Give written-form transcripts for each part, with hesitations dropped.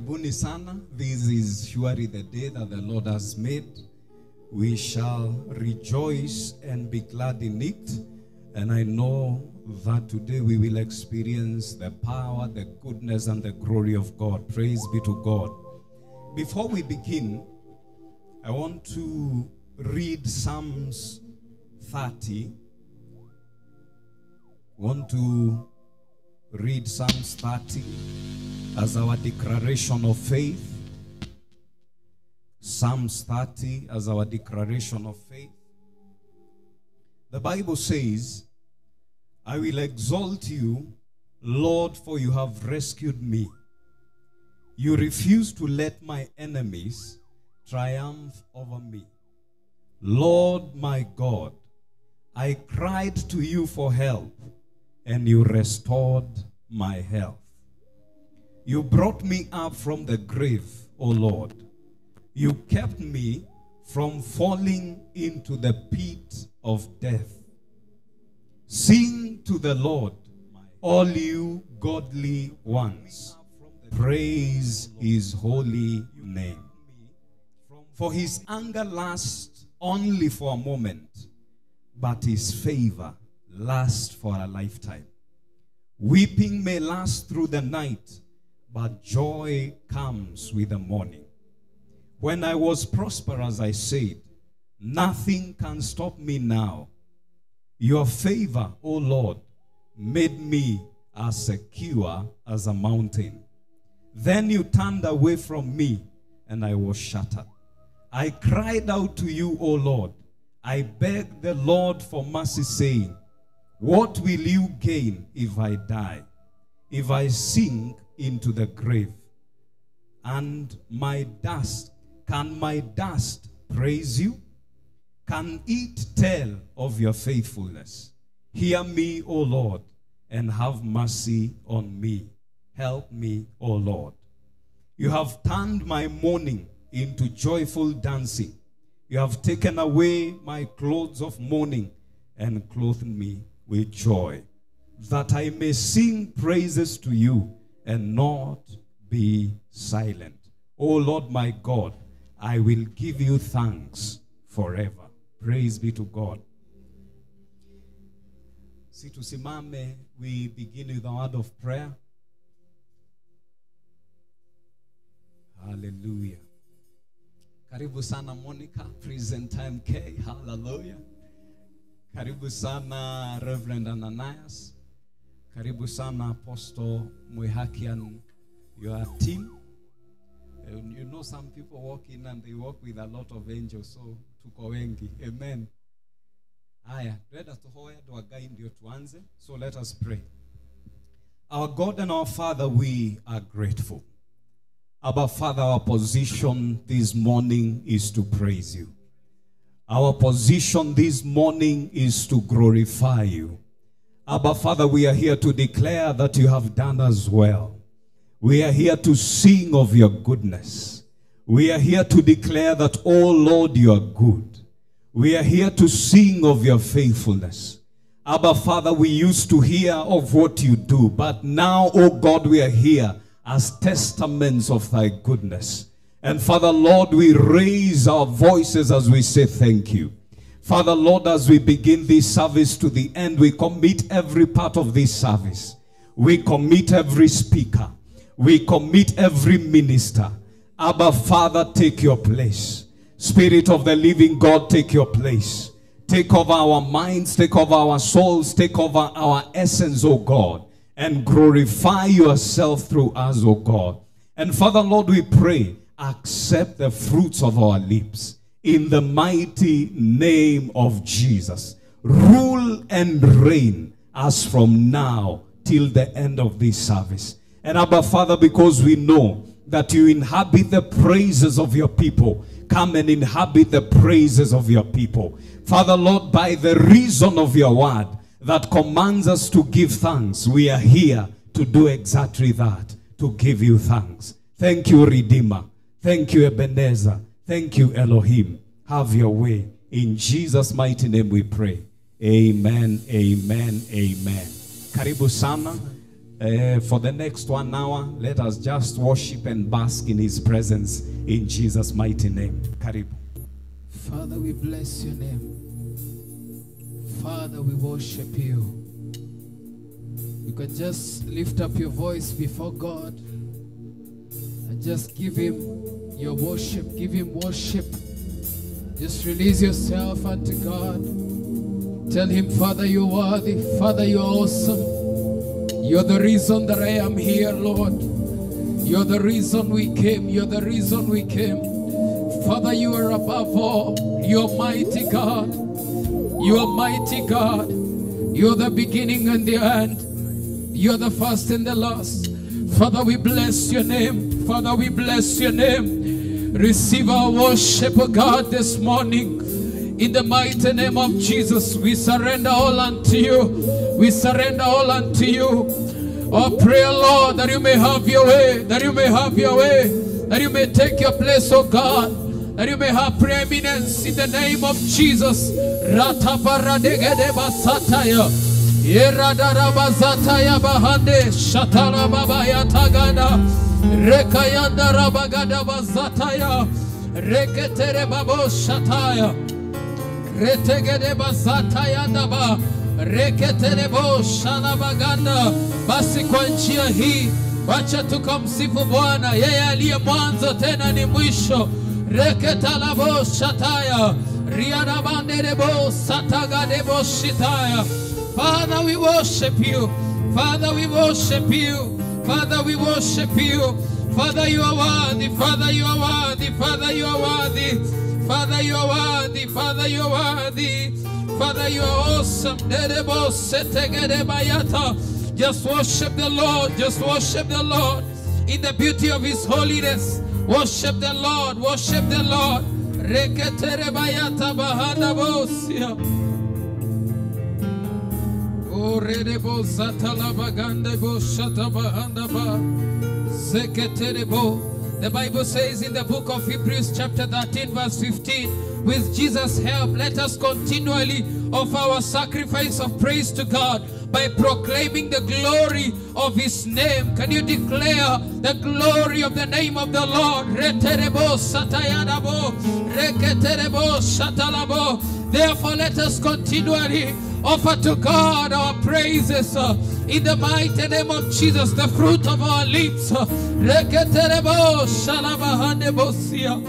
Karibuni sana. This is surely the day that the Lord has made. We shall rejoice and be glad in it. And I know that today we will experience the power, the goodness, and the glory of God. Praise be to God. Before we begin, I want to read Psalms 30. I want to read Psalms 30 as our declaration of faith. Psalms 30 as our declaration of faith. The Bible says, I will exalt you, Lord, for you have rescued me. You refuse to let my enemies triumph over me. Lord, my God, I cried to you for help, and you restored my health. You brought me up from the grave, O Lord. You kept me from falling into the pit of death. Sing to the Lord, all you godly ones. Praise his holy name. For his anger lasts only for a moment, but his favor lasts for a lifetime. Weeping may last through the night, but joy comes with the morning. When I was prosperous, I said, nothing can stop me now. Your favor, O Lord, made me as secure as a mountain. Then you turned away from me, and I was shattered. I cried out to you, O Lord. I begged the Lord for mercy, saying, what will you gain if I die, if I sink into the grave? And my dust, can my dust praise you? Can it tell of your faithfulness? Hear me, O Lord, and have mercy on me. Help me, O Lord. You have turned my mourning into joyful dancing. You have taken away my clothes of mourning and clothed me with joy, that I may sing praises to you and not be silent. O Lord my God, I will give you thanks forever. Praise be to God. Si tusimame, we begin with a word of prayer. Hallelujah. Karibu sana Monica, present time K. Hallelujah. Karibu sana Reverend Ananias. Karibu sana Apostle Mwihaki and your team. And you know, some people walk in and they walk with a lot of angels, so tuko wengi. Amen. Haya, twenda tuhoe andũ a Ngai ndio tuanze. So let us pray. Our God and our Father, we are grateful. Abba Father, our position this morning is to praise you. Our position this morning is to glorify you. Abba Father, we are here to declare that you have done us well. We are here to sing of your goodness. We are here to declare that, oh Lord, you are good. We are here to sing of your faithfulness. Abba Father, we used to hear of what you do, but now, oh God, we are here as testaments of thy goodness. And Father, Lord, we raise our voices as we say thank you. Father, Lord, as we begin this service to the end, we commit every part of this service. We commit every speaker. We commit every minister. Abba, Father, take your place. Spirit of the living God, take your place. Take over our minds, take over our souls, take over our essence, O God, and glorify yourself through us, O God. And Father, Lord, we pray, accept the fruits of our lips in the mighty name of Jesus. Rule and reign as from now till the end of this service. And Abba, Father, because we know that you inhabit the praises of your people, come and inhabit the praises of your people. Father, Lord, by the reason of your word that commands us to give thanks, we are here to do exactly that, to give you thanks. Thank you, Redeemer. Thank you, Ebenezer. Thank you, Elohim. Have your way. In Jesus' mighty name we pray. Amen, amen, amen. Karibu sana. For the next 1 hour, let us just worship and bask in his presence in Jesus' mighty name. Karibu. Father, we bless your name. Father, we worship you. You can just lift up your voice before God and just give him your worship. Give him worship. Just release yourself unto God. Tell him, Father, you're worthy. Father, you're awesome. You're the reason that I am here, Lord. You're the reason we came. You're the reason we came. Father, you are above all. You're mighty God. You are mighty God. You're the beginning and the end. You're the first and the last. Father, we bless your name. Father, we bless your name. Receive our worship, O God, this morning. In the mighty name of Jesus, we surrender all unto you. We surrender all unto you. Oh, pray, Lord, that you may have your way, that you may have your way, that you may take your place, oh God, that you may have preeminence in the name of Jesus. Rataparadegedebasataya. Yeradarabazataya bahande. Shatarababa Rekayanda rabagadabazataya. Reketerebabo shataya. Retegedebazataya daba. Reketerebo shalabaganda. Basi kwa njia hii wacha tukamsifu Bwana, yeye aliye mwanzo tena ni mwisho. Reketalabo shataya. Rianabanderebo satagadebo shitaya. Father, we worship you. Father, we worship you. Father, we worship you. Father, you are worthy. Father, you are worthy. Father, you are worthy. Father, you are worthy. Father, you are worthy. Father, you are awesome. Just worship the Lord. Just worship the Lord in the beauty of his holiness. Worship the Lord. Worship the Lord. Reketerebayata bahanabosia. O redebo zatalabagandebo shatabahandaba zeketerebo. The Bible says in the book of Hebrews chapter 13 verse 15, with Jesus' help, let us continually offer our sacrifice of praise to God by proclaiming the glory of his name. Can you declare the glory of the name of the Lord? Reterebo satayanabo, reketerebo shatalabo. Therefore, let us continually offer to God our praises in the mighty name of Jesus, the fruit of our lips. Reketerebo shalabahanebosia.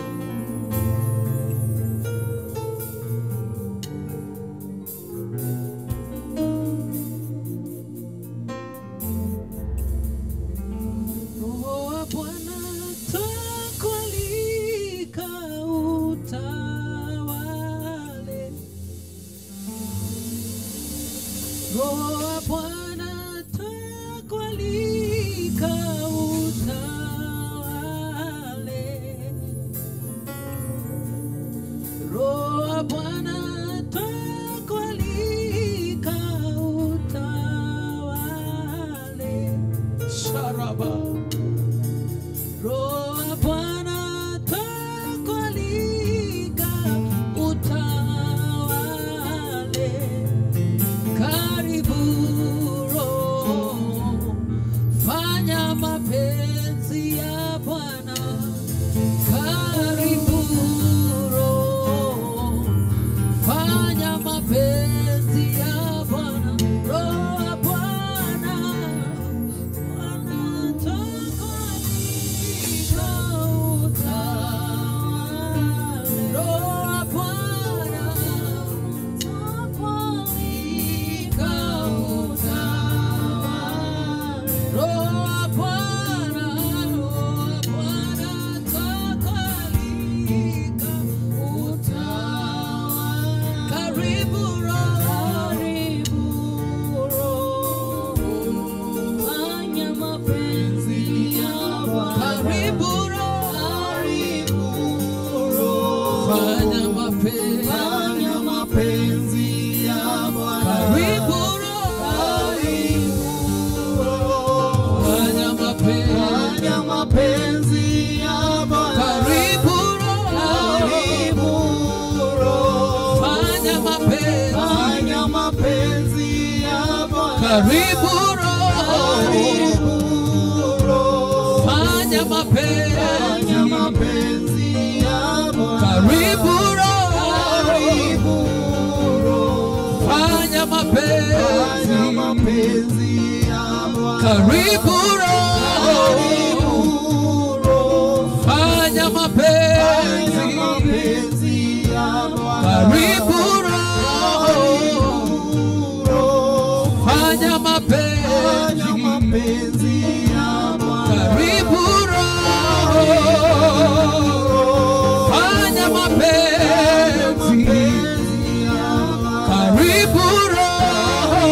Karibu Roho. Fanya mapenzi Karibu Roho, fanya mapenzi. Karibu Roho, fanya mapenzi. Karibu Roho, fanya mapenzi. Karibu Roho, fanya mapenzi. Karibu Roho,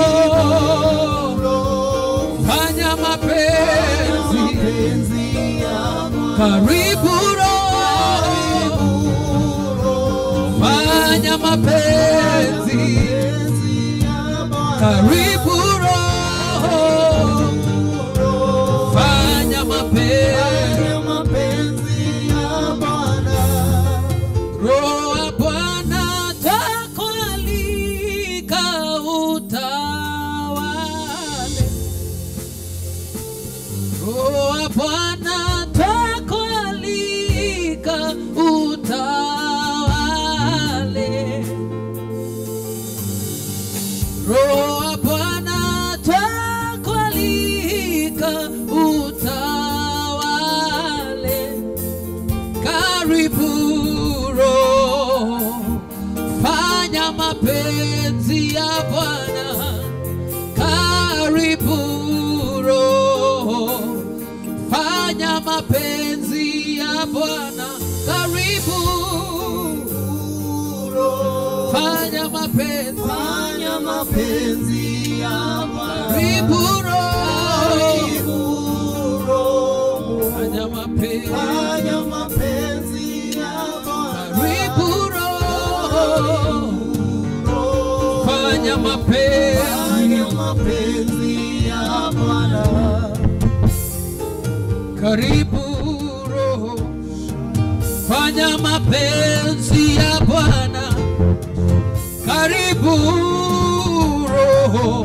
fanya mapenzi. Karibu Roho, fanya mapenzi. Karibu Roho, fanya mapenzi. Roho wa Bwana takualika utawale. Roho wa Bwana takualika utawale. Roho wa Bwana takualika utawale. Karibu Roho, fanya mapenzi ya Bwana. Karibu Roho, fanya mapenzi ya Bwana. Karibu Roho, fanya mapenzi. Karibu Roho, fanya mapenzi. Karibu Roho, fanya mapenzi. Karibu Roho, fanya mapenzi ya Bwana. Karibu Roho,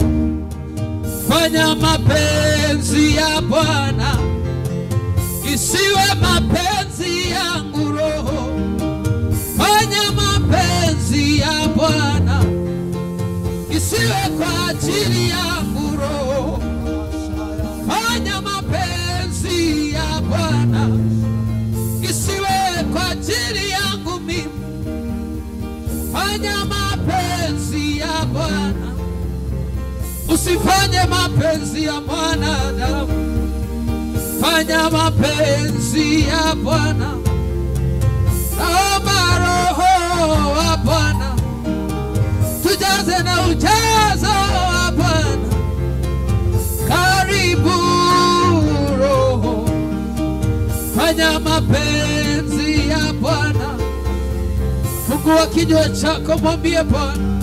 fanya mapenzi ya Bwana. Isiwe mapenzi yangu Roho, fanya mapenzi ya Bwana. Isiwe kwa ajili yangu Roho, fanya mapenzi ya Bwana. Isiwe kwa ajili yangu mimi, fanya mapenzi ya Bwana. Usifanye mapenzi ya mwanadamu, fanya mapenzi ya Bwana. Naomba Roho wa Bwana tujaze na ujazo wa Bwana. Karibu Roho, fanya mapenzi ya Bwana. Fungua kinywa chako, mwambie Bwana,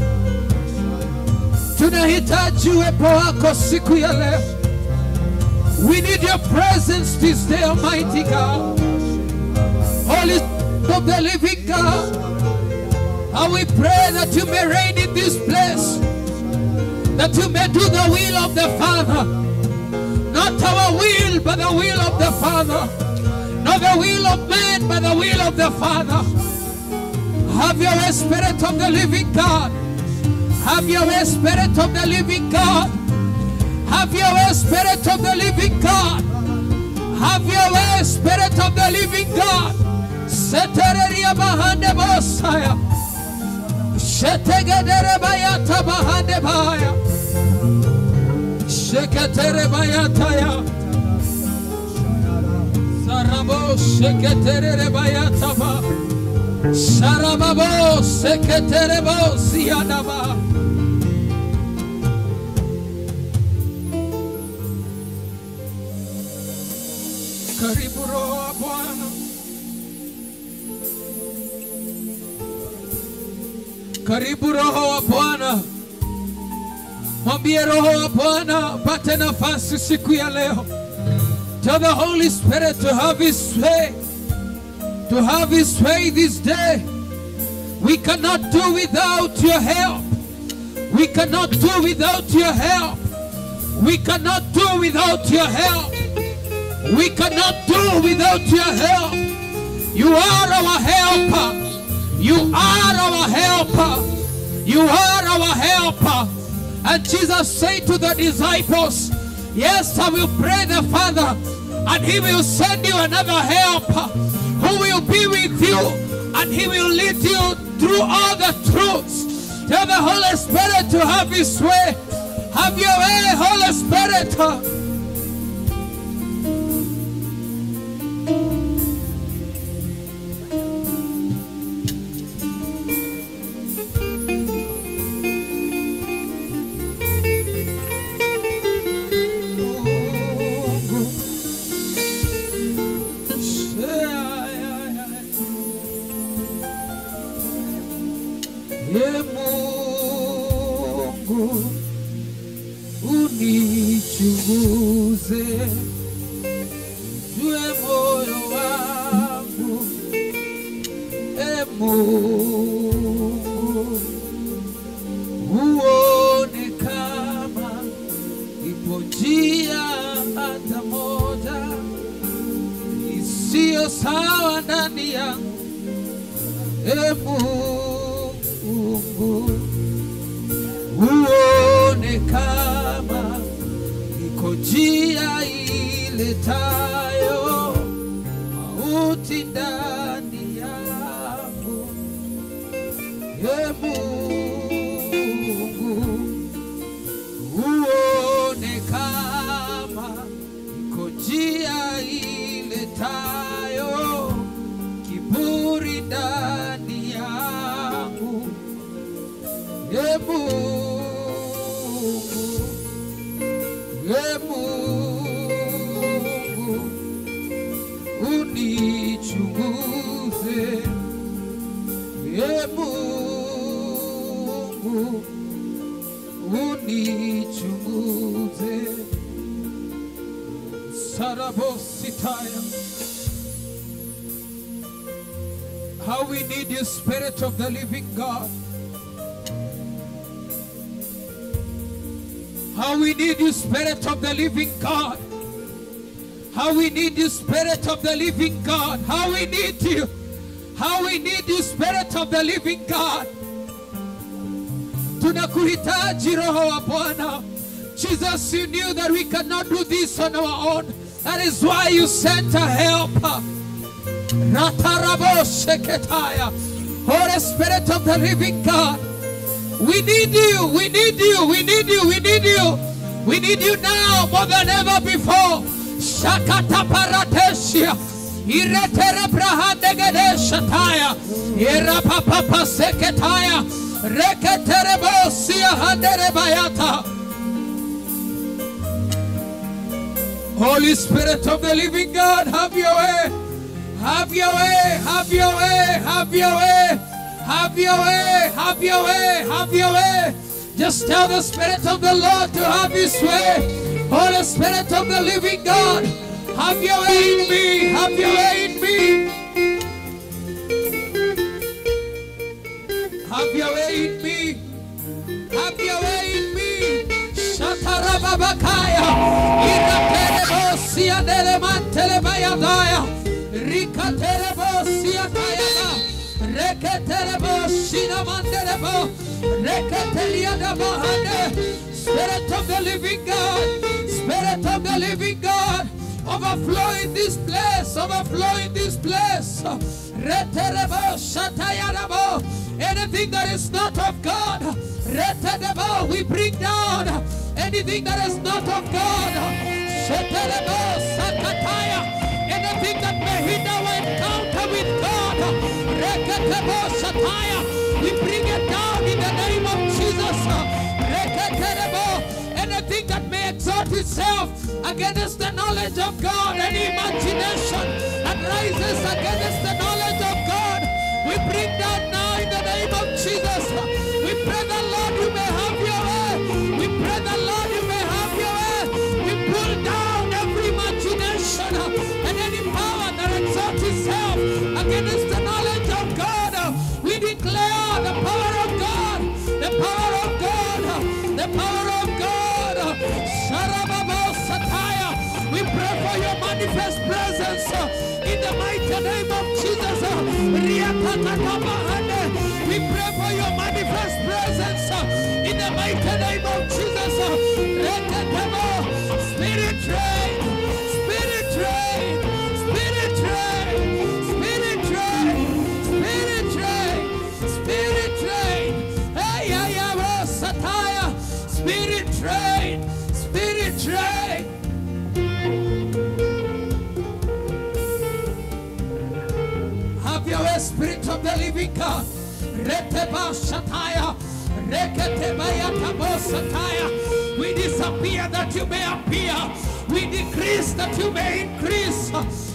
tunahitaji uwepo wako siku ya leo. We need your presence this day, Almighty God. Holy Spirit of the living God, and we pray that you may reign in this place, that you may do the will of the Father. Not our will, but the will of the Father. Not the will of man, but the will of the Father. Have your way, Spirit of the living God. Have your way, Spirit of the living God. Have your way, Spirit of the living God. Have your way, Spirit of the living God. Setereria bahande bosaya. Shetegedere bayata bahande baya. Sheketere bayata ya. Sarabo sheketere bayata ba. Sarababo seketere bo siyanaba. Karibu Roho wa Bwana. Karibu Roho wa Bwana. Mwambie Roho wa Bwana apate nafasi siku ya leo. Tell the Holy Spirit to have his way. To have his way this day. We cannot do without your help. We cannot do without your help. We cannot do without your help. We cannot do without your help. You are our helper. You are our helper. You are our helper. And Jesus said to the disciples, yes, I will pray the Father, and he will send you another helper who will be with you, and he will lead you through all the truths. Tell the Holy Spirit to have his way. Have your way, Holy Spirit. Mungu unichunguze, jue moyo wangu, e Mungu, uone kama ipo njia hata moja isiyo sawa ndani yangu, e Mungu, uone kama iko njia iletayo mauti ndani yangu, e Mungu, uone kama iko njia iletayo kiburi ndani yangu, e Mungu, e Mungu, unichunguze, e Mungu, unichunguze. Sarabositaya. How we need you, Spirit of the living God. How we need you, Spirit of the living God. How we need you, Spirit of the living God. How we need you. How we need you, Spirit of the living God. Tunakuhitaji Roho wa Bwana. Jesus, you knew that we cannot do this on our own. That is why you sent a helper. Ratarabo sheketaya. Holy Spirit of the living God, we need you, we need you, we need you, we need you. We need you now more than ever before. Shakata parateshia. Iretere brahandegedeshataya. Irapapapa seketaya. Reketerebosia handerebayata. Holy Spirit of the living God, have your way. Have your way, have your way, have your way. Have your way, have your way, have your way. Just tell the Spirit of the Lord to have his way. Holy Spirit of the living God, have your way in me, have your way in me. Have your way in me. Have your way in me. Shatarababakaya. Iraterebosia delemantelebayadaya. Rikaterebosia tayana. Reketerebo shinamanderebo. Reketeliadabahane. Spirit of the living God, Spirit of the living God, overflow in this place, overflow in this place. Reterebo shatayarabo. Anything that is not of God, reterebo, we bring down. Anything that is not of God, sheterebo sakataya. Anything that may hinder our encounter with God, reketebo shataya, we bring it down in the name of Jesus. Reketerebo. Anything that may exalt itself against the knowledge of God, any imagination that rises against the knowledge of God, we bring down now in the name of Jesus. We pray the Lord you may have your way. We pray the Lord you may have your way. We pull down every imagination and any power that exalts itself against the knowledge of God. We declare the power of God, the power of God, the power of God. We pray for your manifest presence in the mighty name of Jesus. Spirit reign, Spirit reign, Spirit reign, Spirit reign, Spirit reign, Spirit reign. Hey, Sataya, Spirit reign, Spirit reign. Have your way, Spirit of the living God. Reteba Shataya, Reketebaya Sataya. We disappear that you may appear. We decrease that you may increase.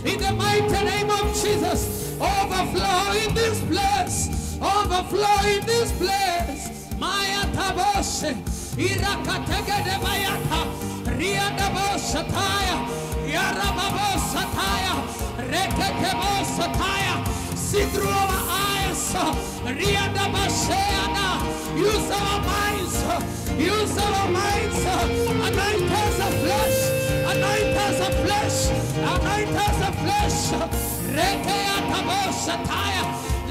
In the mighty name of Jesus, overflow in this place. Overflow in this place. Maya Taboshe, Irakategedebayata, Riadaboshataya, Yarababosataya, Reketebosataya. See through our eyes. Riadabasheana. Use our minds. Use our minds. Anoint us afresh. Anoint us afresh. Anoint us afresh. Rekeatabosataya.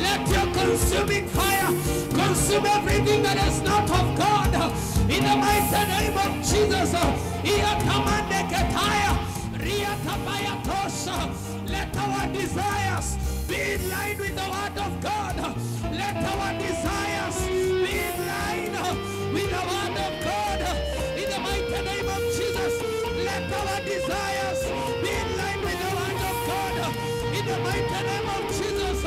Let your consuming fire consume everything that is not of God. In the mighty name of Jesus. Let our desires be in line with the word of God. Let our desires be in line with the word of God. In the mighty name of Jesus, let our desires be in line with the word of God. In the mighty name of Jesus,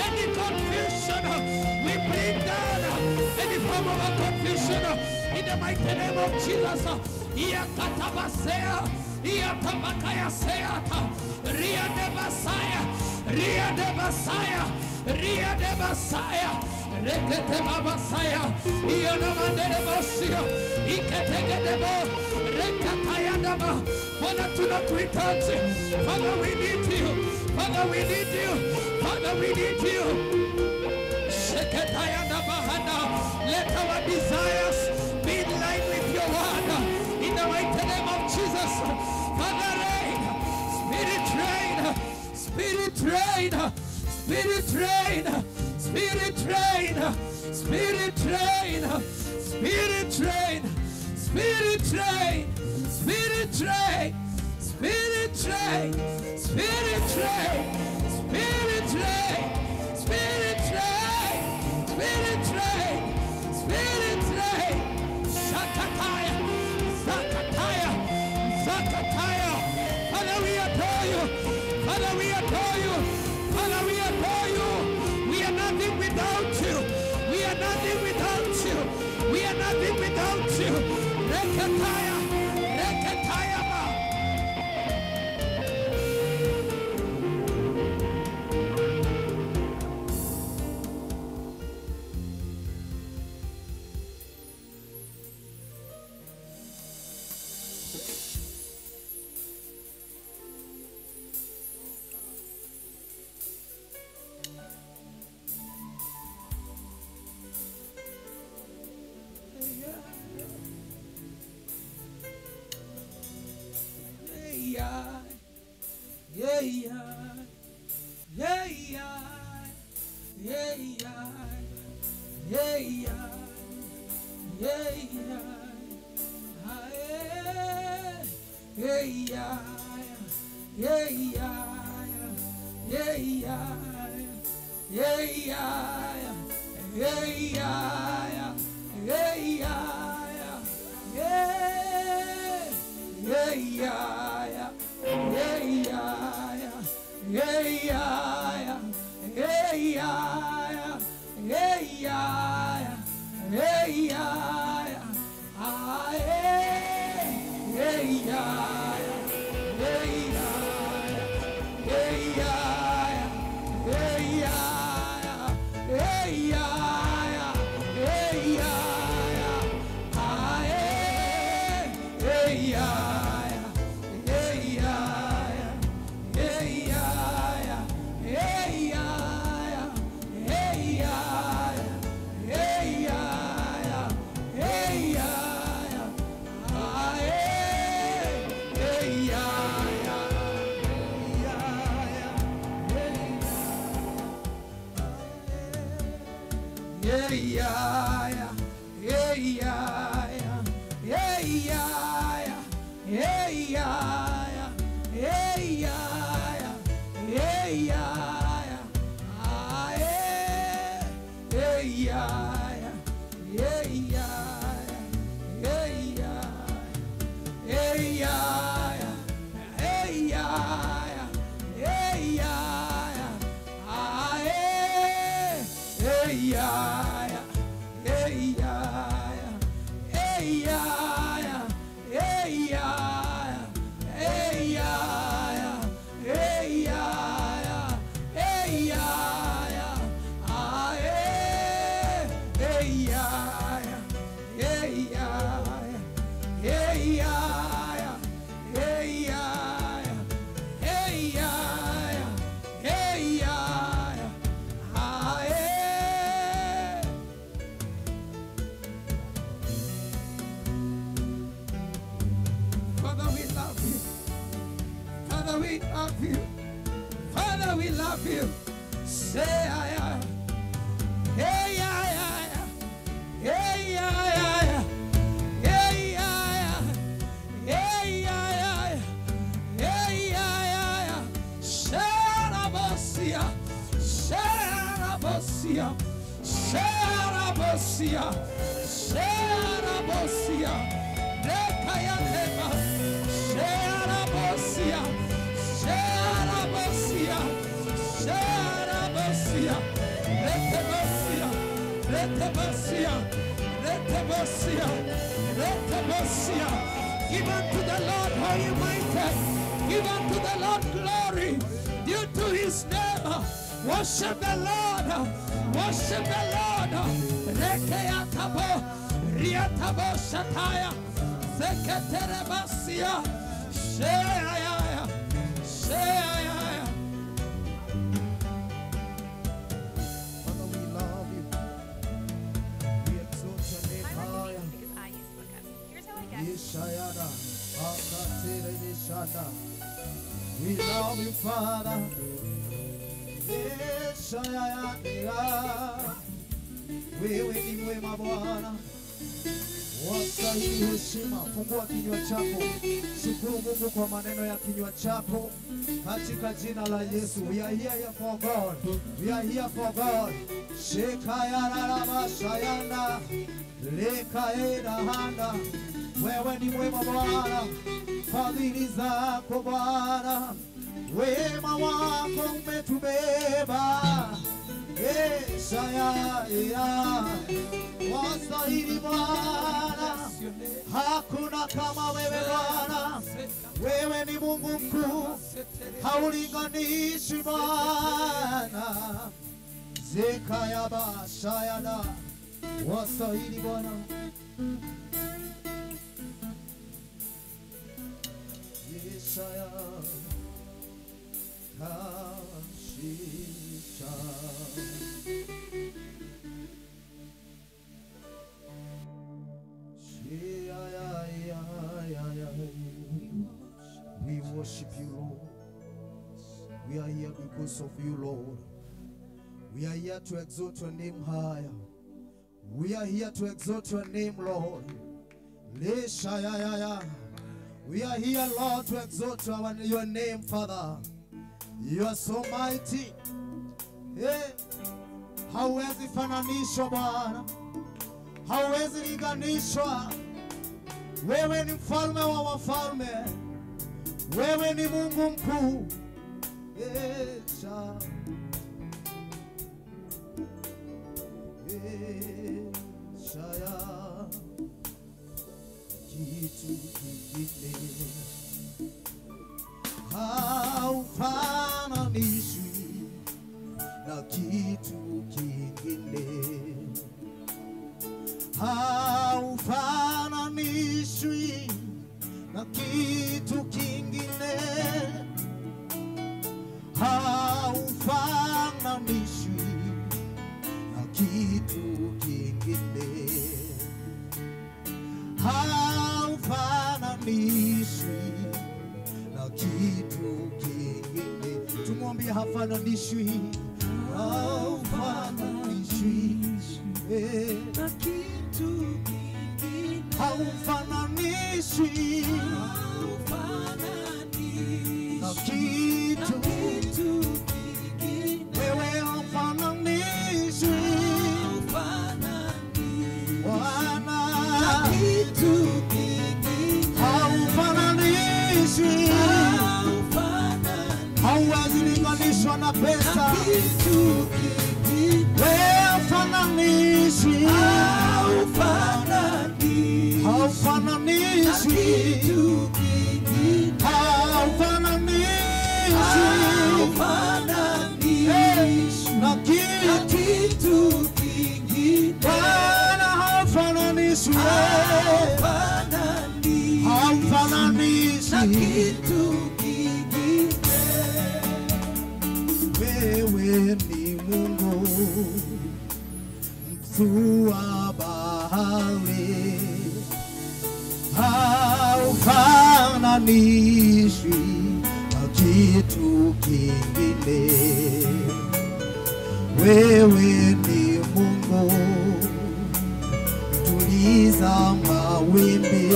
any confusion, we bring down any form of confusion. In the mighty name of Jesus, Ria de Basaya, Ria de Basaya, Ria de Basaya, Rekete Babasaya, Ionamande de Bosia, Iketegedebo, Rekatayadaba. Father, tunakuhitaji. Father, we need you. Father, we need you. Father, we need you. Sheketayadabahana. Let our desires be in line with your word. In the mighty name of Jesus. Father, reign. Spirit reign, Spirit reign, Spirit reign, Spirit reign, Spirit reign, Spirit reign, Spirit reign, Spirit reign, Spirit reign, Spirit reign, Spirit reign, Spirit reign, Spirit reign, Spirit reign, Zakataya, Zakataya, Zakataya. Father, we adore you. Father, we adore you. Father, we adore you. We are nothing without you. We are nothing without you. We are nothing without you. Rekataya, Rekataya. Yeah. Yeah, yeah, yeah, yeah, yeah, yeah, yeah, yeah, yeah, yeah, yeah, ah, yeah, yeah, yeah, yeah, yeah, yeah, yeah, yeah, ah, yeah, yeah, yeah, yeah, yeah, yeah, yeah, ah, yeah, yeah, yeah, yeah, yeah, yeah, ah, yeah. Father, we love you. Father, we love you. Father, we love you. Say, I, I. Hey, I, I. Hey, I, I. Hey, I, I. Hey, I, I. Hey, I, I. Sherabosia. Sherabosia. Sherabosia. Sherabosia. Rekayatema. Sherabosia. Sherabosia. Sherabosia. Retebosia. Retebosia. Retebosia. Retebosia. Give unto the Lord, how you might. Give unto the Lord glory due to his name. Worship the Lord. Worship the Lord. Rekeatabo. Riatabo Shataya. Zeketerebasia. Sheaya. Sheaya. Father, we love you. We exalt your name I like higher. these because I use ClickUp. Here's how I get. Yeshayada, Akatereshada. We love you, Father. Yeshayada. Wewe ni mwema Bwana, wastahili heshima. Fungua kinywa chako, shukuru Mungu kwa maneno ya kinywa chako, katika jina la Yesu. We are here for God. We are here for God. Shekayarabashayanda, lekaedahanda. Wewe ni mwema Bwana, fadhili zako Bwana, wema wako umetubeba. Eshaya, wastahili Bwana, hakuna kama wewe Bwana. Wewe ni Mungu mkuu, haulinganishwi Bwana. Zekayabashayana, wastahili Bwana. Yeshaya, kashisha. We worship you, Lord. We are here because of you, Lord. We are here to exalt your name higher. We are here to exalt your name, Lord. We are here, Lord, to exalt your name, Father. You are so mighty. Hey. Hauwezi fananishwa Bwana, hauwezi linganishwa. Wewe ni mfalme wa wafalme, wewe ni Mungu mkuu. Esha, Eshaya, kitu kingine haufananishwi na kitu kingine, haufananishwi na kitu kingine, haufananishwi na kitu kingine, haufananishwi na kitu kingine. Tumwambie hafananishwi, haufananishwi Haufananishwi na kitu, wewe haufananishwi Bwana, haufananishwi, hauwezi linganishwa na pesa. Wewe haufananishwi, haufananishwi, haufananishwi na kitu kingine. Bwana haufananishwi, haufananishwi na kitu kingine. Wewe ni Mungu mkuu wa bahari, haufananishwi na kitu kingine. Wewe ni Mungu tuliza mawimbi,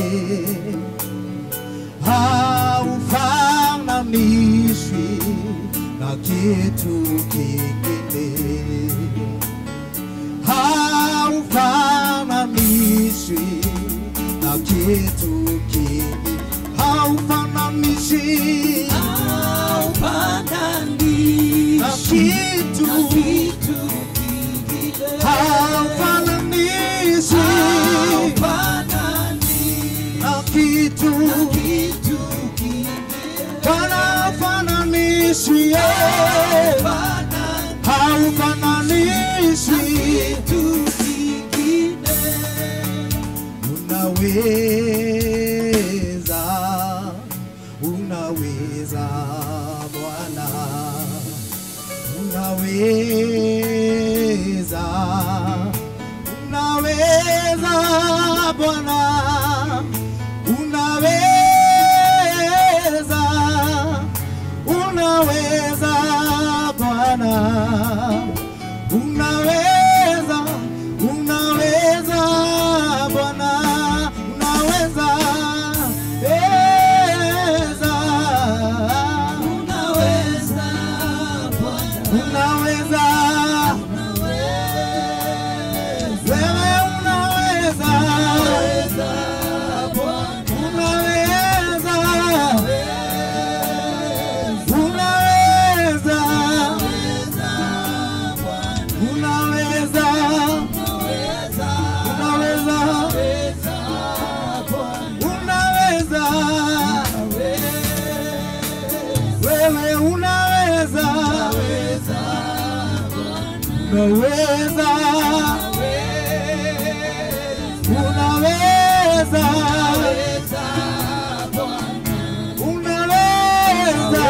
haufananishwi na kitu kingine. Haufananishwi na kitu kingine. Haufananishwi, haufananishwi na kitu kingine. Haufananishwi na kitu kingine. Bwana haufananishwi, haufananishwi kitu kingine. Unaweza, unaweza Bwana, unaweza, unaweza Bwana, unaweza, unaweza Bwana, unaweza, unaweza Bwana, unaweza, eza, unaweza Bwana, unaweza, wewe unaweza, unaweza Bwana, unaweza, unaweza, unaweza, unaweza, unaweza, wewe unaweza, unaweza, unaweza, unaweza, unaweza,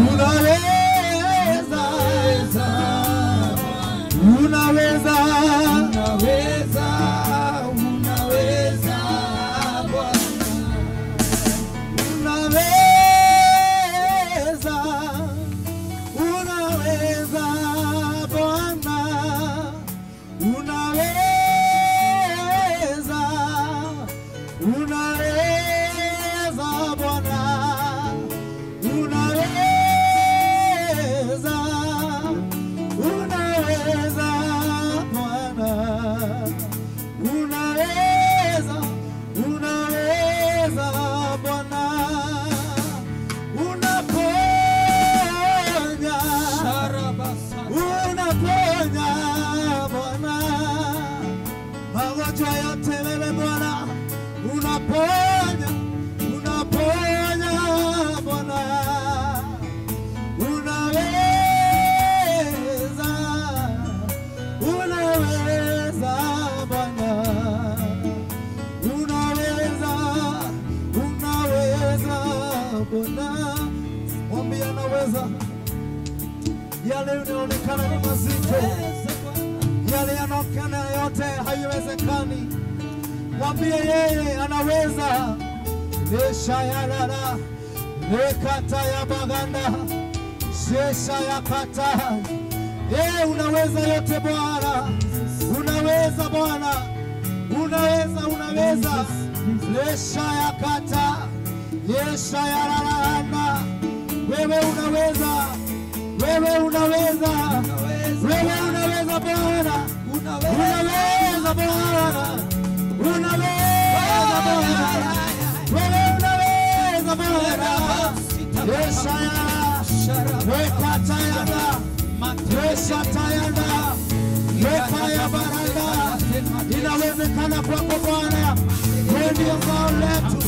unaweza, unaweza, unaweza, unaweza Bwana, unaweza, unaweza Bwana, unaweza, unaweza Bwana, unaweza, unaweza Bwana, unaponya, unaponya Bwana, magonjwa yote wewe Bwana, unaponya, unaponya Bwana, unaweza, unaweza Bwana, unaweza, unaweza Bwana. Mwambie anaweza. Yale yanaonekana ni mazito, yale yanaonekana yote haiwezekani, mwambie yeye anaweza. Lesha ya lala, lekata ya baganda, shesha ya kata. Yeye unaweza yote Bwana, unaweza Bwana, unaweza, unaweza. Lesha ya kata. Yesha ya rarana. Wewe unaweza. Wewe unaweza. Wewe unaweza Bwana. Unaweza Bwana. Unaweza Bwana. Wewe unaweza Bwana. Yesha ya. Wekata yana. Yesha tayana. Weka ya baranda. Inawezekana kwako Bwana. Wewe ndio ngao letu.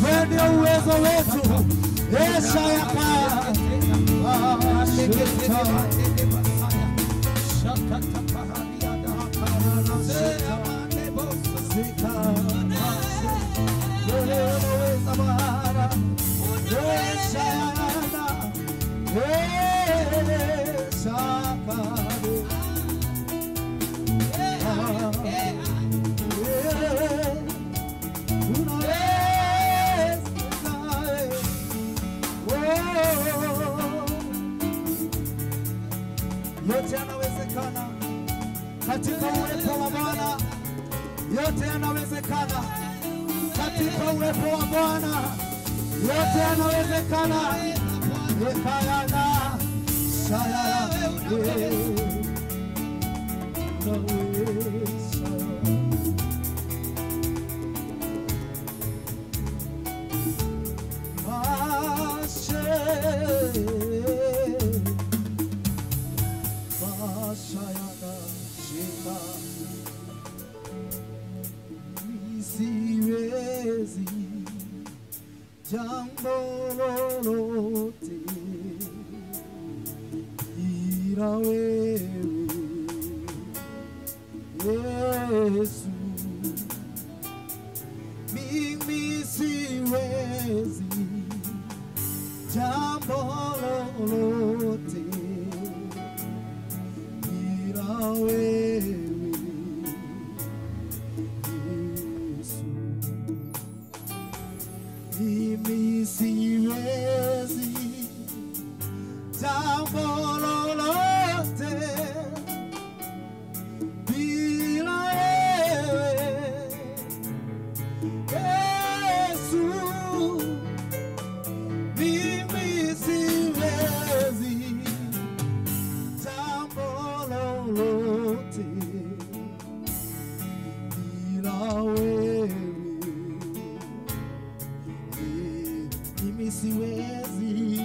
Wewe ndio uwezo wetu. Yesha ya kaya. Yote yanawezekana katika uwepo wa Bwana. Yote yanawezekana katika uwepo wa Bwana. Yote yanawezekana. Yekayana shaya Siwezi jambo lolote bila wewe Yesu, mimi siwezi jambo lolote bila wewe Yesu, mimi siwezi jambo lolote bila wewe Yesu, mimi siwezi jambo lolote bila wewe. Mimi siwezi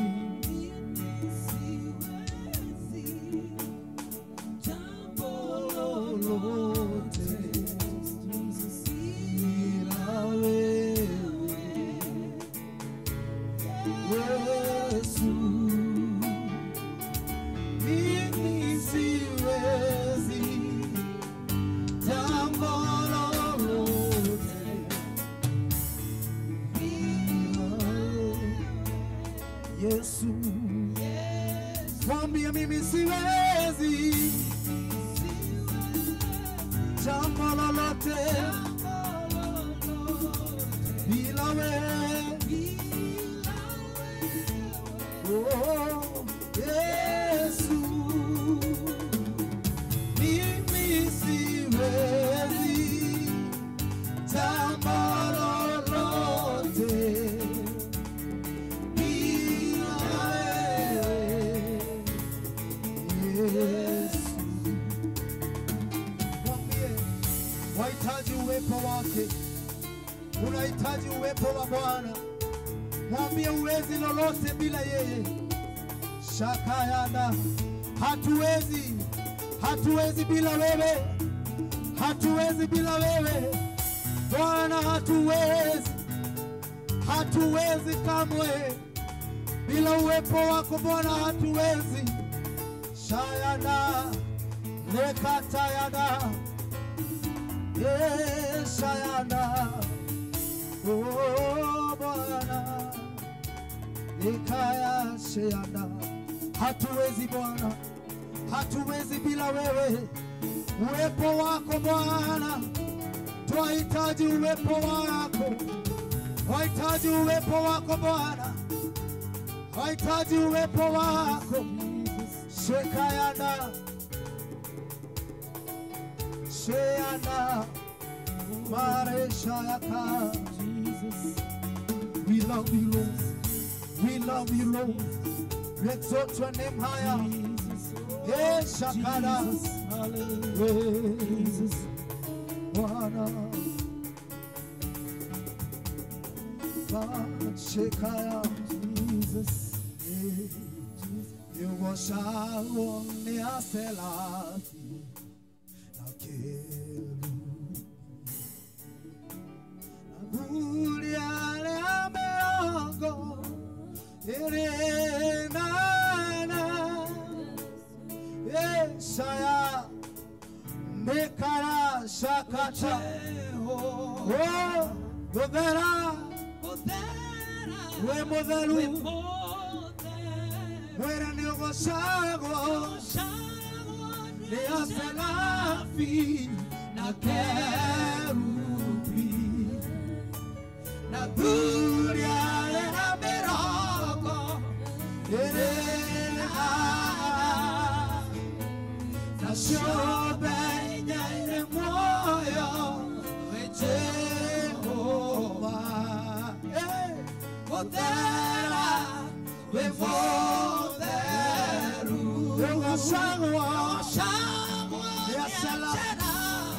jambo lolote bila wewe Yesu, mimi siwezi jambo lolote bila wewe Yesu. Mwambie mimi siwezi jambo lolote bila wewe. Oh, Yesu, mimi siwezi jambo lolote bila wewe Yesu. Mwambie wahitaji uwepo wake, unahitaji uwepo wa Bwana. Mwambie uwezi lolote bila yeye. Shakayana, hatuwezi, hatuwezi bila wewe, hatuwezi bila wewe Bwana, hatuwezi, hatuwezi kamwe bila uwepo wako Bwana, hatuwezi. Shayana, lekatayana, shayana, oh Bwana, nikaya shayana. Hatuwezi Bwana, hatuwezi bila wewe. Uwepo wako Bwana, twahitaji uwepo wako, twahitaji uwepo wako Bwana, twahitaji uwepo wako. Shekayana, sheyana, Mareshayaka. Jesus. We love you, Lord. We love you, Lord. We exalt your name higher. Yes, Shakara. Jesus. Bwana. Shekaya. Jesus. Yugoshawo ni aselafi na keru na guriale ameogo ere nana Yesaya nekara shakata oh godera we modelu Muera ni ogosago ni aselafi na kerubi na duria na meroko erena na shobe nyaire moyo Jehova Godera we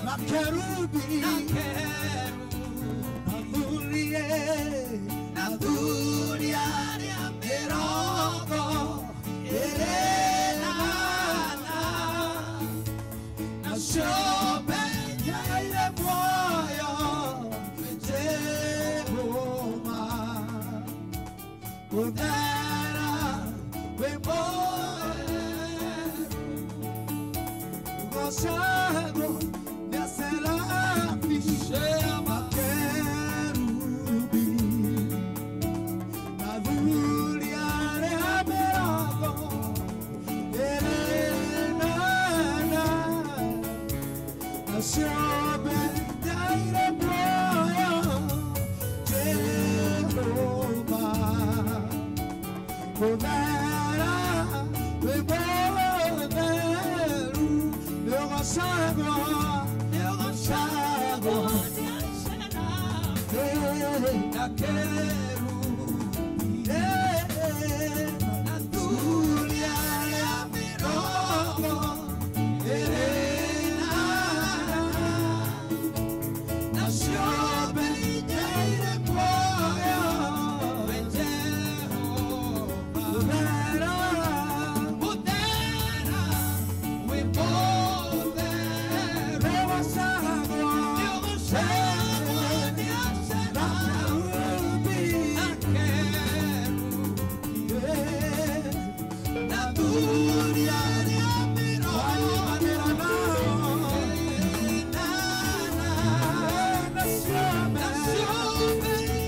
na kerubi na duria meroko erena na shobe nyaire moyo Jehova Godera we Gosago ni aselafi na kerubi na duria ameroko erena na shobe nyaire moyo Jehova Godera we Sago, na kerubi, na duria meroko, erena, na shobe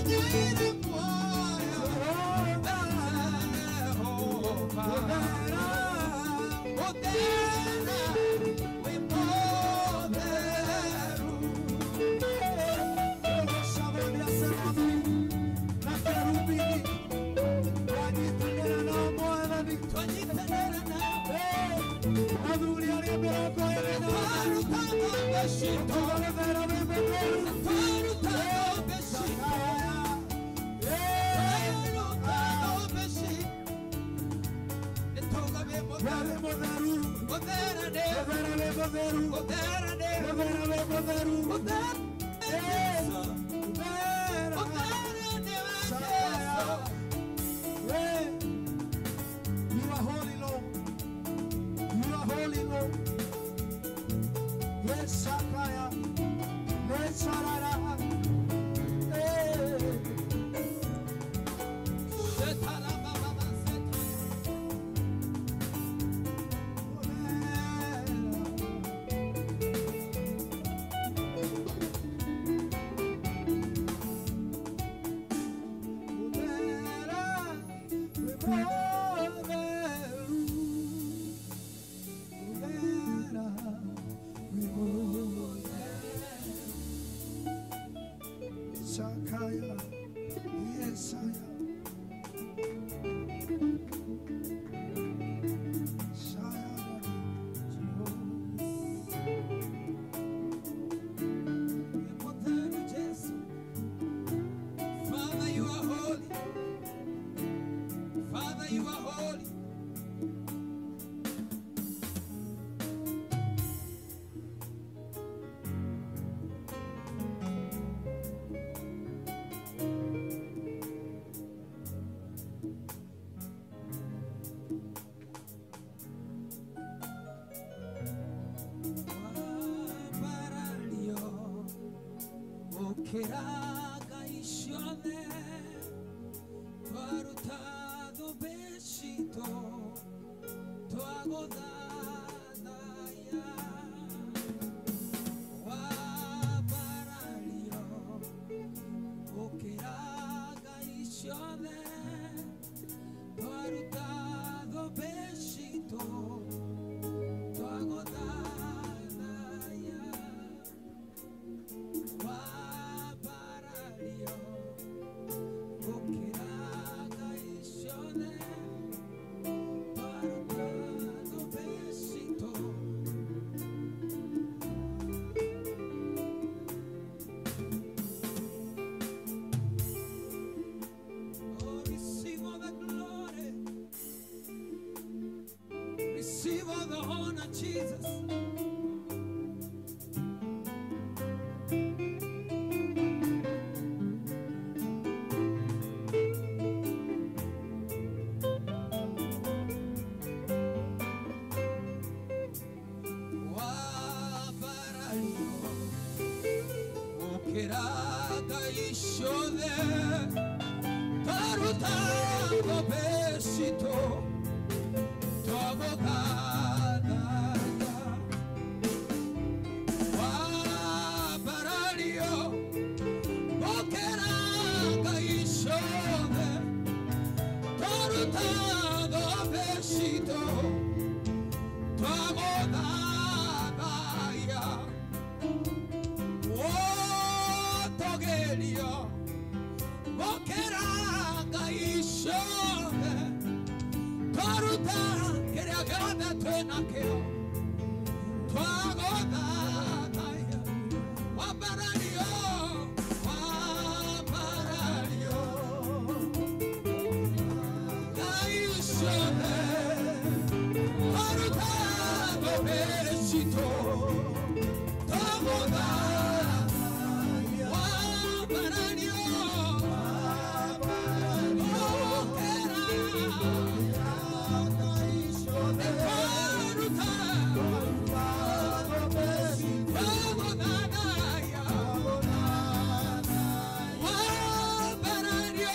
nyaire moyo, Jehova, Godera, we You are holy, Lord. You are holy, Lord. Yes, Shakaya. Yes, Sharara. Gokeraga ishone twarutado beshito twagodadaya wabaralio Gokeraga ishone twarutado beshito twagodadaya wabaralio Gokeraga ishone twarutado beshito. Oh, receive all the glory, receive all the honor, Jesus. Wabaralio Gokeraga ishone twarutado beshito twagodadaya wabaralio Gokeraga ishone twarutado beshito twagodadaya Otogelio Gokeraga ishone twaruta keria gyothe twinakio twagodadaya wabaralio wabaralio gaishone twaruta beshito twagodadaya wabaralio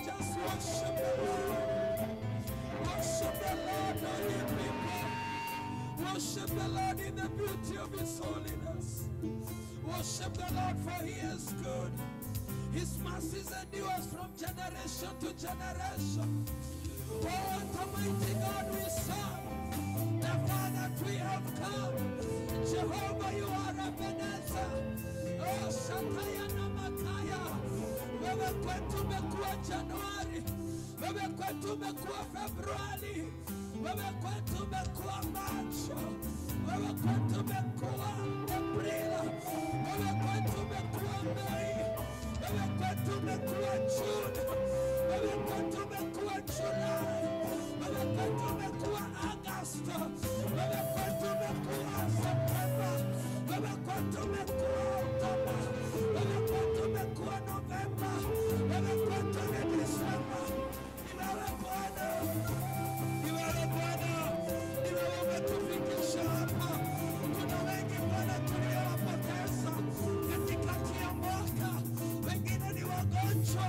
Just worship the Lord. Worship the Lord, all ye people. Worship the Lord in the beauty of his holiness. Worship the Lord, for he is good. His mercies endures from generation to generation. Oh, what a mighty God we serve. The Father we have come. Jehovah, you are Ebenezer. Oh, Shataya Namakaya. Wewe kwetu umekuwa Januari. Wewe kwetu umekuwa Februari. Wewe kwetu umekuwa Machi. Wewe kwetu umekuwa Aprili. Wewe kwetu umekuwa Mei. Wewe kwetu umekuwa Juni. Wewe kwetu umekuwa Julai. Wewe kwetu umekuwa Agosto. Wewe kwetu umekuwa Septemba. Wewe kwetu umekuwa Oktoba. Wewe kwetu umekuwa Novemba. Wewe kwetu ni Disemba. Ni wewe Bwana. Ni wewe Bwana. Ni wewe umetufikisha hapa. Kuna wengi Bwana tuliowapoteza katikati ya mwaka. Wengine ni wagonjwa,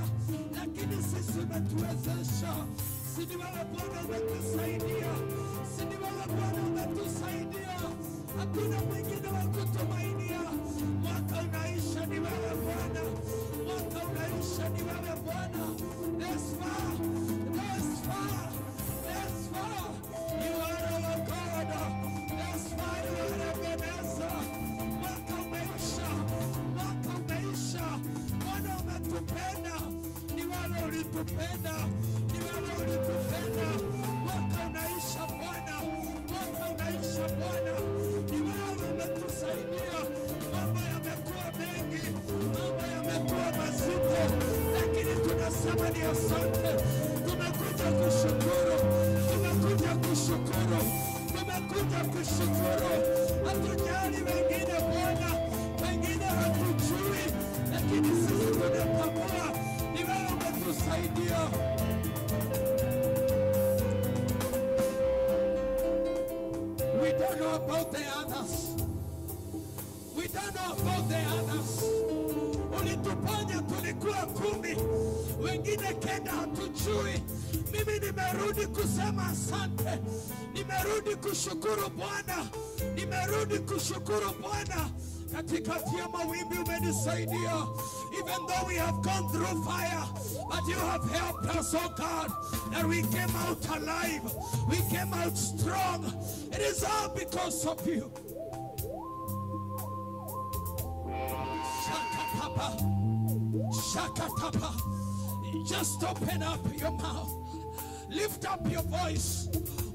lakini sisi umetuwezesha. Si ni wewe Bwana umetusaidia. Si ni wewe Bwana umetusaidia. Hakuna mwingine wa kutumainia. Mwaka unaisha, ni wewe Bwana. Mwaka unaisha, ni wewe Bwana. This far, this far, this far, you are our God. This far, you are Ebenezer. Mwaka umeisha, mwaka umeisha. Bwana umetupenda. Ni wewe ulitupenda. Ni wewe ulitupenda. Mwaka unaisha Bwana. Mwaka unaisha Bwana. ni asante. Tumekuja kushukuru, tumekuja kushukuru, tumekuja kushukuru. Hatujali wengine Bwana, wengine hatujui, lakini sisi tunatambua ni wewe umetusaidia. We don't know about the others. We don't know about the others. Ulituponya tulikuwa 10, wengine 9 hatujui. Mimi nimerudi kusema asante. Nimerudi kushukuru Bwana. Nimerudi kushukuru Bwana. Katikati ya mawimbi umenisaidia. Even though we have gone through fire, but you have helped us, oh God, that we came out alive. We came out strong. It is all because of you. Shakatapa. Shakatapa. Just open up your mouth. Lift up your voice.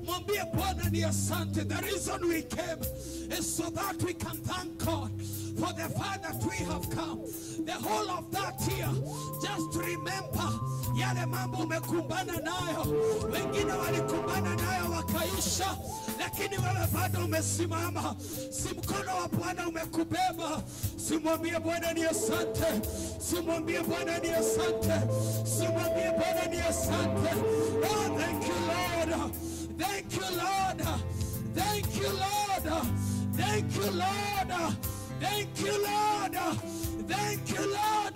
Mwambie Bwana ni asante. The reason we came is so that we can thank God for the fact that we have come. The whole of that year, just remember yale mambo umekumbana nayo. Wengine walikumbana nayo wakaisha, lakini wewe bado umesimama. Si mkono wa Bwana umekubeba. Simwambie Bwana ni asante. Simwambie Bwana ni asante. Simwambie Bwana ni asante. Oh, thank you Lord. Thank you Lord. Thank you Lord. Thank you Lord. Thank you Lord. Thank you Lord.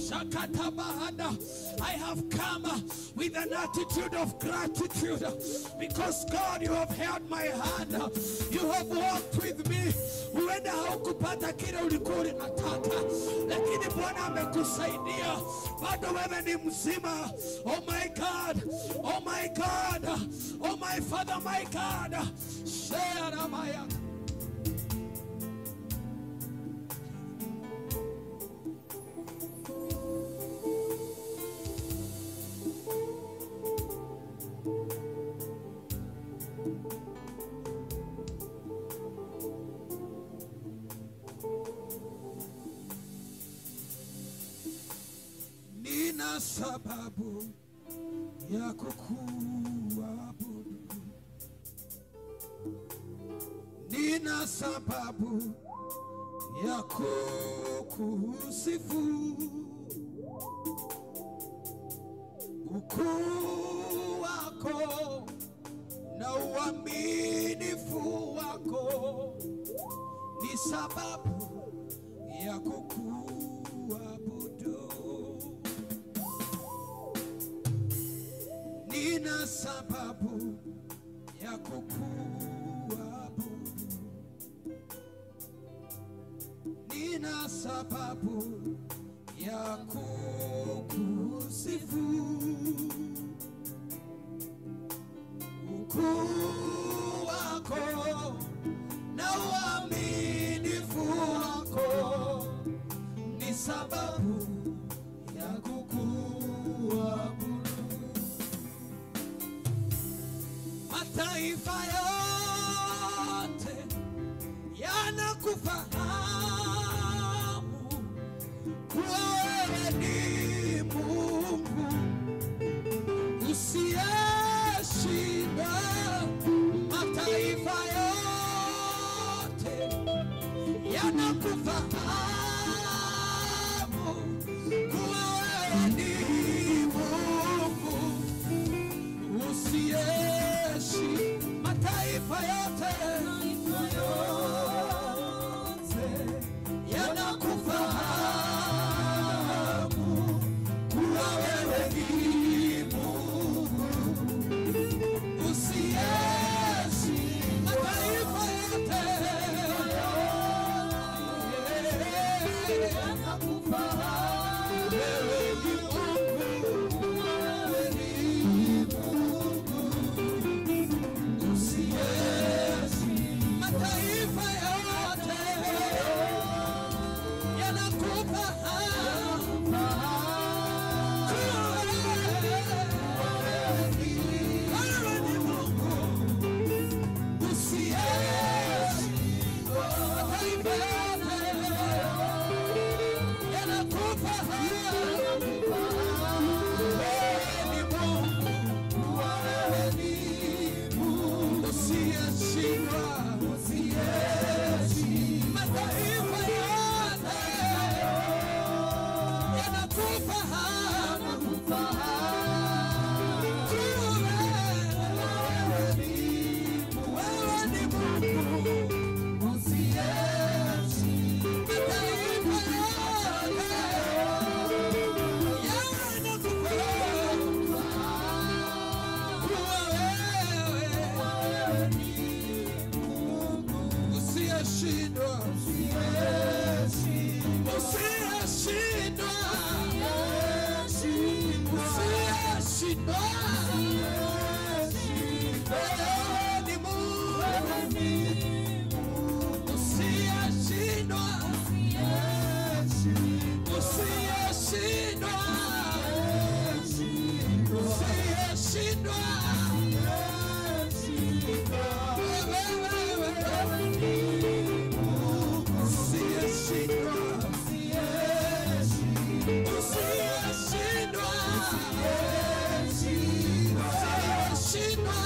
Shakatabahanda. I have come with an attitude of gratitude because God, you have held my hand. You have walked with me. Huenda haukupata kile ulikuwa unataka, lakini Bwana amekusaidia. Bado wewe ni mzima. Oh my God. Oh my God. Oh my Father, my God. Share my. Nina sababu ya kukuabudu. Nina sababu ya kukusifu. Ukuu wako na uaminifu wako ni sababu ya kukuabudu. Nina sababu ya kukuabudu. Nina sababu ya kukusifu. Ukuu wako na uaminifu wako ni sababu ya kukuabudu. Mataifa yote yanakufahamu kuwa wewe ni Mungu usiyeshindwa. Mataifa yote yanakufahamu kuwa wewe ni Mungu usiyeshindwa. Mataifa yote yanakufahamu kuwa wewe ni Mungu usiyeshindwa. Mataifa yote yanakufahamu wewe ni Mungu, wewe ni Mungu usiyeshindwa. Mataifa yote yanakufahamu. Wewe ni Mungu usiyeshindwa. Mataifa yote yanakufahamu. Kuwa wewe ni Mungu usiyeshindwa. Usiyeshindwa. Usiyeshindwa. Wewe ni Mungu usiyeshindwa. Usiyeshindwa. Usiyeshindwa. Wewe ni Mungu usiyeshindwa. Usiyeshindwa. Usiyeshindwa.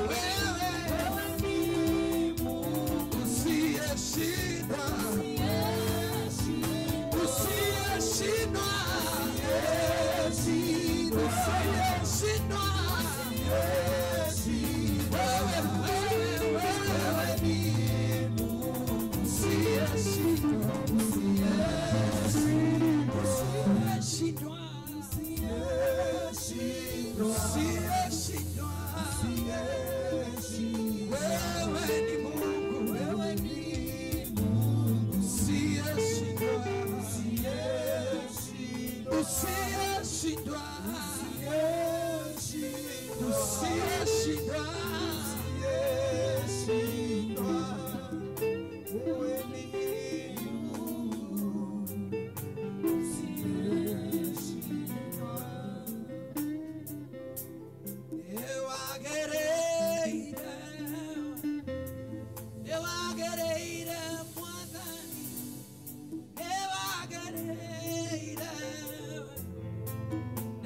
Wewe ni Mungu usiyeshindwa. Usiyeshindwa. Usiyeshindwa. Wewe ni Mungu usiyeshindwa. Usiyeshindwa. Usiyeshindwa. Wewe ni Mungu, wewe ni Mungu usiyeshindwa. Usiyeshindwa. Usiyeshindwa. Wewe ni Mungu usiyeshindwa. Ewagereire Mwathani, ewagereire,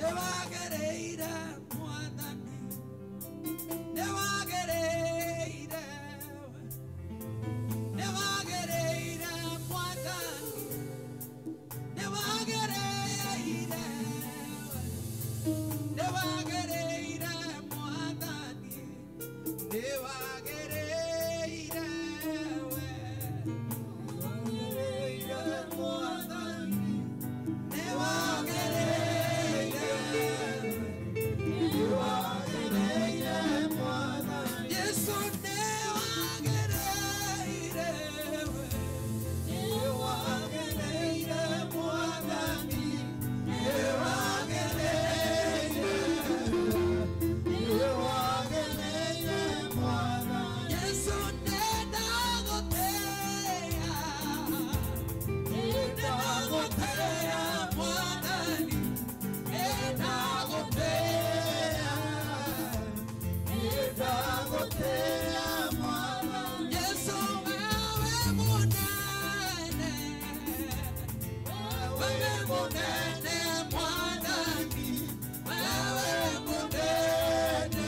ewagereire Mwathani, ewagereire, ewagereire Mwathani, ewagereire, ewagereire Mwathani, ewagereire we. Mwathani, ewagereire, Yesu newagereire we. Yesu nedagotea, nedagotea Mwathani, nedagotea, Yesu wewe munene, wewe munene Mwathani, wewe munene.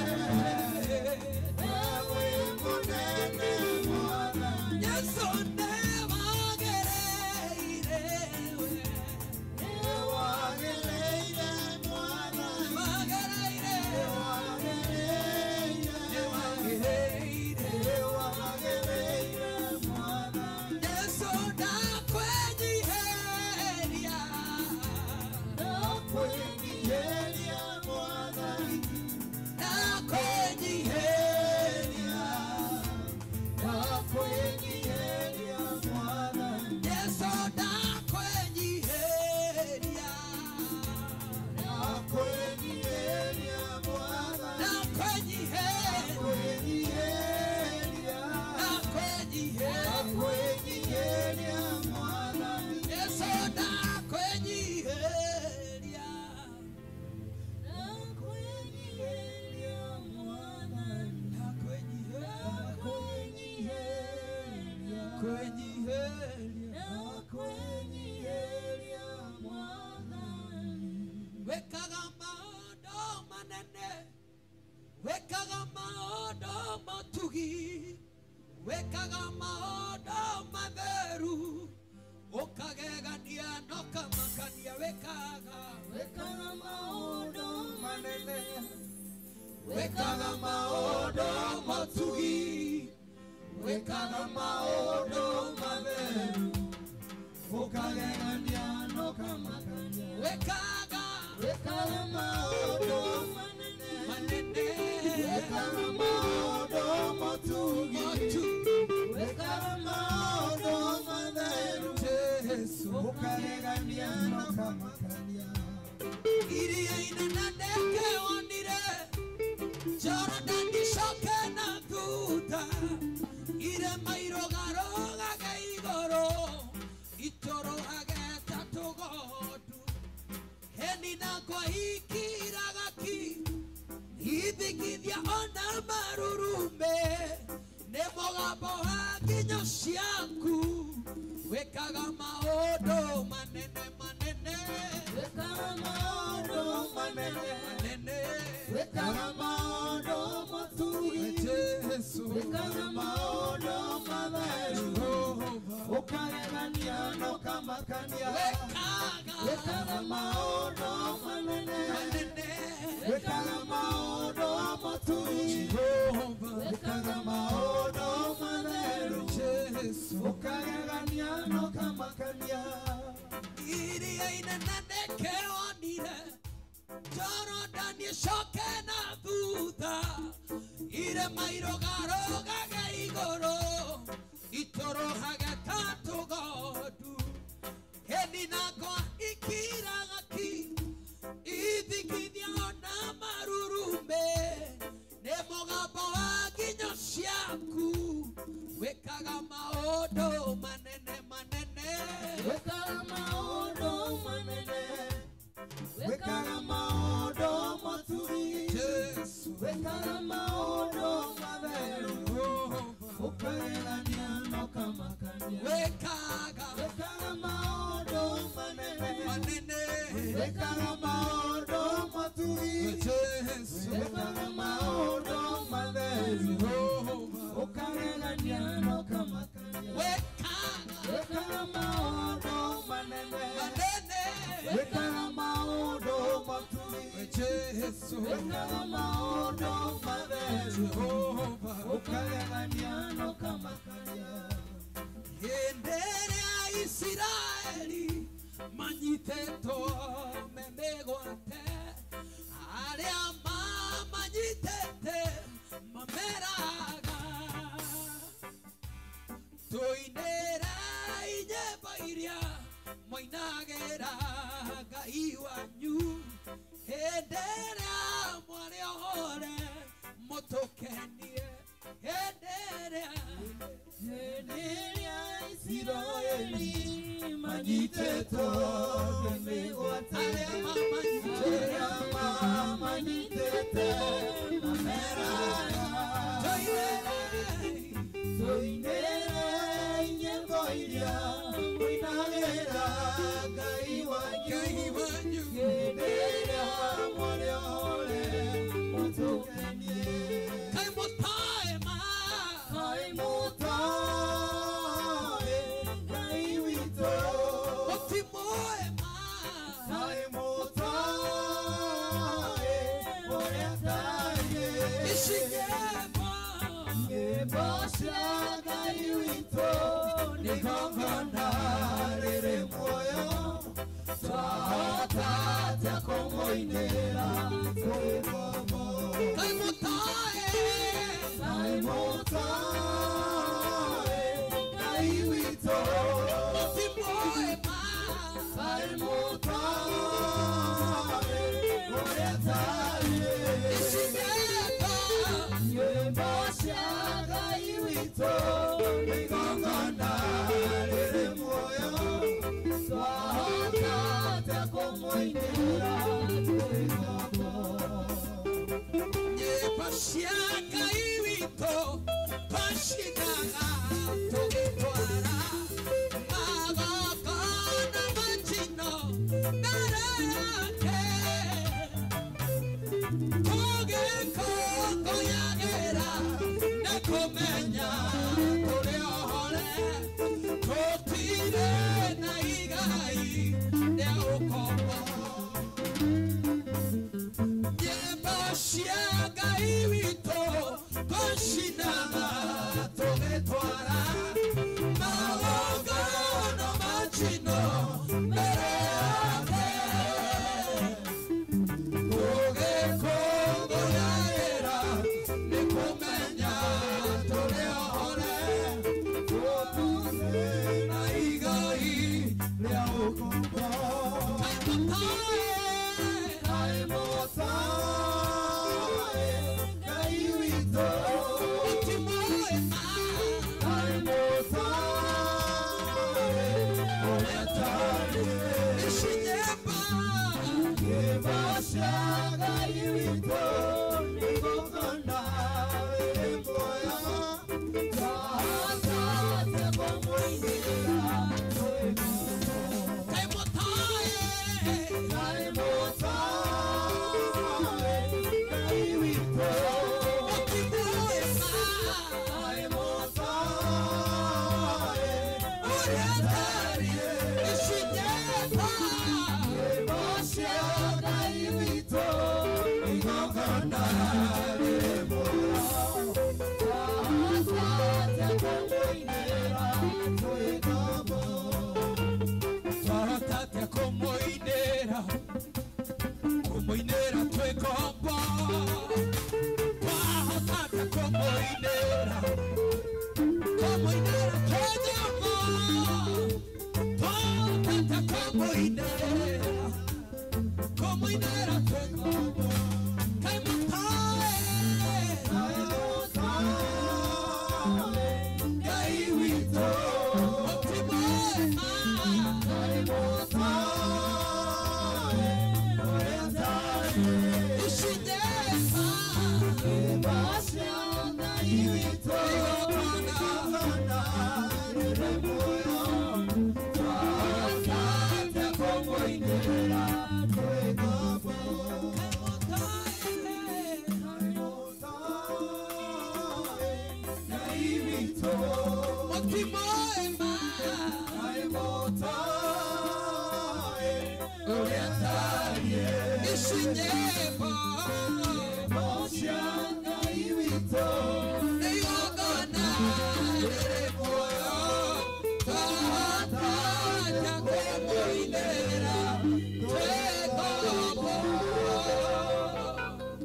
Yesu newagereire we. Wagereire, newagereire. Yesu ndakwenyiheria, ndakwenyiheria. Yesu ndakwenyiheria, ndakwenyiheria, ndakwenyiheria. Yesu ndakwenyiheria, ndakwenyiheria, kwenyiheria. Wekaga maũndũ manene, wekaga maũndũ matugi, wĩkaga maũndũ matheru, ũkagegania na ũkamakania, wĩkaga Wĩkaga maũndũ manene, wĩkaga maũndũ matugi, wĩkaga maũndũ matheru, ũkagegania na ũkamakania. Wĩkaga Wĩkaga maũndũ manene, manene, wĩkaga maũndũ matugi, wĩkaga maũndũ matheru, Jesu, ũkagegania na ũkamakania. Iria inene ndekewonire, Jorodani icoke na thutha, irĩma irũgarũgage igũrũ, itũrũhage ta tũgondu. Heni nakwa ikiraga ki, ithingithia ona marurume, nĩ mũgambo wa nginyo ciaku, wĩkaga maũndũ manene manene, Wĩkaga maũndũ manene, manene, wĩkaga maũndũ matugi, Jesu, wĩkaga maũndũ matheru, ũkagegania na ũkamakania. Wĩkaga Wĩkaga maũndũ manene, manene, wĩkaga maũndũ matugi, wĩkaga maũndũ matheru, Jesu, ũkagegania na ũkamakania. Iria inene ndekewonire, Jorodani icoke na thutha, irĩma irũgarũgage igũrũ, itũrũhage ta tũgondu. Heni nakwa ikiraga ki, ithingithia ona marurume, nĩ mũgambo wa nginyo ciaku, wĩkaga maũndũ manene manene, Wĩkaga maũndũ manene, wĩkaga maũndũ matugi, Jesu, wĩkaga maũndũ matheru, ũkagegania na ũkamakania. Wĩkaga Wĩkaga maũndũ manene, manene, wĩkaga maũndũ matugi, Jesu, wĩkaga maũndũ matheru, ũkagegania na ũkamakania. Wĩkaga Wĩkaga maũndũ manene, manene, wĩkaga maũndũ matugi, Jesu, wĩkaga maũndũ matheru, ũkagegania na ũkamakania. Hĩndĩ ĩrĩa Isiraeli manyitĩtwo me mĩgwate, arĩa mamanyitĩte mameraga, tũinĩrei nyĩmbo iria moinagĩra Ngai wanyu, hĩndĩ ĩrĩa mwarĩ ohore mũtũkenie, hĩndĩ ĩrĩa Hĩndĩ ĩrĩa Isiraeli manyitĩtwo nĩ mĩgwate, arĩa mamanyitĩte arĩa mamanyitĩte mameraga, tũinĩrei tũinĩrei nyĩmbo iria mũinagĩra Ngai wanyu, Ngai wanyu, hĩndĩ ĩrĩa mwarĩ ohore mũtũkenie. Kaĩ mũtoĩ ma, Kaĩ mũtoĩ Ngai witũ, mũtimũĩ ma, kaĩ mũtoĩ ũrĩa atariĩ. Ici nyĩmbo Nyĩmbo cia Ngai witũ nĩ igongona rĩrĩ muoyo, twahota atĩa kũmũinĩra twĩ ngombo? Kaĩ mũtoĩ, Kaĩ mũtoĩ Ngai witũ, mũtimũĩ ma, kaĩ mũtoĩ ũrĩa atariĩ. Ici nyĩmbo Nyĩmbo cia Ngai witũ nĩ igongona rĩrĩ muoyo, twahota atĩa kũmũinĩra twĩ ngombo? Nyĩmbo cia Ngai witũ twacinaga tũgĩtwara magongona ma njino mbere yake, tũgĩkũngũyagĩra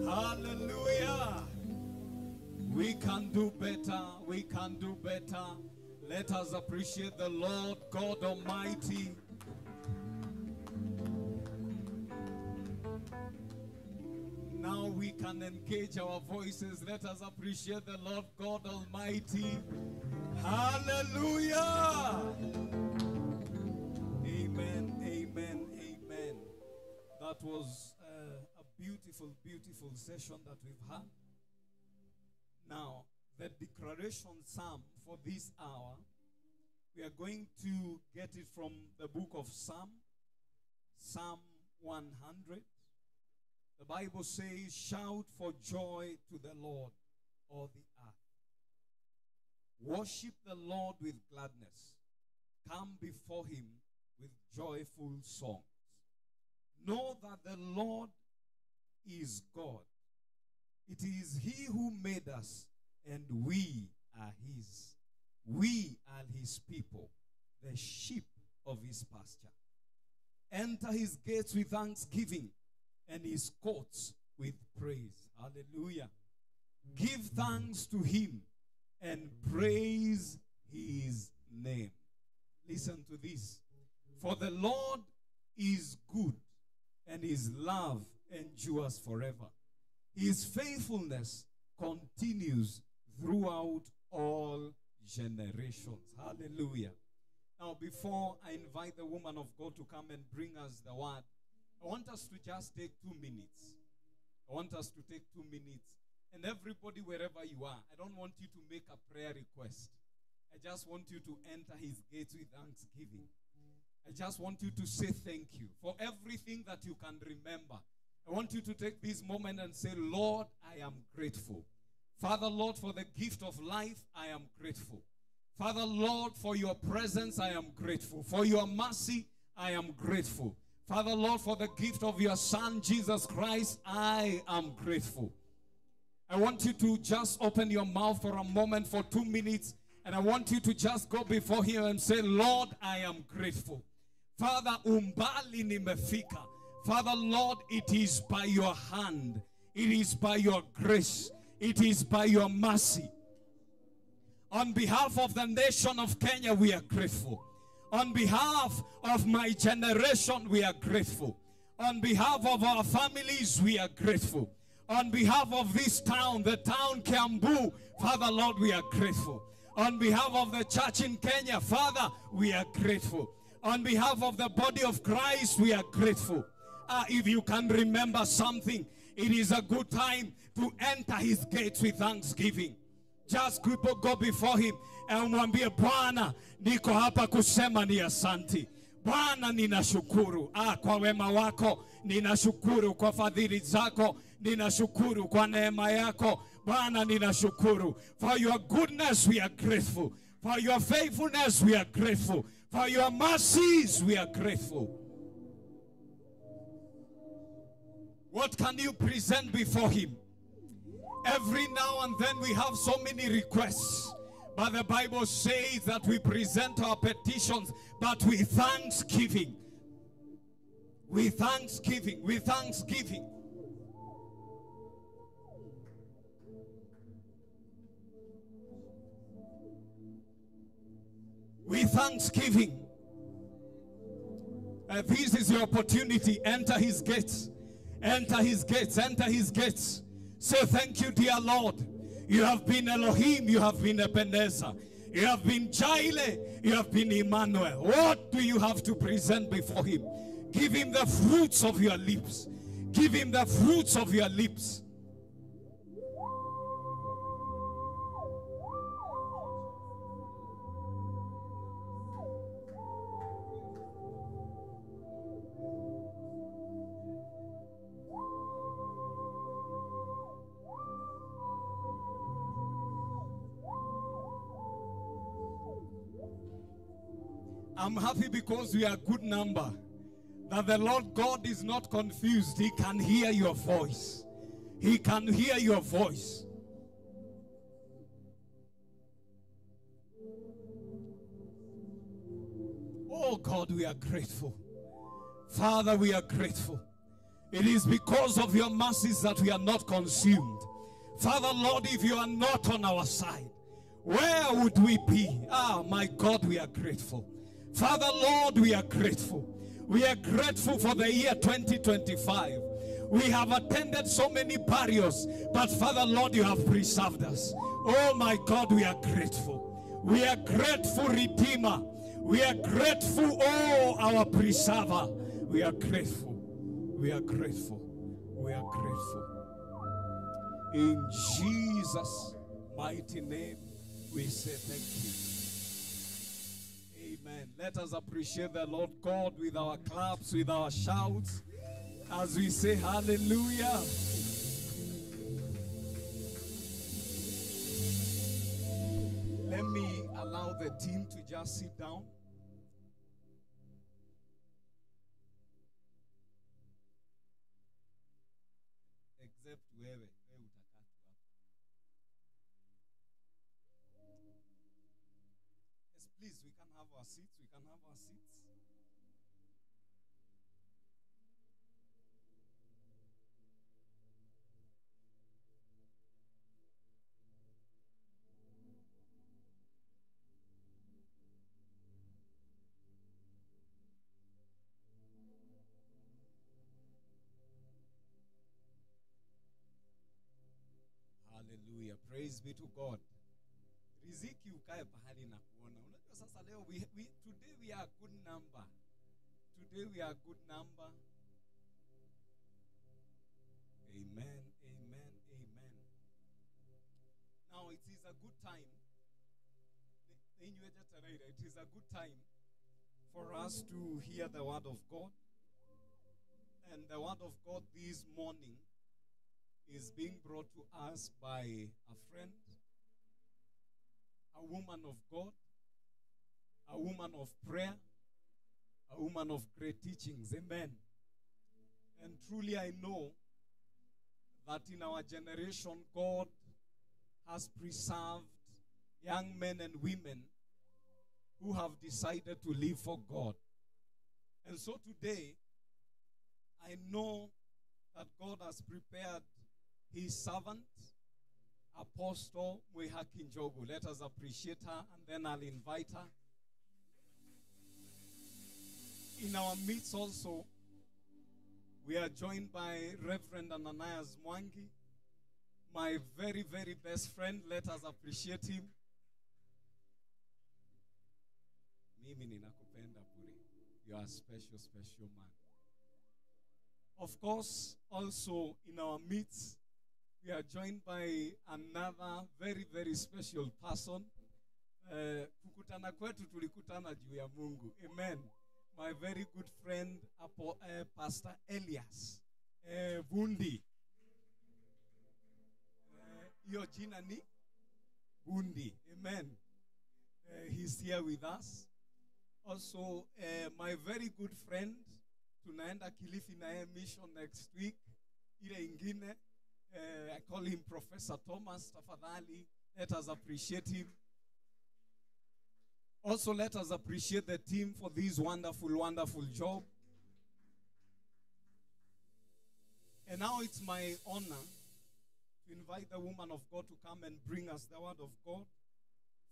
Hallelujah. We can do better. We can do better. Let us appreciate the Lord God Almighty. Now we can engage our voices. Let us appreciate the Lord God Almighty. Hallelujah. Amen, amen, amen. That was a beautiful, beautiful session that we've had. Now, the declaration psalm for this hour, we are going to get it from the book of Psalm, Psalm 100. The Bible says, shout for joy to the Lord, all the earth. Worship the Lord with gladness. Come before him with joyful songs. Know that the Lord is God. It is he who made us, and we are his. We are his people, the sheep of his pasture. Enter his gates with thanksgiving and his courts with praise. Hallelujah. Give thanks to him and praise his name. Listen to this. For the Lord is good, and his love endures forever. His faithfulness continues throughout all generations. Hallelujah. Now, before I invite the woman of God to come and bring us the word, I want us to just take 2 minutes. I want us to take 2 minutes. And everybody, wherever you are, I don't want you to make a prayer request. I just want you to enter his gates with thanksgiving. I just want you to say thank you for everything that you can remember. I want you to take this moment and say, Lord, I am grateful. Father, Lord, for the gift of life, I am grateful. Father, Lord, for your presence, I am grateful. For your mercy, I am grateful. Father, Lord, for the gift of your Son, Jesus Christ, I am grateful. I want you to just open your mouth for a moment, for 2 minutes, and I want you to just go before him and say, Lord, I am grateful. Father, umbali nimefika. Father, Lord, it is by your hand. It is by your grace. It is by your mercy. On behalf of the nation of Kenya, we are grateful. On behalf of my generation, we are grateful. On behalf of our families, we are grateful. On behalf of this town, the town Kiambu, Father, Lord, we are grateful. On behalf of the church in Kenya, Father, we are grateful. On behalf of the body of Christ, we are grateful. If you can remember something, it is a good time to enter his gates with thanksgiving. Just go before him and mwambie, Bwana, niko hapa kusema ni asanti. Bwana, ninashukuru kwa wema wako, ninashukuru kwa fadhili zako, ninashukuru kwa neema yako. Bwana, ninashukuru. For your goodness we are grateful. For your faithfulness we are grateful. For your mercies we are grateful. What can you present before him? Every now and then we have so many requests. But the Bible says that we present our petitions, but with thanksgiving. With thanksgiving. With thanksgiving. thanksgiving. This is your opportunity. Enter his gates. Enter his gates. Enter his gates. Say thank you, dear Lord. You have been Elohim. You have been Ebenezer. You have been Jireh. You have been Emmanuel. What do you have to present before him? Give him the fruits of your lips. Give him the fruits of your lips. I'm happy because we are a good number. That the Lord God is not confused. He can hear your voice. He can hear your voice. Oh God, we are grateful. Father, we are grateful. It is because of your mercies that we are not consumed. Father, Lord, if you are not on our side, where would we be? Ah, my God, we are grateful. Father, Lord, we are grateful. We are grateful for the year 2025. We have attended so many burials, but Father, Lord, you have preserved us. Oh my God, we are grateful. We are grateful, Redeemer. We are grateful, oh, our preserver. We are grateful. We are grateful. We are grateful. In Jesus' mighty name, we say thank you. Amen. Let us appreciate the Lord God with our claps, with our shouts, as we say hallelujah. Let me allow the team to just sit down. Except wewe. Yes, please, we can have our seats. We can have our seats. Hallelujah. Praise be to God. Riziki ukae pahali na kuona. Unajua sasa leo today we are a good number. Today we are a good number. Amen, amen, amen. Now it is a good time. It is a good time for us to hear the word of God. And the word of God this morning is being brought to us by a friend, a woman of God, a woman of prayer, a woman of great teachings. Amen. And truly I know that in our generation, God has preserved young men and women who have decided to live for God. And so today, I know that God has prepared his servant, Apostle Mwihaki Njogu. Let us appreciate her, and then I'll invite her. In our midst also, we are joined by Reverend Ananias Mwangi, my very, very best friend. Let us appreciate him. Mimi ninakupenda bure. You are a special, special man. Of course, also in our midst, we are joined by another very, very special person. Kukutana kwetu tulikutana juu ya Mungu. Amen. My very good friend, Pastor Elias Vundi. Hiyo jina ni Vundi. Amen. He's here with us. Also, my very good friend, tunaenda Kilifi na yeye mission next week. Ile ingine, I call him Professor Thomas. Tafadhali, let us appreciate him. Also, let us appreciate the team for this wonderful, wonderful job. And now it's my honor to invite the woman of God to come and bring us the word of God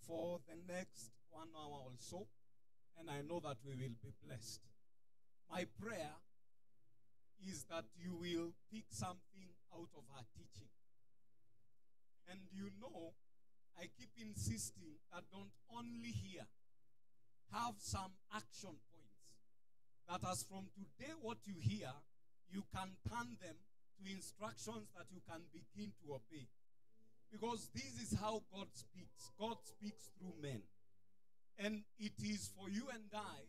for the next 1 hour or so. and I know that we will be blessed. My prayer is that you will pick something out of her teaching. And you know, I keep insisting that don't only hear, have some action points. That as from today what you hear, you can turn them to instructions that you can begin to obey. Because this is how God speaks. God speaks through men. And it is for you and I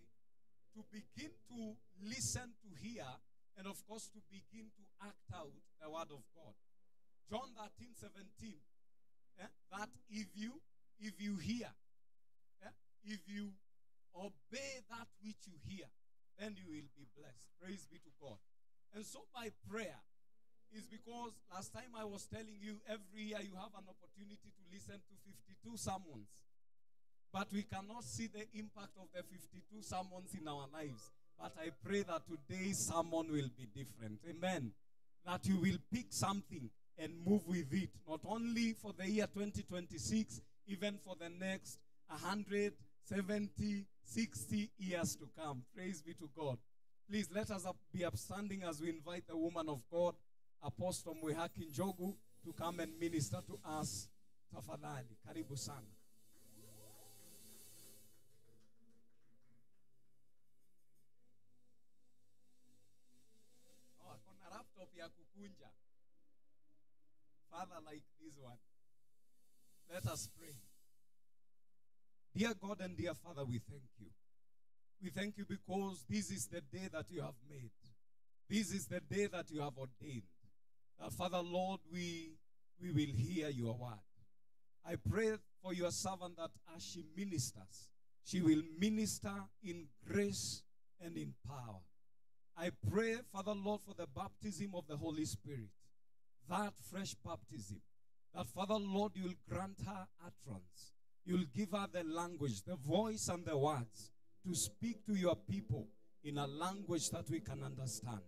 to begin to listen, to hear, and of course to begin to act out the word of God. John 13:17, that if you hear, if you obey that which you hear, then you will be blessed. Praise be to God. And so my prayer is, because last time I was telling you, every year you have an opportunity to listen to 52 sermons. But we cannot see the impact of the 52 sermons in our lives. But I pray that today's sermon will be different. Amen. That you will pick something and move with it, not only for the year 2026, even for the next 170, 60 years to come. Praise be to God. Please let us be upstanding as we invite the woman of God, Apostle Mwihaki Njogu, to come and minister to us. Tafadhali, karibu sana. Oh, akona laptop ya kukunja. Father, like this one. Let us pray. Dear God and dear Father, we thank you. We thank you because this is the day that you have made. This is the day that you have ordained. That, Father, Lord, we will hear your word. I pray for your servant that as she ministers, she will minister in grace and in power. I pray, Father, Lord, for the baptism of the Holy Spirit, that fresh baptism, that, Father, Lord, you will grant her utterance. You will give her the language, the voice and the words to speak to your people in a language that we can understand.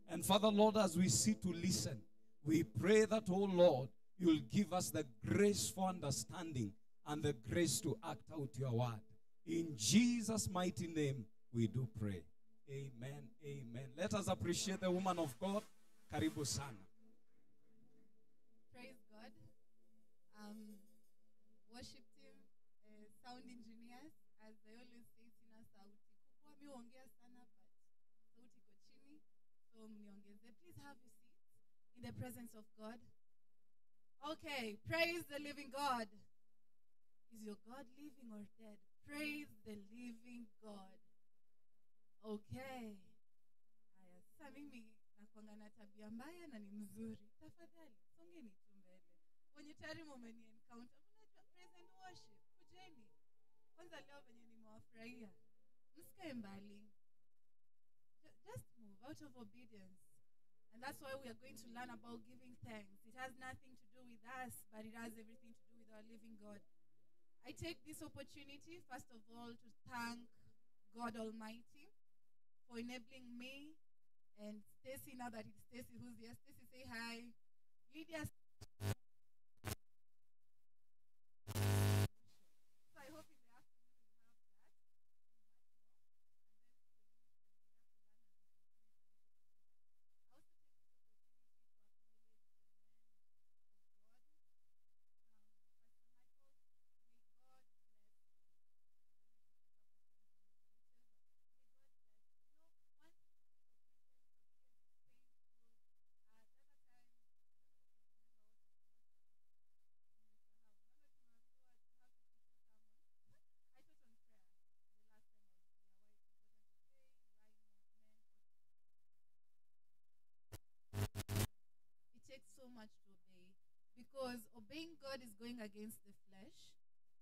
And Father, Lord, as we sit to listen, we pray that, oh Lord, you will give us the grace for understanding and the grace to act out your word. In Jesus' mighty name, we do pray. Amen, amen. Let us appreciate the woman of God. Karibu sana. Praise God. Worship team, sound engineers, as I always say, sina sauti kubwa. Mi huongea sana, but sauti iko chini, so mniongeze. Please have your seats in the presence of God. Okay, praise the living God. Is your God living or dead? Praise the living God. Okay. Haya, sasa mimi nakuanga na tabia mbaya na ni mzuri. Tafadhali, songeni tu mbele. Wenye tayari mmeni encounter, mnajua praise and worship. Kujeni. Kwanza leo venye nimewafurahia. Msikae mbali. Just move out of obedience. And that's why we are going to learn about giving thanks. It has nothing to do with us, but it has everything to do with our living God. I take this opportunity, first of all, to thank God Almighty for enabling me and Stacy, now that it's Stacy who's here. Stacy, say hi. Lydia. So I hope in the afternoon we'll have that and much more. And then we will need to learn as we continue to worship. I also take this opportunity to acknowledge the men of God. Pastor Michael, may God bless you. May God bless you. You know, one thing to do is obedience. Obedience is painful. The other time, I don't know if you can remember what I taught on. I taught on prayer the last time I was here, why it's important to pray, why men ought. It takes so much to obey, because obeying God is going against the flesh.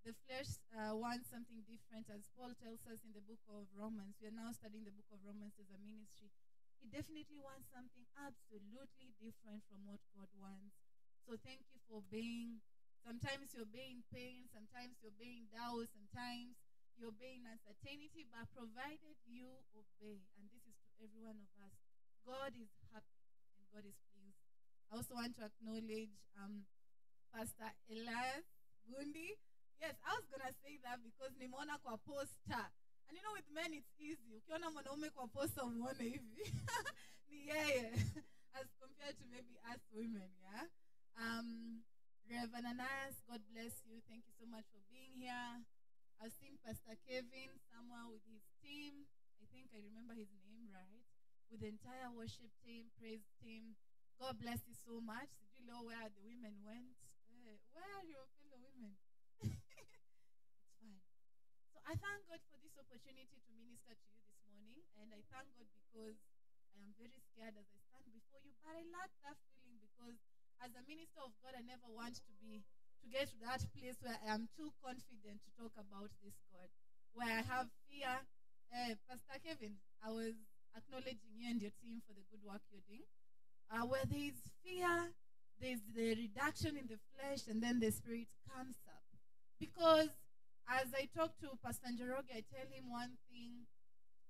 The flesh wants something different, as Paul tells us in the book of Romans. We are now studying the book of Romans as a ministry. It definitely wants something absolutely different from what God wants. So thank you for obeying. Sometimes you obey in pain, sometimes you obey in doubt, sometimes you obey in uncertainty, but provided you obey, and this is to every one of us, God is happy and God is pleased. I also want to acknowledge Pastor Elias Bundi. Yes, I was going to say that because nimeona kwa poster. And you know, with men it's easy. Ukiona mwanaume kwa poster umuone hivi. Ni yeye. As compared to maybe us women, yeah? Rev Ananias, God bless you. Thank you so much for being here. I've seen Pastor Kevin somewhere with his team. I think I remember his name, right? With the entire worship team, praise team. God bless you so much. Did you know where the women went? Where are your fellow women? It's fine. So I thank God for this opportunity to minister to you this morning. And I thank God because I am very scared as I stand before you. But I lack that feeling because as a minister of God, I never want to get to that place where I am too confident to talk about this God, where I have fear. Pastor Kevin, I was acknowledging you and your team for the good work you're doing. Where there is fear, there's the reduction in the flesh, and then the spirit comes up. Because as I talk to Pastor Njoroge, I tell him one thing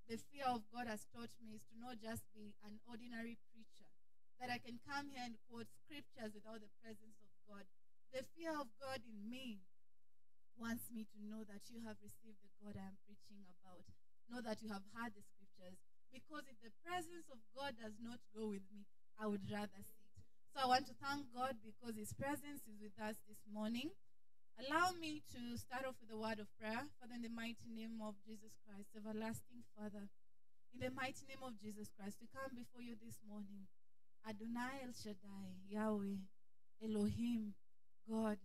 the fear of God has taught me is to not just be an ordinary preacher, that I can come here and quote scriptures without the presence of God. The fear of God in me wants me to know that you have received the God I am preaching about. Know that you have heard the scriptures. Because if the presence of God does not go with me, I would rather sit. So I want to thank God because his presence is with us this morning. Allow me to start off with a word of prayer. Father, in the mighty name of Jesus Christ, everlasting Father, in the mighty name of Jesus Christ, we come before you this morning. Adonai El Shaddai, Yahweh, Elohim, God,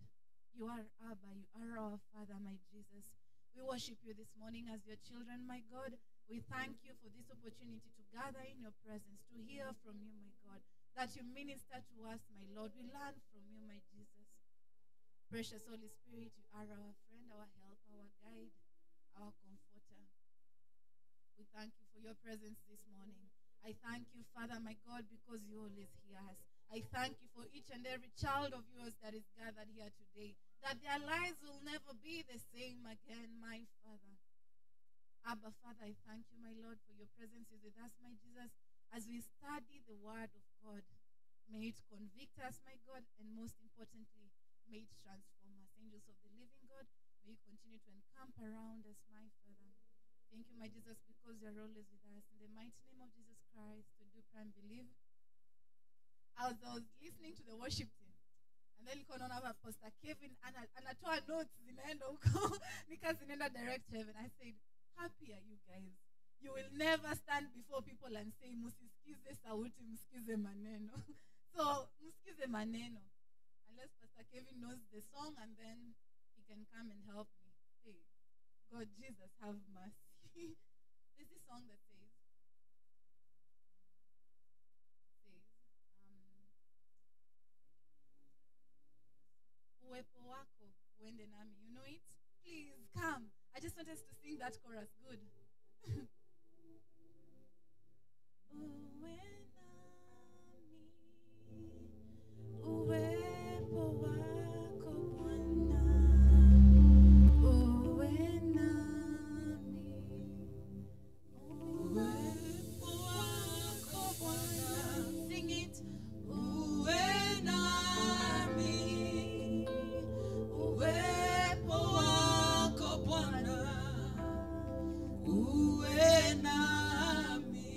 you are Abba, you are our Father, my Jesus. We worship you this morning as your children, my God. We thank you for this opportunity to gather in your presence, to hear from you, my God, that you minister to us, my Lord. We learn from you, my Jesus. Precious Holy Spirit, you are our friend, our help, our guide, our comforter. We thank you for your presence this morning. I thank you, Father, my God, because you always hear us. I thank you for each and every child of yours that is gathered here today, that their lives will never be the same again, my Father. Abba, Father, I thank you, my Lord, for your presence is with us, my Jesus, as we study the word of God. May it convict us, my God, and most importantly, may it transform us. Angels of the living God, may you continue to encamp around us, my Father. Thank you, my Jesus, because you are always with us. In the mighty name of Jesus Christ, we do pray and believe. As I was listening to the worship team, and then nilikuwa naona hapa Pastor Kevin anatoa notes zinaenda huko, nika zinaenda direct to heaven. I said, happy are you guys. You will never stand before people and say, musisikize sauti, msikize maneno. So, msikize maneno. Unless Pastor Kevin knows the song and then he can come and help me. Hey, God, Jesus, have mercy. There's this song that says, Uwepo wako uende nami. You know it? Please come. I just want us to sing that chorus. Good. Uwe nami, uwepo wako Bwana, uwe nami, uwepo wako Bwana. Sing it. Uwe nami, uwepo wako Bwana, uwe nami,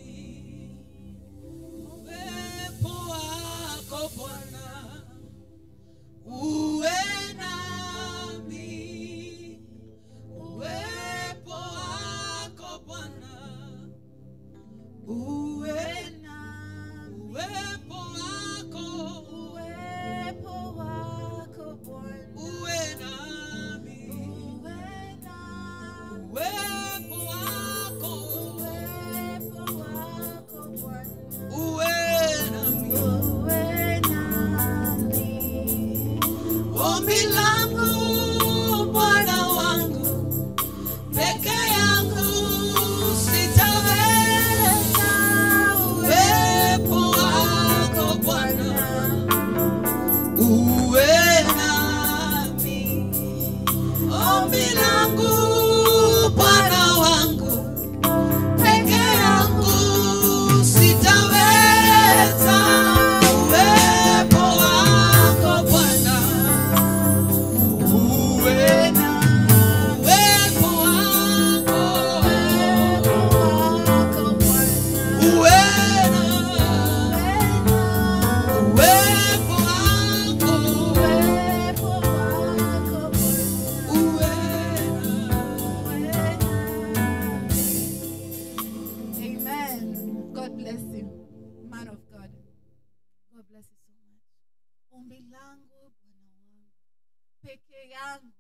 yangu.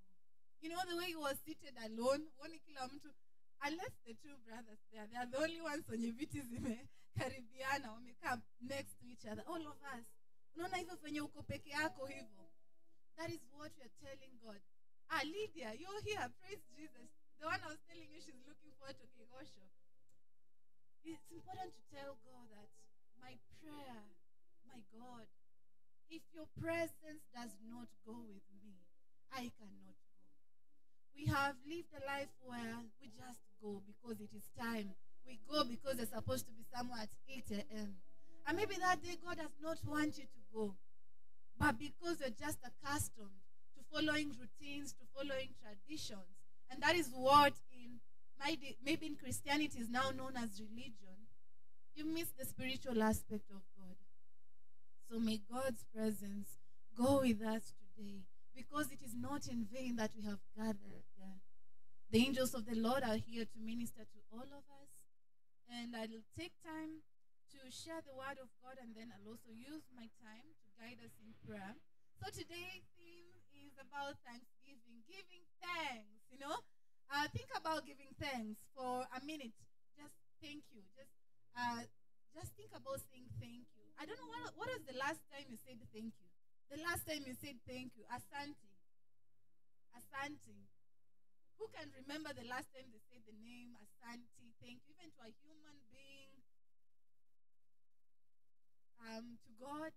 You know the way he was seated alone, huoni kila mtu, unless the two brothers there, they are the only ones wenye viti zimekaribiana, wamekaa next to each other, all of us. Unaona hivyo venye uko peke yako hivyo. That is what we are telling God. Ah, Lydia, you're here. Praise Jesus. The one I was telling you, she's looking forward to Kigosho. It's important to tell God that my prayer, my God, if your presence does not go with me, I cannot go. We have lived a life where we just go because it is time. We go because they're supposed to be somewhere at 8 a.m. And maybe that day God does not want you to go. But because you're just accustomed to following routines, to following traditions, and that is what in maybe in Christianity is now known as religion, you miss the spiritual aspect of God. So may God's presence go with us today, because it is not in vain that we have gathered here. The angels of the Lord are here to minister to all of us. And I'll take time to share the word of God, and then I'll also use my time to guide us in prayer. So today's theme is about thanksgiving, giving thanks, you know. Think about giving thanks for a minute. Just thank you. Just think about saying thank you. I don't know, what was the last time you said thank you? The last time you said thank you. Asante. Asante. Who can remember the last time they said the name Asante, thank you, even to a human being, to God,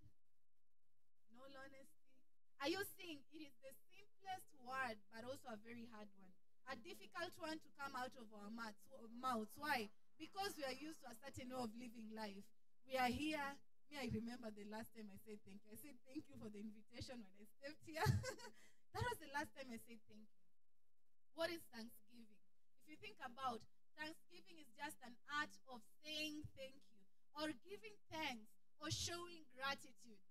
in all honesty? Are you seeing? It is the simplest word, but also a very hard one. A difficult one to come out of our mouths. Why? Because we are used to a certain way of living life. We are here. Me, I remember the last time I said thank you. I said thank you for the invitation when I stepped here. That was the last time I said thank you. What is thanksgiving? If you think about, thanksgiving is just an art of saying thank you, or giving thanks, or showing gratitude.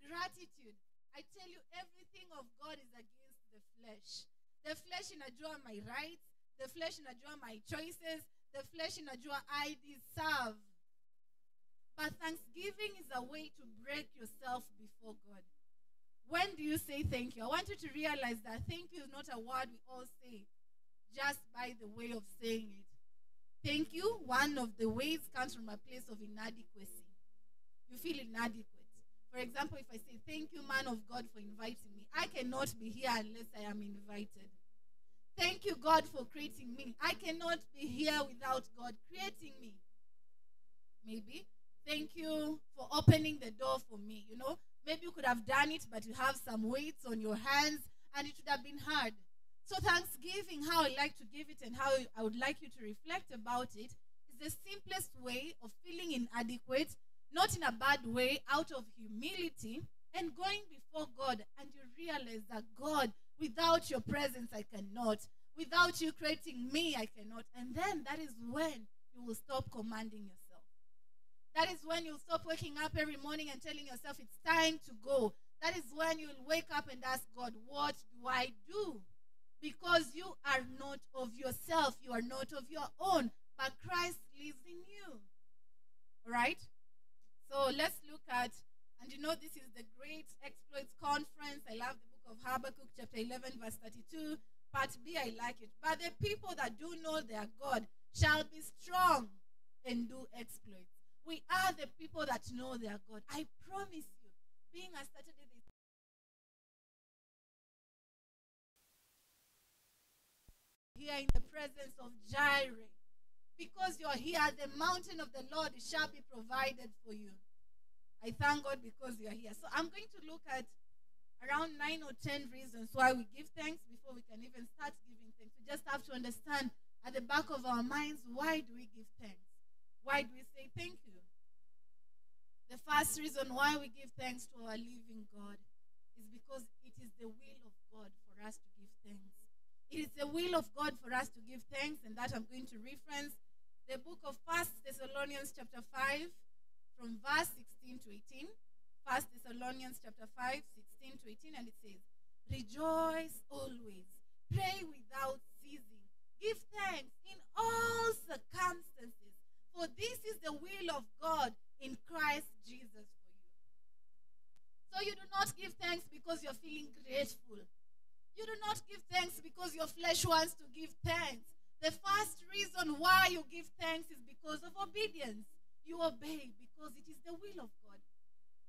Gratitude. I tell you, everything of God is against the flesh. The flesh inajua my rights. The flesh inajua my choices. The flesh inajua I deserve. But thanksgiving is a way to break yourself before God. When do you say thank you? I want you to realize that thank you is not a word we all say just by the way of saying it. Thank you, one of the ways, comes from a place of inadequacy. You feel inadequate. For example, if I say, thank you, man of God, for inviting me, I cannot be here unless I am invited. Thank you, God, for creating me. I cannot be here without God creating me. Maybe. Thank you for opening the door for me. You know, maybe you could have done it, but you have some weights on your hands, and it would have been hard. So thanksgiving, how I like to give it and how I would like you to reflect about it, is the simplest way of feeling inadequate, not in a bad way, out of humility, and going before God, and you realize that, God, without your presence, I cannot. Without you creating me, I cannot. And then that is when you will stop commanding yourself. That is when you'll stop waking up every morning and telling yourself it's time to go. That is when you'll wake up and ask God, what do I do? Because you are not of yourself. You are not of your own. But Christ lives in you. All right? So let's look at, and you know this is the Great Exploits Conference. I love the book of Habakkuk, chapter 11, verse 32. Part B, I like it. But the people that do know their God shall be strong and do exploits. We are the people that know their God. I promise you, being a Saturday this here in the presence of Jireh, because you are here, the mountain of the Lord shall be provided for you. I thank God because you are here. So I'm going to look at around 9 or 10 reasons why we give thanks before we can even start giving thanks. We just have to understand at the back of our minds, why do we give thanks? Why do we say thank you? The first reason why we give thanks to our living God is because it is the will of God for us to give thanks. It is the will of God for us to give thanks, and that I'm going to reference the book of 1 Thessalonians chapter 5 from verse 16 to 18. 1 Thessalonians chapter 5, 16 to 18, and it says, rejoice always, pray without ceasing, give thanks in all circumstances, for this is the will of God in Christ Jesus for you. So you do not give thanks because you're feeling grateful. You You do not give thanks because your flesh wants to give thanks. The first reason why you give thanks is because of obedience. You obey because it is the will of God.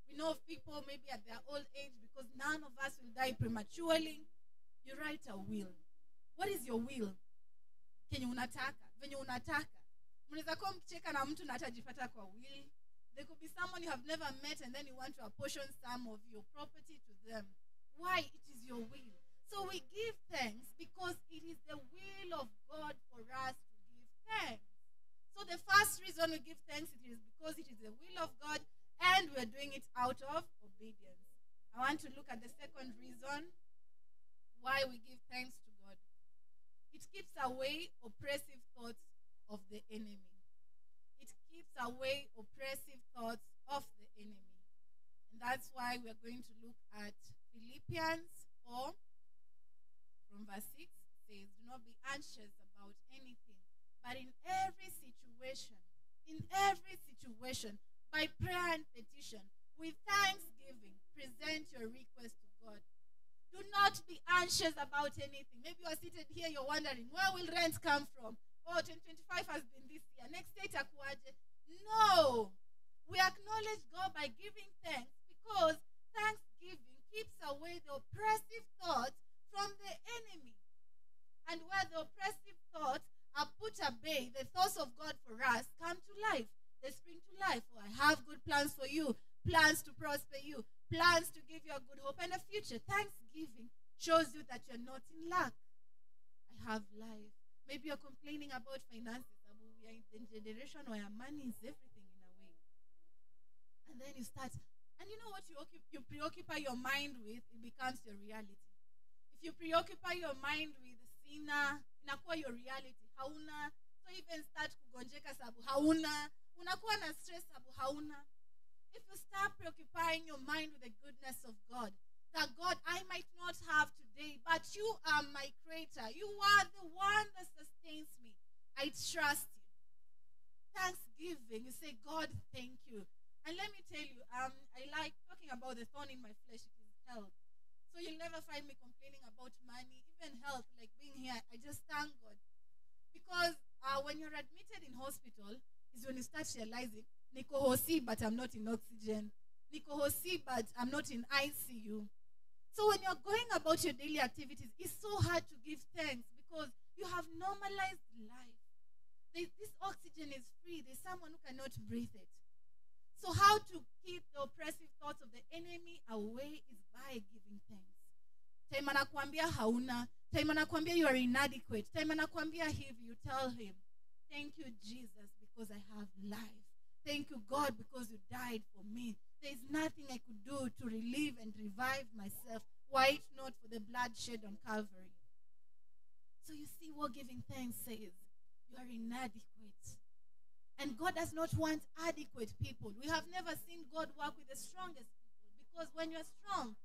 We know of people maybe at their old age, because none of us will die prematurely. You write a will. What is your will? Kenye unataka, venye unataka. Mnaweza kuwa mkicheka na mtu na hatajipata kwa will. There could be someone you have never met and then you want to apportion some of your property to them. Why? It is your will. So we give thanks because it is the will of God for us to give thanks. So the first reason we give thanks, it is because it is the will of God and we're doing it out of obedience. I want to look at the second reason why we give thanks to God. It keeps away oppressive thoughts of the enemy. It keeps away oppressive thoughts of the enemy. And that's why we're going to look at Philippians 4 from verse 6. It says, do not be anxious about anything, but in every situation, by prayer and petition, with thanksgiving, present your request to God. Do not be anxious about anything. Maybe you are seated here, you're wondering, where will rent come from? Oh, 2025 has been this year. Next year, itakuwaje? No. We acknowledge God by giving thanks because thanksgiving keeps away the oppressive thoughts from the enemy. And where the oppressive thoughts are put at bay, the thoughts of God for us come to life. They spring to life. Oh, I have good plans for you, plans to prosper you, plans to give you a good hope and a future. Thanksgiving shows you that you're not in lack. I have life. Maybe you're complaining about finances. We are in the generation where money is everything in a way. And then you start, and you know what you preoccupy your mind with, it becomes your reality. If you preoccupy your mind with sina, inakuwa your reality. Hauna. So even start kugonjeka sabu hauna. Unakuwa na stress sabu hauna. If you start preoccupying your mind with the goodness of God, that God, I might not have today, but you are my creator. You are the one that sustains me. I trust you. Thanksgiving, you say, God, thank you. And let me tell you, I like talking about the thorn in my flesh. It is health. So you'll never find me complaining about money, even health, like being here. I just thank God. Because when you're admitted in hospital, is when you start realizing, niko hosi, but I'm not in oxygen. Niko hosi, but I'm not in ICU. So when you're going about your daily activities, it's so hard to give thanks because you have normalized life. This oxygen is free. There's someone who cannot breathe it. So how to keep the oppressive thoughts of the enemy away is by giving thanks. Time anakuambia hauna. Time anakuambia you are inadequate. Time anakuambia hivi, you tell him, thank you, Jesus, because I have life. Thank you, God, because you died for me. There is nothing I could do to relieve and revive myself. Were it not for the blood shed on Calvary. So you see what giving thanks says. You are inadequate. And God does not want adequate people. We have never seen God work with the strongest people, because when you're strong,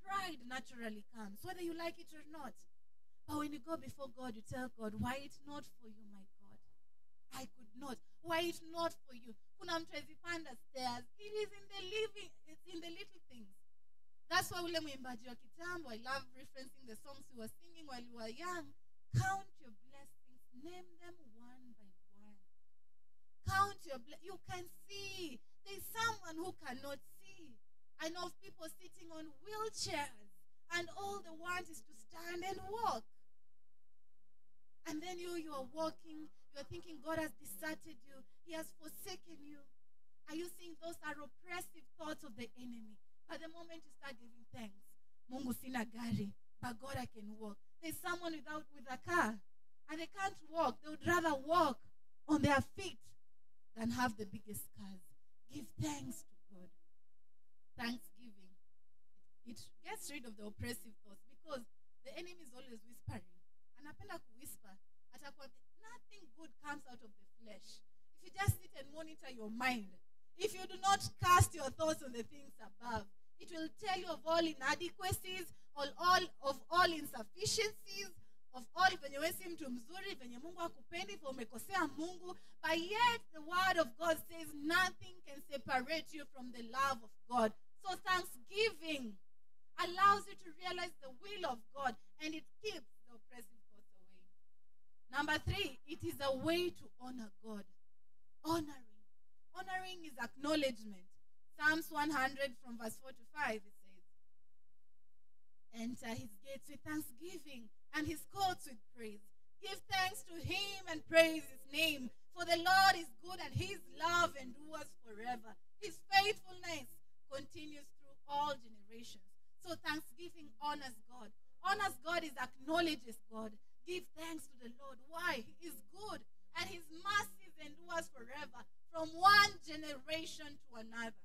pride naturally comes, whether you like it or not. But when you go before God, you tell God, why it not for you, my God? I could not. Why it not for you? Kuna mtu hawezi panda stairs. It is in the living, it's in the little things. That's why ule mwimbaji wa kitambo, I love referencing the songs we were singing while we were young. Count your blessings, name them one by one. Count your blessings. You can see. There's someone who cannot see. I know of people sitting on wheelchairs and all they want is to stand and walk. And then you are walking, you are thinking God has deserted you, he has forsaken you. Are you seeing those are oppressive thoughts of the enemy? But the moment you start giving thanks, Mungu sina gari, but God I can walk. There's someone with a car and they can't walk. They would rather walk on their feet than have the biggest cars. Give thanks to God. Thanksgiving. It gets rid of the oppressive thoughts because the enemy is always whispering. Anapenda kuwhisper. Nothing good comes out of the flesh. If you just sit and monitor your mind, if you do not cast your thoughts on the things above, it will tell you of all inadequacies, of all insufficiencies, of all venye wewe si mtu mzuri, venye Mungu hakupendi, for umekosea Mungu. But yet the word of God says nothing can separate you from the love of God. So thanksgiving allows you to realize the will of God, and it keeps the oppressive thoughts away. Number 3, it is a way to honor God. Honoring. Honoring is acknowledgement. Psalms 100 from verse 4 to 5, it says, enter his gates with thanksgiving and his courts with praise. Give thanks to him and praise his name. For the Lord is good and his love endures forever. His faithfulness continues through all generations. So thanksgiving honors God. Honors God is acknowledges God. Give thanks to the Lord. Why? He is good and his mercies endures forever from one generation to another.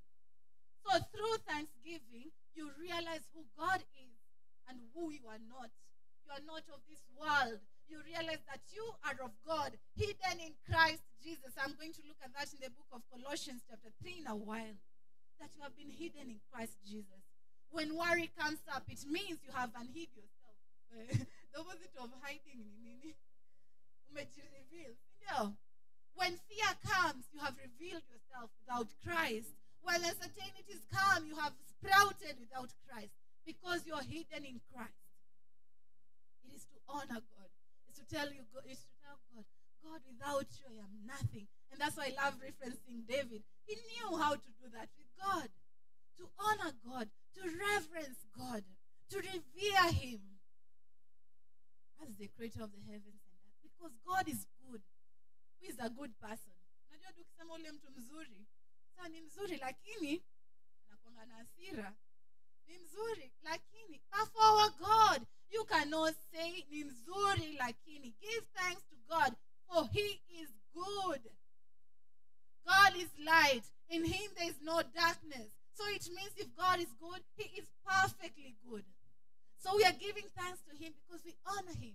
So through thanksgiving, you realize who God is and who you are not. You are not of this world. You realize that you are of God, hidden in Christ Jesus. I'm going to look at that in the book of Colossians chapter 3 in a while. That you have been hidden in Christ Jesus. When worry comes up, it means you have unhid yourself. The opposite of hiding ni nini? Umejireveal. When fear comes, you have revealed yourself without Christ. When uncertainties come, you have sprouted without Christ because you are hidden in Christ. It is to honor God. It's to tell you, it's to tell God, God, without you, I am nothing. And that's why I love referencing David. He knew how to do that with God. To honor God, to reverence God, to revere him as the creator of the heavens and earth. Because God is good. Who is a good person? Unajua tu ukisema ule mtu mzuri, sasa ni mzuri lakini anakuanga na hasira. Ni mzuri lakini, but for our God, you cannot say ni mzuri lakini. Give thanks to God, for he is good. God is light. In him there is no darkness. So it means if God is good, he is perfectly good. So we are giving thanks to him because we honor him.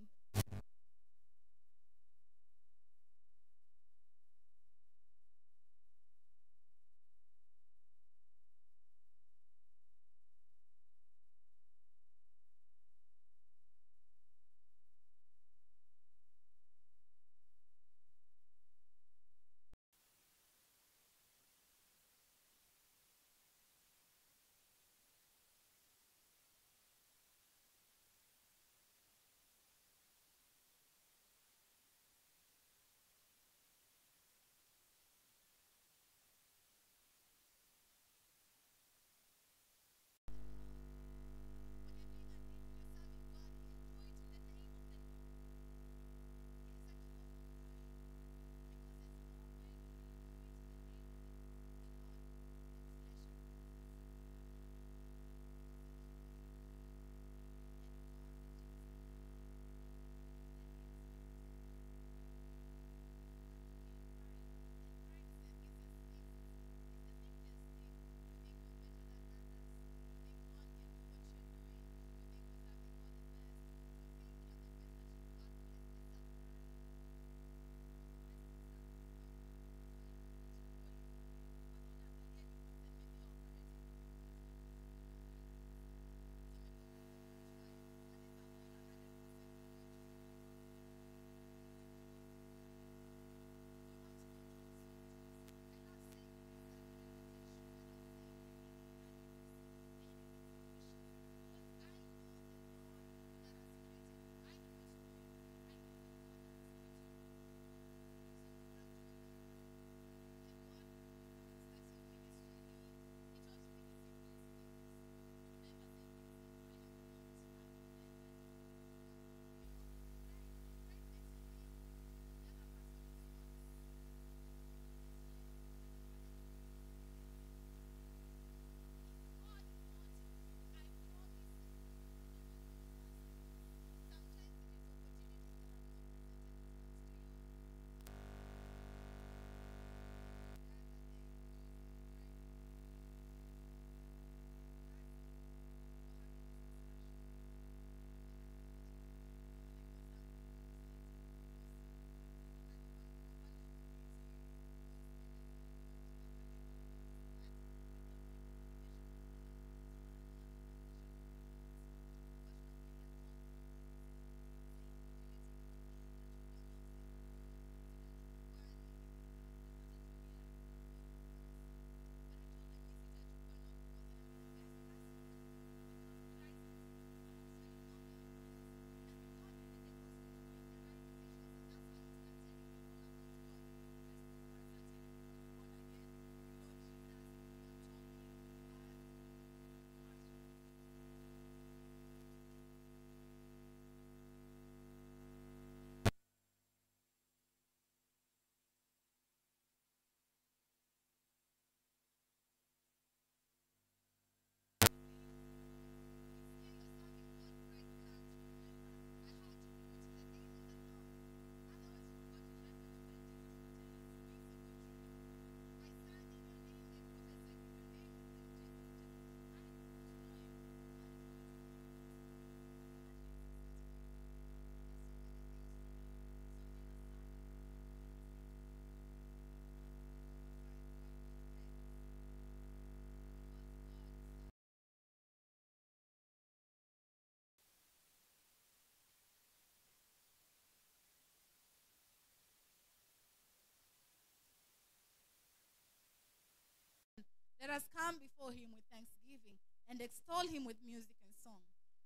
Let us come before him with thanksgiving and extol him with music and song.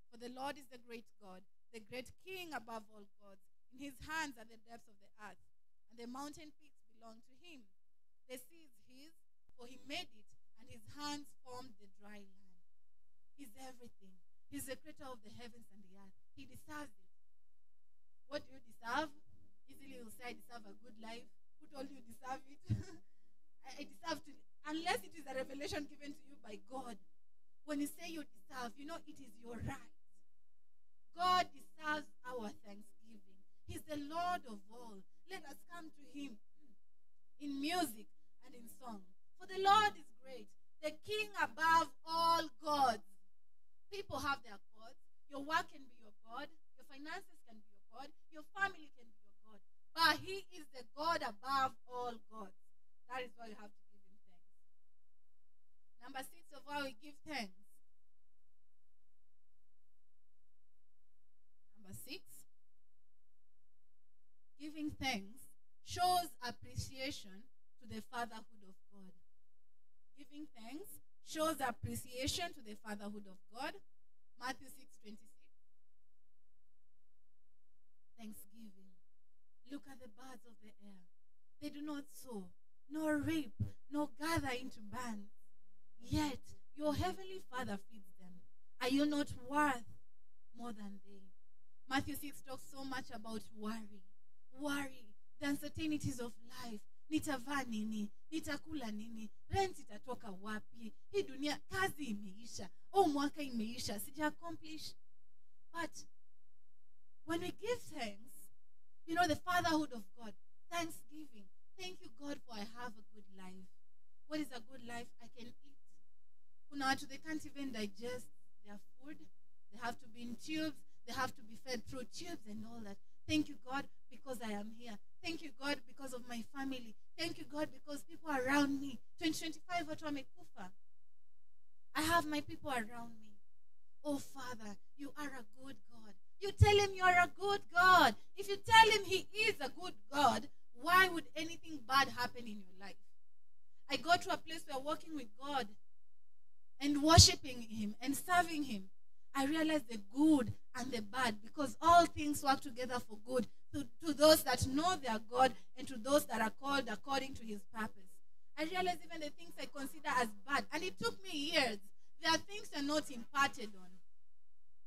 For the Lord is the great God, the great King above all gods. In his hands are the depths of the earth, and the mountain peaks belong to him. The sea is his, for he made it, and his hands formed the dry land. He's everything. He's the creator of the heavens and the earth. He deserves it. What do you deserve? Easily you'll say, I deserve a good life. Who told you deserve it? I deserve to, unless it is a revelation given to you by God. When you say you deserve, you know it is your right. God deserves our thanksgiving. He's the Lord of all. Let us come to him in music and in song. For the Lord is great, the King above all gods. People have their gods. Your work can be your God. Your finances can be your God. Your family can be your God. But he is the God above all gods. That is why you have to give him thanks. Number 6 of why we give thanks. Number 6, giving thanks shows appreciation to the fatherhood of God. Giving thanks shows appreciation to the fatherhood of God. Matthew 6:26. Thanksgiving. Look at the birds of the air. They do not sow, nor reap, nor gather into barns. Yet your heavenly Father feeds them. Are you not worth more than they? Matthew 6 talks so much about worry. Worry, the uncertainties of life. Nitavaa nini? Nitakula nini? Rent itatoka wapi? Hii dunia, kazi imeisha. Oh, mwaka imeisha. Sija accomplish. But when we give thanks, you know, the fatherhood of God, thanksgiving. Thank you, God, for I have a good life. What is a good life? I can eat. Kuna watu, they can't even digest their food. They have to be in tubes. They have to be fed through tubes and all that. Thank you, God, because I am here. Thank you, God, because of my family. Thank you, God, because people around me. 2025, watu wamekufa. I have my people around me. Oh, Father, you are a good God. You tell him you are a good God. If you tell him he is a good God, why would anything bad happen in your life? I got to a place where walking with God and worshiping him and serving him, I realized the good and the bad, because all things work together for good to those that know their God and to those that are called according to his purpose. I realized even the things I consider as bad, and it took me years. There are things you're not imparted on.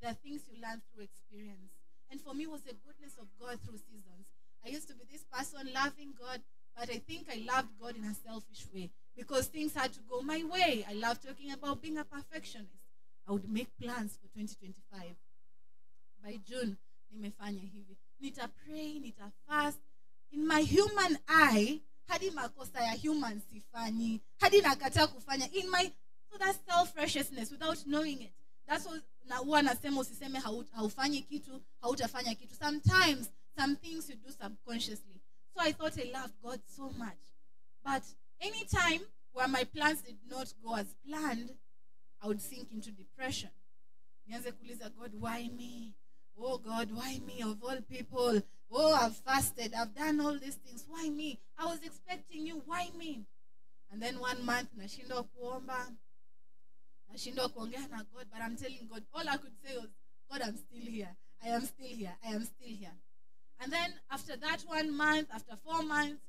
There are things you learn through experience. And for me, it was the goodness of God through seasons. I used to be this person loving God, but I think I loved God in a selfish way because things had to go my way. I love talking about being a perfectionist. I would make plans for 2025. By June, nimefanya hivi. Nita pray, nita fast. In my human eye, hadi makosa ya human sifanyi, hadi nakataa kufanya. In my, so that's self-righteousness without knowing it. That's what na huwa nasema usiseme haufanyi kitu, hautafanya kitu. Sometimes, some things you do subconsciously. So I thought I loved God so much. But anytime where my plans did not go as planned, I would sink into depression. Nianze kuuliza God, why me? Oh God, why me of all people? Oh, I've fasted, I've done all these things. Why me? I was expecting you, why me? And then 1 month, nashindwa kuomba, nashindwa kuongea na God, but I'm telling God, all I could say was, God, I'm still here. I am still here. I am still here. And then after that 1 month, after 4 months,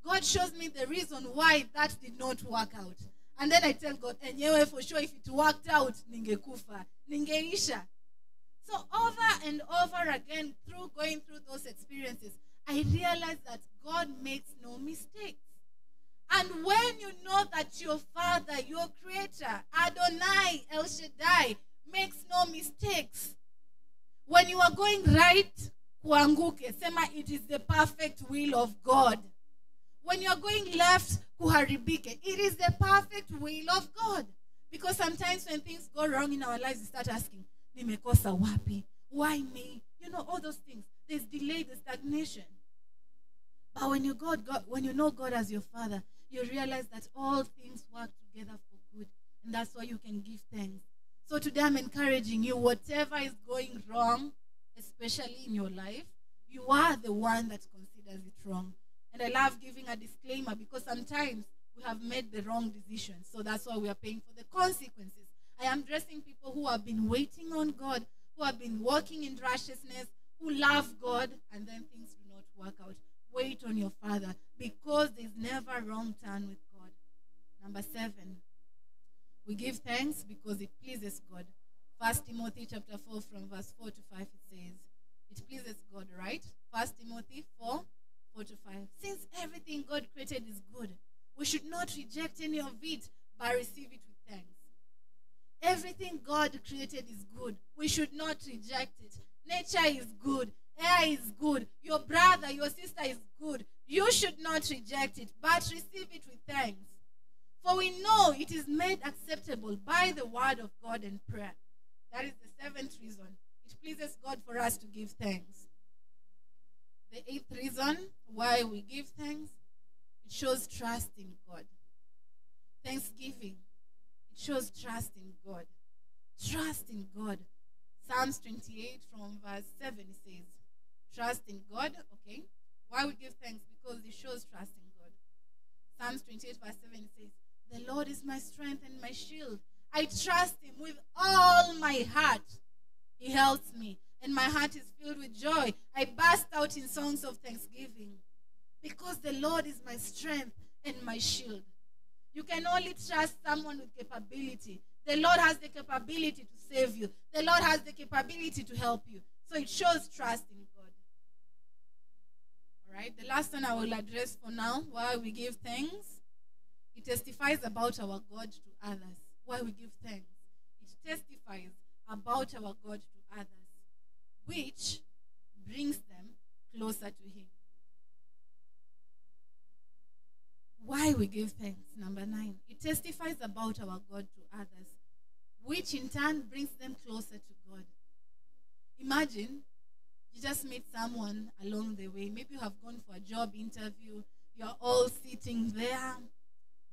God shows me the reason why that did not work out. And then I tell God, enyewe for sure if it worked out, ningekufa, ningeisha. So over and over again, through going through those experiences, I realized that God makes no mistakes. And when you know that your Father, your Creator, Adonai, El Shaddai, makes no mistakes, when you are going right, kuanguke, sema it is the perfect will of God. When you are going left, kuharibike, it is the perfect will of God. Because sometimes when things go wrong in our lives, we start asking, nimekosa wapi? Why me? You know, all those things. There's delay, there's stagnation. But when you when you know God as your Father, you realize that all things work together for good. And that's why you can give thanks. So today I'm encouraging you, whatever is going wrong, especially in your life, you are the one that considers it wrong. And I love giving a disclaimer because sometimes We have made the wrong decision. So that's why we are paying for the consequences. I am addressing people who have been waiting on God, who have been walking in righteousness, who love God, and then things do not work out. Wait on your Father, because there's never a wrong turn with God. Number 7, we give thanks because it pleases God. 1 Timothy chapter 4 from verse 4 to 5, it says, it pleases God, right? 1 Timothy 4, 4 to 5. Since everything God created is good, we should not reject any of it, but receive it with thanks. Everything God created is good. We should not reject it. Nature is good. Air is good. Your brother, your sister is good. You should not reject it, but receive it with thanks. For we know it is made acceptable by the word of God and prayer. That is the 7th reason. It pleases God for us to give thanks. The 8th reason why we give thanks, it shows trust in God. Thanksgiving, it shows trust in God. Trust in God. Psalms 28 from verse 7 says, trust in God, okay? Why we give thanks? Because it shows trust in God. Psalms 28 verse 7 says, the Lord is my strength and my shield. I trust him with all my heart. He helps me, and my heart is filled with joy. I burst out in songs of thanksgiving because the Lord is my strength and my shield. You can only trust someone with capability. The Lord has the capability to save you. The Lord has the capability to help you. So it shows trust in God. All right, the last one I will address for now, why we give thanks. It testifies about our God to others. Why we give thanks. It testifies about our God to others, which brings them closer to him. Why we give thanks, number 9. It testifies about our God to others, which in turn brings them closer to God. Imagine you just meet someone along the way. Maybe you have gone for a job interview. You're all sitting there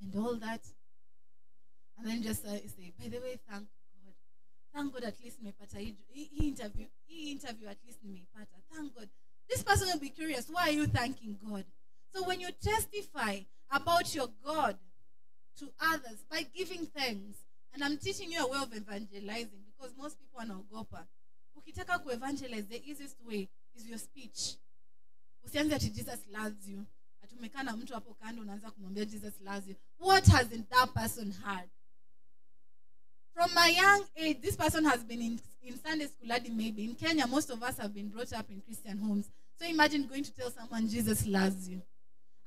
and all that. And then just say, by the way, thank God. Thank God at least nimepata hii interview at least nimeipata. Thank God. This person will be curious, why are you thanking God? So when you testify about your God to others by giving thanks, and I'm teaching you a way of evangelizing because most people wanaogopa. Ukitaka kuevangelize, the easiest way is your speech. Usianze ati Jesus loves you. Atumekaa na mtu hapo kando unaanza kumwambia Jesus loves you. What hasn't that person heard? From my young age, this person has been in Sunday school, maybe. In Kenya, most of us have been brought up in Christian homes. So imagine going to tell someone Jesus loves you.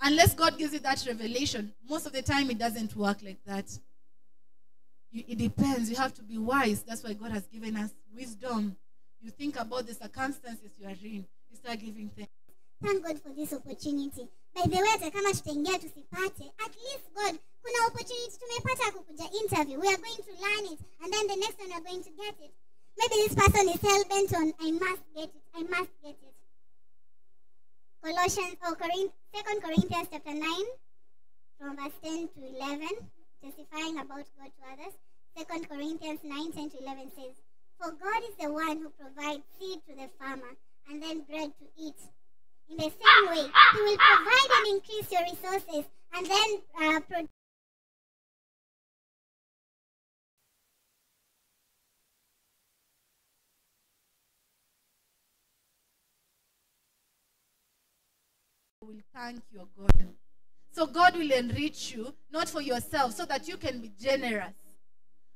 Unless God gives you that revelation, most of the time it doesn't work like that. It depends. You have to be wise. That's why God has given us wisdom. You think about the circumstances you are in. You start giving thanks. Thank God for this opportunity. By the way, hata kama tutaingia tusipate, at least God, kuna opportunity tumepata kukuja interview. We are going to learn it, and then the next one we are going to get it. Maybe this person is hell-bent on, I must get it, I must get it. Colossians, or 2 Corinthians chapter 9, from verse 10 to 11, testifying about God to others. 2 Corinthians 9, 10 to 11 says, for God is the one who provides seed to the farmer and then bread to eat. In the same way, he will provide and increase your resources and then produce. Will thank your God. So God will enrich you, not for yourself, so that you can be generous.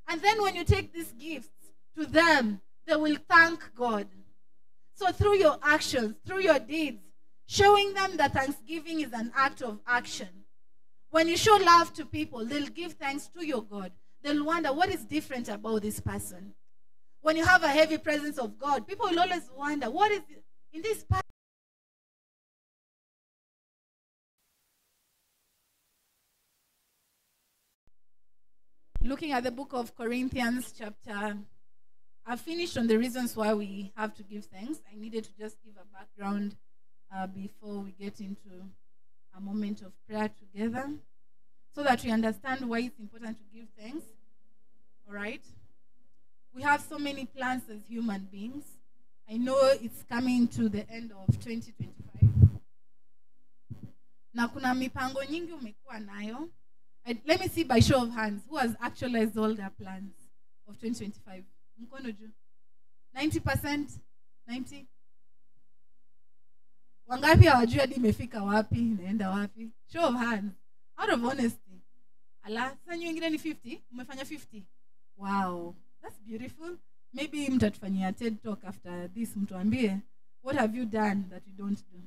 And then when you take these gifts to them, they will thank God. So through your actions, through your deeds, showing them that thanksgiving is an act of action. When you show love to people, they'll give thanks to your God. They'll wonder what is different about this person. When you have a heavy presence of God, people will always wonder, what is in this person? Looking at the book of Corinthians chapter, I've finished on the reasons why we have to give thanks. I needed to just give a background before we get into a moment of prayer together, so that we understand why it's important to give thanks. All right? We have so many plans as human beings. I know it's coming to the end of 2025. Na kuna mipango nyingi umekuwa nayo. Let me see by show of hands who has actualized all their plans of 2025. Mkono juu. 90%? 90? Wangapi hawajui hadi imefika wapi, inaenda wapi? Show of hands. Out of honesty. Ala, sasa nyinyi wengine ni 50? Umefanya 50? Wow, that's beautiful. Maybe mtatufanyia TED Talk after this, mtuambie what have you done that you don't do?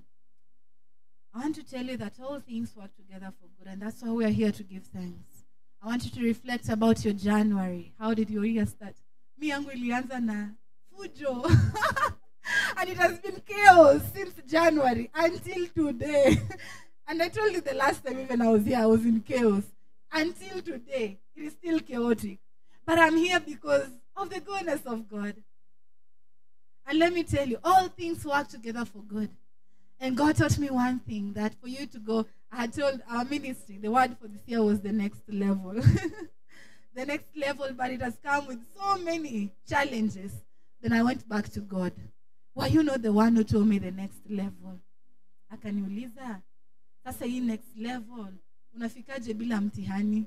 I want to tell you that all things work together for good, and that's why we are here to give thanks. I want you to reflect about your January. How did your year start? Mi yangu ilianza na fujo. And it has been chaos since January until today. And I told you the last time even I was here, I was in chaos. Until today, it is still chaotic. But I'm here because of the goodness of God. And let me tell you, all things work together for good. And God taught me one thing, that for you to go, I had told our ministry, the word for this year was the next level. The next level, but it has come with so many challenges. Then I went back to God. Why, you know the one who told me the next level? Akaniuliza, sasa hii next level, unafikaje bila mtihani?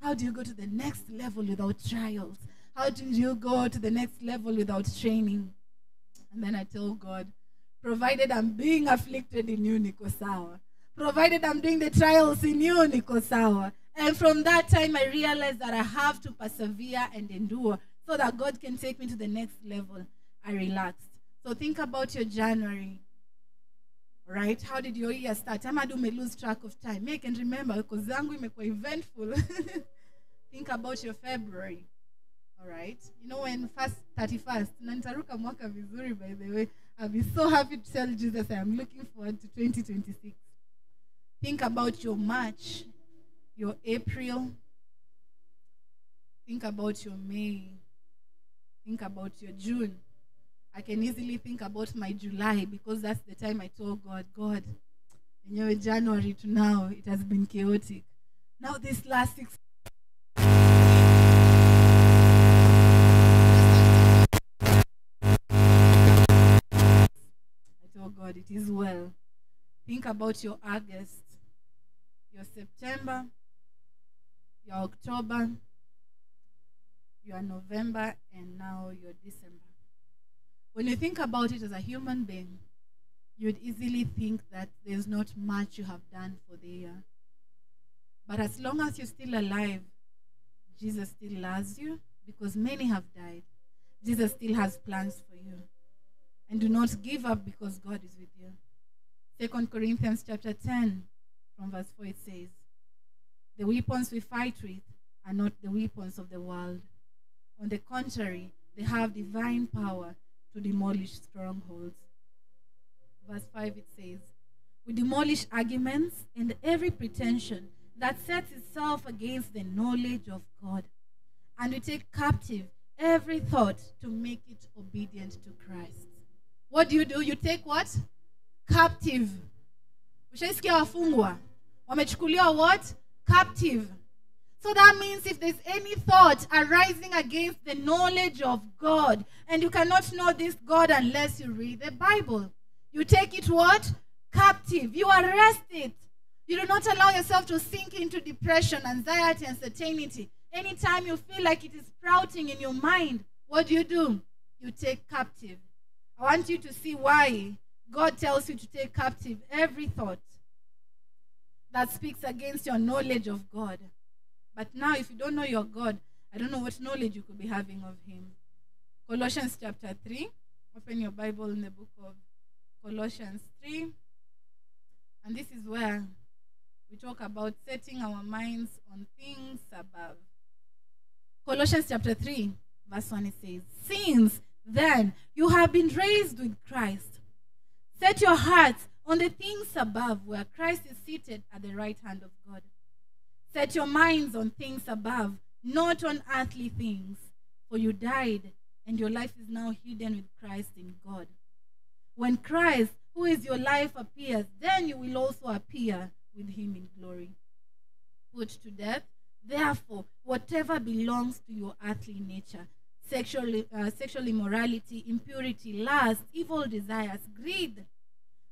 How do you go to the next level without trials? How do you go to the next level without training? And then I told God, provided I'm being afflicted in you, niko sawa. Provided I'm doing the trials in you, niko sawa. And from that time, I realized that I have to persevere and endure so that God can take me to the next level. I relaxed. So think about your January, right? How did your year start? Amadu may lose track of time. Me, I can remember because zangu imekuwa eventful. Think about your February, all right? You know when first 31st, na nitaruka mwaka vizuri, by the way. I'll be so happy to tell Jesus I am looking forward to 2026. Think about your March, your April. Think about your May. Think about your June. I can easily think about my July because that's the time I told God, God, you know, January to now, it has been chaotic. Now this last 6 I told God, it is well. Think about your August, your September, your October, your November, and now your December. When you think about it as a human being, you'd easily think that there's not much you have done for the year. But as long as you're still alive, Jesus still loves you because many have died. Jesus still has plans for you. And do not give up because God is with you. 2 Corinthians chapter 10, from verse 4, it says, the weapons we fight with are not the weapons of the world. On the contrary, they have divine power to demolish strongholds. Verse 5, it says, we demolish arguments and every pretension that sets itself against the knowledge of God. And we take captive every thought to make it obedient to Christ. What do? You take what? Captive. Ushaisikia wafungwa. Wamechukuliwa what? Captive. So that means if there's any thought arising against the knowledge of God, and you cannot know this God unless you read the Bible, you take it what? Captive. You arrest it. You do not allow yourself to sink into depression, anxiety, and uncertainty. Anytime you feel like it is sprouting in your mind, what do? You take captive. I want you to see why God tells you to take captive every thought that speaks against your knowledge of God. But now, if you don't know your God, I don't know what knowledge you could be having of him. Colossians chapter 3. Open your Bible in the book of Colossians 3. And this is where we talk about setting our minds on things above. Colossians chapter 3, verse 1, it says, since then you have been raised with Christ, set your hearts on the things above, where Christ is seated at the right hand of God. Set your minds on things above, not on earthly things. For you died, and your life is now hidden with Christ in God. When Christ, who is your life, appears, then you will also appear with him in glory. Put to death, therefore, whatever belongs to your earthly nature, sexual immorality, impurity, lust, evil desires, greed,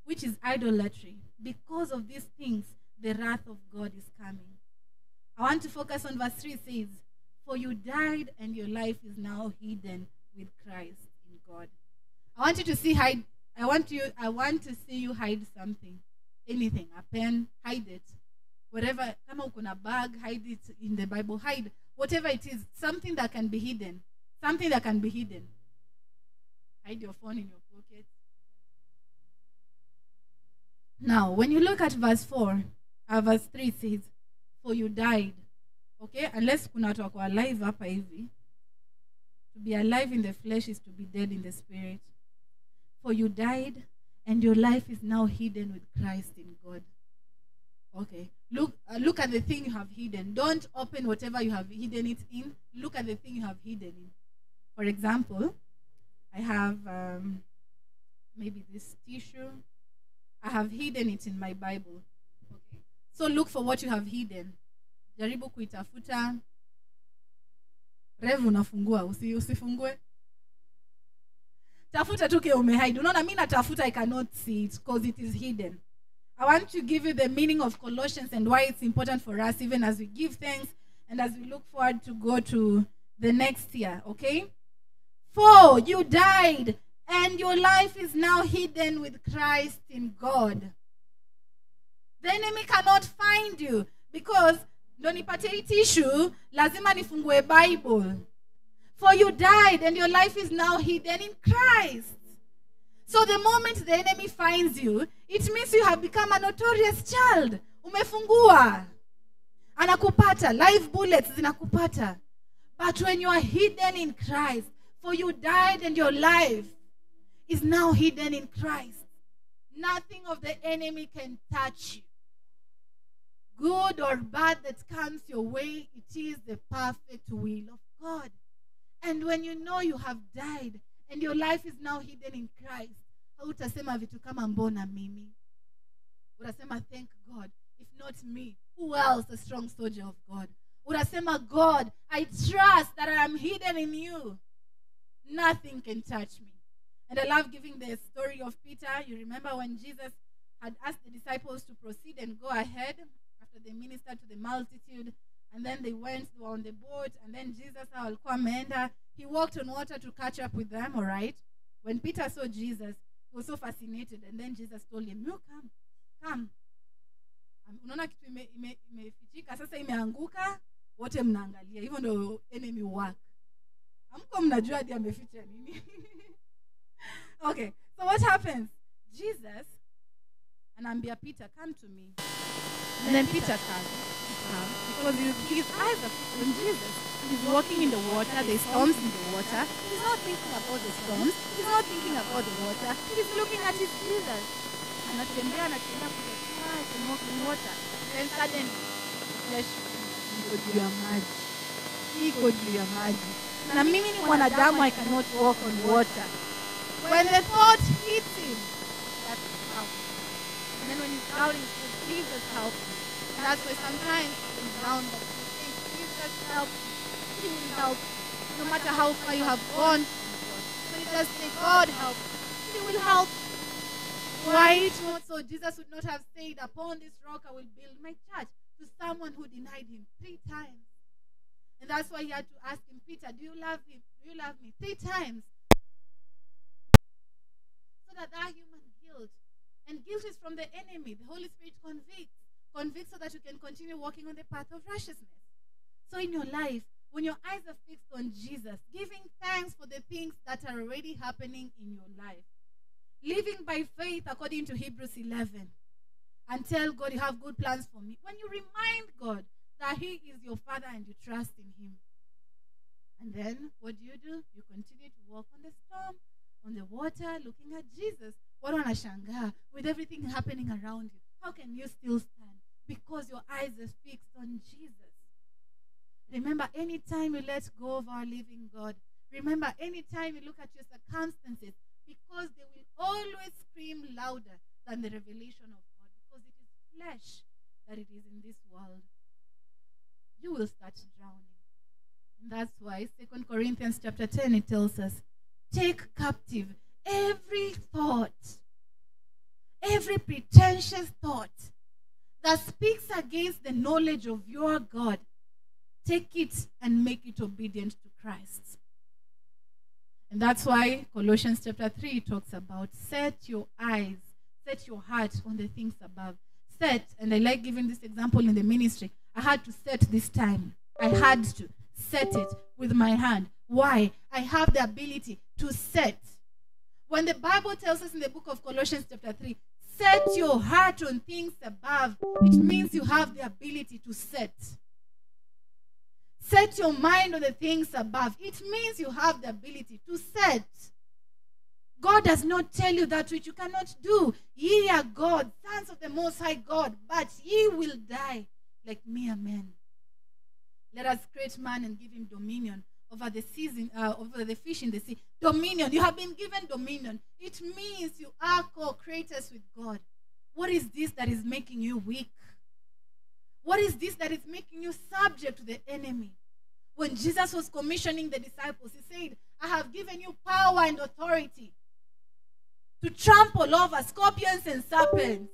which is idolatry. Because of these things, the wrath of God is coming. I want to focus on verse 3. It says, for you died and your life is now hidden with Christ in God. I want you to see hide. I want to see you hide something. Anything. A pen, hide it. Whatever, kama uko na bag, hide it in the Bible. Hide whatever it is, something that can be hidden. Something that can be hidden. Hide your phone in your pocket. Now, when you look at verse 4, verse 3 says, for you died. Okay? Unless kuna watu wako alive hapa hivi. To be alive in the flesh is to be dead in the spirit. For you died, and your life is now hidden with Christ in God. Okay. Look at the thing you have hidden. Don't open whatever you have hidden it in. Look at the thing you have hidden in. For example, I have maybe this tissue. I have hidden it in my Bible. Okay. So look for what you have hidden. Jaribu kuitafuta. Rev unafungua, usifungue. Tafuta tu ke umehide. Unaona mimi natafuta, I cannot see it because it is hidden. I want to give you the meaning of Colossians and why it's important for us even as we give thanks and as we look forward to go to the next year, okay? For you died and your life is now hidden with Christ in God. The enemy cannot find you because ndo nipate tissue, lazima nifungue Bible. For you died and your life is now hidden in Christ. So the moment the enemy finds you, it means you have become a notorious child. Umefungua. Anakupata. Live bullets zinakupata. But when you are hidden in Christ, for you died and your life is now hidden in Christ, nothing of the enemy can touch you. Good or bad that comes your way, it is the perfect will of God. And when you know you have died and your life is now hidden in Christ, hautasema vitu kama mbona mimi. Utasema thank God. If not me, who else, a strong soldier of God? Utasema God, I trust that I am hidden in you. Nothing can touch me. And I love giving the story of Peter. You remember when Jesus had asked the disciples to proceed and go ahead after they ministered to the multitude, and then they went, they were on the boat, and then Jesus, alikuwa ameenda, he walked on water to catch up with them, all right? When Peter saw Jesus, he was so fascinated, and then Jesus told him, you come, come. Unaona kitu imefichika, sasa imeanguka, wote mnaangalia. Hivyo ndio enemy work. Hamko mnajua hadi ameficha nini. Okay, so what happens? Jesus anaambia Peter, come to me. And then Peter comes. Because his eyes are fixed on Jesus. He's walking in the water, there's storms in the water. He's not thinking about the storms. He's not thinking about the water. He's looking at his Jesus. Anatembea, anatembea kwa and walk in water. Then suddenly, iko juu ya maji. Iko juu ya maji. Na mimi ni mwanadamu, I cannot walk on water. When the thought hits him, that's how. And then when he's drowning, he says, Jesus help me. And that's why sometimes we drown, but we say, Jesus help me. He will help you. No matter how far you have gone from God. When you just say, God help me, He will help you. Why it not so? Jesus would not have said, upon this rock I will build my church, to someone who denied him 3 times. And that's why he had to ask him, Peter, do you love him? Do you love me? 3 times. So that human guilt, and guilt is from the enemy. The Holy Spirit convicts so that you can continue walking on the path of righteousness. So in your life, when your eyes are fixed on Jesus, giving thanks for the things that are already happening in your life, living by faith according to Hebrews 11, and tell God you have good plans for me. When you remind God that He is your Father and you trust in Him, and then what do? You continue to walk on the storm, on the water, looking at Jesus. Watu wanashangaa with everything happening around you. How can you still stand? Because your eyes are fixed on Jesus. Remember, anytime you let go of our living God, remember, anytime you look at your circumstances, because they will always scream louder than the revelation of God, because it is flesh that it is in this world, you will start drowning. And that's why 2 Corinthians chapter 10, it tells us, take captive every thought, every pretentious thought that speaks against the knowledge of your God, take it and make it obedient to Christ. And that's why Colossians chapter 3 talks about set your eyes, set your heart on the things above. Set, and I like giving this example in the ministry. I had to set this time. I had to set it with my hand. Why? I have the ability to set. When the Bible tells us in the book of Colossians chapter 3, set your heart on things above, it means you have the ability to set. Set your mind on the things above. It means you have the ability to set. God does not tell you that which you cannot do. Ye are God, sons of the Most High God, but ye will die like mere men. Let us create man and give him dominion over the season, over the fish in the sea. Dominion. You have been given dominion. It means you are co-creators with God. What is this that is making you weak? What is this that is making you subject to the enemy? When Jesus was commissioning the disciples, he said, I have given you power and authority to trample over scorpions and serpents.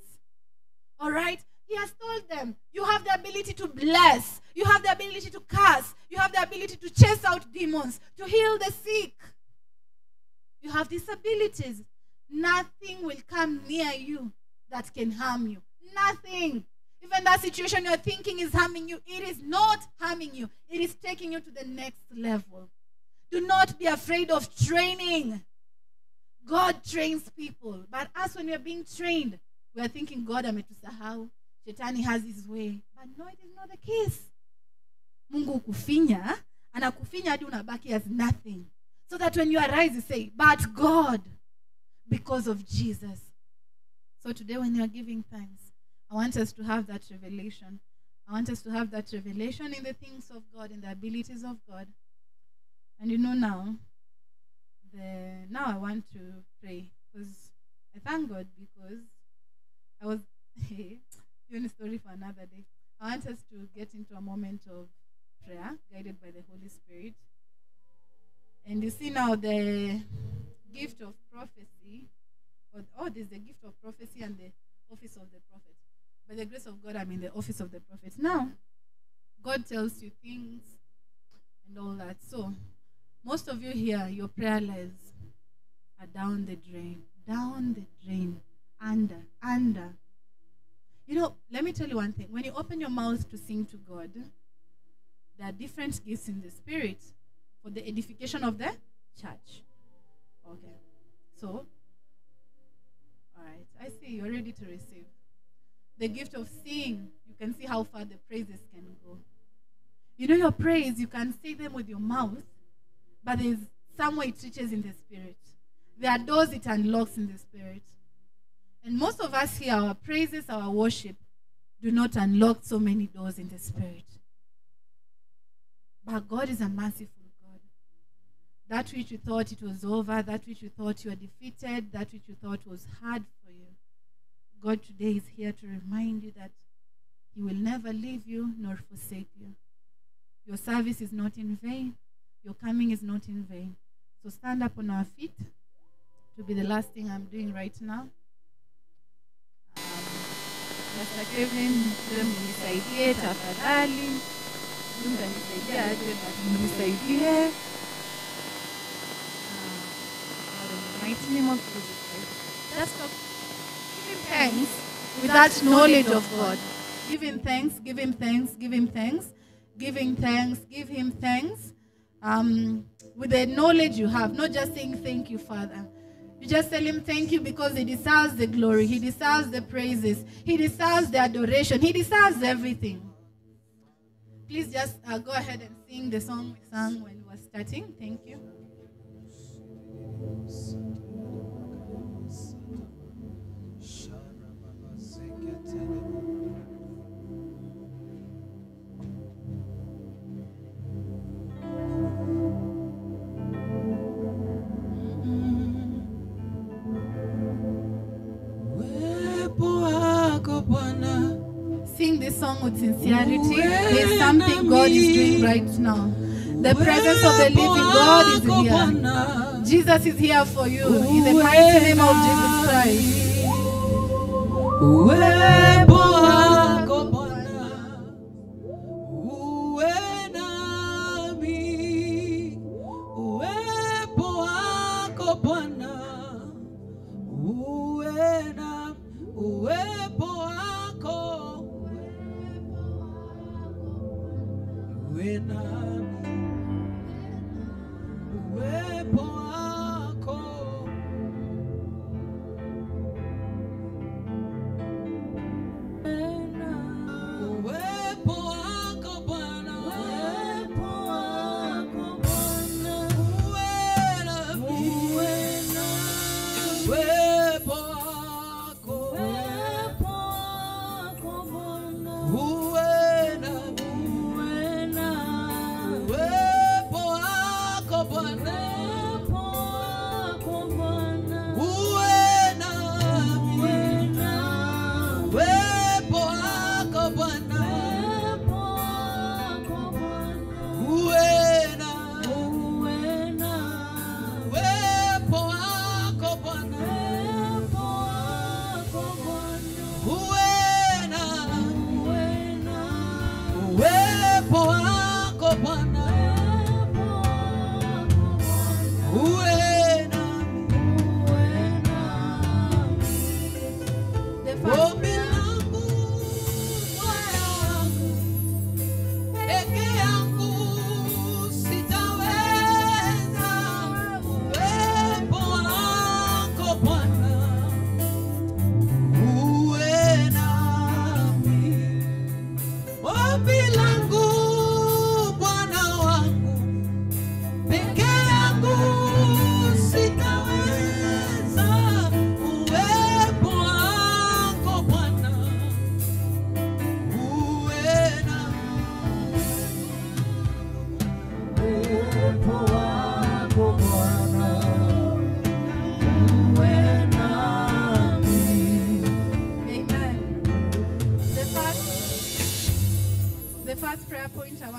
All right? He has told them, you have the ability to bless. You have the ability to curse. You have the ability to chase out demons, to heal the sick. You have these abilities. Nothing will come near you that can harm you. Nothing. Even that situation you're thinking is harming you, it is not harming you. It is taking you to the next level. Do not be afraid of training. God trains people. But us, when we are being trained, we are thinking, God ametusahau. Shetani has his way. But no, it is not the case. Mungu kufinya, anakufinya hadi unabaki as nothing. So that when you arise, you say, but God, because of Jesus. So today when you are giving thanks, I want us to have that revelation. I want us to have that revelation in the things of God, in the abilities of God. And you know now, now I want to pray, because I thank God, because I was doing a story for another day. I want us to get into a moment of prayer guided by the Holy Spirit. And you see now the gift of prophecy, or there's the gift of prophecy and the office of the prophet. By the grace of God, I'm in the office of the prophet. Now, God tells you things and all that. So, most of you here, your prayer lives are down the drain, under, under. You know, let me tell you one thing. When you open your mouth to sing to God, there are different gifts in the Spirit for the edification of the church. Okay. So, all right. I see you're ready to receive. The gift of seeing, you can see how far the praises can go. You know your praise, you can say them with your mouth, but there's some way it reaches in the Spirit. There are doors it unlocks in the Spirit. And most of us here, our praises, our worship, do not unlock so many doors in the Spirit. But God is a merciful God. That which you thought it was over, that which you thought you were defeated, that which you thought was hard for you, God today is here to remind you that He will never leave you nor forsake you. Your service is not in vain. Your coming is not in vain. So stand up on our feet. To be the last thing I'm doing right now. Pastor Kevin, mnisaidie tafadhali. Mtanisaidia aje, but mnisaidie. In the mighty name of Jesus Christ. Let's talk. Give him thanks with that knowledge of God. Give him thanks, give him thanks, give him thanks, giving thanks, give him thanks. With the knowledge you have, not just saying thank you, Father. You just tell him thank you because he deserves the glory. He deserves the praises. He deserves the adoration. He deserves everything. Please just go ahead and sing the song we sang when we were starting. Thank you. Sing this song with sincerity. There's something God is doing right now. The presence of the living God is here. Jesus is here for you. In the mighty name of Jesus Christ. Uwepo wako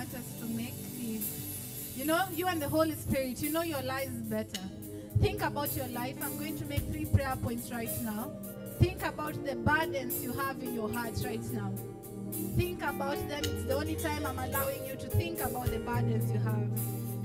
want us to make is, you know, you and the Holy Spirit, you know your lives better. Think about your life. I'm going to make 3 prayer points right now. Think about the burdens you have in your heart right now. Think about them. It's the only time I'm allowing you to think about the burdens you have.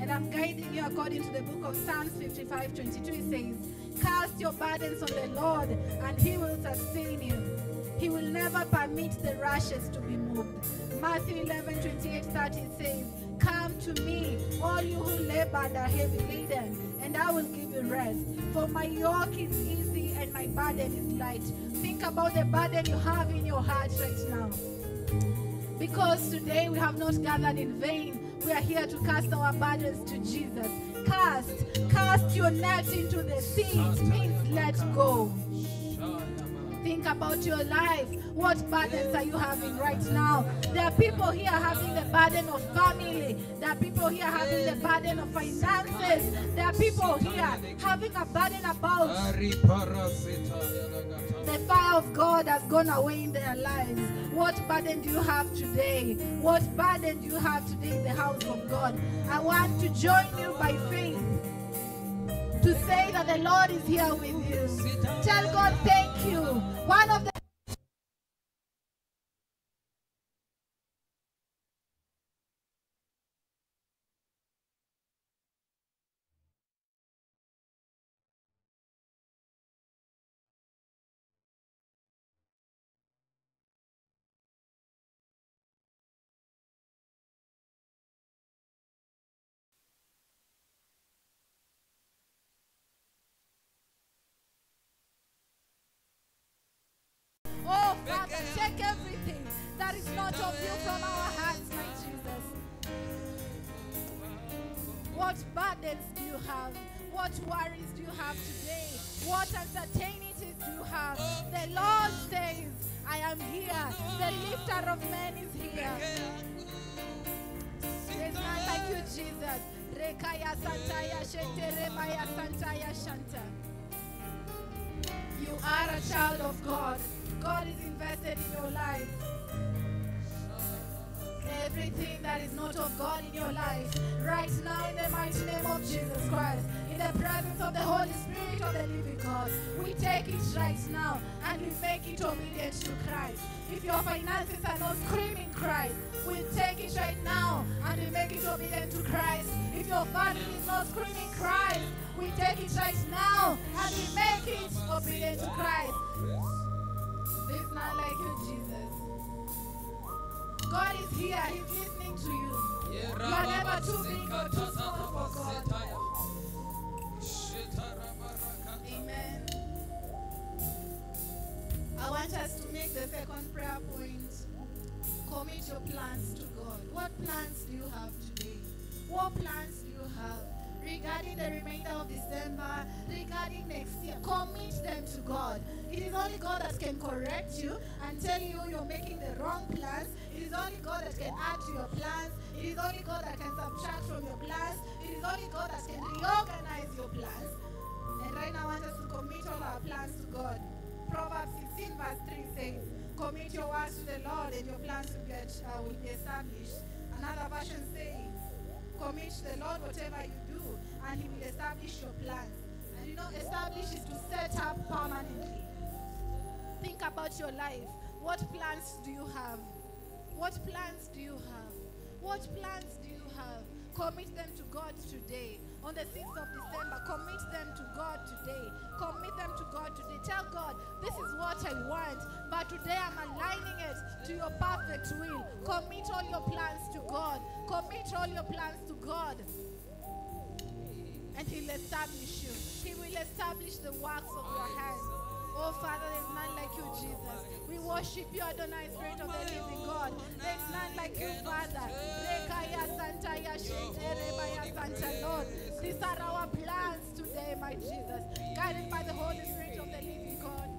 And I'm guiding you according to the book of Psalms 55:22. It says, cast your burdens on the Lord and he will sustain you. He will never permit the righteous to be moved. Matthew 11:28-30 says, come to me, all you who labor and are heavy laden, and I will give you rest. For my yoke is easy and my burden is light. Think about the burden you have in your heart right now. Because today we have not gathered in vain. We are here to cast our burdens to Jesus. Cast your net into the sea. It means let go. Think about your life. What burdens are you having right now? There are people here having the burden of family. There are people here having the burden of finances. There are people here having a burden about the fire of God has gone away in their lives. What burden do you have today? What burden do you have today in the house of God? I want to join you by faith to say that the Lord is here with you. Tell God thank you. One of the Oh, Father, take everything that is not of you from our hearts, my Jesus. What burdens do you have? What worries do you have today? What uncertainties do you have? The Lord says, I am here. The lifter of men is here. There's none like you, Jesus. Rekaya santaya shenterebaya santaya shanta. You are a child of God. God is invested in your life. Everything that is not of God in your life, right now in the mighty name of Jesus Christ, in the presence of the Holy Spirit of the living God, we take it right now and we make it obedient to Christ. If your finances are not screaming Christ, we take it right now and we make it obedient to Christ. If your family is not screaming Christ, we take it right now and we make it obedient to Christ. There's none like you, Jesus. God is here. He's listening to you. You are never too big or too small for God. Amen. I want us to make the second prayer point. Commit your plans to God. What plans do you have today? What plans do you have regarding the remainder of December, regarding next year? Commit them to God. It is only God that can correct you and tell you you're making the wrong plans. It is only God that can add to your plans. It is only God that can subtract from your plans. It is only God that can reorganize your plans. And right now I want us to commit all our plans to God. Proverbs 16 verse 3 says, commit your works to the Lord and your plans will be established. Another version says, commit to the Lord whatever you do, and he will establish your plans. And you know, establish is to set up permanently. Think about your life. What plans do you have? What plans do you have? What plans do you have? Commit them to God today. On the 6th of December, commit them to God today. Commit them to God today. Tell God, this is what I want, but today I'm aligning it to your perfect will. Commit all your plans to God. Commit all your plans to God. And he'll establish you. He will establish the works of your hands. Oh, Father, there's none like you, Jesus. We worship you, Adonai, Spirit of the living God. There's none like you, Father. Rekaya Santa ya Shenterebaya Santa, Lord. These are our plans today, my Jesus. Guided by the Holy Spirit of the living God.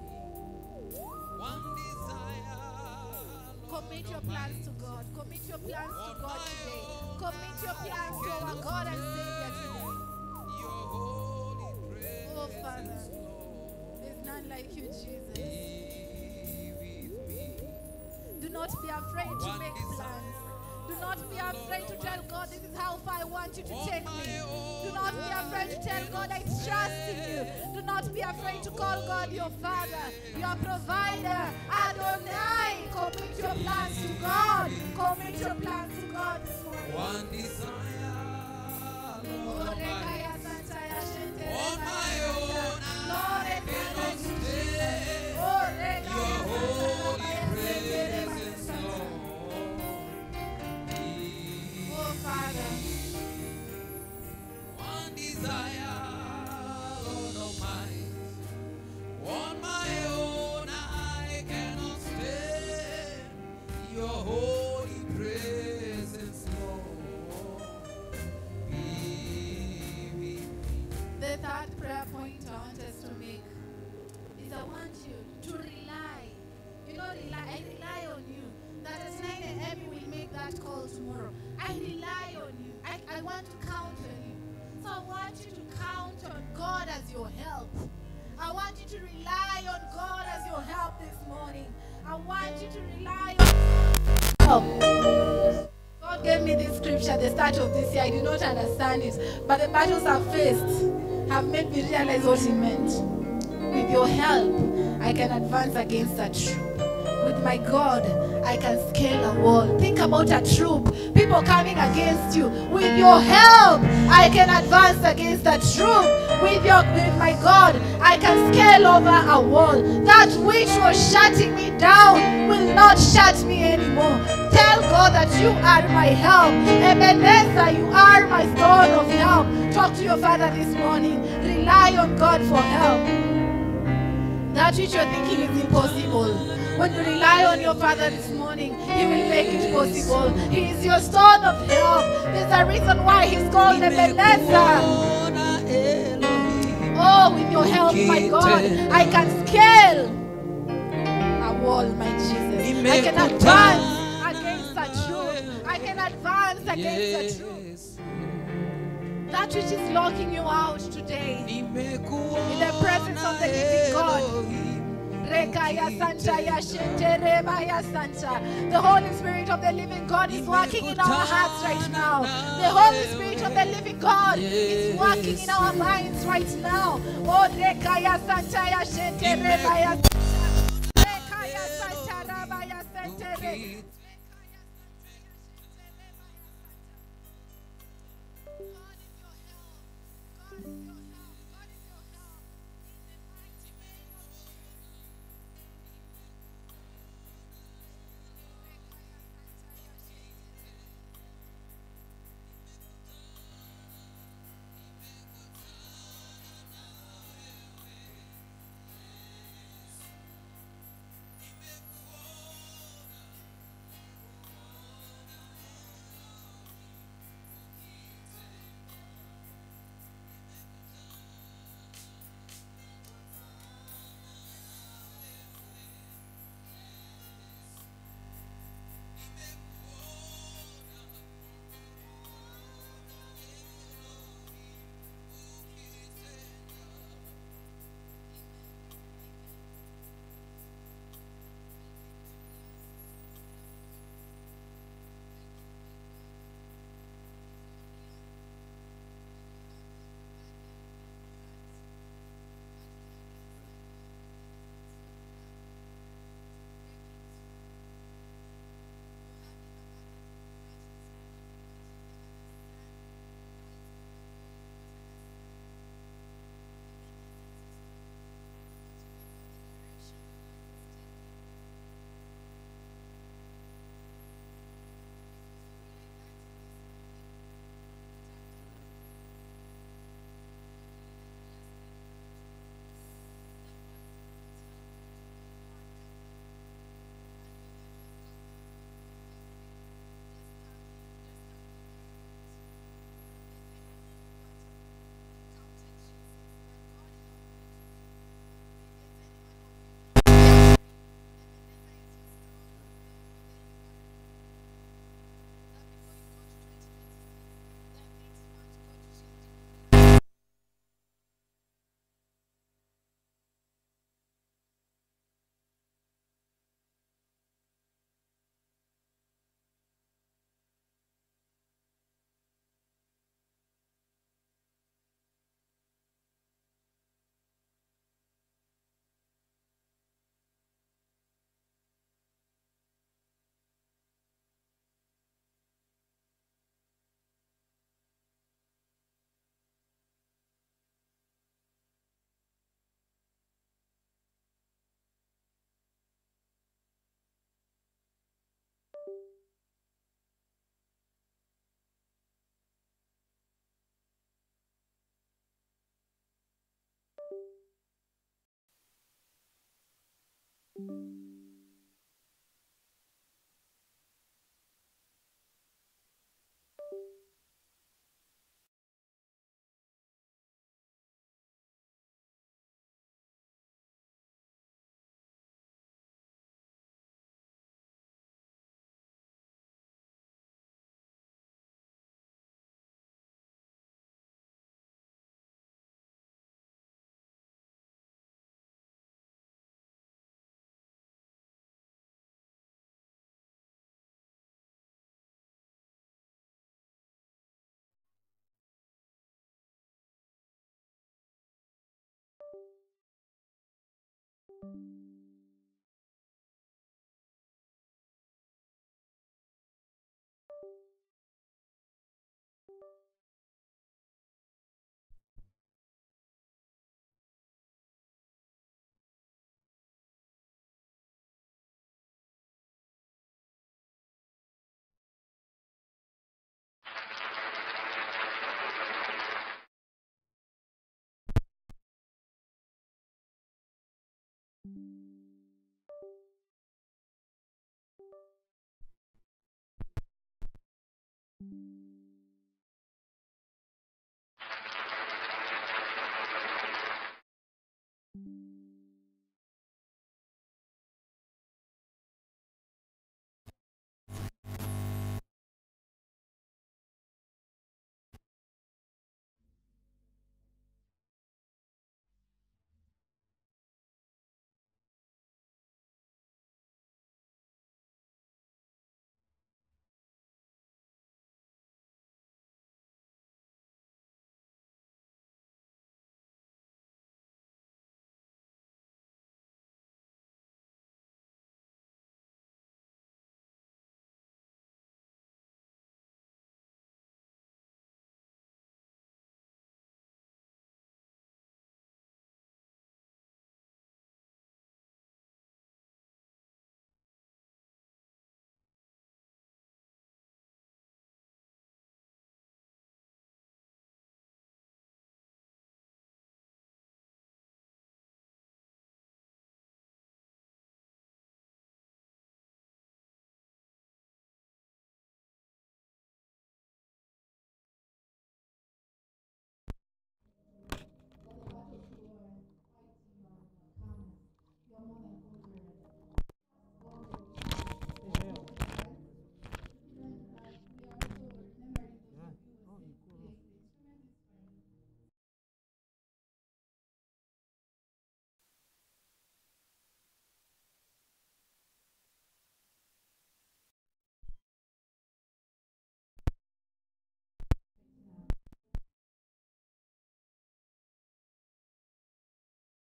Commit your plans to God. Commit your plans to God today. Commit your plans to our God and Savior today. Oh, Father. None like you, Jesus. Do not be afraid to make plans. Do not be afraid to tell God, this is how far I want you to take me. Do not be afraid to tell God, I trust in you. Do not be afraid to call God your Father, your provider. Adonai, commit your plans to God. Commit your plans to God this morning. One desire, Lord, on my own, I cannot stay. Your holy presence, Lord. Oh, Father. One desire, Lord of mine. On my own, I cannot stay. Your holy presence, Lord. Be with me. The third prayer point I want us to make is I want you to rely. You know, rely. I rely on you. That at 9 a.m. you will make that call tomorrow. I rely on you. I want to count on you. So I want you to count on God as your help. I want you to rely on God as your help this morning. I want you to rely on help. God gave me this scripture at the start of this year. I did not understand it. But the battles I've faced have made me realize what He meant. With your help, I can advance against a troop. With my God, I can scale a wall. Think about a troop, people coming against you. With your help, I can advance against a troop. With my God, I can scale over a wall. That which was shutting me down will not shut me anymore. Tell God that you are my help. Ebenezer, you are my stone of help. Talk to your Father this morning. Rely on God for help. That which you're thinking is impossible, when you rely on your Father this morning, He will make it possible. He is your stone of help. There's a reason why He's called Ebenezer. Oh, with your help, my God, I can scale a wall, my Jesus. I can advance against the truth. I can advance against the truth. That which is locking you out today, in the presence of the living God. The Holy Spirit of the living God is working in our hearts right now. The Holy Spirit of the living God is working in our minds right now. Oh, Rekaya Santa ya Shentere Baya Rekaya Santa Rabaya Sentere. God is your help. God is your help. God is your help. In the mighty name of Jesus.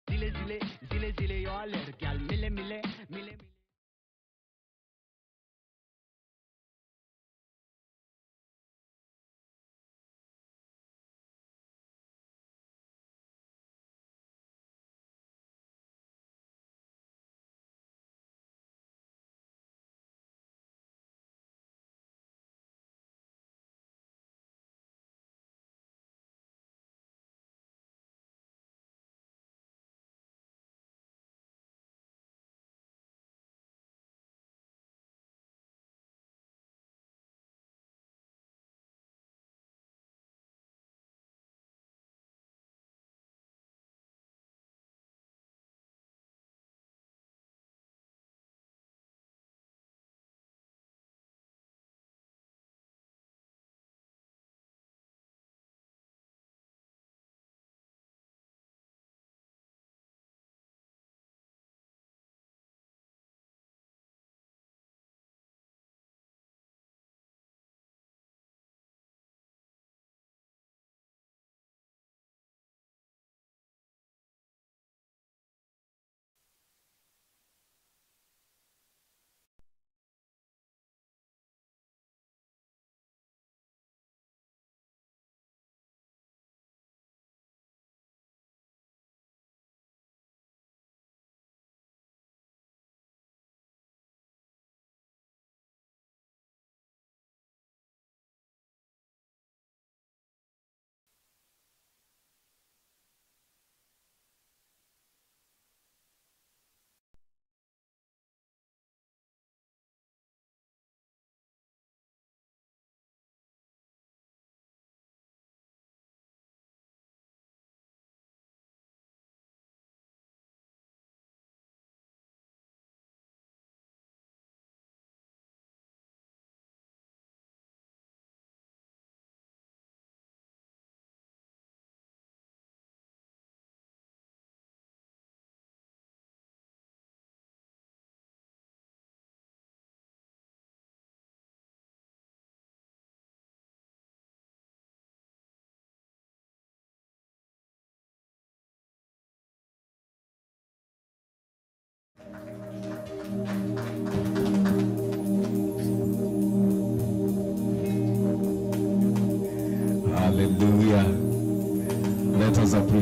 Zile zile zile yo lergyal mile mile mile.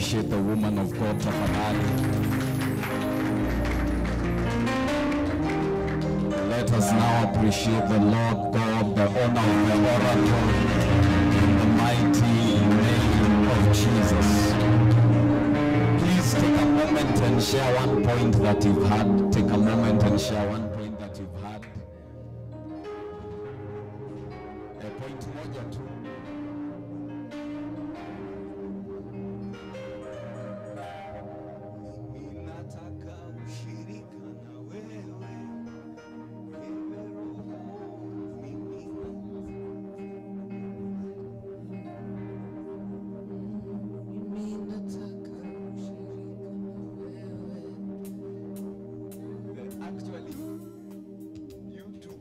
appreciate the woman of God tafadhali. Let us now appreciate the Lord God, the honor of the oratory, in the mighty name of Jesus. Please take a moment and share one point that you've had. Take a moment and share one point that you've had. A point moja tu. Mimi nataka ushirika na wewe. Ewe Roho, mimi. Mimi nataka ushirika na wewe. Actually, you two,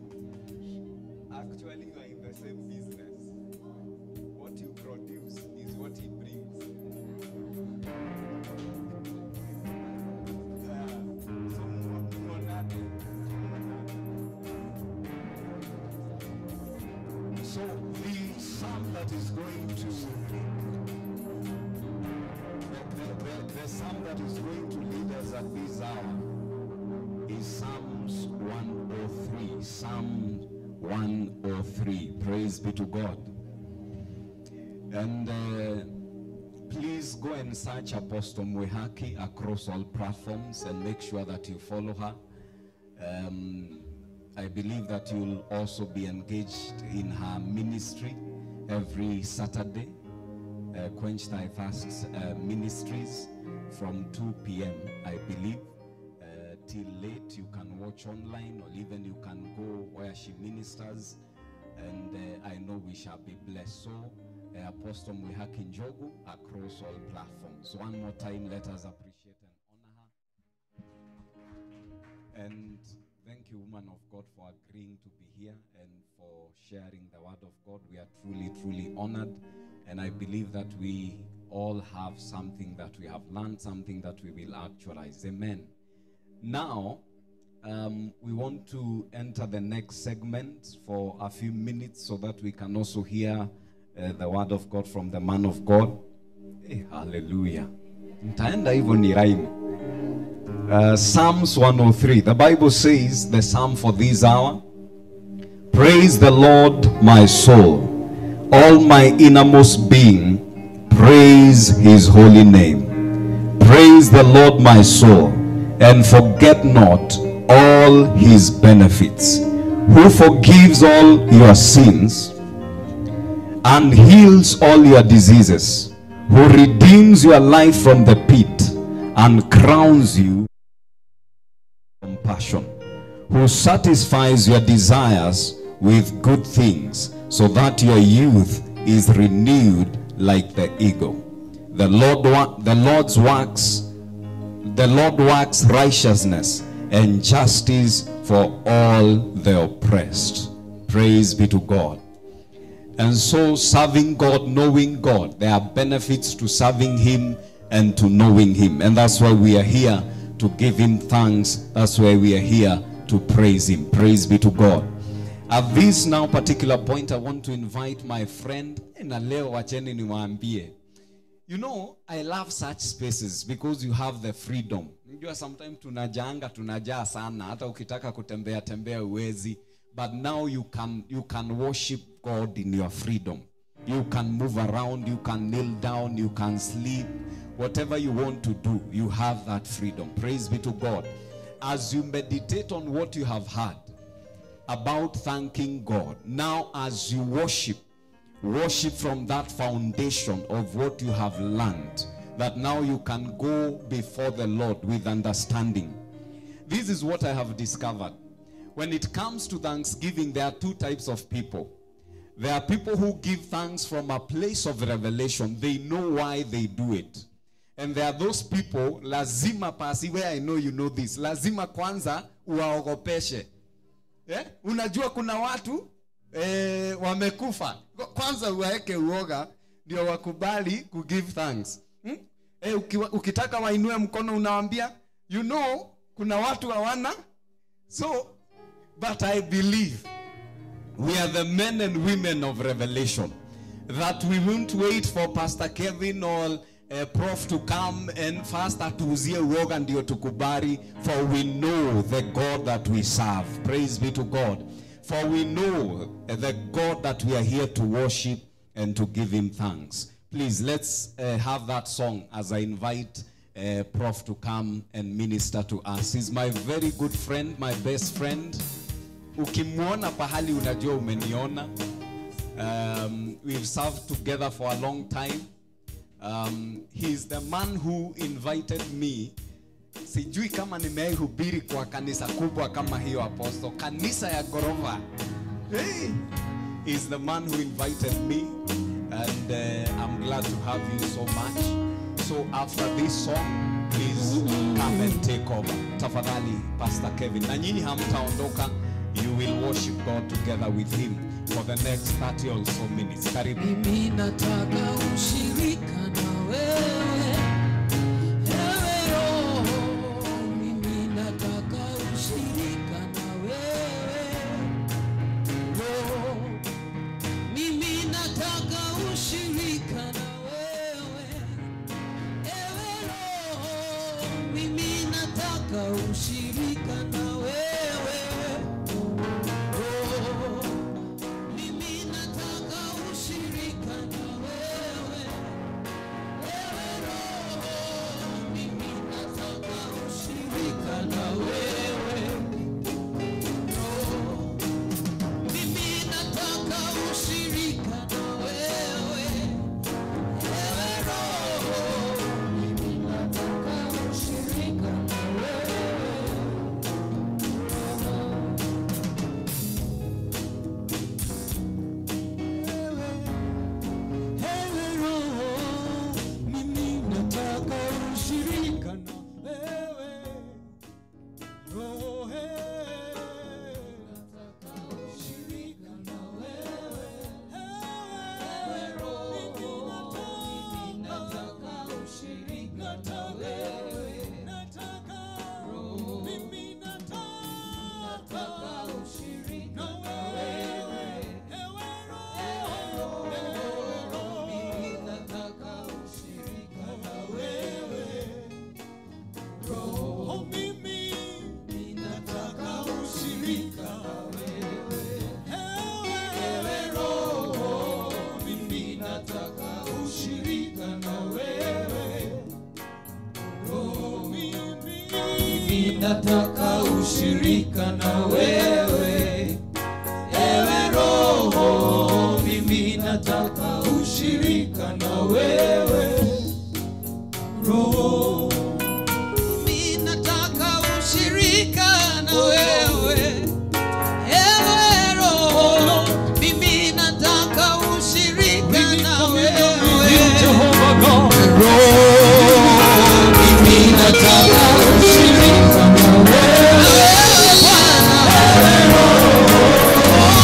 actually you are in the same business. What you produce is what he brings. So muonane. So the psalm that is going to the psalm that is going to lead us at this hour is Psalms 103. Psalm 103. Praise be to God. And please go and search Apostle Mwihaki across all platforms and make sure that you follow her. I believe that you'll also be engaged in her ministry every Saturday. Quench Thy Thirst Ministries from 2 p.m., I believe, till late. You can watch online, or even you can go where she ministers, and I know we shall be blessed. So, Apostle Mwihaki Njogu across all platforms. One more time, let us appreciate and honor her. And thank you, woman of God, for agreeing to be here and for sharing the word of God. We are truly, truly honored. And I believe that we all have something that we have learned, something that we will actualize. Amen. Now, we want to enter the next segment for a few minutes so that we can also hear the word of God from the man of God. Hey, hallelujah. Nitaenda hivyo ni rhyme. Psalms 103. The Bible says, the psalm for this hour, praise the Lord, my soul. All my innermost being, praise his holy name. Praise the Lord, my soul, and forget not all his benefits, who forgives all your sins and heals all your diseases, who redeems your life from the pit and crowns you with compassion, who satisfies your desires with good things, so that your youth is renewed like the eagle. The Lord works righteousness and justice for all the oppressed. Praise be to God. And so serving God, knowing God, there are benefits to serving him and to knowing him. And that's why we are here to give him thanks. That's why we are here to praise him. Praise be to God. At this now particular point, I want to invite my friend. Na leo wacheni niwaambie. You know, I love such spaces because you have the freedom. Unajua sometimes tunajaanga, tunajaa sana. Hata ukitaka kutembea, tembea uwezi. But now you can worship God in your freedom. You can move around, you can kneel down, you can sleep. Whatever you want to do, you have that freedom. Praise be to God. As you meditate on what you have heard about thanking God, now as you worship, worship from that foundation of what you have learned, that now you can go before the Lord with understanding. This is what I have discovered. When it comes to thanksgiving, there are two types of people. There are people who give thanks from a place of revelation. They know why they do it. And there are those people, lazima pasi, where I know you know this, lazima kwanza uwaogopeshe. Eh? Unajua kuna watu wamekufa. Kwanza uwaeke uoga ndio wakubali ku give thanks. Hmm? Ukitaka wainue mkono unawaambia, you know, kuna watu hawana. So, but I believe we are the men and women of revelation, that we won't wait for Pastor Kevin or Prof to come and first atuuzie uoga ndio tukubali, for we know the God that we serve. Praise be to God. For we know the God that we are here to worship and to give him thanks. Please, let's have that song as I invite Prof to come and minister to us. He's my very good friend, my best friend. Ukimwona pahali unajua umeniona. We've served together for a long time. He's the man who invited me. Sijui kama nimeihubiri kwa kanisa kubwa kama hiyo, Apostle. Kanisa ya Gorova. Hey! He's the man who invited me, and I'm glad to have you so much. So after this song, please come and take over. Tafadhali, Pastor Kevin. Na nyinyi hamtaondoka, you will worship God together with him for the next 30 or so minutes. Karibu. Mimi nataka ushirika na wewe. Ewe Roho, mimi nataka ushirika na wewe. Roho, mimi nataka ushirika na wewe. Ewe Roho, mimi nataka ushirika na wewe. Roho, mimi nataka ushirika na wewe. Ewe Roho, mimi nataka ushirika na wewe. Roho, mimi nataka ushirika na wewe. Ewe Roho, mimi nataka ushirika na wewe. Ewe Roho, mimi nataka ushirika na wewe. Roho, nataka ushirika na wewe. Ewe Roho, mimi nataka ushirika na wewe. Nataka, mimi nataka ushirika na wewe. Ewe Roho, mimi nataka ushirika na wewe. Roho, mimi nataka ushirika na wewe. Ewe Roho, mimi nataka ushirika na wewe. Roho, mimi nataka ushirika na wewe. Ewe Roho, mimi nataka ushirika na wewe. Roho, Mimi nataka ushirika na wewe. Ewe Roho, mimi nataka ushirika na wewe. Jehovah God. Roho, mimi nataka ushirika na wewe Bwana. Roho,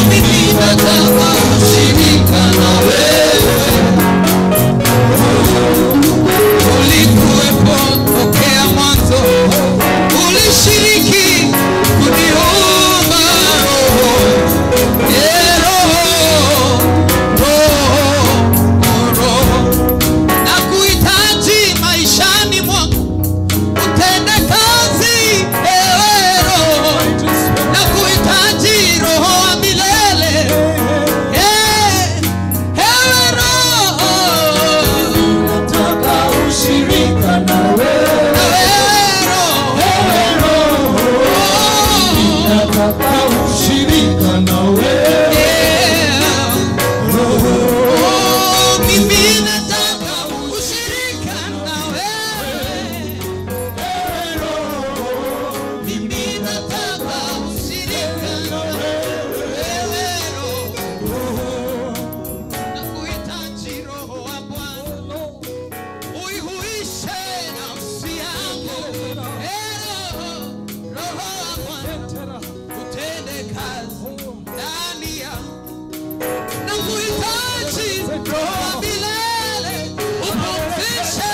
mimi nataka ushirika na wewe. Ulikuwepo tokea mwanzo, ulishiriki kuniumba Roho. Roho, Roho, Roho, nakuhitaji maishani mwangu, utende kazi ewe Roho, nakuhitaji Roho wa milele. Ewe Roho, Nataka ushirika na wewe. na wewe Roho, Ewe Roho, nataka ushirika na wewe. Roho, Oh, mimi nataka ushirika na wewe. Mimi nataka ushirika na wewe Roho. Nakuhitaji Roho wa Bwana, uihuishe nafsi yangu. Roho, Roho wa Bwana, utende kazi ndani yangu. Nakuhitaji Roho wa milele, upumzishe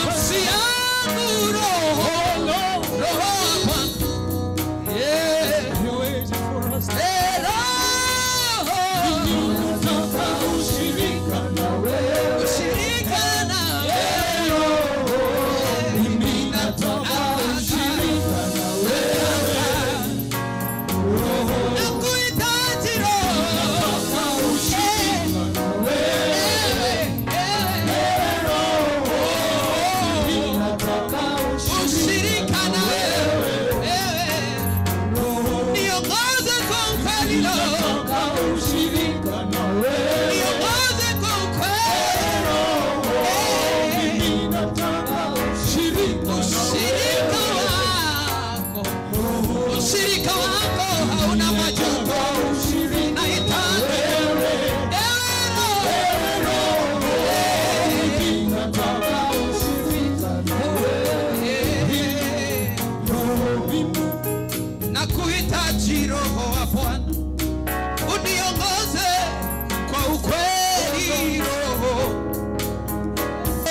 nafsi yangu Roho, Roho wa Bwana, Ushirika wako hauna majuto. Nahitaji ewe Roho, Nataka ushirika na wewe. Roho mimi nakuhitaji Roho wa Bwana, uniongoze kwa ukweli Roho.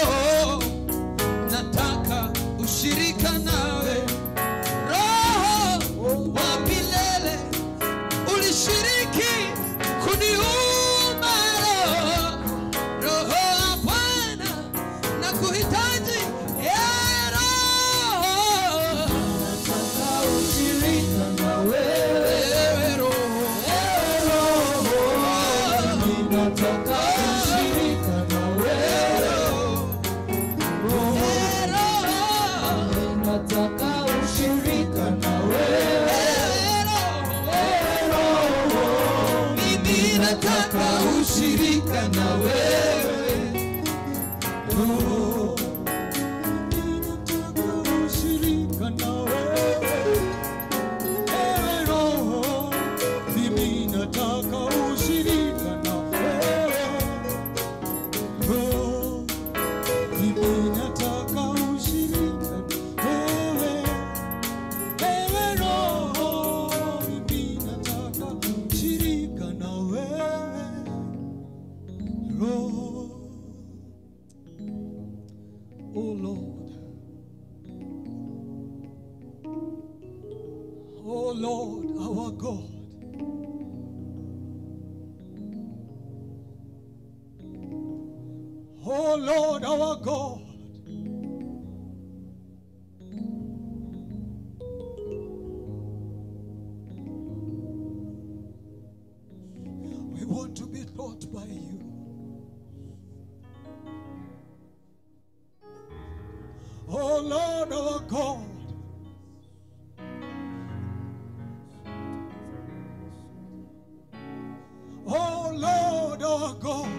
Oh, nataka ushirika nawe Roho wa milele, ulishiriki kuniumba Roho. Roho wa Bwana, nakuhitaji Roho. Nataka ushirika na wewe. Ewe Roho, Mimi nataka ushirika na wewe. Roho, nataka ushirika na wewe. Roho, mimi nataka ushirika na wewe. Roho, mimi nataka ushirika na wewe. Ewe Roho, mimi nataka ushirika na wewe. Roho, mimi nataka ushirika na wewe. Ewe Roho, mimi nataka ushirika na wewe. Roho. Oh Lord. Oh Lord, our God. Oh Lord, our God. We want to be taught by you. Oh Lord, our God. Oh Lord, our God.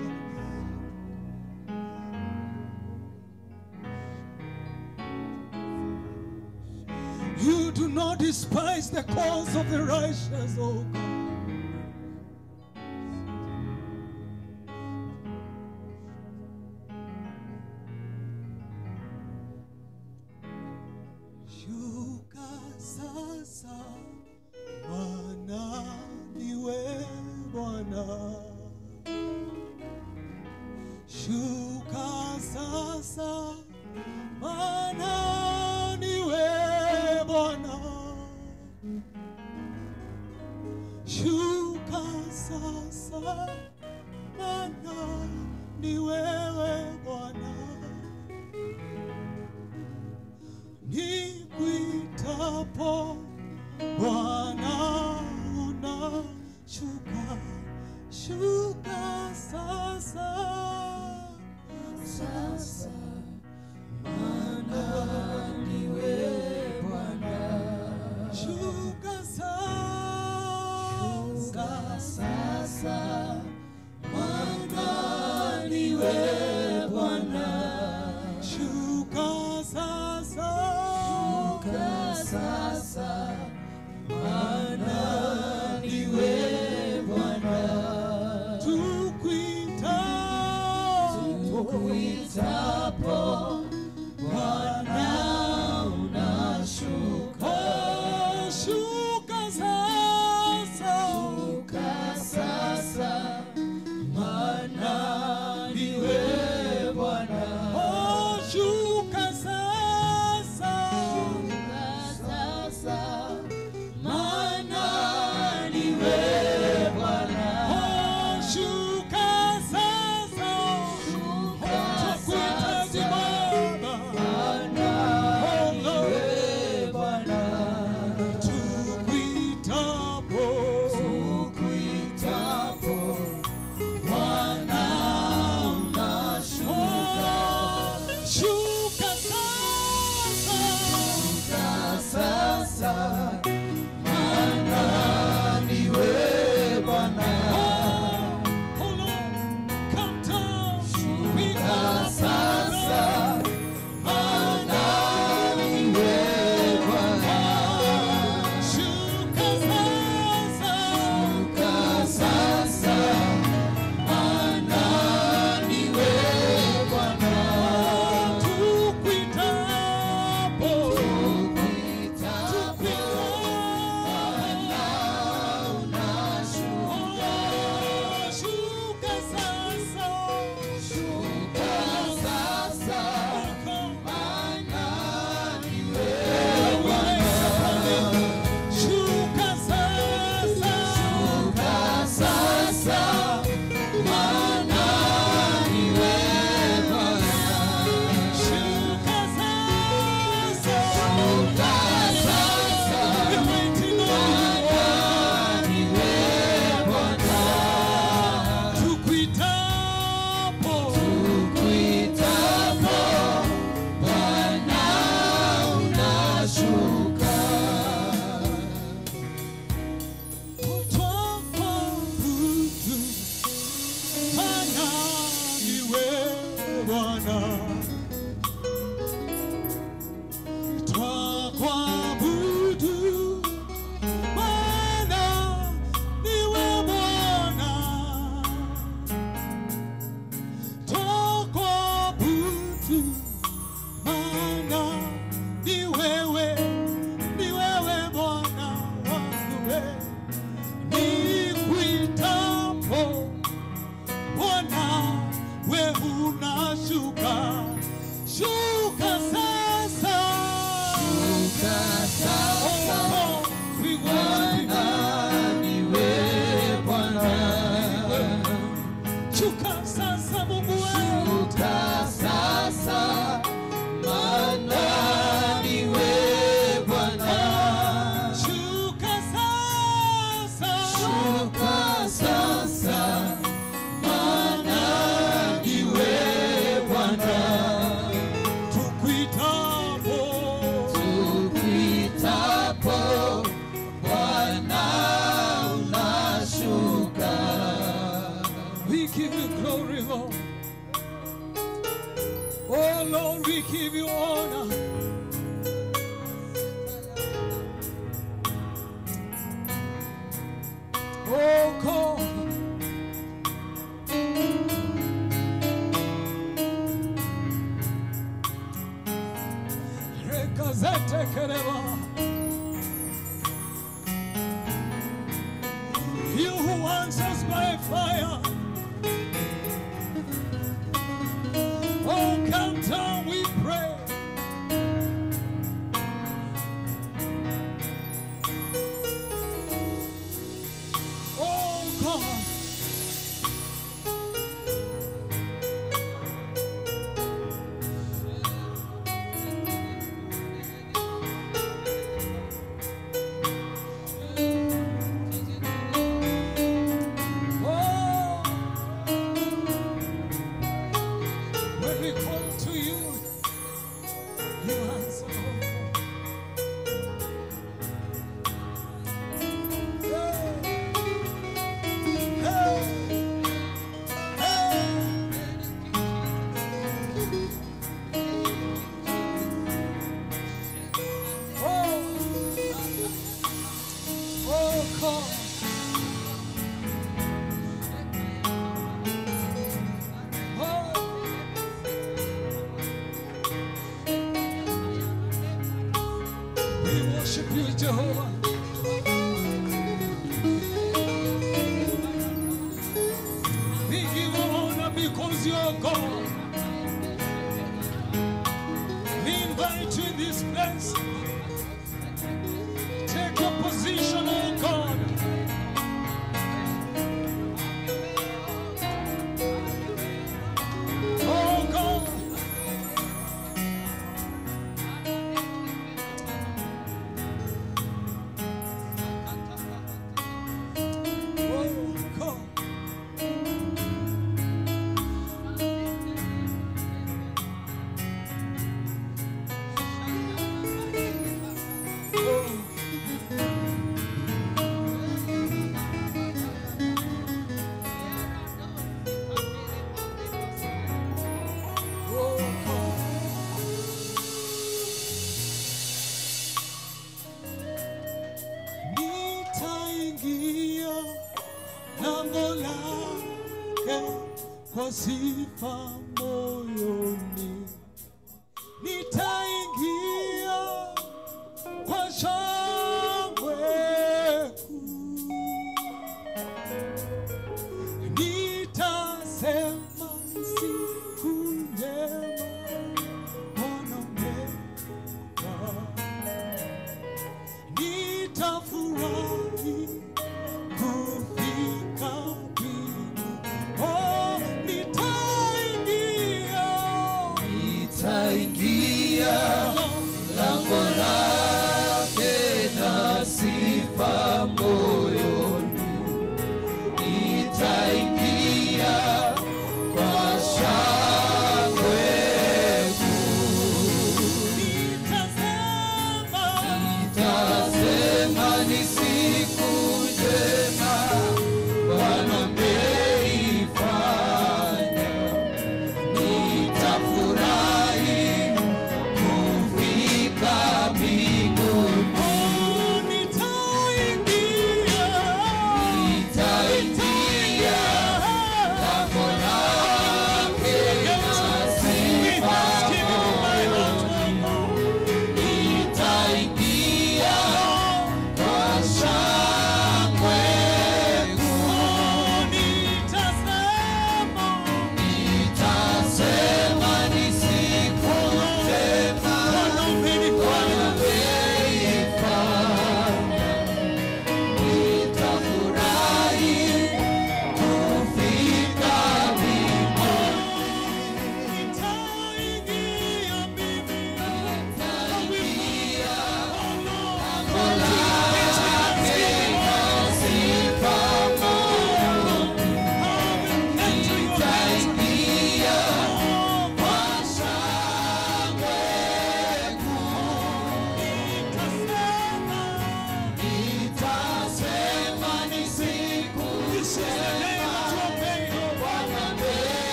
You do not despise the cause of the righteous, oh God. Shuka sasa, maana niwe Bwana. Shuka sasa, maana niwe Bwana. Shuka sasa, maana ni wewe Bwana. Nikuitapo Bwana unashuka, shuka sasa, Sasa, maana niwe Bwana. Shuka sasa, Sasa, maana niwe Oh God. Rekazete kereba. You who answers by fire. Oh, come down, we pray. Oh, God. Oh, when we call to you, you answer. Oh, hey, hey, hey. Oh, oh God. Oh. We worship you, Jehovah. We give you honor because you are God. We invite you in this place. Take your position, oh God. Oh God. Oh God. Oh. Oh God. Nitaingia lango lake kwa sifa moyoni, nitaingia kwa shangwe kuu, nitasema siku njema Bwana umenipa, nitafurahi kufika mbinguni. Oh, nitaingia, Nitaingia lango lake na sifa moyoni, nitaingia kwa shangwe kuu. Nitasema, Nitasema ni siku njema Bwana ameifanya, nitafurahi kufika mbinguni. Oh, nitaingia, Nitaingia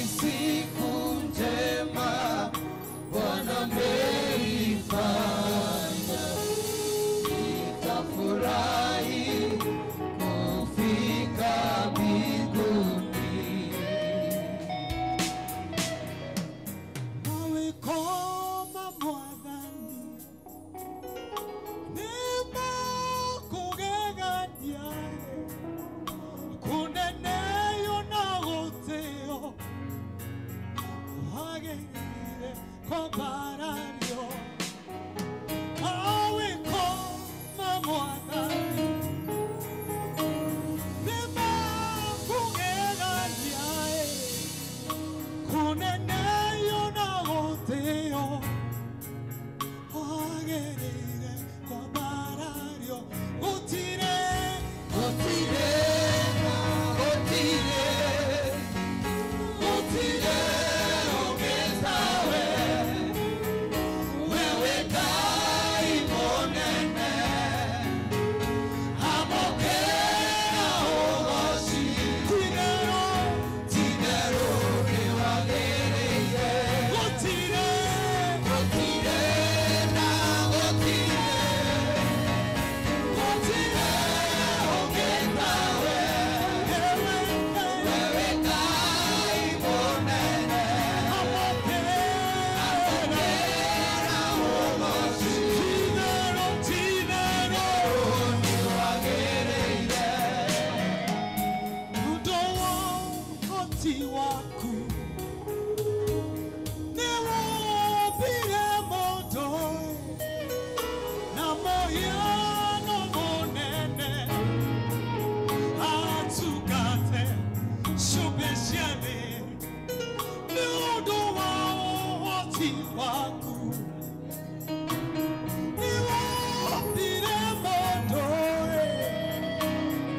Siku njema Bwana ameifanya, nitafurahi kufika mbinguni. Nawe koma Mwathani, nĩmakũgegania, kũneneyo na gũtĩo, wagĩrĩire kwambarario. Nawe koma Mwathani, nĩmakũgegania, kũneneyo na gũtĩo, wagĩrĩire kwambarario. Gũtirĩ, Gũtirĩ na gũtirĩ, gũtirĩ ũngĩ tawe, wewe Ngai mũnene, amũkĩra ũgoci. Tigero, Ti-itherũ nĩwagĩrĩire. Gũtirĩ, Gũtirĩ na gũtirĩ, gũtirĩ ũngĩ tawe, wewe Ngai, wewe Ngai mũnene, amũkĩra. amũkĩra ũgoci. Ti-itherũ, ti-itherũ, Nĩwagĩrĩire. ũndũ wa ũhoti waku nĩwombire mũndũ na mũhiano mũnene, atungate ciũmbe cia thĩ. Nĩ ũndũ wa ũhoti waku nĩwombire mũndũ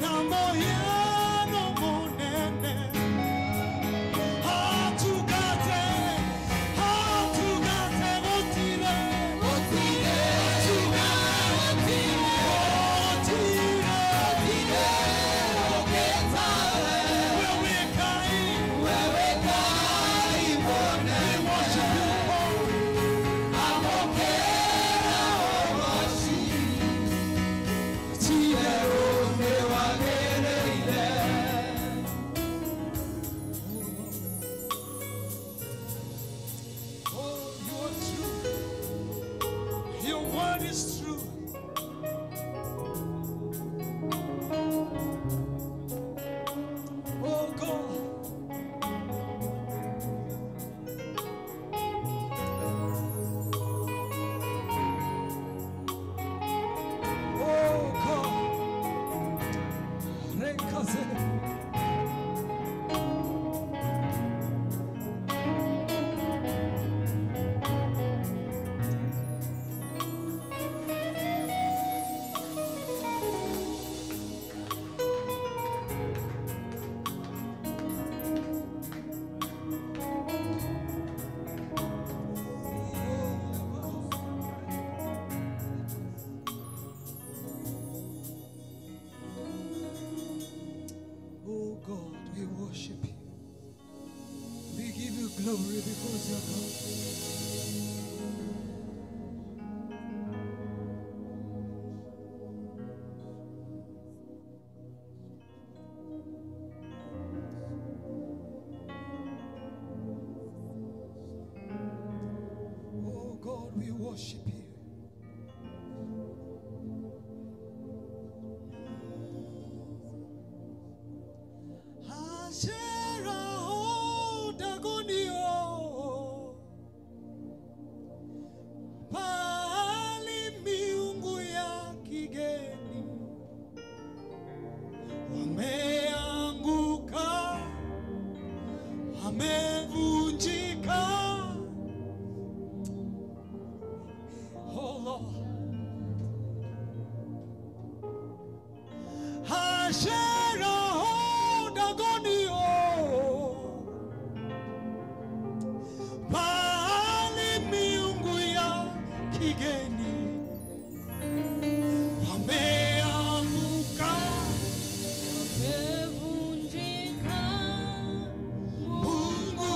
na mũhiano mũnene, atungate, atungate. Gũtirĩ, Gũtirĩ na gũtirĩ, gũtirĩ, gũtirĩ ũngĩ tawe, wewe Ngai, wewe Ngai mũnene, we worship you, Lord. amũkĩra ũgoci. Ti-itherũ nĩwagĩrĩire. Oh, you are true. Your word is true. Oh God. Oh God. Rekaze. Oh God, we worship you. We give you glory because you are God. Oh God, we worship you. Ashera ho dagonio, pali miungu ya kigeni wameanguka, wamevunjika. Oh Lord, Ashera ho dagonio, pali miungu ya kigeni wameanguka, Wamevunjika. Mungu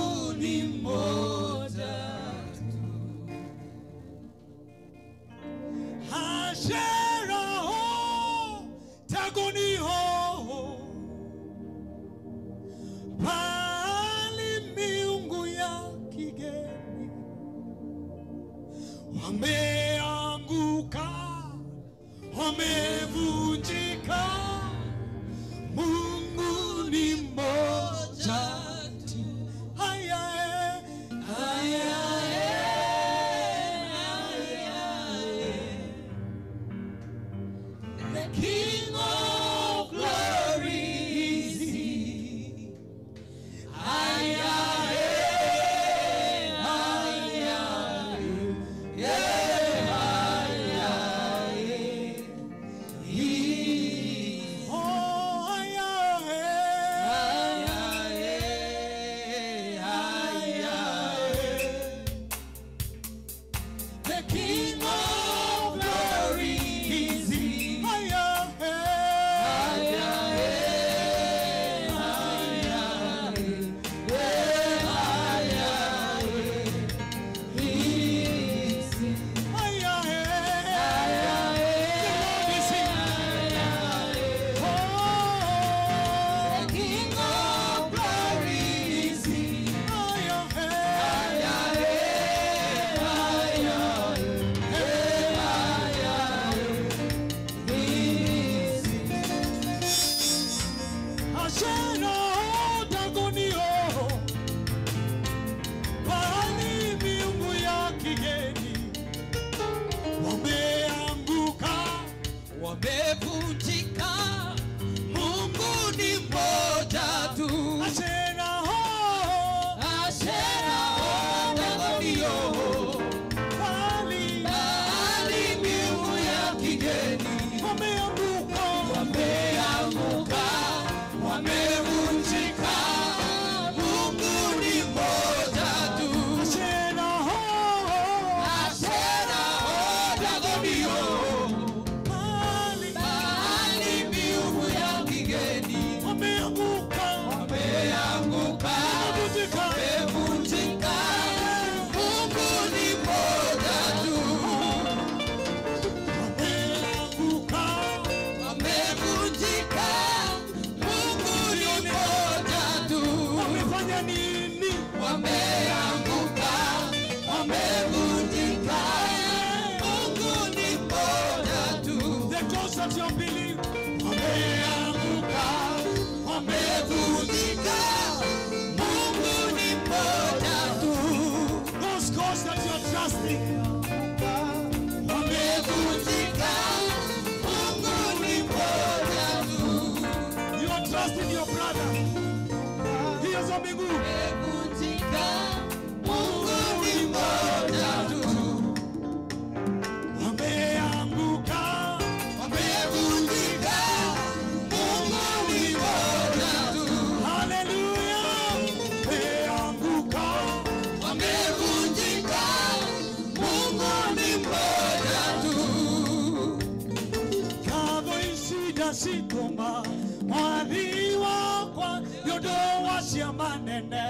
Mwathi wakwa nĩ ũndũ wa ciama nene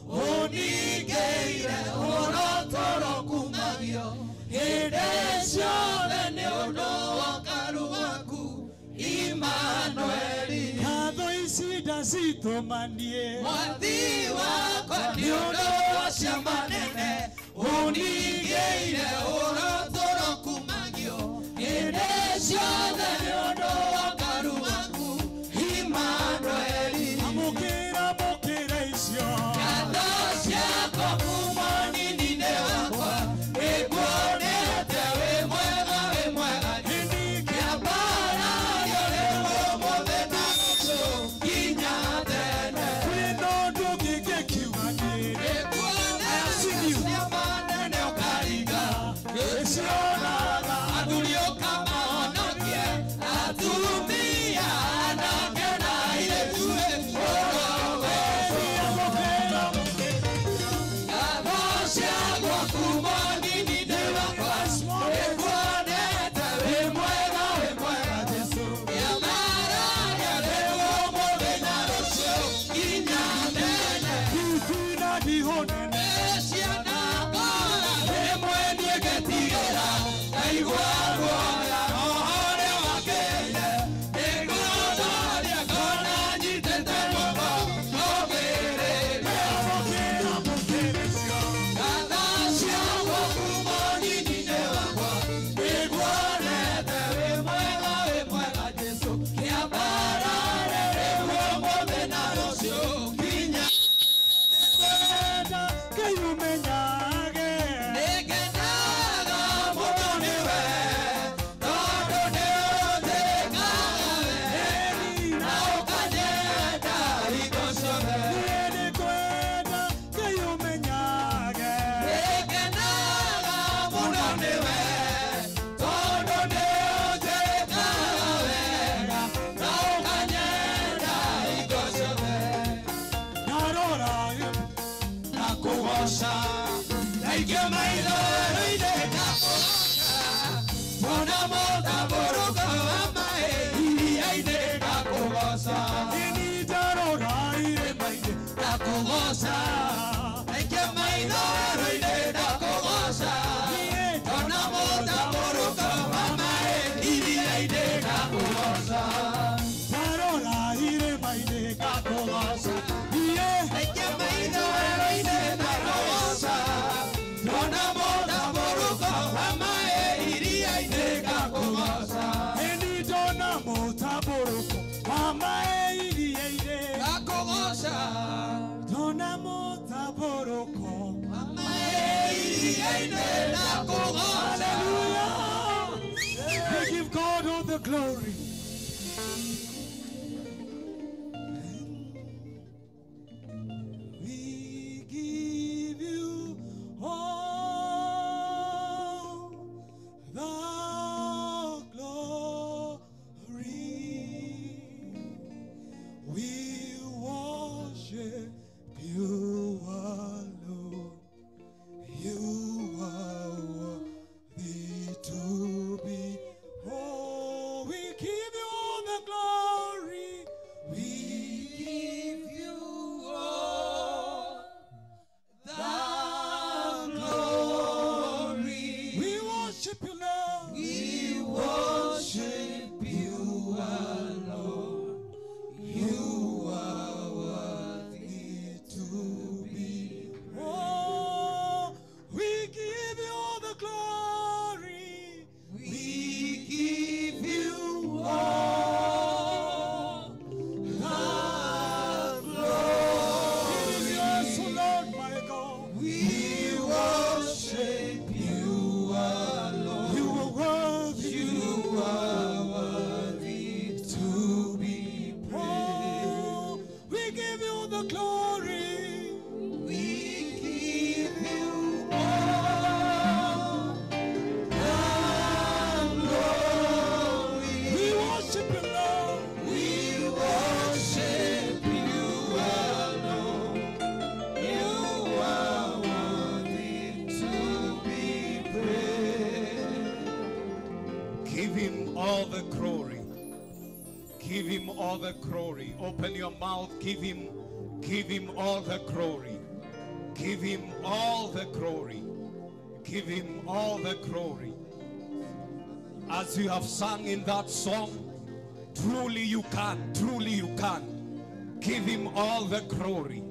ũningĩire ũrotoro kumagio hĩndĩ ciothe nĩ ũndũ wa ũkaru waku Immanueli. Ngatho ici ndacitũmanie Mwathi wakwa nĩ ũndũ wa ciama nene ũningĩire ũrotoro kumagio hĩndĩ ciothe nĩ ũndũ wa ũkaru waku Immanueli. Amũkĩra mũkĩra icio ngatho ciakwa kuma nini-inĩ wakwa nĩnguonete wĩ mwega wĩ mwega kĩambarario rĩu ũmũthĩ na rũciũ nginya tene. Kwĩna ũndũ ũngĩ ingĩkiuga niĩ nĩnguonete ciama nene ũkaringa gĩcionaga athuri ũkamahonokie atumia anake na airĩtu ngatho ciakwa kuma nini-inĩ wakwa nĩnguonete wĩ mwega wĩ mwega Jesũ kĩambarario rĩu ũmũthĩ na rũciũ nginya tene. Hihi na ndihũ nene ciana ngora rĩmwe niĩ ngetigĩra ndaigua guoya roho nĩwakĩire nĩngũtooria ngona nyitĩte guoko ngũmĩrĩria. Ngatho ciakwa kuma nini-inĩ wakwa nĩnguonete wĩ mwega wĩ mwega Jesũ kĩambarare rĩu ũmũthĩ na rũciũ nginya kwenda Ngai ũmenyage nĩngenaga mũno nĩwe tondũ nĩũnjĩkaga wega na ũkanyenda hingo ciothe. Niĩ nĩngwenda Ngai ũmenyage nĩngenaga mũno nĩwe tondũ nĩũnjĩkaga wega na ũkanyenda hingo ciothe. Ndarora ndakũgoca ndaikia maitho werũ-inĩ ndakũgoca ndona mũtambũrũko wa maĩ iria-inĩ ndakũgoca Niĩ ndarora irĩma-inĩ ndakũgoca ndaikia maitho werũ-inĩ ndakũgoca ndona mũtambũrũko wa maĩ iria-inĩ ndakũgoca ndarora irĩma-inĩ ndakũgoca ndaikia maitho werũ-inĩ ndakũgoca ndona mũtambũrũko wa maĩ iria-inĩ ndakũgoca Niĩ ndona mũtambũrũko wa maĩ iria-inĩ ndakũgoca ndona mũtambũrũko wa maĩ iria-inĩ ndakũgoca. Hallelujah. We give God all the glory. We give you all the glory. We worship you alone. You are worthy to be. Oh, we give. glory. Open your mouth, give him all the glory. Give him all the glory. Give him all the glory. As you have sung in that song, truly you can, truly you can. Give him all the glory.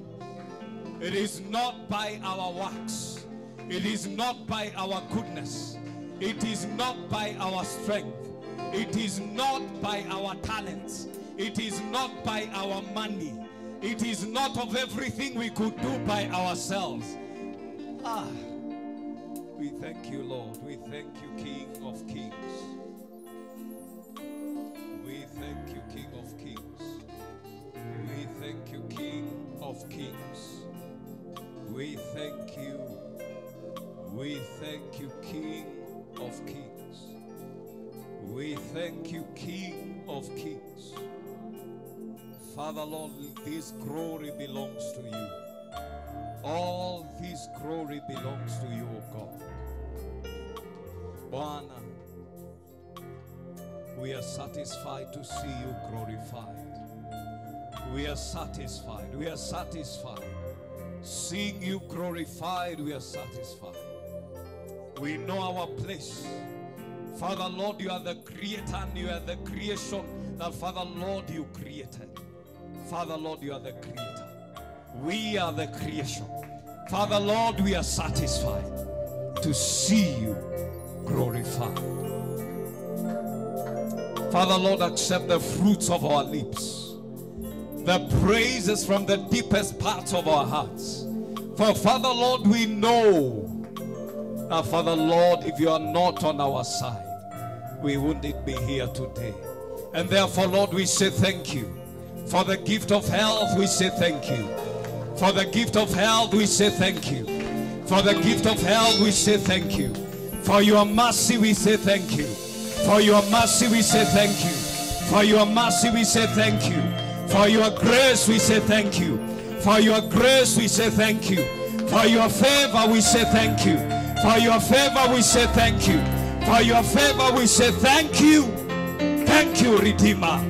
It is not by our works. It is not by our goodness. It is not by our strength. It is not by our talents. It is not by our money. It is not of everything we could do by ourselves. Ah, we thank you, Lord. We thank you, King of Kings. We thank you, King of Kings. We thank you, King of Kings. We thank you. We thank you, King of Kings. We thank you, King of Kings. Father, Lord, this glory belongs to you. All this glory belongs to you, O God. Bwana, we are satisfied to see you glorified. We are satisfied. We are satisfied. Seeing you glorified, we are satisfied. We know our place. Father, Lord, you are the creator and you are the creation that, Father, Lord, you created. Father, Lord, you are the creator. We are the creation. Father, Lord, we are satisfied to see you glorified. Father, Lord, accept the fruits of our lips, the praises from the deepest parts of our hearts. For Father, Lord, we know that, Father, Lord, if you are not on our side, we wouldn't be here today. And therefore, Lord, we say thank you. For the gift of health, we say thank you. For the gift of health, we say thank you. For the gift of health, we say thank you. For your mercy, we say thank you. For your mercy, we say thank you. For your mercy, we say thank you. For your grace, we say thank you. For your grace, we say thank you. For your favor, we say thank you. For your favor, we say thank you. For your favor, we say thank you. Thank you, Redeemer.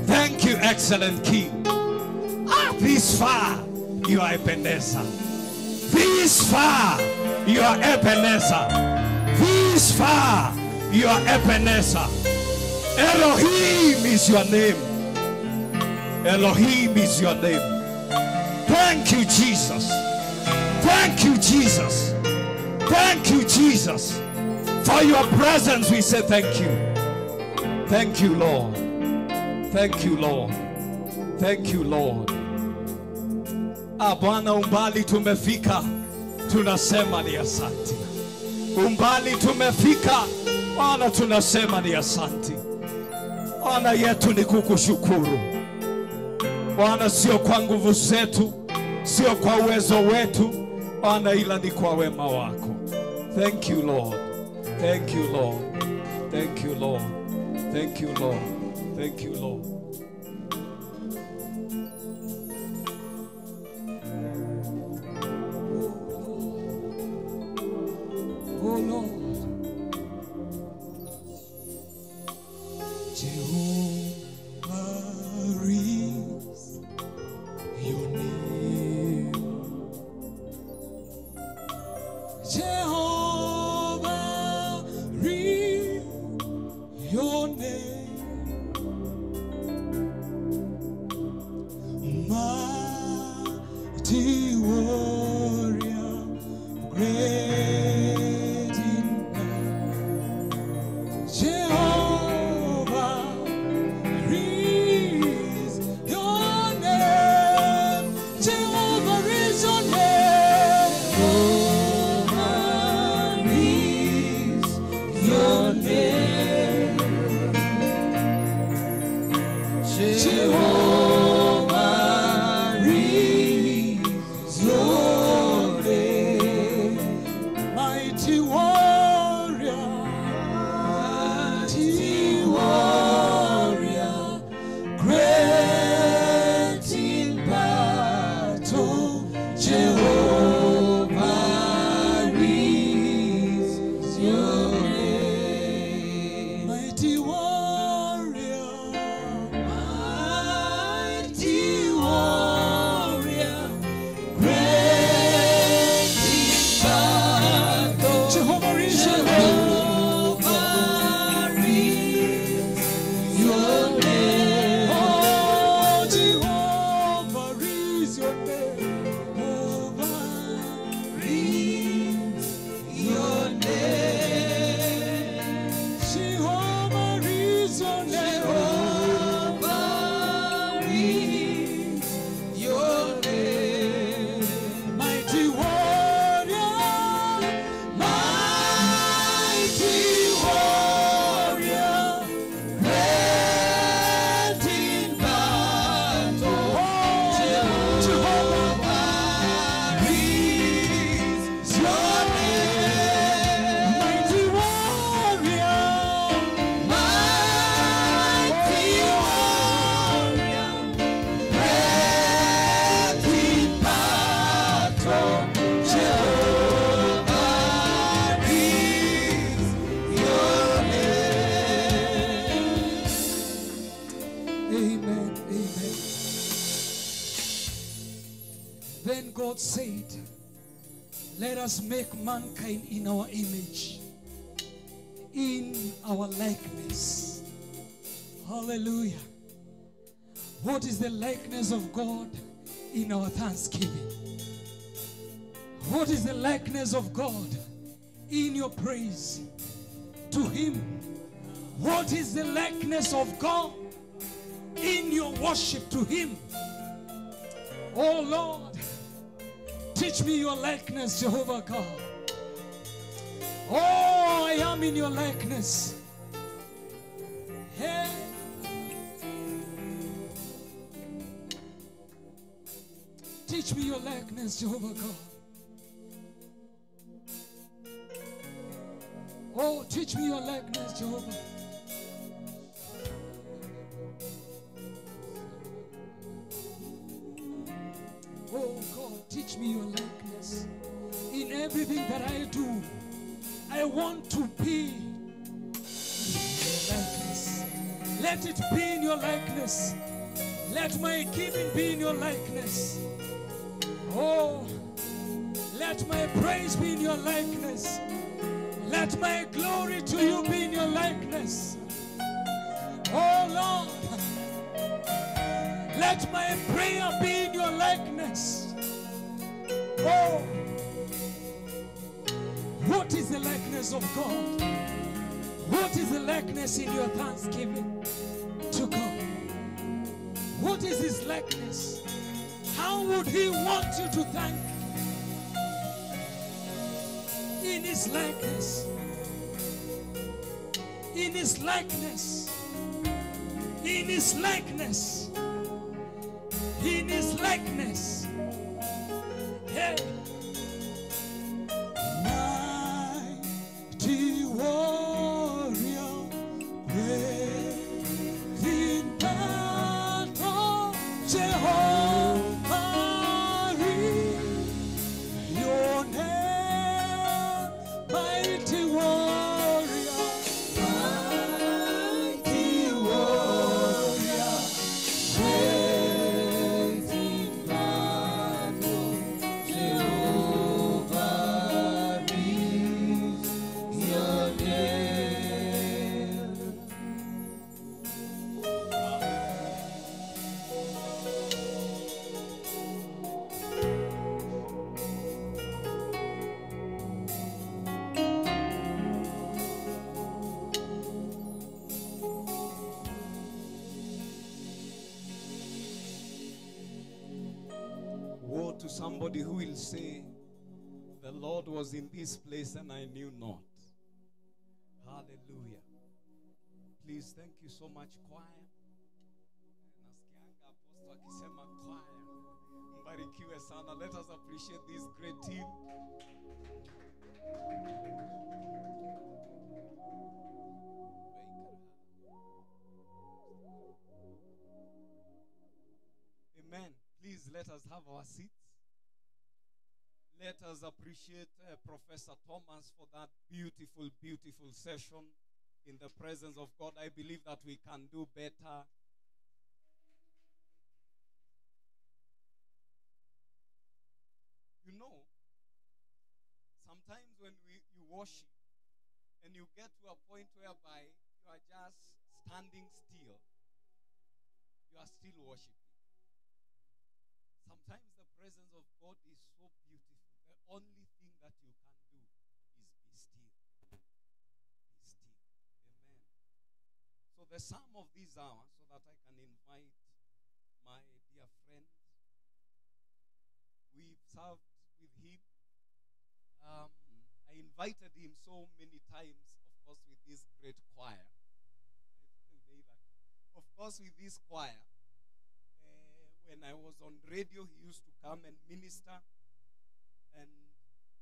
Thank you, excellent King. Ah, this far, you are Ebenezer. This far, you are Ebenezer. This far, you are Ebenezer. Elohim is your name. Elohim is your name. Thank you, Jesus. Thank you, Jesus. Thank you, Jesus. For your presence, we say thank you. Thank you, Lord. Thank you, Lord. Thank you, Lord. Ah, Bwana, umbali tumefika, tunasema ni asante. Umbali tumefika, Bwana, tunasema ni asante. Bwana yetu ni kukushukuru. Bwana, sio kwa nguvu zetu, sio kwa uwezo wetu, Bwana, ila ni kwa wema wako. Thank you, Lord. Thank you, Lord. Thank you, Lord. Thank you, Lord. Thank you, Lord. Oh Lord, Jehovah is your name. Jehovah is your name. Mighty warrior, great in battle. Jehovah is your name. Jehovah is your name. Jehovah is your name. Jehovah is your name. Mighty warrior, mighty warrior, great in battle. Jehovah is your name. Mighty warrior, Amen. Amen. Then God said, let us make mankind in our image, in our likeness. Hallelujah. What is the likeness of God in our thanksgiving? What is the likeness of God in your praise to Him? What is the likeness of God in your worship to Him? Oh Lord, teach me your likeness, Jehovah God. Oh, I am in your likeness. Hey. Teach me your likeness, Jehovah God. Oh, teach me your likeness, Jehovah. Oh God, teach me your likeness. In everything that I do, I want to be in your likeness. Let it be in your likeness. Let my giving be in your likeness. Oh, let my praise be in your likeness. Let my glory to you be in your likeness. Oh Lord, let my prayer be in your likeness. Oh, what is the likeness of God? What is the likeness in your thanksgiving to God? What is His likeness? How would He want you to thank? In His likeness. In His likeness. In His likeness. In His likeness. Hey. Mighty warrior, great in battle, Jehovah is your name, mighty warrior, mighty warrior, great in battle, Jehovah is your name. Woe to somebody who will say, the Lord was in this place and I knew not. Hallelujah. Please, thank you so much, choir. Nasikianga apostle akisema choir. Mbarikiwe sana. Let us appreciate this great team. Amen. Please let us have our seats. Let us appreciate Professor Thomas for that beautiful, beautiful session in the presence of God. I believe that we can do better. You know, sometimes when you worship and you get to a point whereby you are just standing still, you are still worshiping. Sometimes the presence of God is so beautiful. The only thing that you can do is be still. Be still. Amen. So the psalm of this hour, so that I can invite my dear friend. We've served with him. I invited him so many times, of course, with this great choir. Of course, with this choir. When I was on radio, he used to come and minister. And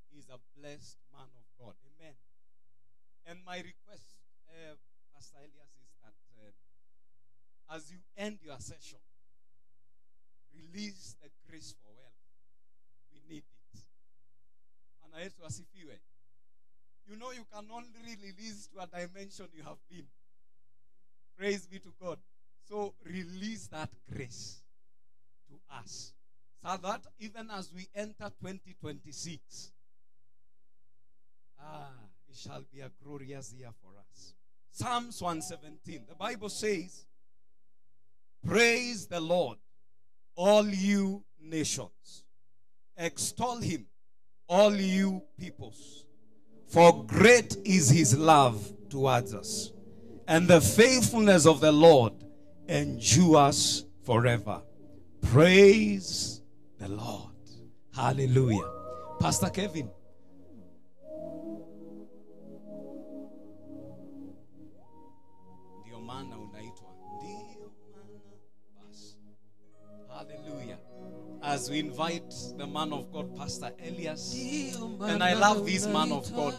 he's a blessed man of God. Amen. And my request, Pastor Elias, is that as you end your session, release the grace for wealth. We need it. Bwana Yesu asifiwe. You know, you can only release to a dimension you have been. Praise be to God. So release that grace to us, so that even as we enter 2026, it shall be a glorious year for us. Psalms 117, the Bible says, "Praise the Lord, all you nations. Extol him, all you peoples. For great is his love towards us, and the faithfulness of the Lord endures forever." Praise the Lord. Hallelujah. Pastor Kevin. Ndio maana unaitwa. Ndio maana basi. Hallelujah. As we invite the man of God, Pastor Elias. And I love this man of God.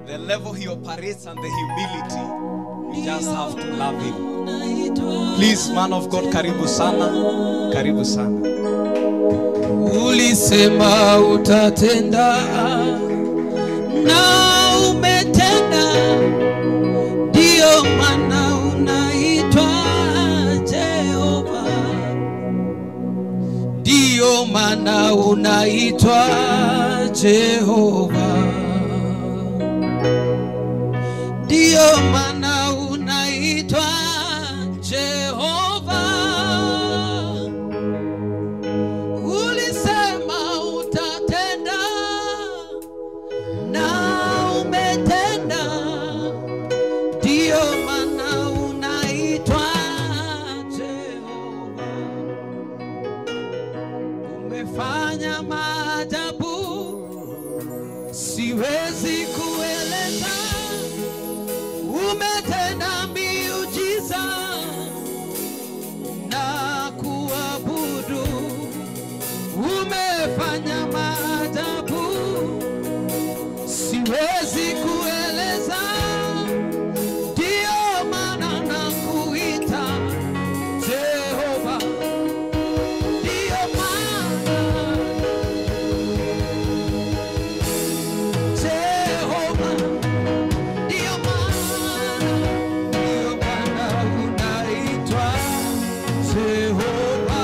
The level he operates and the humility, you just have to love him. Please, man of God, karibu sana. Karibu sana. Ulisema utatenda na umetenda, ndio maana unaitwa Jehova, ndio maana unaitwa Jehova, ndio maana unaitwa Jehova. Ulisema utatenda na umetenda, ndio maana unaitwa Jehova. Umefanya maajabu siwezi kueleza, umetenda miujiza na kuabudu, umefanya maajabu siwezi kueleza, ndio maana nakuita Jehova, ndio maana Jehova, ndio maana unaitwa Jehova.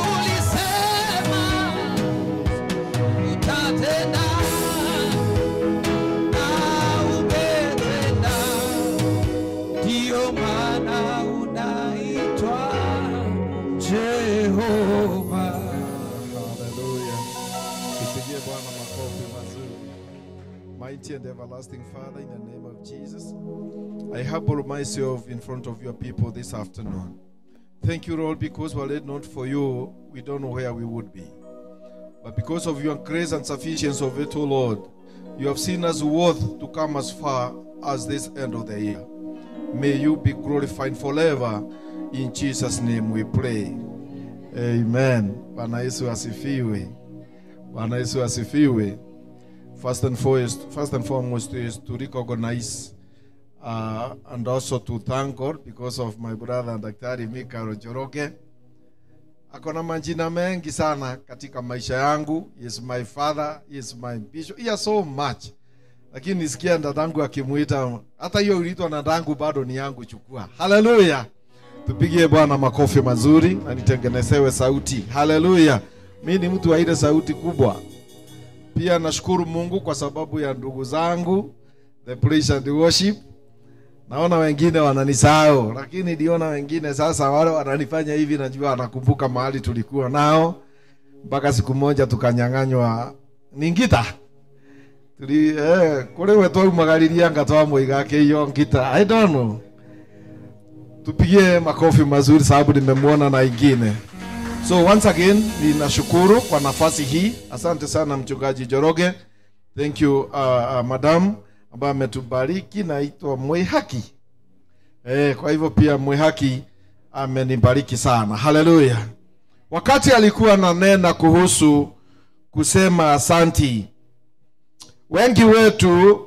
Ulisema utatenda na umetenda, ndio maana unaitwa Jehova. Hallelujah. Tupigie Bwana makofi mazuri. Mighty and everlasting Father, in the name of Jesus, I humble myself in front of your people this afternoon. Thank you, Lord, because were it not for you, we don't know where we would be. But because of your grace and sufficiency of it, O Lord, you have seen us worth to come as far as this end of the year. May you be glorified forever. In Jesus' name we pray. Amen. Bwana Yesu asifiwe. Bwana Yesu asifiwe. First and foremost is to recognize and also to thank God because of my brother Daktari Mika Njoroge. Akona majina mengi sana katika maisha yangu. He is my father, he is my bishop. He has so much. Lakini nisikia dadangu akimuita, hata hiyo uliitwa na dadangu bado ni yangu, chukua. Hallelujah. Tupigie Bwana makofi mazuri na nitengenezewe sauti. Hallelujah. Mimi ni mtu wa ile sauti kubwa. Pia nashukuru Mungu kwa sababu ya ndugu zangu, the praise and the worship. Naona wengine wananisahau, lakini niliona wengine sasa wale wananifanya hivi, najua wanakumbuka mahali tulikuwa nao. Mpaka siku moja tukanyang'anywa ni ngita. Tuli kule wetu umagaliria ngatoa muigake hiyo ngita. I don't know. Tupigie makofi mazuri sababu nimemuona na ingine. So once again, ninashukuru kwa nafasi hii. Asante sana mchungaji Njoroge. Thank you madam ambaye ametubariki, naitwa Mwihaki. Kwa hivyo pia Mwihaki amenibariki sana. Hallelujah. Wakati alikuwa ananena kuhusu kusema asanti, wengi wetu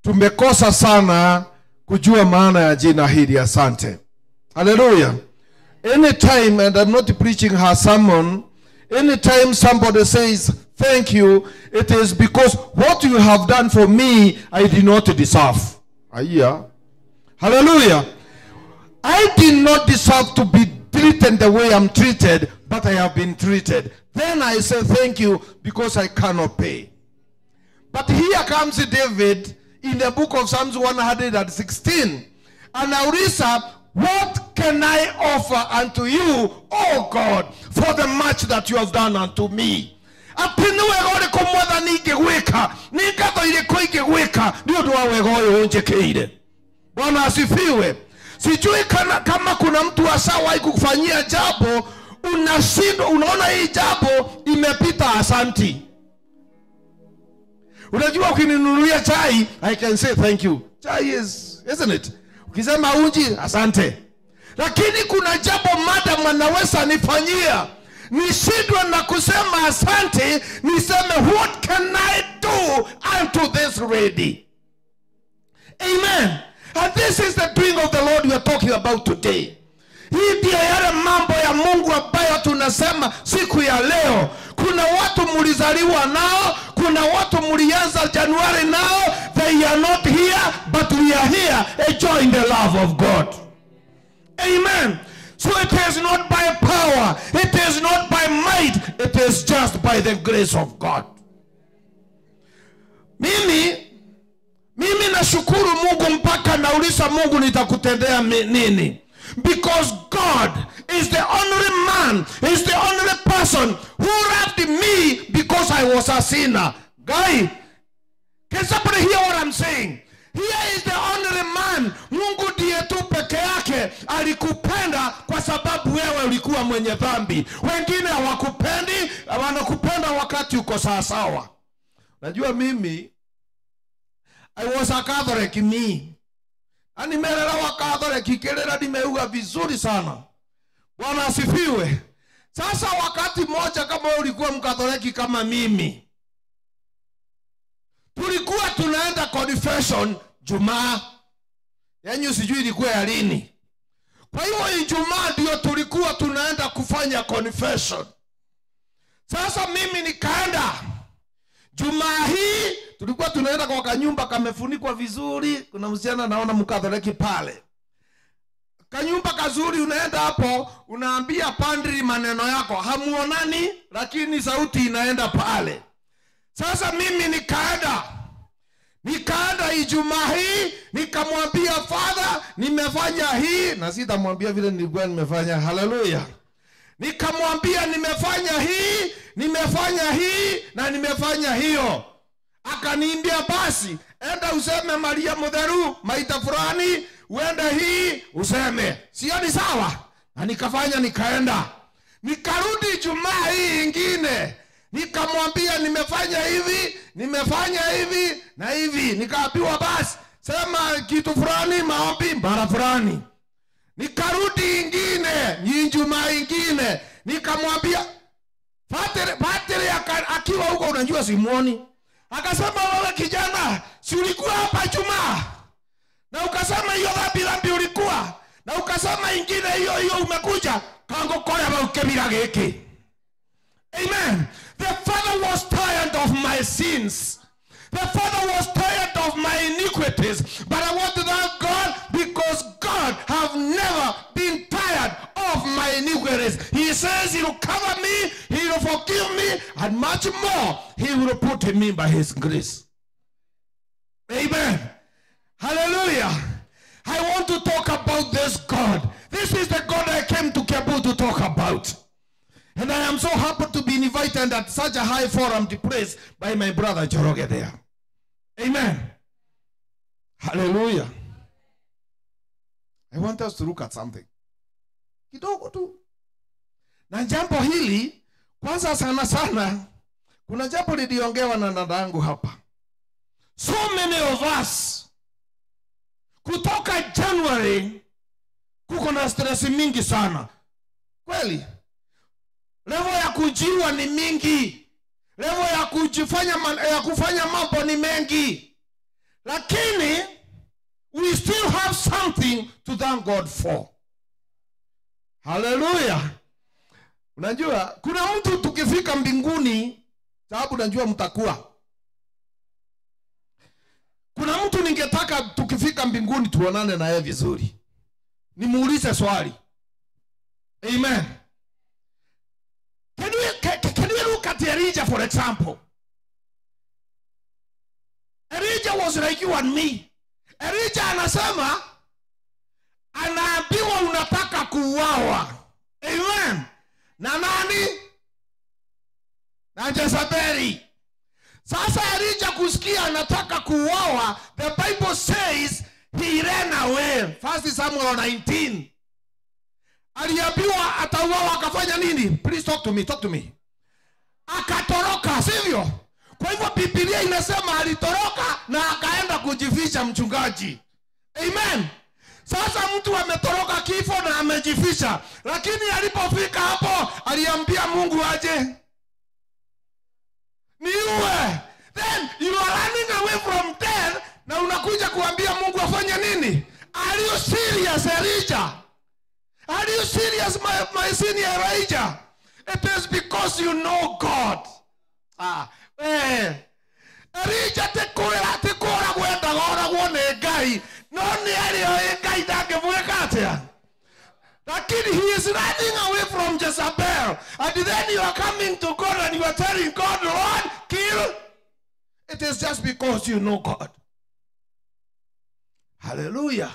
tumekosa sana kujua maana ya jina hili asante. Hallelujah. Anytime, and I'm not preaching her sermon, anytime somebody says thank you, it is because what you have done for me, I did not deserve. Aya. Hallelujah. I did not deserve to be treated the way I'm treated, but I have been treated. Then I say thank you because I cannot pay. But here comes David in the book of Psalms 116. Anauliza, what can I offer unto you, O God, for the much that you have done unto me? Atĩ nĩ wega ũrĩkũ Mwathani ingĩgwĩka, nĩ ngatho irĩkũ ingĩgwĩka nĩ ũndũ wa wega ũyũ ũnjĩkĩire. Bwana asifiwe. Sijui kama kuna mtu ashawahi kukufanyia jambo, unashindwa, unaona hii jambo imepita asanti. Unajua ukininunulia chai, I can say thank you. Chai is, isn't it? Ukisema uji, asante. Lakini kuna jambo madam anaweza nifanyia, nishindwe na kusema asante, niseme what can I do unto this lady? Amen. And this is the doing of the Lord we are talking about today. Hii ndiyo yale mambo ya Mungu ambayo tunasema siku ya leo. Kuna watu mulizaliwa nao, kuna watu mulianza Januari nao, they are not here, but we are here enjoying the love of God. Amen. So it is not by power, it is not by might, it is just by the grace of God. Mimi nashukuru Mungu mpaka nauliza Mungu nitakutendea nini? Because God is the only man, is the only person who loved me because I was a sinner. Guy, can somebody hear what I'm saying? Here is the only man, Mungu ndiye tu peke yake alikupenda kwa sababu wewe ulikuwa mwenye dhambi. Wengine hawakupendi, wanakupenda wakati uko sawa sawa. Najua mimi, I was a Catholic me. Na nimelelewa Catholic, kelele nimeuga vizuri sana. Bwana asifiwe. Sasa wakati mmoja kama ulikuwa Mkatoliki kama mimi, tulikuwa tunaenda confession Jumaa. Yaani sijui ilikuwa ya lini. Kwa hiyo Ijumaa ndio tulikuwa tunaenda kufanya confession. Sasa mimi nikaenda Jumaa hii, tulikuwa tunaenda kwa kanyumba kamefunikwa vizuri. Kuna msichana naona Mkatoliki pale. Kanyumba kazuri, unaenda hapo, unaambia padri maneno yako. Hamuonani, lakini sauti inaenda pale. Sasa mimi nikaenda Ijumaa hii, nikamwambia Father, nimefanya hii, na sitamwambia vile nilikuwa nimefanya. Hallelujah. Nikamwambia nimefanya hii, nimefanya hii, na nimefanya hiyo. Akaniambia basi, enda useme Maria Mutheru, maita fulani, uende hii, useme. Sio ni sawa? Na nikafanya, nikaenda. Nikarudi Ijumaa hii ingine. Nikamwambia nimefanya hivi, nimefanya hivi, na hivi. Nikaambiwa basi, sema kitu fulani, maombi, mara fulani. Nikarudi ingine, Ijumaa ingine. Nikamwambia, Padre akiwa huko, unajua simuoni. Akasema wewe kijana, si ulikuwa hapa Ijumaa? Na ukasema hiyo dhambi ulikuwa. Na ukasema ingine hiyo hiyo umekuja. Kango koya ba ukemira giki. Amen. The Father was tired of my sins. The Father was tired of my iniquities. But I want to thank God because God have never been tired of my iniquities. He says he will cover me, he will forgive me, and much more he will put in me by his grace. Amen. Hallelujah. I want to talk about this God. This is the God I came to Kiambu to talk about. And I am so happy to be invited at such a high forum to place by my brother Njoroge there. Amen. Hallelujah. I want us to look at something. Kidogo tu. Na jambo hili, kwanza sana sana, kuna jambo liliongewa na dadangu hapa. So many of us, kutoka January, kuko na stress mingi sana. Kweli? Level ya kujiwa ni mingi. Level ya kujifanya ya kufanya mambo ni mengi. Lakini we still have something to thank God for. Hallelujah. Unajua kuna mtu tukifika mbinguni, sababu unajua mtakuwa. Kuna mtu ningetaka tukifika mbinguni tuonane na yeye vizuri. Nimuulize swali. Amen. Can we look at Elijah, for example? Elijah was like you and me. Elijah anasema, anaambiwa unataka kuuawa. Amen. Na nani? Na Jezebeli. Sasa Elijah kusikia anataka kuuawa, the Bible says he ran away. 1 Samuel 19. Aliambiwa atauawa, akafanya nini? Please talk to me, talk to me. Akatoroka, sivyo? Kwa hivyo Biblia inasema alitoroka na akaenda kujificha, mchungaji. Amen. Sasa mtu ametoroka kifo na amejificha, lakini alipofika hapo aliambia Mungu aje niue. Then you are running away from death na unakuja kuambia Mungu afanye nini? Are you serious, Elijah? Are you serious, my senior Elijah? It is because you know God. Elijah te kura gwenda gora gwone Ngai. No ni ari Ngai ndangĩmwĩka atĩa. Lakini he is running away from Jezebel. And then you are coming to God and you are telling God, Lord, kill. It is just because you know God. Hallelujah.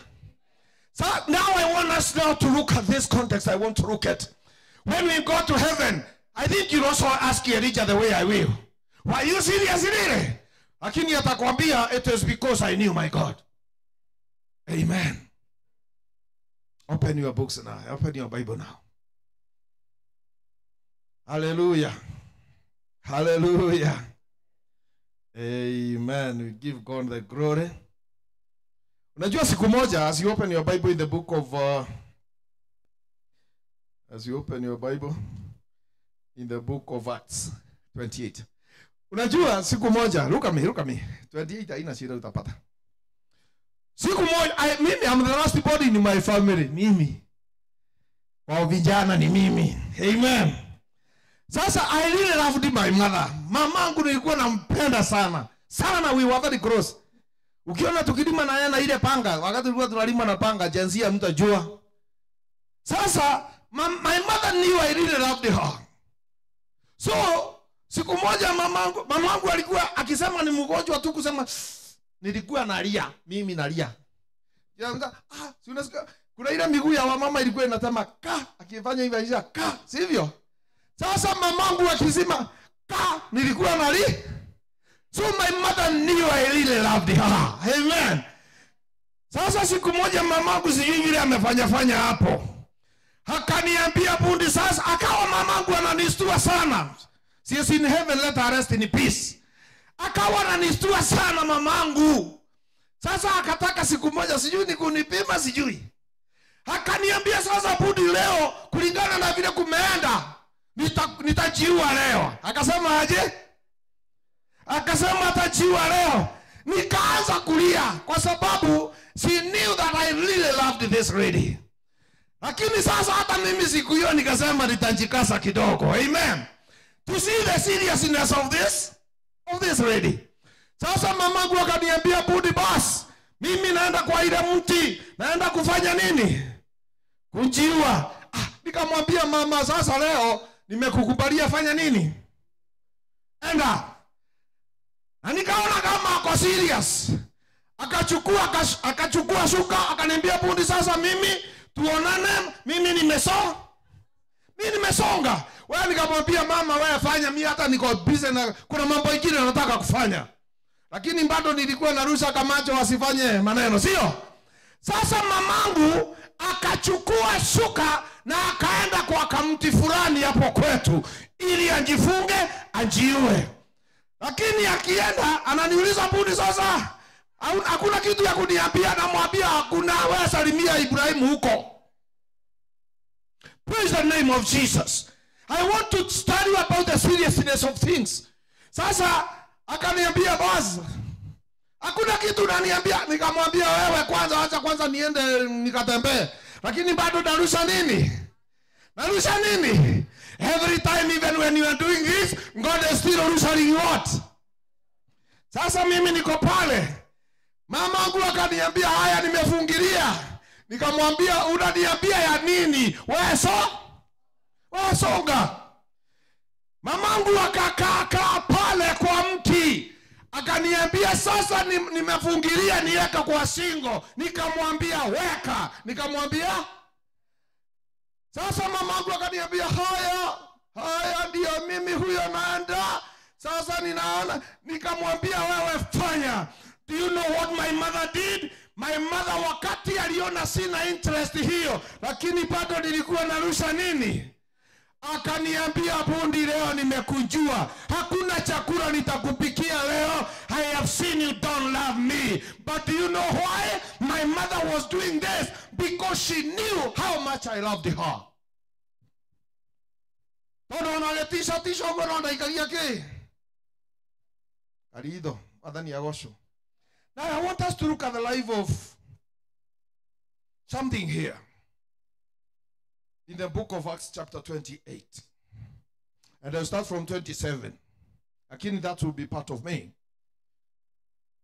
So now I want us now to look at this context. I want to look at. When we go to heaven, I think you also ask Elijah the way I will. Why you serious really? Lakini atakwambia, it is because I knew my God. Amen. Open your books now. Open your Bible now. Hallelujah. Hallelujah. Amen. We give God the glory. Unajua siku moja, as you open your Bible in the book of as you open your Bible in the book of Acts 28. Unajua siku moja, look at me, look at me. 28 haina shida utapata. Siku moja, mimi I'm the last body in my family, mimi. Kwa vijana ni mimi. Amen. Sasa I really loved my mother. Mamangu nilikuwa nampenda sana. Sana, we were very close. Ukiona tukilima na yeye na ile panga, wakati tulikuwa tunalima na panga, jinsia mtajua. Sasa my mother knew I really loved her. So siku moja mamangu alikuwa akisema ni mgonjwa tu, kusema nilikuwa nalia, mimi nalia. Si unasikia kuna ile miguu ya mama ilikuwa inasema ka, akifanya hivi aisha ka, sivyo? Sasa mamangu akisema ka, nilikuwa nalia. So my mother knew I really loved her. Amen. Sasa siku moja mamangu sijui vile amefanya fanya hapo. Akaniambia bundi, sasa akawa mamangu ananistua sana. She is in heaven, let her rest in peace. Akawa ananistua sana mamangu. Sasa akataka siku moja sijui ni kunipima sijui. Akaniambia sasa bundi, leo kulingana na vile kumeenda nitajiua leo. Akasema aje? Akasema atajiua leo. Nikaanza kulia kwa sababu she knew that I really loved this lady. Lakini sasa hata mimi siku hiyo nikasema nitajikasa kidogo. Amen. To see the seriousness of this lady. Sasa mamangu akaniambia budi bas, mimi naenda kwa ile mti, naenda kufanya nini? Kujiua. Nikamwambia mama, sasa leo nimekukubalia fanya nini? Enda. Na nikaona kama ako serious. Akachukua shuka, akaniambia bundi sasa mimi tuonane, mimi nimesonga. Mimi nimesonga. Wewe nikamwambia mama, wewe fanya, mimi hata niko busy na kuna mambo mengine nataka kufanya. Lakini bado nilikuwa narusha kamacho wasifanye maneno, sio? Sasa mamangu akachukua shuka na akaenda kwa kamti fulani hapo kwetu ili ajifunge ajiue. Lakini akienda ananiuliza budi sasa hakuna kitu ya kuniambia, namwambia hakuna, wewe salimia Ibrahimu huko. Praise the name of Jesus. I want to study about the seriousness of things. Sasa akaniambia boss, hakuna kitu unaniambia. Nikamwambia wewe kwanza acha kwanza niende nikatembee. Lakini bado narusha nini? Narusha nini? Every time, even when you are doing this, God is still rushing what? Sasa mimi niko pale. Mamangu akaniambia haya, nimefungilia. Nikamwambia unaniambia ya nini? Wewe wewe songa. Mamangu akakaa pale kwa mti. Akaniambia sasa nimefungilia niweka kwa shingo. Nikamwambia weka. Nikamwambia sasa mamangu akaniambia haya ndio mimi huyo naenda. Sasa ninaona. Nikamwambia wewe fanya. Do you know what my mother did? My mother wakati aliona sina interest hiyo, lakini bado nilikuwa narusha nini? Akaniambia bundi, leo nimekujua. Hakuna chakula nitakupikia leo. I have seen you don't love me. But do you know why my mother was doing this? Because she knew how much I loved her. Tono na tisha ngono ndaikagia ki. Karido, adani agosho. Now I want us to look at the life of something here. In the book of Acts chapter 28. And I'll start from 27. Lakini that will be part of me.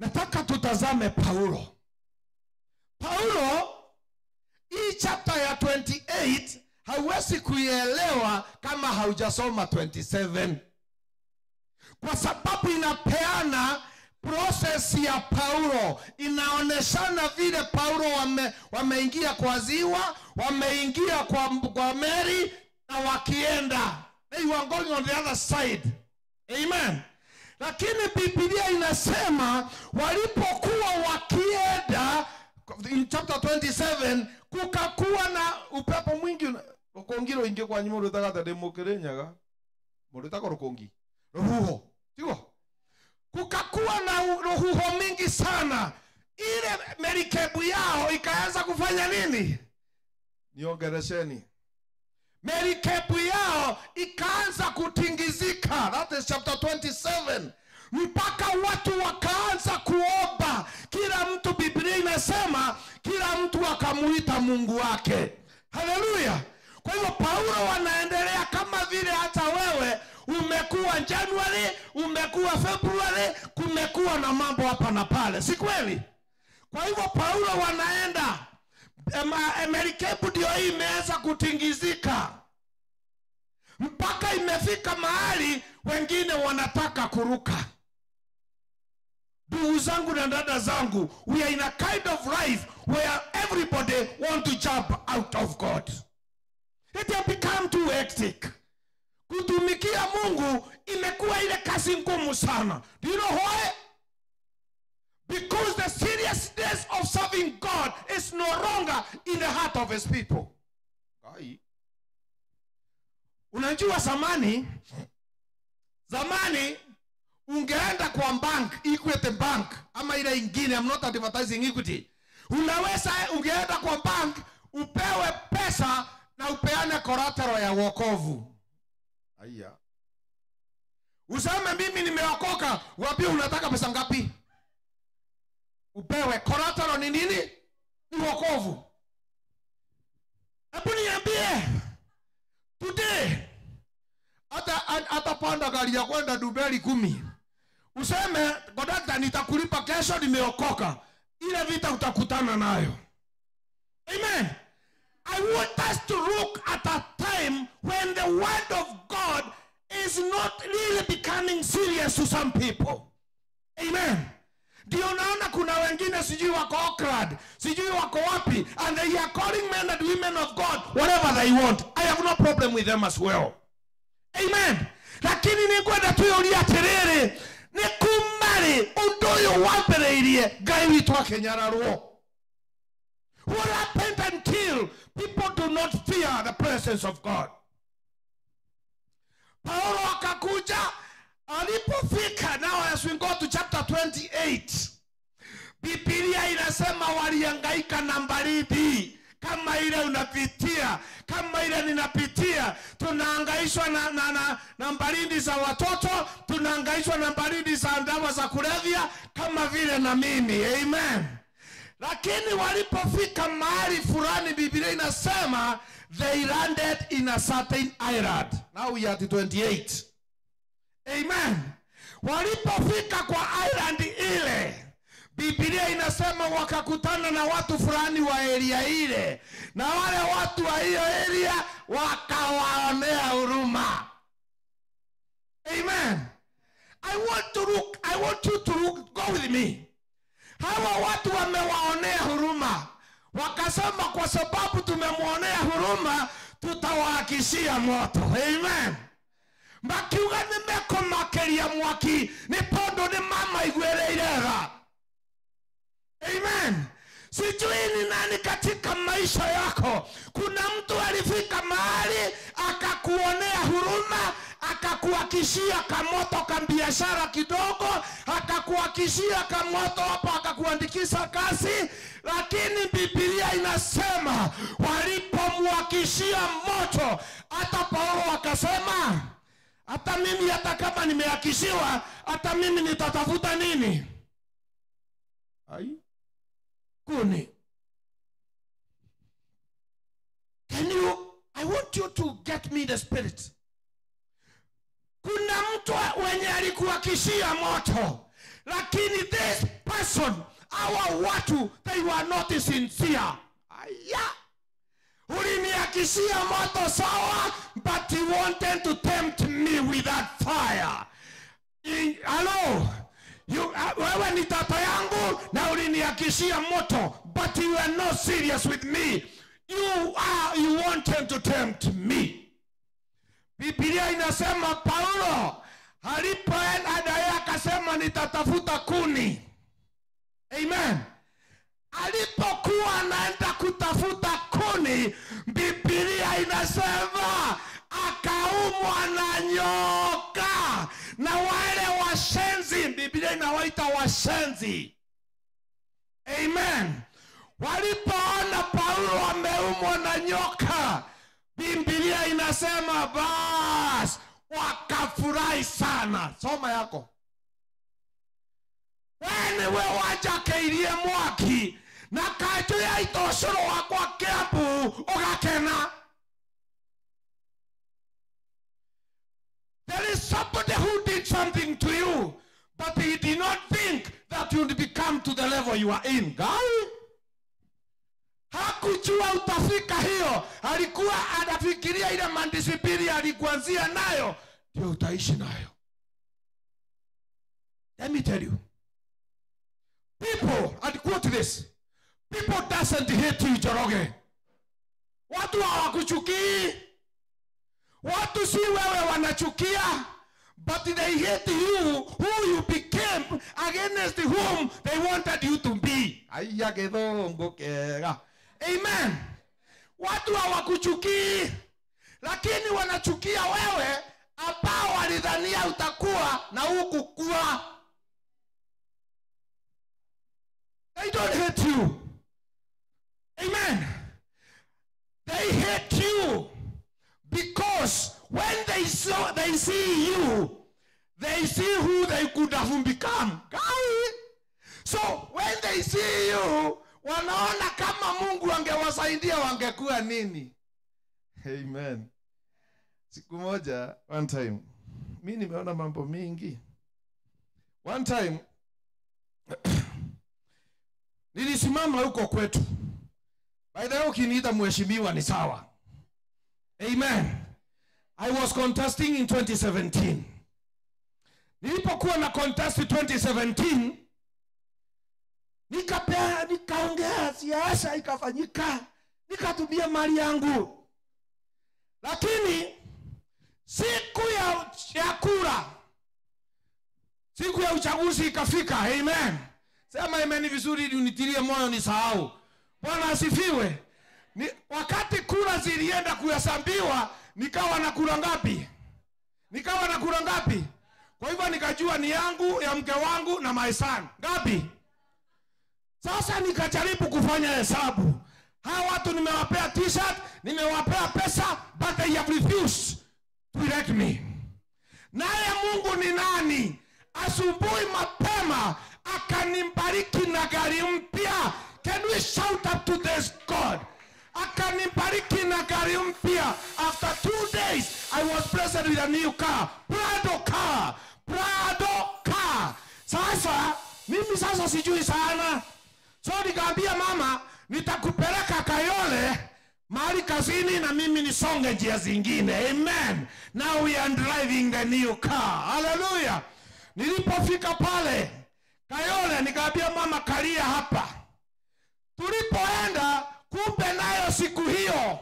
Nataka tutazame Paulo. Paulo, hii chapter ya 28, hauwezi kuielewa kama haujasoma 27. Kwa sababu inapeana process ya Paulo. Inaoneshana vile Paulo wameingia kwa ziwa, wameingia kwa meli na wakienda. They were going on the other side. Amen. Lakini Biblia inasema walipokuwa wakienda in chapter 27 kukakuwa na upepo mwingi. Rukongi ruingi kwa nyuma rutaga ta ndimukire murutaga rukongi. Ruhuho. Tiguo? Kukakuwa na ruhuho mingi sana. Ile merikebu yao ikaanza kufanya nini? Niongeresheni. Merikebu yao ikaanza kutingizika. That is chapter 27. Mpaka watu wakaanza kuomba. Kila mtu, Biblia inasema, kila mtu akamuita Mungu wake. Haleluya. Kwa hivyo Paulo wanaendelea kama vile hata wewe umekuwa January, umekuwa February, kumekuwa na mambo hapa na pale. Si kweli? Kwa hivyo Paulo wanaenda. Merikebu ndio hii imeanza kutingizika. Mpaka imefika mahali wengine wanataka kuruka. Ndugu zangu na dada zangu, we are in a kind of life where everybody want to jump out of God. It has become too hectic. Kutumikia Mungu imekuwa ile kazi ngumu sana. Do you know why? Because the seriousness of serving God is no longer in the heart of his people. Kai. Unajua zamani ungeenda kwa bank, Equity Bank ama ile ingine, I'm not advertising Equity. Unaweza ungeenda kwa bank upewe pesa na upeane collateral ya wokovu. Aya. Useme mimi nimeokoka, waambie unataka pesa ngapi? Upewe collateral ni nini? Ni wokovu. Hebu niambie. Today hata panda gari ya kwenda Dubai 10. Useme godata nitakulipa kesho nimeokoka. Ile vita utakutana nayo. Amen. I want us to look at a time when the word of God is not really becoming serious to some people. Amen. Ndio naona kuna wengine sijui wako Oakland, sijui wako wapi, and they are calling men and women of God whatever they want. I have no problem with them as well. Amen. Lakini ningwenda tuyuria atiriri, ni kumari undu uyu wambiriirie Ngai witu akinyararwo. What happened until people do not fear the presence of God? Paulo akakuja, alipofika, now as we go to chapter 28, Biblia inasema walihangaika na baridi. Kama ile unapitia, kama ile ninapitia, tunahangaishwa na baridi za watoto, tunahangaishwa na baridi za dawa za kulevya, kama vile na mimi. Amen. Lakini walipofika mahali fulani, Biblia inasema they landed in a certain island. Now we are at 28. Amen. Walipofika kwa island ile, Biblia inasema wakakutana na watu fulani wa area ile, na wale watu wa hiyo area wakawaonea huruma. Amen. I want you to look, go with me. Hawa watu wamewaonea huruma, wakasema kwa sababu tumemwonea huruma tutawahakishia moto. Amen. Makiuga nimekumakeria mwaki ni tondu ni mama iguereire tha. Amen. Sijui ni nani katika maisha yako, kuna mtu alifika mahali akakuonea huruma, akakuhakishia kamoto ka biashara kidogo, akakuhakishia kamoto hapo, akakuandikisha kazi. Lakini Biblia inasema walipomhakishia moto, hata Paulo akasema hata mimi, hata kama nimehakishiwa, hata mimi nitatafuta nini? Ai, kuni. Can you, I want you to get me the spirit. Kuna mtu wenye alikuhakishia moto, lakini this person, our watu, they were not sincere. Aya, ulinihakishia moto sawa, but he wanted to tempt me with that fire. Hello, you, wewe ni tata yangu na ulinihakishia moto, but you are not serious with me. You wanted to tempt me. Biblia inasema Paulo alipoenda yeye akasema nitatafuta kuni. Amen. Alipokuwa anaenda kutafuta kuni, Biblia inasema akaumwa na nyoka. Na wale washenzi, Biblia inawaita washenzi. Amen. Walipoona Paulo ameumwa na nyoka, Biblia inasema bas wakafurahi sana. Soma yako. Wewe wajakeirie mwaki na kanjũ ya itocoro wakwa Kiambu ugakena. There is somebody who did something to you, but he did not think that you would become to the level you are in. Guy, hakujua utafika hiyo. Alikuwa anafikiria ile mandisipili alikuanzia nayo ndio utaishi nayo. Let me tell you, people, and quote this, people doesn't hate you, Njoroge. Watu hawakuchukii. Watu si wewe wanachukia, but they hate you who you became against whom they wanted you to be. Aya githongo kega. Amen. Watu hawakuchukii, lakini wanachukia wewe ambao walidhania utakuwa na hukukua. They don't hate you. Amen. They hate you because when they see you, they see who they could have become. Guy. So when they see you, wanaona kama Mungu angewasaidia wangekuwa nini. Amen. Siku moja, one time, mimi nimeona mambo mingi. One time, nilisimama huko kwetu. By the way, ukiniita mheshimiwa ni sawa. Amen. I was contesting in 2017. Nilipokuwa na contest 2017, nikaongea siasa ikafanyika, nikatumia mali yangu. Lakini siku ya kura, siku ya uchaguzi ikafika. Amen. Sema amen vizuri ili unitilie moyo nisahau. Bwana asifiwe. Wakati kura zilienda kuhesabiwa, nikawa na kura ngapi? Nikawa na kura ngapi? Kwa hivyo nikajua ni yangu, ya mke wangu na my son. Ngapi? Sasa nikajaribu kufanya hesabu. Hawa watu nimewapea t-shirt, nimewapea pesa, but they have refused to elect me. Naye Mungu ni nani? Asubuhi mapema akanibariki na gari mpya. Can we shout up to this God? Akanibariki na gari mpya. After 2 days, I was blessed with a new car. Prado car. Prado car. Sasa, mimi Sasa sijui sana. So nikaambia mama, nitakupeleka Kayole mahali kazini na mimi nisonge njia zingine. Amen. Now we are driving the new car. Hallelujah. Nilipofika pale Kayole nikaambia mama, kalia hapa. Tulipoenda, kumbe nayo siku hiyo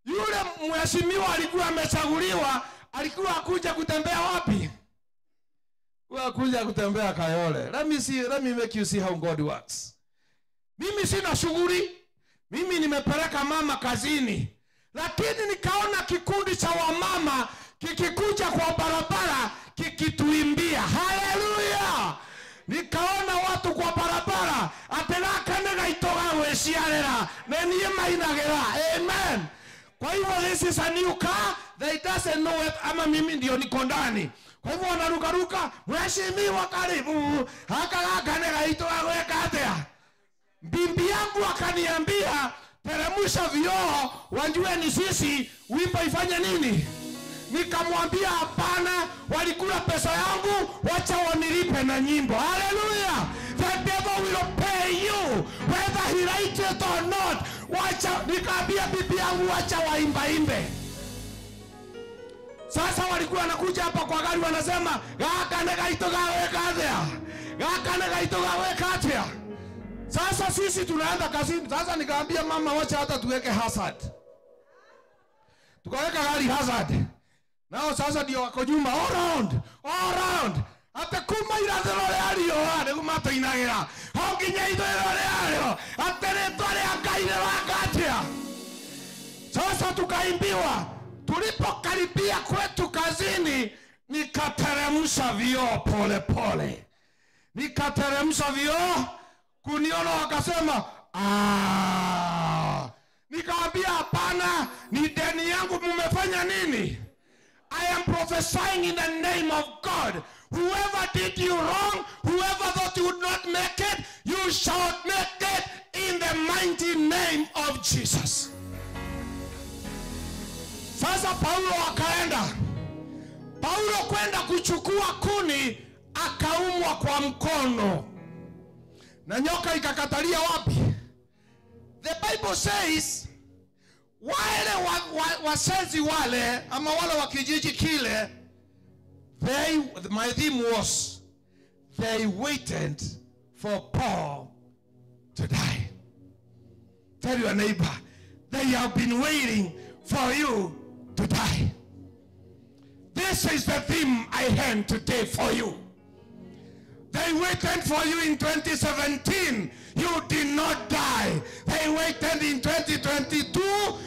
yule mheshimiwa alikuwa amechaguliwa, alikuwa akuja kutembea wapi? Kuja kutembea Kayole. Let me see, let me make you see how God works. Mimi sina shughuli. Mimi nimepeleka mama kazini. Lakini nikaona kikundi cha wamama kikikuja kwa barabara kikituimbia. Hallelujah. Nikaona watu kwa barabara ateraka negaitoga gweciarera na niĩ mainagĩra. Amen. Kwa hivyo this is a new car, they doesn't know it, ama mimi ndio niko ndani. Kwa hivyo wanarukaruka, mheshimiwa karibu, haka gaka negaitoga gweka atia. Bibi yangu akaniambia, teremusha vioo, wajue ni sisi, wimbo ifanye nini? Nikamwambia hapana, walikula pesa yangu, wacha wanilipe na nyimbo. Hallelujah. The devil will pay you whether he likes it or not. Wacha, nikaambia bibi yangu wacha waimbaimbe. Sasa walikuwa wanakuja hapa kwa gari wanasema, gaka negaitoga weka atia. Gaka negaitoga weka atia. Sasa sisi tunaenda kazini. Sasa nikaambia mama wacha hata tuweke hazard. Tukaweka gari hazard. Nao sasa ndio wako nyuma all round, all round. Ate kuma irathĩro rĩa riũa nĩguo matũinagĩra. Ho nginya ithũĩro rĩarĩo, atĩ rĩtwa rĩa Ngai rĩraka atĩa. Sasa tukaimbiwa. Tulipokaribia kwetu kazini, nikateremsha vioo pole pole. Nikateremsha vioo, kuniona wakasema, ah. Nikaambia hapana, ni deni yangu, mumefanya nini? I am prophesying in the name of God. Whoever did you wrong, whoever thought you would not make it, you shall make it in the mighty name of Jesus. Sasa Paulo akaenda. Paulo kwenda kuchukua kuni, akaumwa kwa mkono. Na nyoka ikakatalia wapi? The Bible says, wale wasezi wale, ama wale wa kijiji kile, my theme was, they waited for Paul to die. Tell your neighbor, they have been waiting for you to die. This is the theme I hand today for you. They waited for you in 2017. You did not die. They waited in 2022.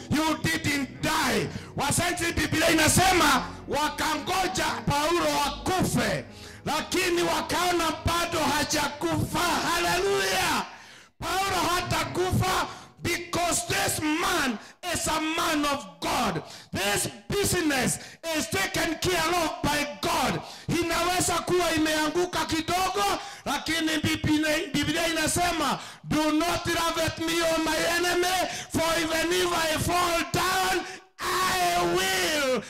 You didn't die. Wasenzi Biblia inasema wakangoja Paulo akufe, lakini wakaona bado hajakufa. Hallelujah. Paulo hatakufa because this man is a man of God. This business is taken care of by God. Inaweza kuwa imeanguka kidogo, lakini Biblia inasema, do not laugh at me, O my enemy, for even if I fall down, I will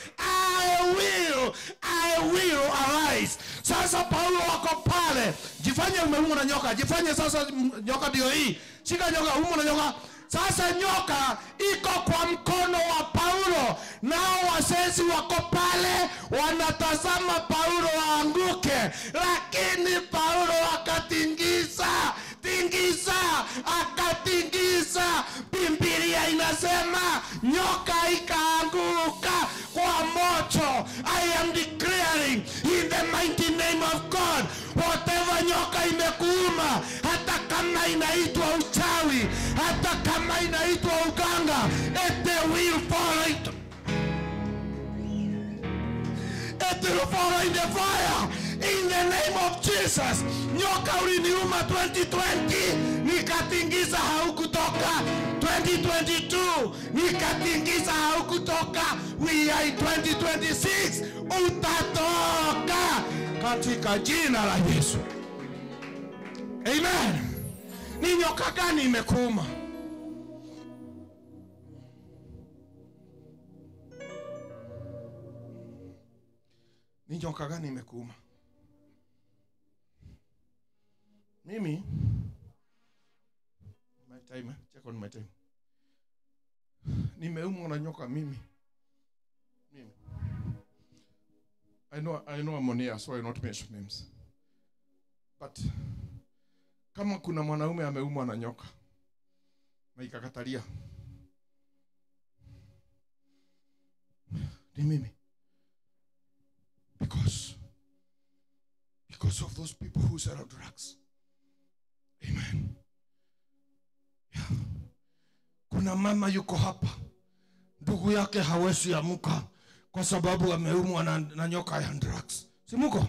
arise. Sasa Paulo wako pale. Jifanye umeumwa na nyoka. Jifanye sasa nyoka ndio hii. Shika nyoka, umwa na nyoka. Sasa nyoka iko kwa mkono wa Paulo. Nao wasezi wako pale wanatazama Paulo aanguke, lakini Paulo akatingiza, tingiza, akatingiza. Biblia inasema nyoka ikaanguka kwa moto. I am declaring in the mighty name of God, whatever nyoka imekuuma, hata kama inaitwa uchawi, hata kama inaitwa uganga, it will fall into, it will fall in the fire in the name of Jesus. Nyoka uliniuma 2020, nikatingiza haukutoka. 2022, nikatingiza haukutoka. We are in 2026, utatoka katika jina la Yesu. Amen. Ni nyoka gani imekuuma? Ni nyoka gani imekuuma? Mimi, my time, check on my time. Nimeumwa na nyoka mimi. Mimi. I know I'm on air, so I not mention names. But kama kuna mwanaume ameumwa na nyoka na ikakatalia, ni mimi. Because of those people who sell drugs. Amen. Yeah. Kuna mama yuko hapa, ndugu yake hawezi amuka kwa sababu ameumwa na nyoka ya drugs. Si muko?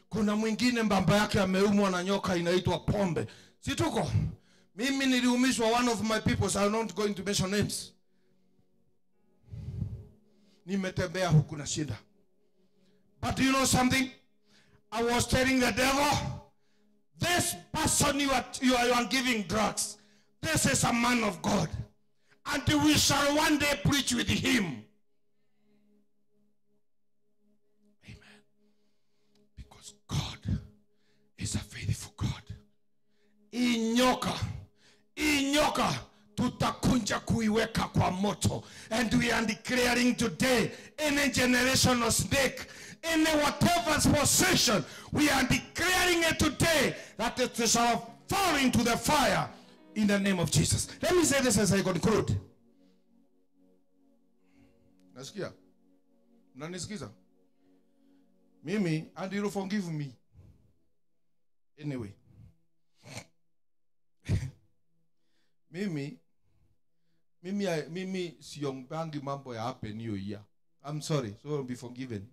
Kuna mwingine mbamba yake ameumwa na nyoka inaitwa pombe. Si tuko? Mimi niliumishwa one of my people, so I'm not going to mention names. Nimetembea huku na shida. But do you know something? I was telling the devil, this person you are giving drugs, this is a man of God. And we shall one day preach with him. Amen. Because God is a faithful God. Inyoka, inyoka, tutakunja kuiweka kwa moto. And we are declaring today, any generational snake, any whatever's possession, we are declaring it today that it shall fall into the fire in the name of Jesus. Let me say this as I conclude. Nasikia? Mnanisikiza? Mimi, and you will forgive me. Anyway. Mimi siombangi mambo ya happen new year. I'm sorry, so I'll be forgiven.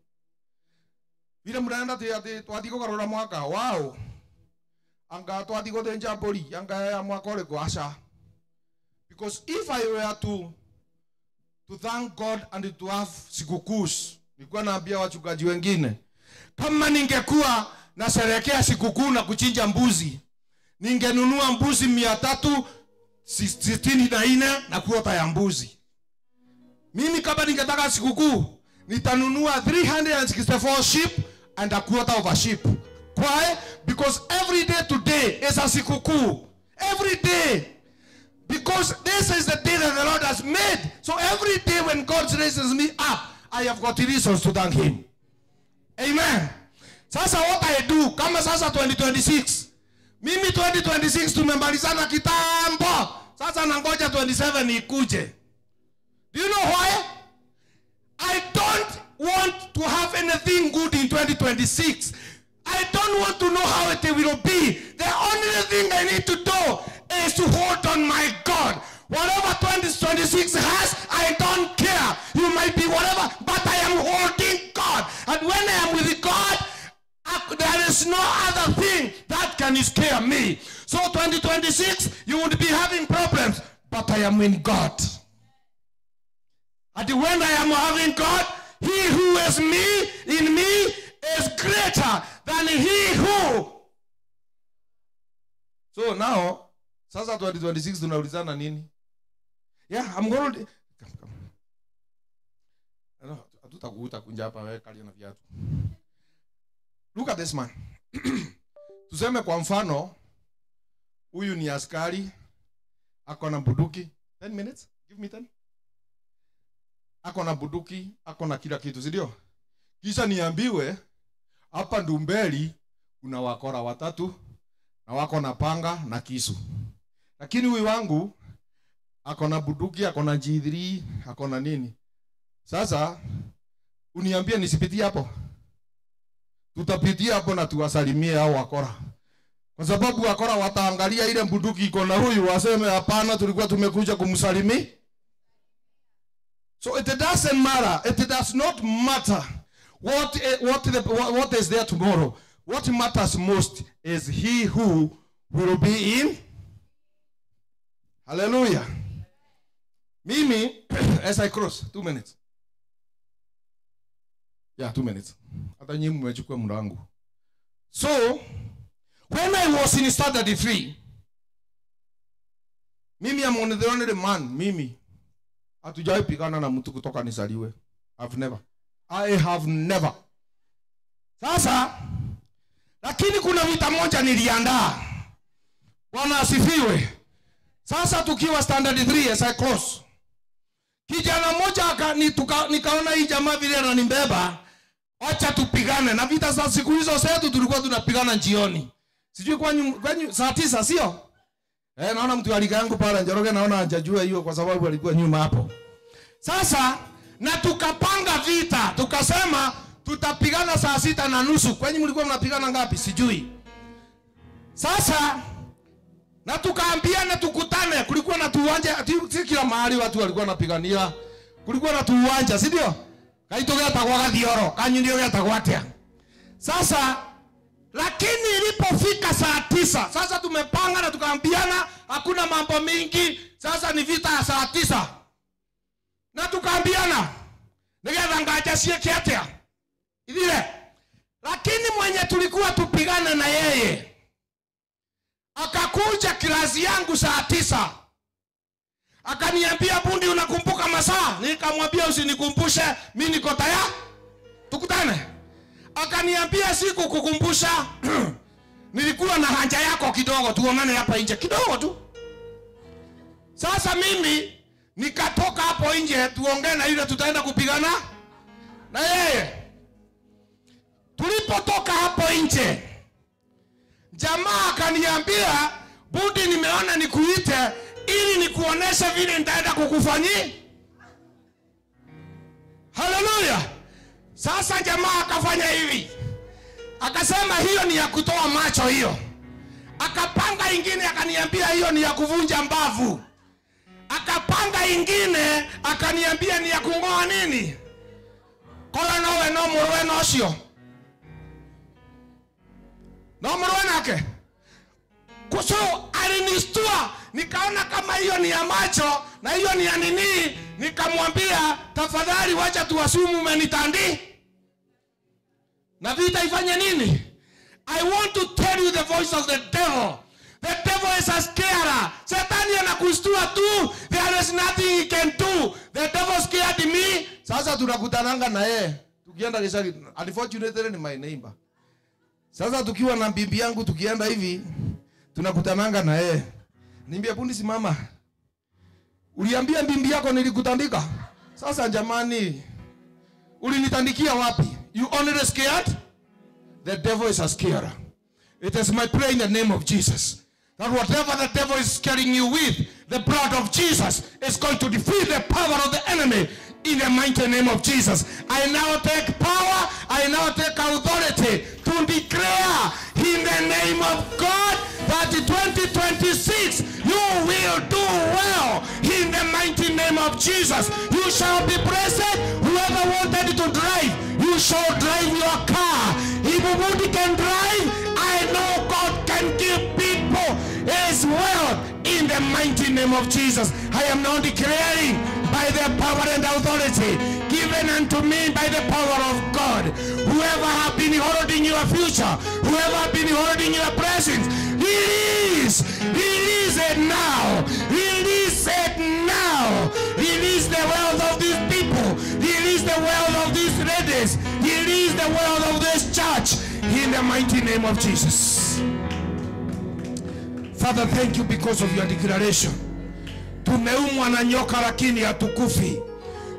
Vile mnaenda ati twathiĩ kũgarũra mwaka. Wow. Anga twathiĩ gũthĩnja mbũri, anga ya mwaka ũrĩkũ, aca. Because if I were to thank God and to have sikukus, nilikuwa naambia wachungaji wengine, kama ningekuwa nasherehekea sikukuu na kuchinja mbuzi, ningenunua mbuzi 364 na kuota ya mbuzi. Mimi kama ningetaka sikukuu, nitanunua 364 sheep and a quarter of a sheep. Why? Because every day today is a sikukuu. Every day. Because this is the day that the Lord has made. So every day when God raises me up, I have got reasons to thank him. Amen. Sasa what I do, kama sasa 2026. Mimi 2026 tumemalizana kitambo. Sasa nangoja 27 ikuje. Do you know why? I don't want to have anything good in 2026. I don't want to know how it will be. The only thing I need to do is to hold on my God. Whatever 2026 has, I don't care. You might be whatever, but I am holding God. And when I am with God, there is no other thing that can scare me. So 2026, you would be having problems, but I am in God. And when I am having God, he who is me, in me, is greater than he who. So now, sasa 2026 tunaulizana nini? Yeah, I'm going to... Come, come. Hatutakuuta kunja hapa wewe kalia na viatu. Look at this man. Tuseme kwa mfano, huyu ni askari, ako na bunduki. 10 minutes? Give me 10. Ako na bunduki, ako na kila kitu, si ndio? Kisha niambiwe hapa Ndumberi kuna wakora watatu na wako na panga na kisu. Lakini huyu wangu ako na bunduki, ako na G3, ako na nini. Sasa uniambie nisipitie hapo? Tutapitia hapo na tuwasalimie hao wakora. Kwa sababu wakora wataangalia ile bunduki iko na huyu waseme hapana, tulikuwa tumekuja kumsalimia. So it doesn't matter. It does not matter what is there tomorrow. What matters most is he who will be in. Hallelujah. Mimi, as I cross, 2 minutes. Yeah, 2 minutes. Hata nyinyi mmechukua muda wangu. So, when I was in standard 3, mimi am the only man, mimi. Hatujawahi pigana na mtu kutoka nizaliwe. I've never. I have never. Sasa, lakini kuna vita moja niliandaa. Bwana asifiwe. Sasa tukiwa standard 3 as I close. Kijana mmoja nikaona hii jamaa vile ananibeba, acha tupigane. Na vita za siku hizo zetu tulikuwa tunapigana jioni. Sijui kwanyu saa 9 sio? Naona mtu alika yangu pale Njoroge, naona hajajua hiyo kwa sababu alikuwa nyuma hapo. Sasa na tukapanga vita, tukasema tutapigana saa 6:30. Kwenye mlikuwa mnapigana ngapi? Sijui. Sasa na tukaambiana tukutane, kulikuwa na tuwanja, si kila mahali watu walikuwa wanapigania. Kulikuwa na tuwanja, si ndio? Kaito getagwa Gathioro, kanyu ndio getagwa atia. Sasa lakini ilipofika saa 9, sasa tumepanga na tukaambiana hakuna mambo mingi, sasa ni vita ya saa 9. Na tukaambiana nigetha ngaja cieke atia ithire. Lakini mwenye tulikuwa tupigane na yeye akakuja klasi yangu saa 9. Akaniambia, Bundi, unakumbuka masaa? Nikamwambia usinikumbushe, mimi niko tayari. Tukutane. Akaniambia siku kukumbusha. Nilikuwa na haja yako kidogo, tuonane hapa nje kidogo tu. Sasa mimi nikatoka hapo nje tuongee na yule tutaenda kupigana na yeye. Tulipotoka hapo nje, jamaa akaniambia, Bundi, nimeona nikuite ili nikuoneshe vile nitaenda kukufanyia. Haleluya. Sasa jamaa akafanya hivi. Akasema hiyo ni ya kutoa macho hiyo. Akapanga ingine akaniambia hiyo ni ya kuvunja mbavu. Akapanga ingine akaniambia ni ya kungoa nini? Kola nowe no muruwe no sio. No muruwe nake. Kuso alinistua, nikaona kama hiyo ni ya macho na hiyo ni ya nini, nikamwambia tafadhali wacha tuwasumu umenitandi. Na vita ifanye nini? I want to tell you the voice of the devil. The devil is a scarer. Shetani anakustua tu. There is nothing he can do. The devil scared me. Sasa tunakutananga na yeye. Tukienda Gishagi, unfortunately ni my neighbor. Sasa tukiwa na bibi yangu tukienda hivi, tunakutananga na yeye. Niambia, Bundi, simama. Uliambia bibi yako nilikutandika? Sasa jamani, ulinitandikia wapi? You only scared? The devil is a scarer. It is my prayer in the name of Jesus that whatever the devil is scaring you with, the blood of Jesus is going to defeat the power of the enemy in the mighty name of Jesus. I now take power, I now take authority to declare in the name of God that in 2026 you will do well in the mighty name of Jesus. You shall be blessed. Whoever wanted to drive, you shall drive your car. If nobody can drive, I know God can give people His wealth in the mighty name of Jesus. I am now declaring by the power and authority given unto me by the power of God, whoever have been holding your future, whoever have been holding your presence, release, release it now, release it now, release the wealth of these people, release the wealth of these ladies, release the wealth of this church in the mighty name of Jesus. Father, thank you because of your declaration. Tumeumwa na nyoka lakini hatukufi.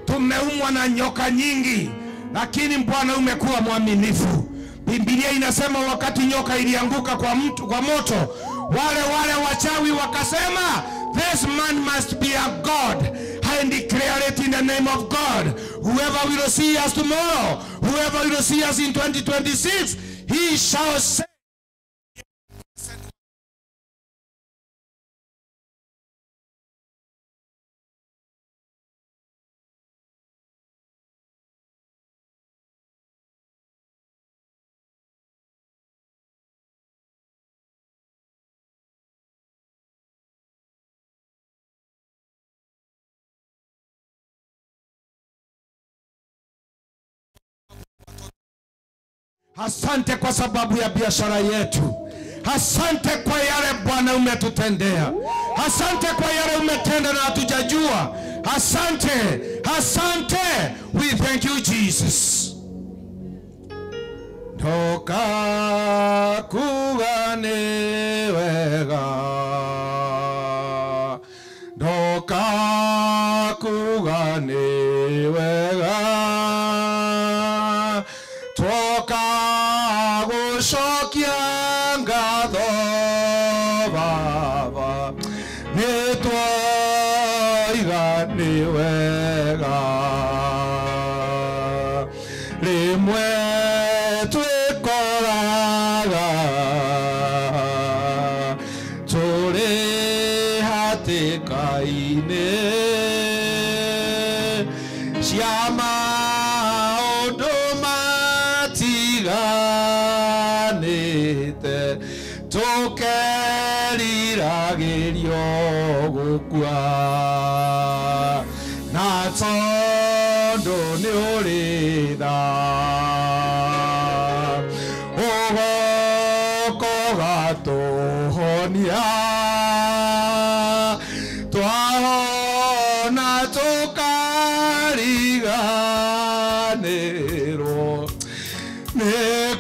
Tumeumwa na nyoka nyingi lakini Bwana umekuwa mwaminifu. Biblia inasema wakati nyoka ilianguka kwa mtu, kwa moto, wale wachawi wakasema, this man must be a god. I declare it in the name of God. Whoever will see us tomorrow, whoever will see us in 2026, he shall say, asante kwa sababu ya biashara yetu. Asante kwa yale Bwana umetutendea. Asante kwa yale umetenda na hatujajua. Asante, asante. We thank you, Jesus. Toka kugane wega. wega twoka gũcokia ngatho Baba nĩ twoiga nĩ wega rĩmwe twĩkoraga tũrĩ hatĩka-inĩ cia maũndũ matiganĩte tũkeriragĩrio gũkua na tondũ nĩ ũrĩ tha ũgoka ũgatũhonia twahona tũkariganĩrwo nĩ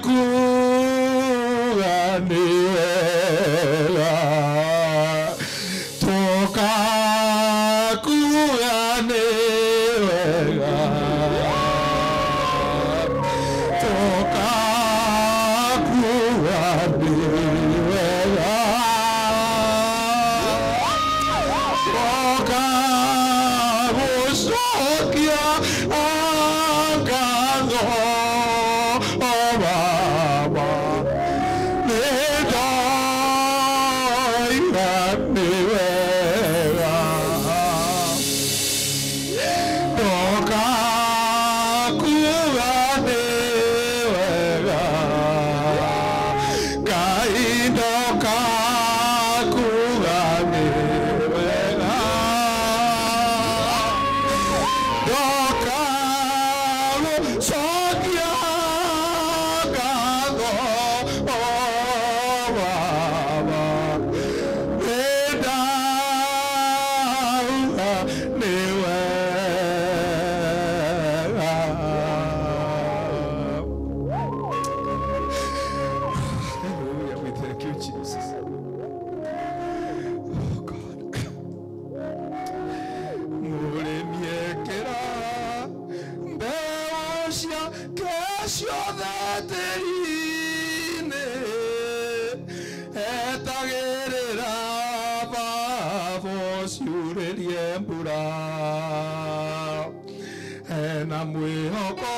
kuga nĩ wega tũkakuga nĩ wega tũkakuga nĩ wega tũkagũcokia ngatho Baba nĩ ndoiga nĩ wega ndokakuga nĩ wega Ngai ndokakuga nĩ wega ndokagucokia ngatho Baba nĩ ndauga nĩ wega. Hallelujah, we thank you, Jesus. Oh God. Mũrĩmi ekĩra mbeũ ciake ciothe tĩri-inĩ etagĩrĩra Baba ciurĩrie mbura ena mwĩhoko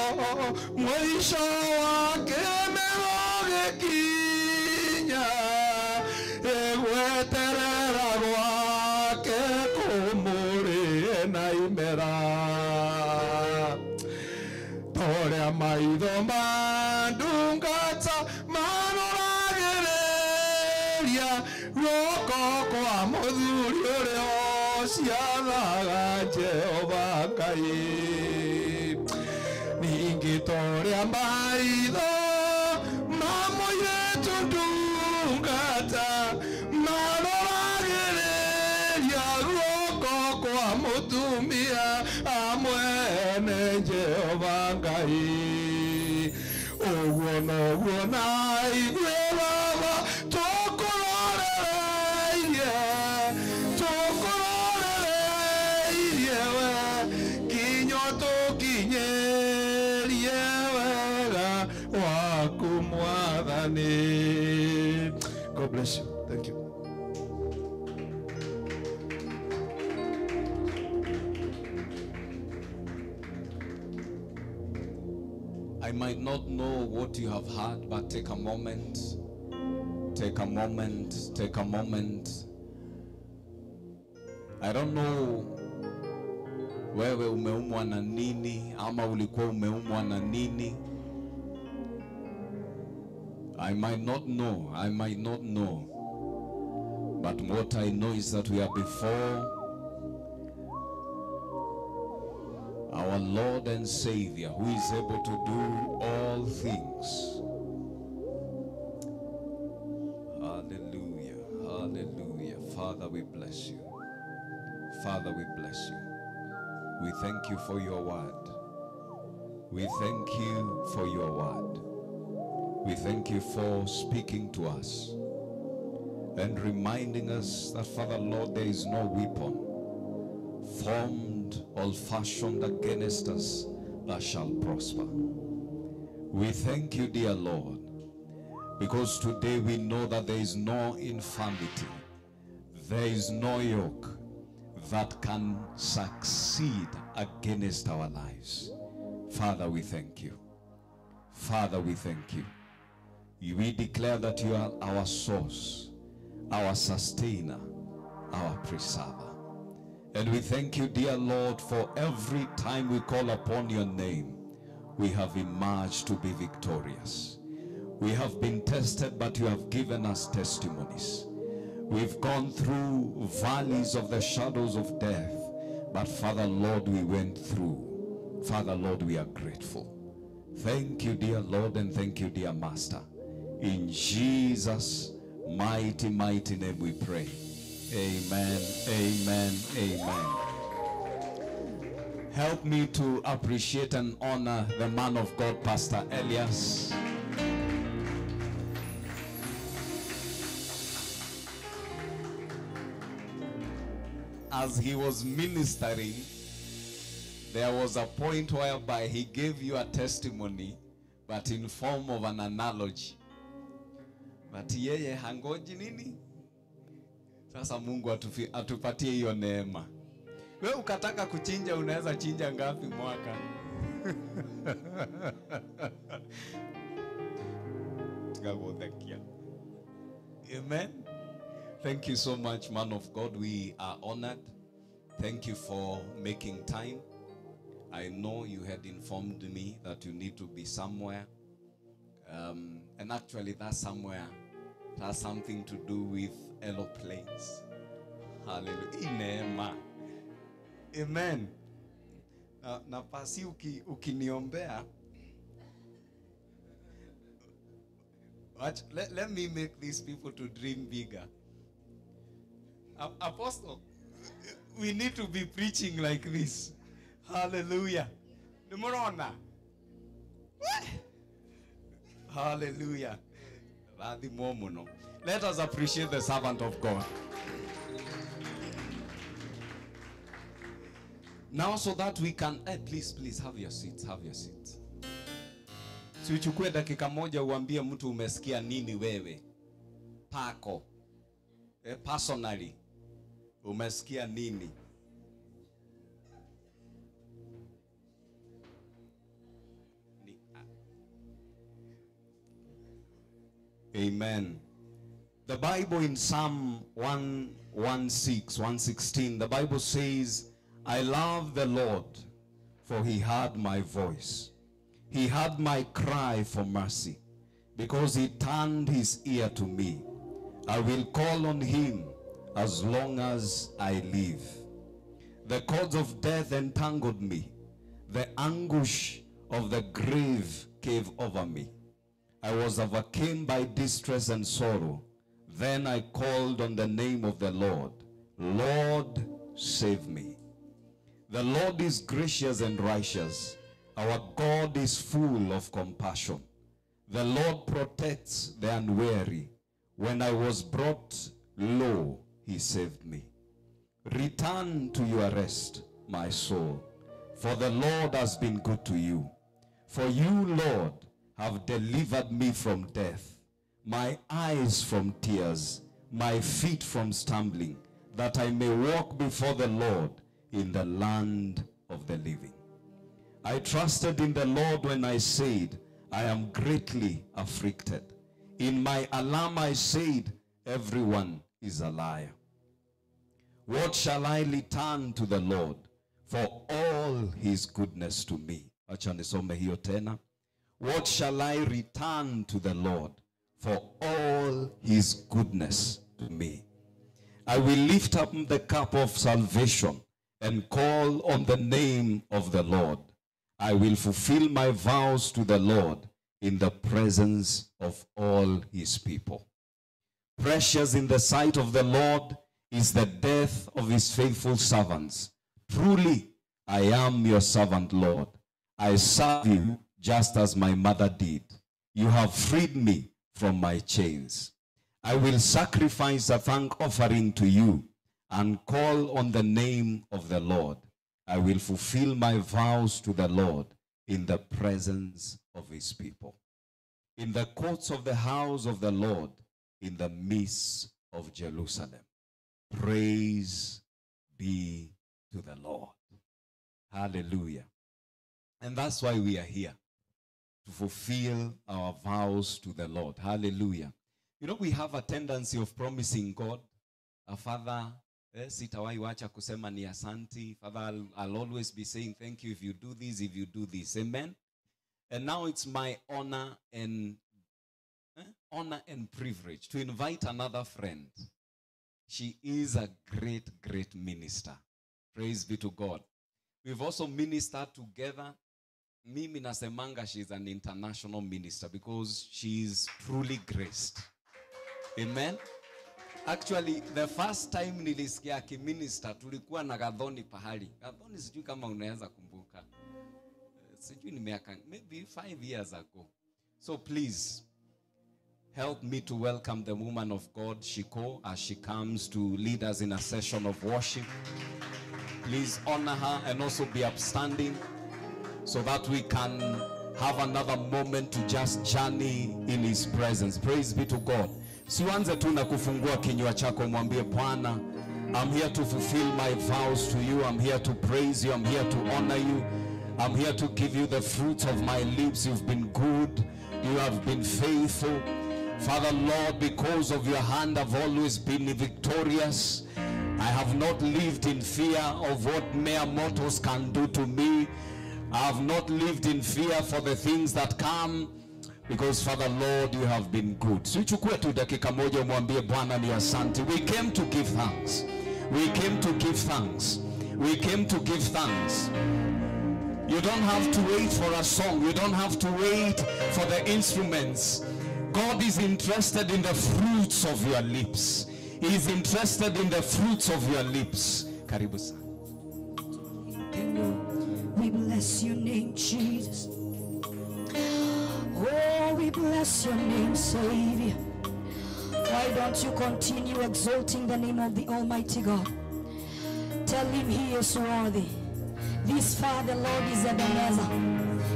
mũico wa kĩmero gĩkinya ĩgweterera gwake kũmũrĩe na imera torĩa maitho ma ndungata maroragĩrĩria guoko kwa mũthuri ũrĩa ũciaraga Jehova Ngai ningĩ torĩa maitho ma mũirĩtu ndungata maroragĩrĩria guoko kwa mũtumia amwene Jehova Ngai ũguo noguo na ithuĩ Baba tũkũrorereirie tũkũrorereirie we nginya tũkinyĩrie wega waku Mwathani. God bless you. Thank you. I might not know what you have heard, but take a moment, take a moment, take a moment. I don't know wewe umeumwa na nini ama ulikuwa umeumwa na nini. I might not know, I might not know. But what I know is that we are before our Lord and Savior, who is able to do all things. Hallelujah, hallelujah. Father, we bless you. Father, we bless you. We thank you for your word. We thank you for your word. We thank you for speaking to us and reminding us that, Father, Lord, there is no weapon formed formed or fashioned against us that shall prosper. We thank you, dear Lord, because today we know that there is no infirmity, there is no yoke that can succeed against our lives. Father, we thank you. Father, we thank you. We declare that you are our source, our sustainer, our preserver. And we thank you, dear Lord, for every time we call upon your name, we have emerged to be victorious. We have been tested, but you have given us testimonies. We've gone through valleys of the shadows of death, but Father, Lord, we went through. Father, Lord, we are grateful. Thank you, dear Lord, and thank you, dear Master. In Jesus' mighty, mighty name we pray. Amen, amen, amen. Help me to appreciate and honor the man of God, Pastor Elias. As he was ministering, there was a point whereby he gave you a testimony, but in form of an analogy. But yeye hangoji nini? Sasa Mungu atupatie hiyo neema. Wewe ukataka kuchinja unaweza chinja ngapi mwaka? Amen. Thank you so much, man of God. We are honored. Thank you for making time. I know you had informed me that you need to be somewhere. And actually that somewhere has something to do with aeroplanes. Hallelujah. Neema. Amen. Na pasi ukiniombea. Watch, let me make these people to dream bigger. Apostle, we need to be preaching like this. Hallelujah. Numurona. Hallelujah. Let us appreciate the servant of God. Now, so that we can, please have your seats, have your seats. Si uchukue dakika moja uambie mtu umesikia nini wewe. Pako. Personally. Umesikia nini? Amen. The Bible in Psalm 116, 116, the Bible says, I love the Lord, for he heard my voice. He heard my cry for mercy, because he turned his ear to me. I will call on him as long as I live. The cords of death entangled me. The anguish of the grave came over me. I was overcome by distress and sorrow. Then I called on the name of the Lord. Lord, save me. The Lord is gracious and righteous. Our God is full of compassion. The Lord protects the unwary. When I was brought low, he saved me. Return to your rest, my soul, for the Lord has been good to you. For you, Lord, have delivered me from death, my eyes from tears, my feet from stumbling, that I may walk before the Lord in the land of the living. I trusted in the Lord when I said, I am greatly afflicted. In my alarm I said, everyone is a liar. What shall I return to the Lord for all his goodness to me? Acha nisome hiyo tena. What shall I return to the Lord for all his goodness to me? I will lift up the cup of salvation and call on the name of the Lord. I will fulfill my vows to the Lord in the presence of all his people. Precious in the sight of the Lord is the death of his faithful servants. Truly, I am your servant, Lord. I serve you just as my mother did. You have freed me from my chains. I will sacrifice a thank offering to you and call on the name of the Lord. I will fulfill my vows to the Lord in the presence of his people. In the courts of the house of the Lord, in the midst of Jerusalem. Praise be to the Lord. Hallelujah. And that's why we are here, to fulfill our vows to the Lord. Hallelujah. You know, we have a tendency of promising God, a Father, sitawahi wacha kusema ni asanti. Father, I'll always be saying thank you if you do this, if you do this. Amen. And now it's my honor and privilege to invite another friend. She is a great, great minister. Praise be to God. We've also ministered together. Mimi nasemanga she's an international minister because she is truly graced. Amen. Actually, the first time nilisikia akiminister, tulikuwa na Gathoni pahali. Gathoni sijui kama unaweza kumbuka. Sijui ni miaka, maybe 5 years ago. So please, help me to welcome the woman of God, Shiko, as she comes to lead us in a session of worship. Please honor her and also be upstanding so that we can have another moment to just journey in his presence. Praise be to God. Sianze tu na kufungua kinywa chako, mwambie Bwana, I'm here to fulfill my vows to you. I'm here to praise you. I'm here to honor you. I'm here to give you the fruit of my lips. You've been good. You have been faithful. Father, Lord, because of your hand, I've always been victorious. I have not lived in fear of what mere mortals can do to me. I have not lived in fear for the things that come, because Father, Lord, you have been good. Sichukue tu dakika moja umwambie Bwana ni asante. We came to give thanks. We came to give thanks. We came to give thanks. You don't have to wait for a song. You don't have to wait for the instruments. God is interested in the fruits of your lips. He is interested in the fruits of your lips. Karibu sana. We bless your name, Jesus. Oh, we bless your name, Savior. Why don't you continue exalting the name of the Almighty God? Tell him he is worthy. This far the Lord is Ebenezer.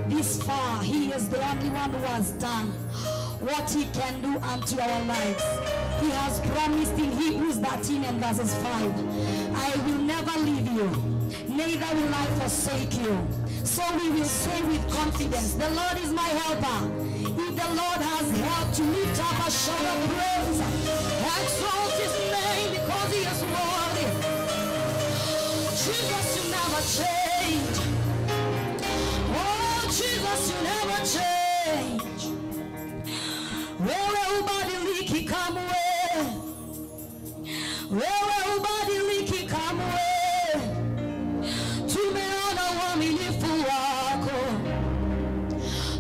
This far he is the only one who has done what he can do unto our lives. He has promised in Hebrews 13 and verses 5, I will never leave you, neither will I forsake you. So we will say with confidence, the Lord is my helper. If the Lord has helped you, lift up a shout of praise. Exalt his name because he is worthy. Jesus, you never change. Oh, Jesus, you never change. Wewe ubadiliki kamwe. Wewe ubadiliki kamwe. Tumeona uaminifu wako.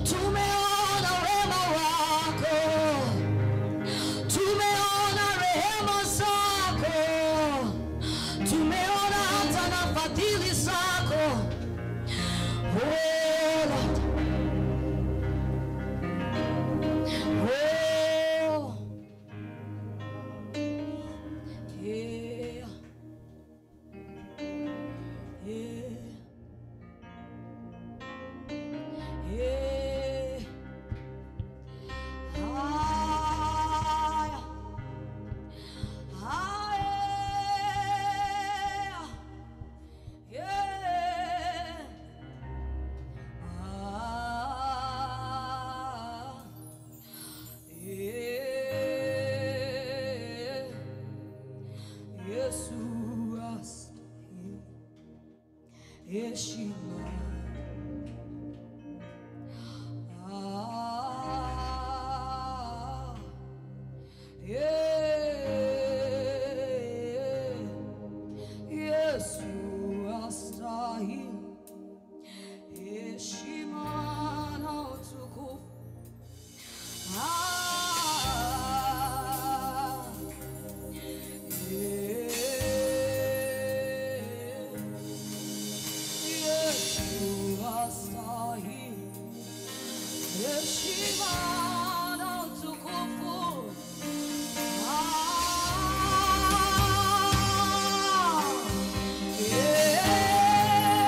Tumeona wema wako. Tumeona rehema zako. Tumeona hata na fadhili zako. Oh Lord. Oh, yeah, yeah, yeah. Higher, higher, yeah. Ah. Yeah. Yesu astahili heshima. Ah, yeah. Yesu astahili heshima na utukufu. Ah, yeah. Yesu astahili heshima na utukufu. Ah, yeah.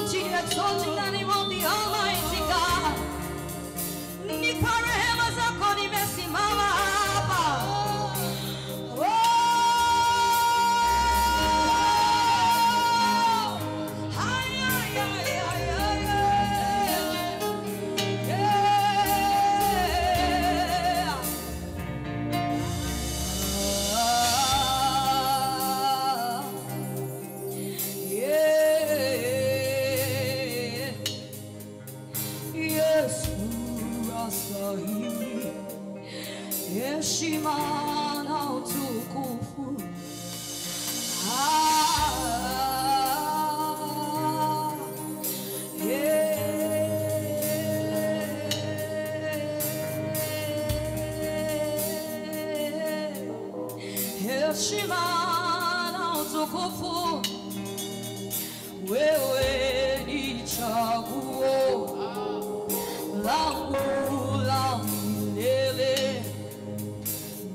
Continue exalting the name of the Almighty God. Ni kwa rehema zako nimesimama hapa. Oh! Ay, ay, ay, ay, ay, ay. Yeah. Ah, yeah. Yesu astahili heshima na utukufu. Ah, yeah. Heshima na utukufu, wewe ni chaguo langu la milele,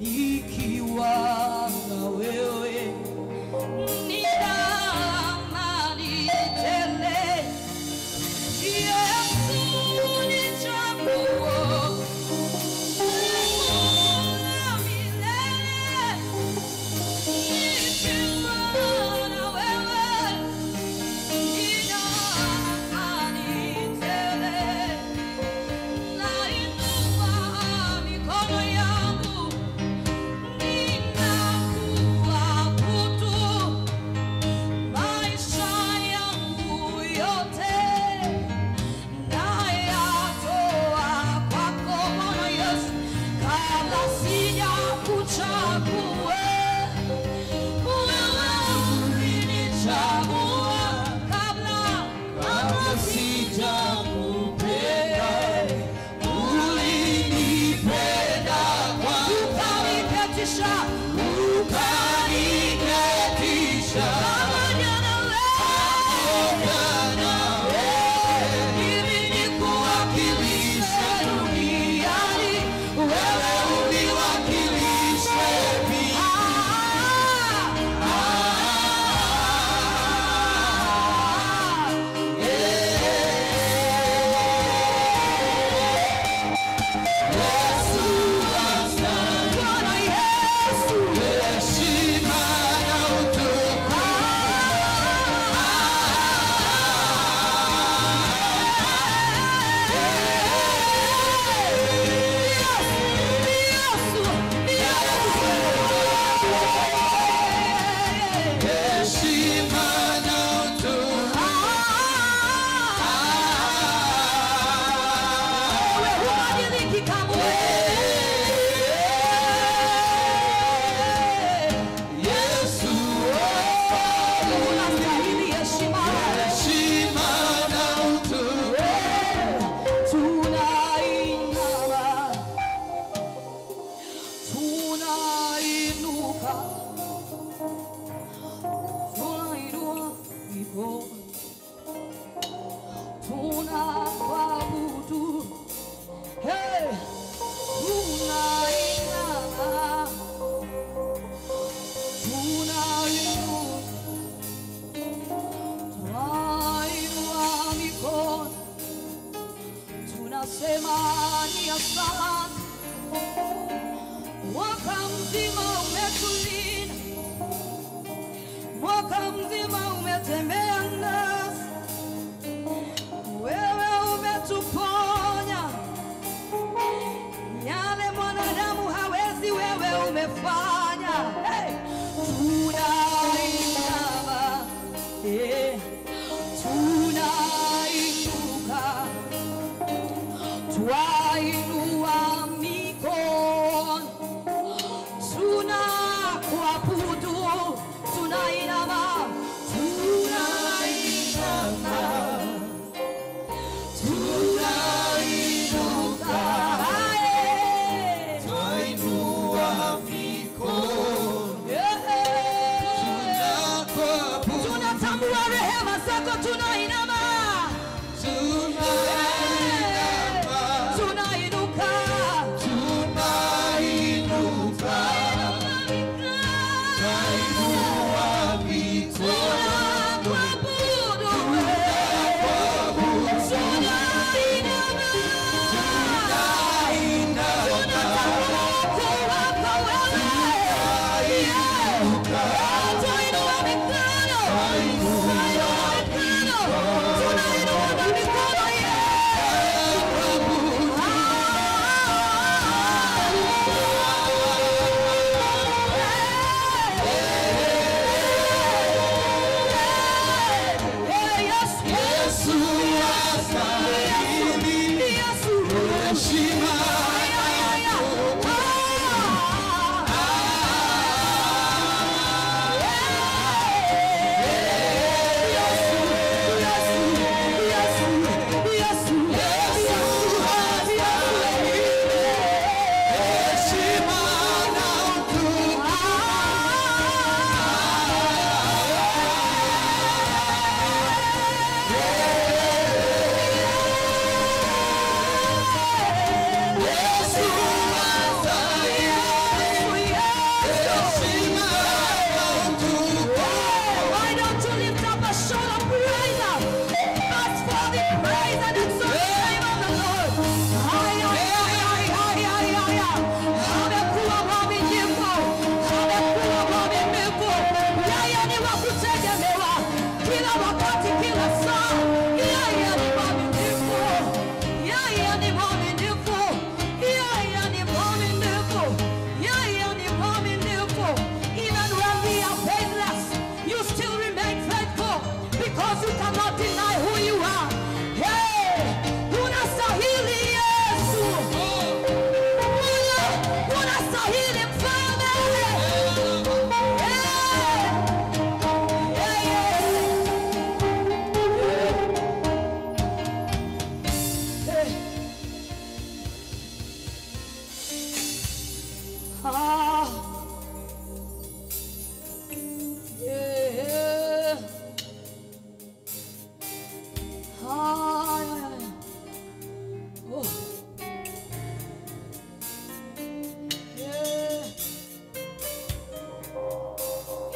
nikiwa na wewe nina amani tele. Yesu ni chaguo langu la milele, nikiwa na wewe nina amani tele. Nainua mikono yangu, ninakuabudu maisha yangu yote, nayatoa kwako Bwana Yesu. Kabla sijakuchagua wewe ulinichagua, kabla sijakupenda ulinipenda kwanza, ukaniketisha pamoja na wewe, ili nikuwakilishe duniani, wewe uniwakilishe pia. Bwana Yesu, Heshima na utukufu. Heshima na utukufu. Wewe hubadiliki kamwe. Yesu Unastahili heshima. heshima na utukufu. Tunainama, tunainuka, tunainua mikono, tunakuabudu. Hey, tunainama, tunainuka, tunainua mikono, tunasema ni asante. Mwaka mzima umetulinda, mwaka mzima umetembea nasi, wewe umetuponya yale mwanadamu hawezi, wewe umefanya. Hey! Tunainama, tunainuka, twainua mikono, tunakuabudu, tunainama, tunainama, tunainuka, Twainua mikono. yeah. Tunakuabudu. Tunatambua rehema zako, tunainama, Tunainama. tunainuka, Tunainuka. Twainua mikono. tunakuabudu wewe.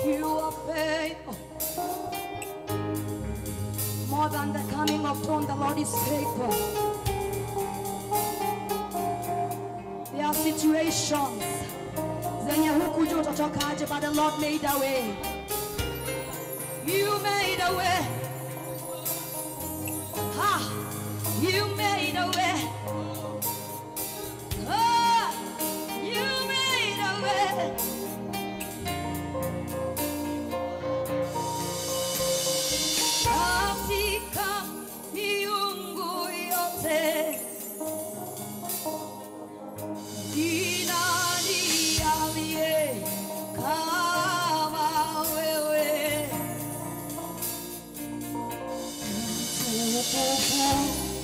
You are faithful. More than the coming of dawn, the Lord is faithful. There are situations zenye hukujua utatokaje, but the Lord made a way. You made a way. Ha! You made a way. Ah! You made a way. Katika miungu yote, ni nani aliye kama wewe? Mtukufu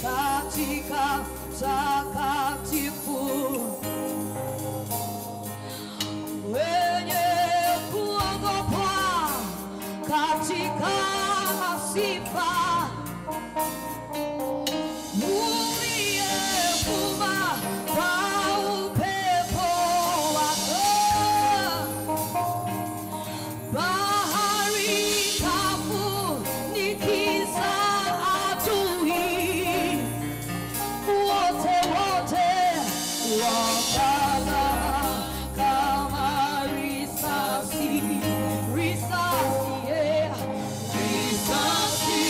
katika takatifu, wenye kuogopwa katika sifa, uliyevuma kwa upepo wako, bahari kafunikiza adui, wote wote wakazama kama risasi, risasi, yeah. Risasi.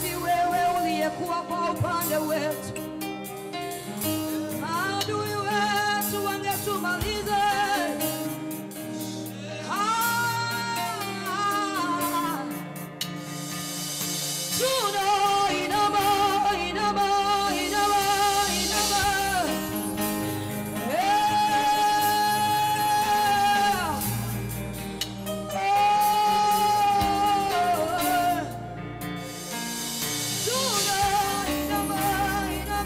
si wewe uliyekuwa kwa upande wetu, maadui wetu wangetumaliza. Tunainama, inama, inama, inama. Yeah. Oh. Tunainama, inama,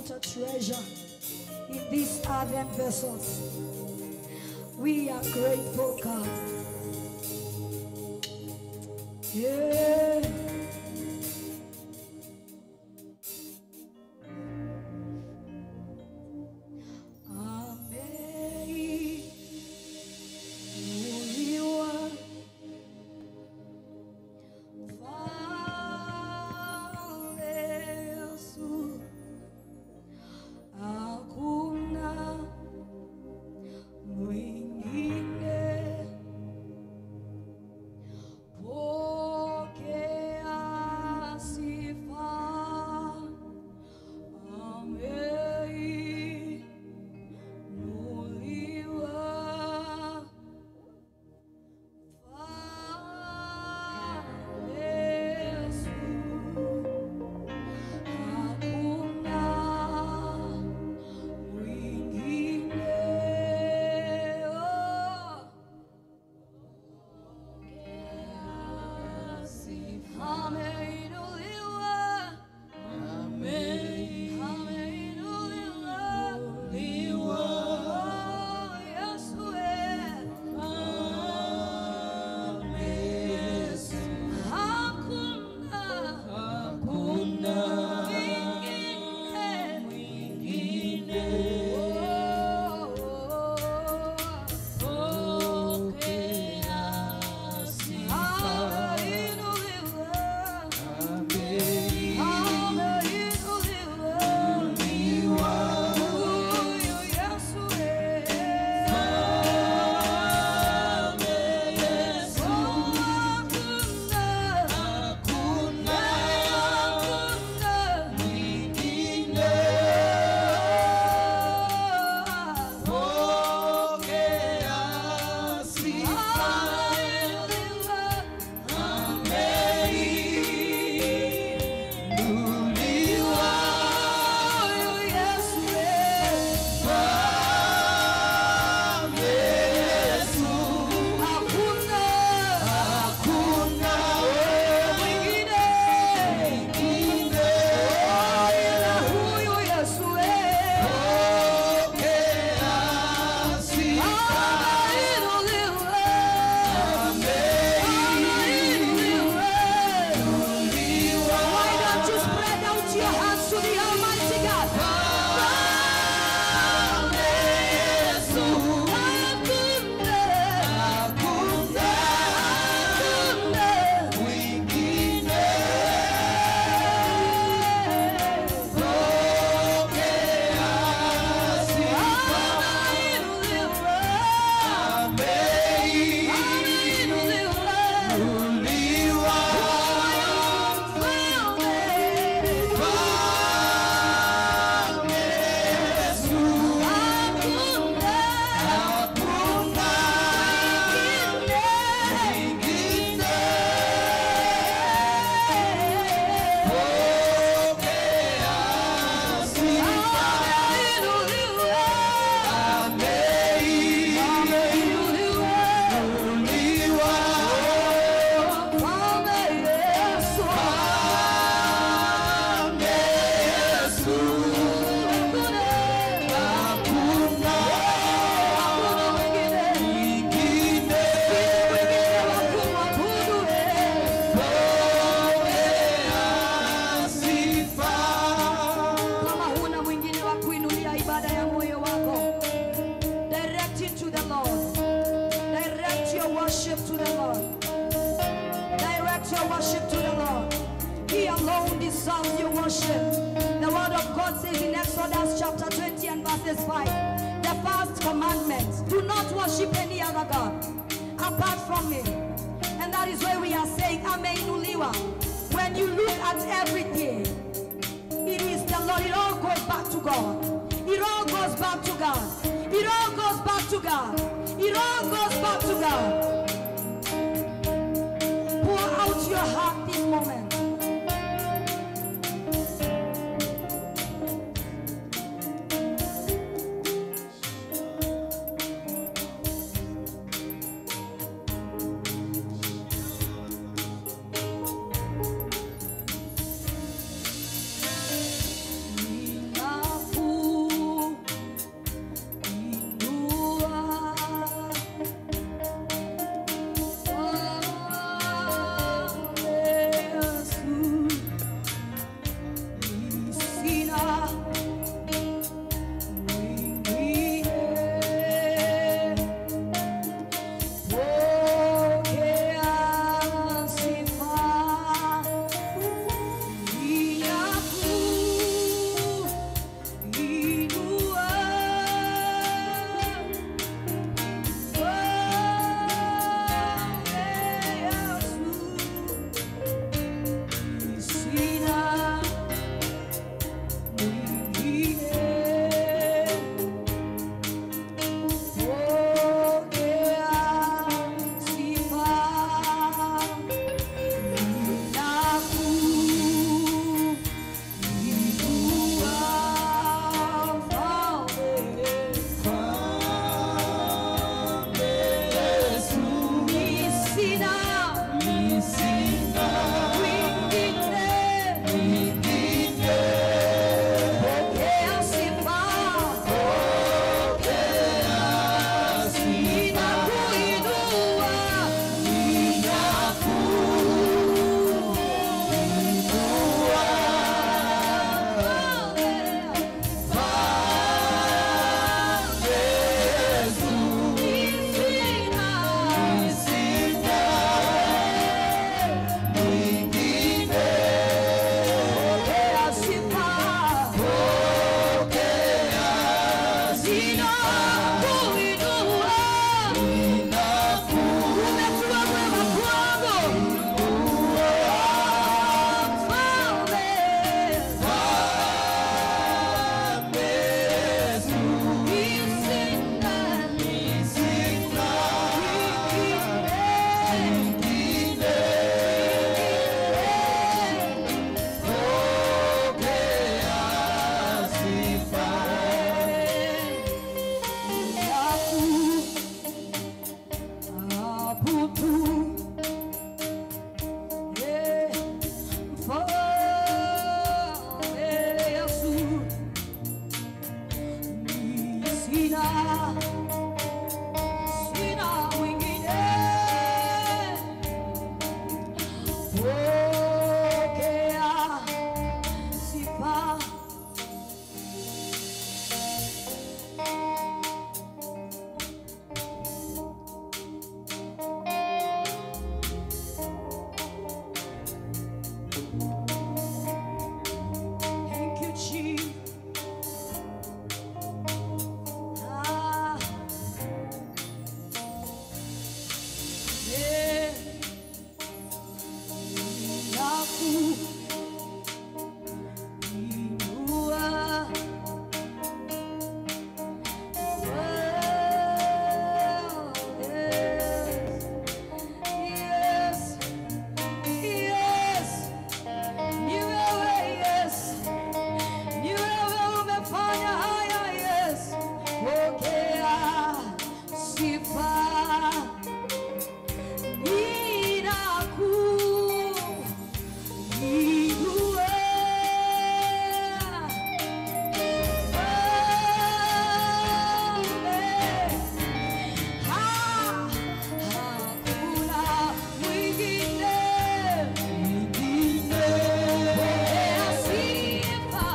What a treasure in these earthen vessels. We are grateful, God. Yeah. Ameinuliwa Mfalme Yesu, hakuna mwingine. Pokea sifa, ameinuliwa Mfalme Yesu, hakuna mwingine. Oh. Ameinuliwa, ameinuliwa, oh, Yesu, hakuna mwingine, oh, ameinuliwa, huyu Yesu, Why don't you spread out your hands to the Almighty God? Kama huna mwingine wa kuinulia ibada ya moyo wako, direct it to the Lord. Direct your worship to the Lord. Direct your worship to the Lord. He alone deserves your worship. The word of God says in Exodus chapter 20 and verses 5, the first commandment, do not worship any other God apart from me. And that is why we are saying, Ameinuliwa. When you look at everything, it is the Lord. It all goes back to God. It all goes back to God. It all goes back to God. It all goes back to God. Pour out your heart this moment. Sina mwingine. Pokea sifa. Thank you, Chief. Ah. Yeah. Ninakuinua Yes, yes, ni wewe Yesu, ni wewe umefanya haya Yesu. Pokea sifa. Ninakuinua. Hakuna mwingine. Pokea sifa.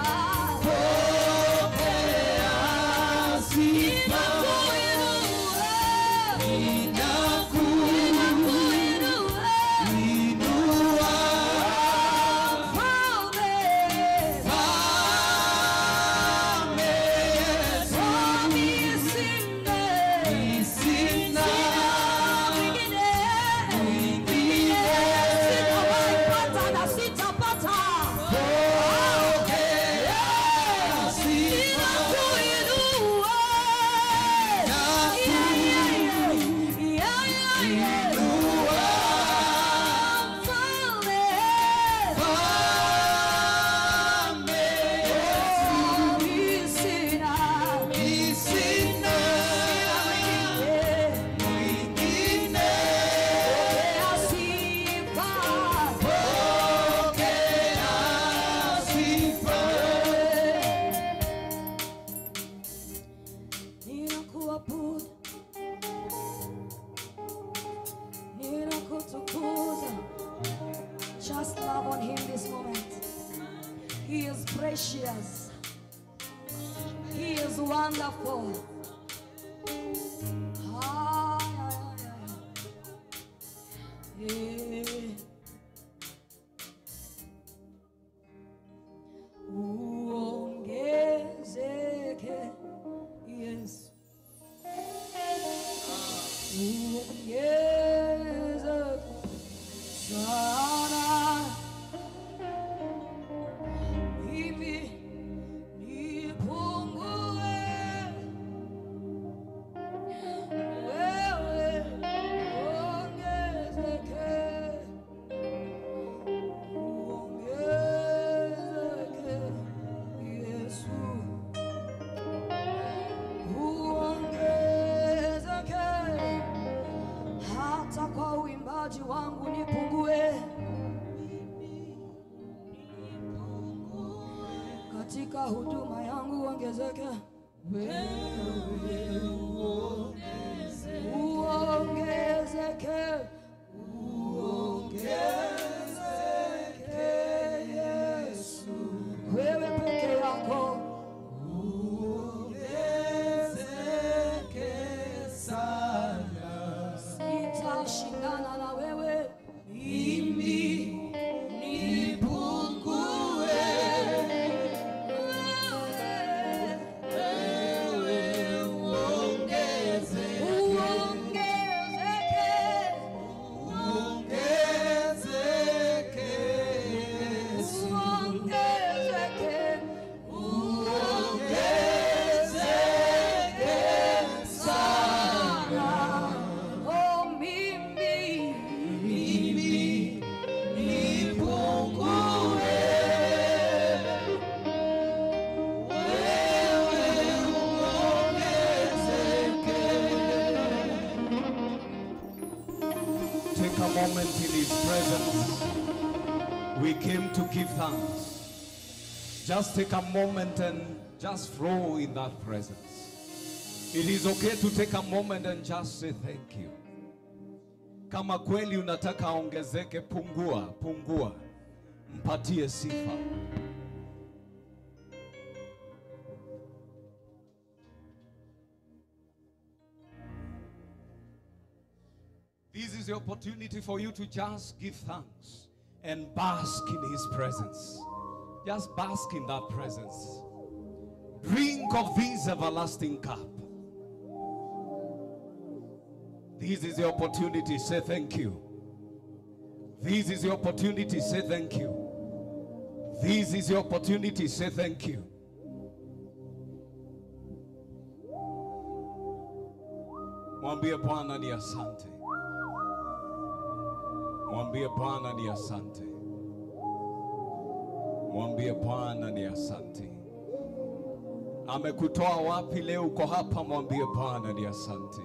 Ninakuinua. Mfalme. Sina mwingine. Sijawahi pata na sitapata. Ninakuinua. Yeah, yeah, yeah. Yeah, yeah, yeah. Mfalme. Sina mwingine. Pokea sifa. Ninakuabudu, ninakutukuza. Just love on him this moment. He is precious. He is wonderful. Ah, yeah, yeah, yeah. Yeah. Uongezeke Yesu, uongezeke sana. Mimi nipungue, wewe uongezeke, uongezeke Yesu. Uongezeke hata kwa uimbaji wangu nipungue, katika huduma yangu uongezeke, wewe uongezeke, uongezeke Yesu, wewe peke yako. Sitashindana na wewe, mimi nipungue, wewe uongezeke, uongezeke, uongezeke sana. Oh, mimi nipungue, wewe uongezeke. Take a moment in His presence. We came to give thanks. Just take a moment and just flow in that presence. It is okay to take a moment and just say thank you. Kama kweli unataka ongezeke, pungua, pungua. Mpatie sifa. This is the opportunity for you to just give thanks and bask in his presence. Just bask in that presence. Drink of this everlasting cup. This is the opportunity. Say thank you. This is the opportunity. Say thank you. This is the opportunity. Say thank you. Mwambie Bwana ni asante. Mwambie Bwana ni asante. Mwambie Bwana ni asante. Amekutoa wapi leo uko hapa? Mwambie Bwana ni asante.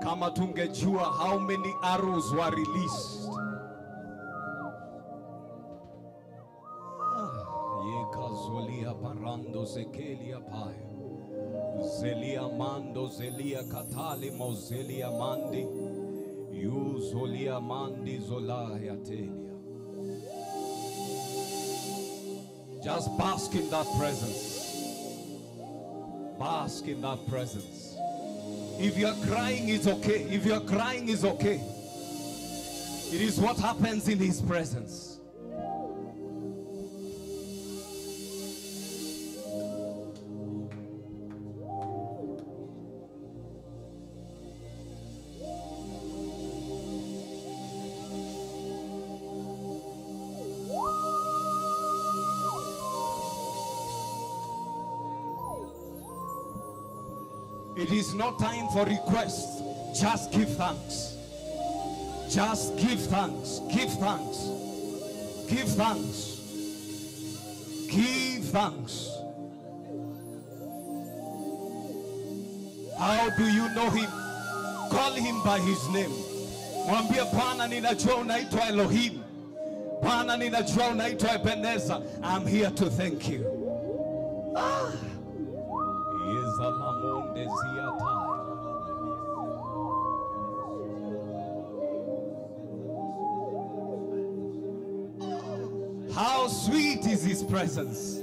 Kama tungejua how many arrows were released. Yekazolia barando zekelia paya. Zelia mando zelia katali mozelia mandi. Yuzolia mandi zolaya telia. Just bask in that presence. Bask in that presence. If you are crying, it's okay. If you are crying, it's okay. It is what happens in his presence. It is not time for requests. Just give thanks. Just give thanks. Give thanks. Give thanks. Give thanks. How do you know him? Call him by his name. Mwambie Bwana ninajua unaitwa Elohim. Bwana ninajua unaitwa Ebenezer. I'm here to thank you. Ah. How sweet is his presence.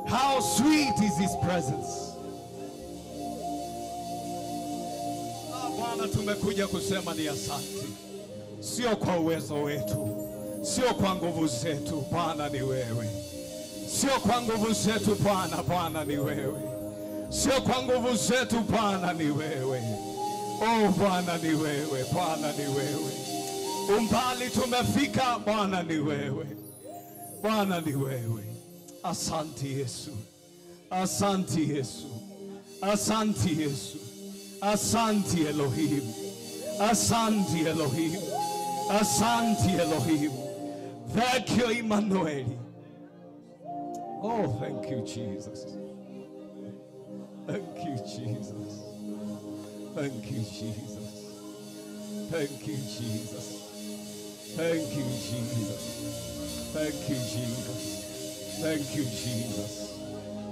How sweet is his presence. Bwana tumekuja kusema ni asante. Sio kwa uwezo wetu, sio kwa nguvu zetu, Bwana ni wewe. Sio kwa nguvu zetu Bwana, Bwana ni wewe. Sio kwa nguvu zetu Bwana ni wewe. Oh Bwana ni wewe, Bwana ni wewe. Umbali tumefika, Bwana ni wewe. Bwana ni wewe. Asante Yesu. Asante Yesu. Asante Yesu. Asante Elohim. Asante Elohim. Asante Elohim. Thank you Emmanuel. Oh, thank you Jesus. Thank you, Jesus. Thank you, Jesus. Thank you, Jesus. Thank you, Jesus. Thank you, Jesus. Thank you, Jesus.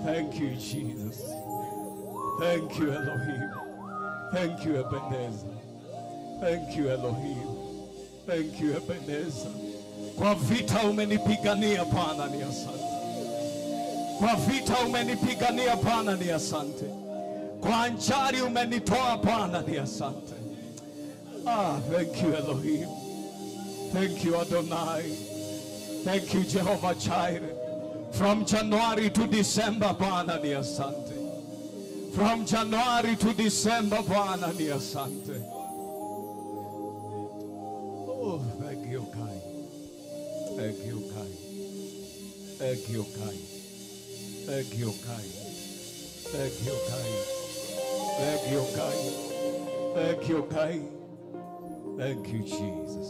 Thank you, Jesus. Thank you, Elohim. Thank you, Ebenezer. Thank you, Elohim. Thank you, Ebenezer. Kwa vita umenipigania Bwana ni asante. Kwa vita umenipigania Bwana ni asante. Kwa anjari umenitoa Bwana ni asante. Ah, thank you Elohim. Thank you Adonai. Thank you Jehovah Jireh. From January to December Bwana ni asante. From January to December Bwana ni asante. Oh, thank you Kai. Thank you Kai. Thank you Kai. Thank you, Kai. Thank you, Kai. Thank you, Kai. Thank you, Kai. Thank you, Jesus.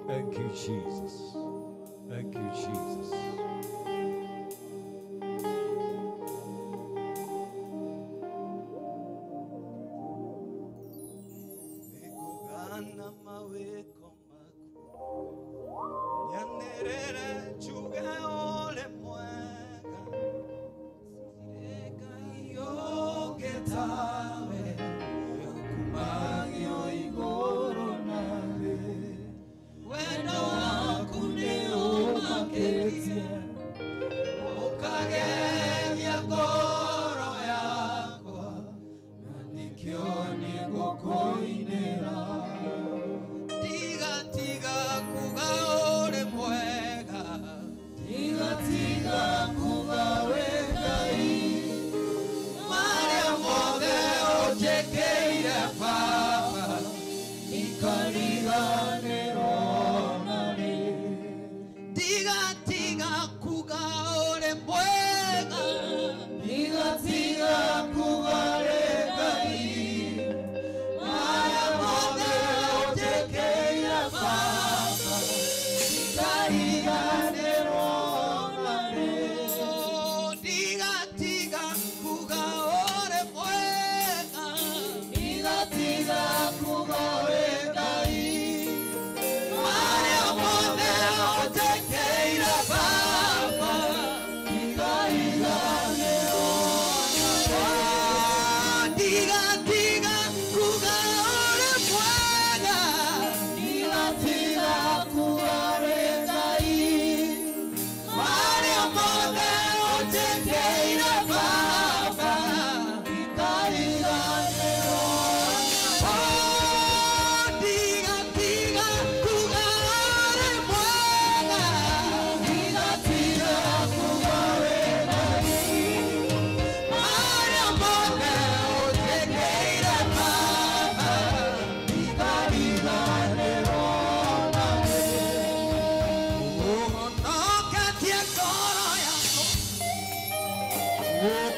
Thank you, Jesus. Thank you, Jesus.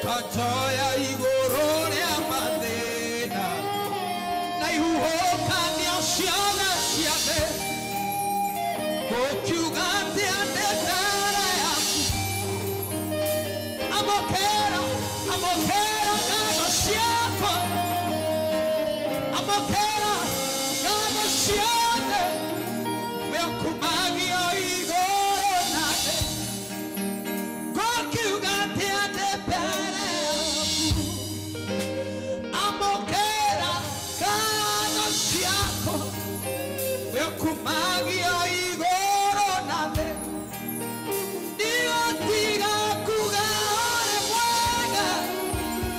Katoya igoro rĩa mathĩna na ihuhũkanio ciothe cia thĩ gũkiuga atĩa ndĩ mbere yaku amũkĩra amũkĩra ngatho ciakwa amũkĩra ngatho ciothe wĩkumagio igũrũ na thĩ gũkiuga atĩa ndĩ mbere yaku amũkĩra ngatho ciakwa wĩkumagio igũrũ na thĩ ndigatiga kuga ũrĩ mwega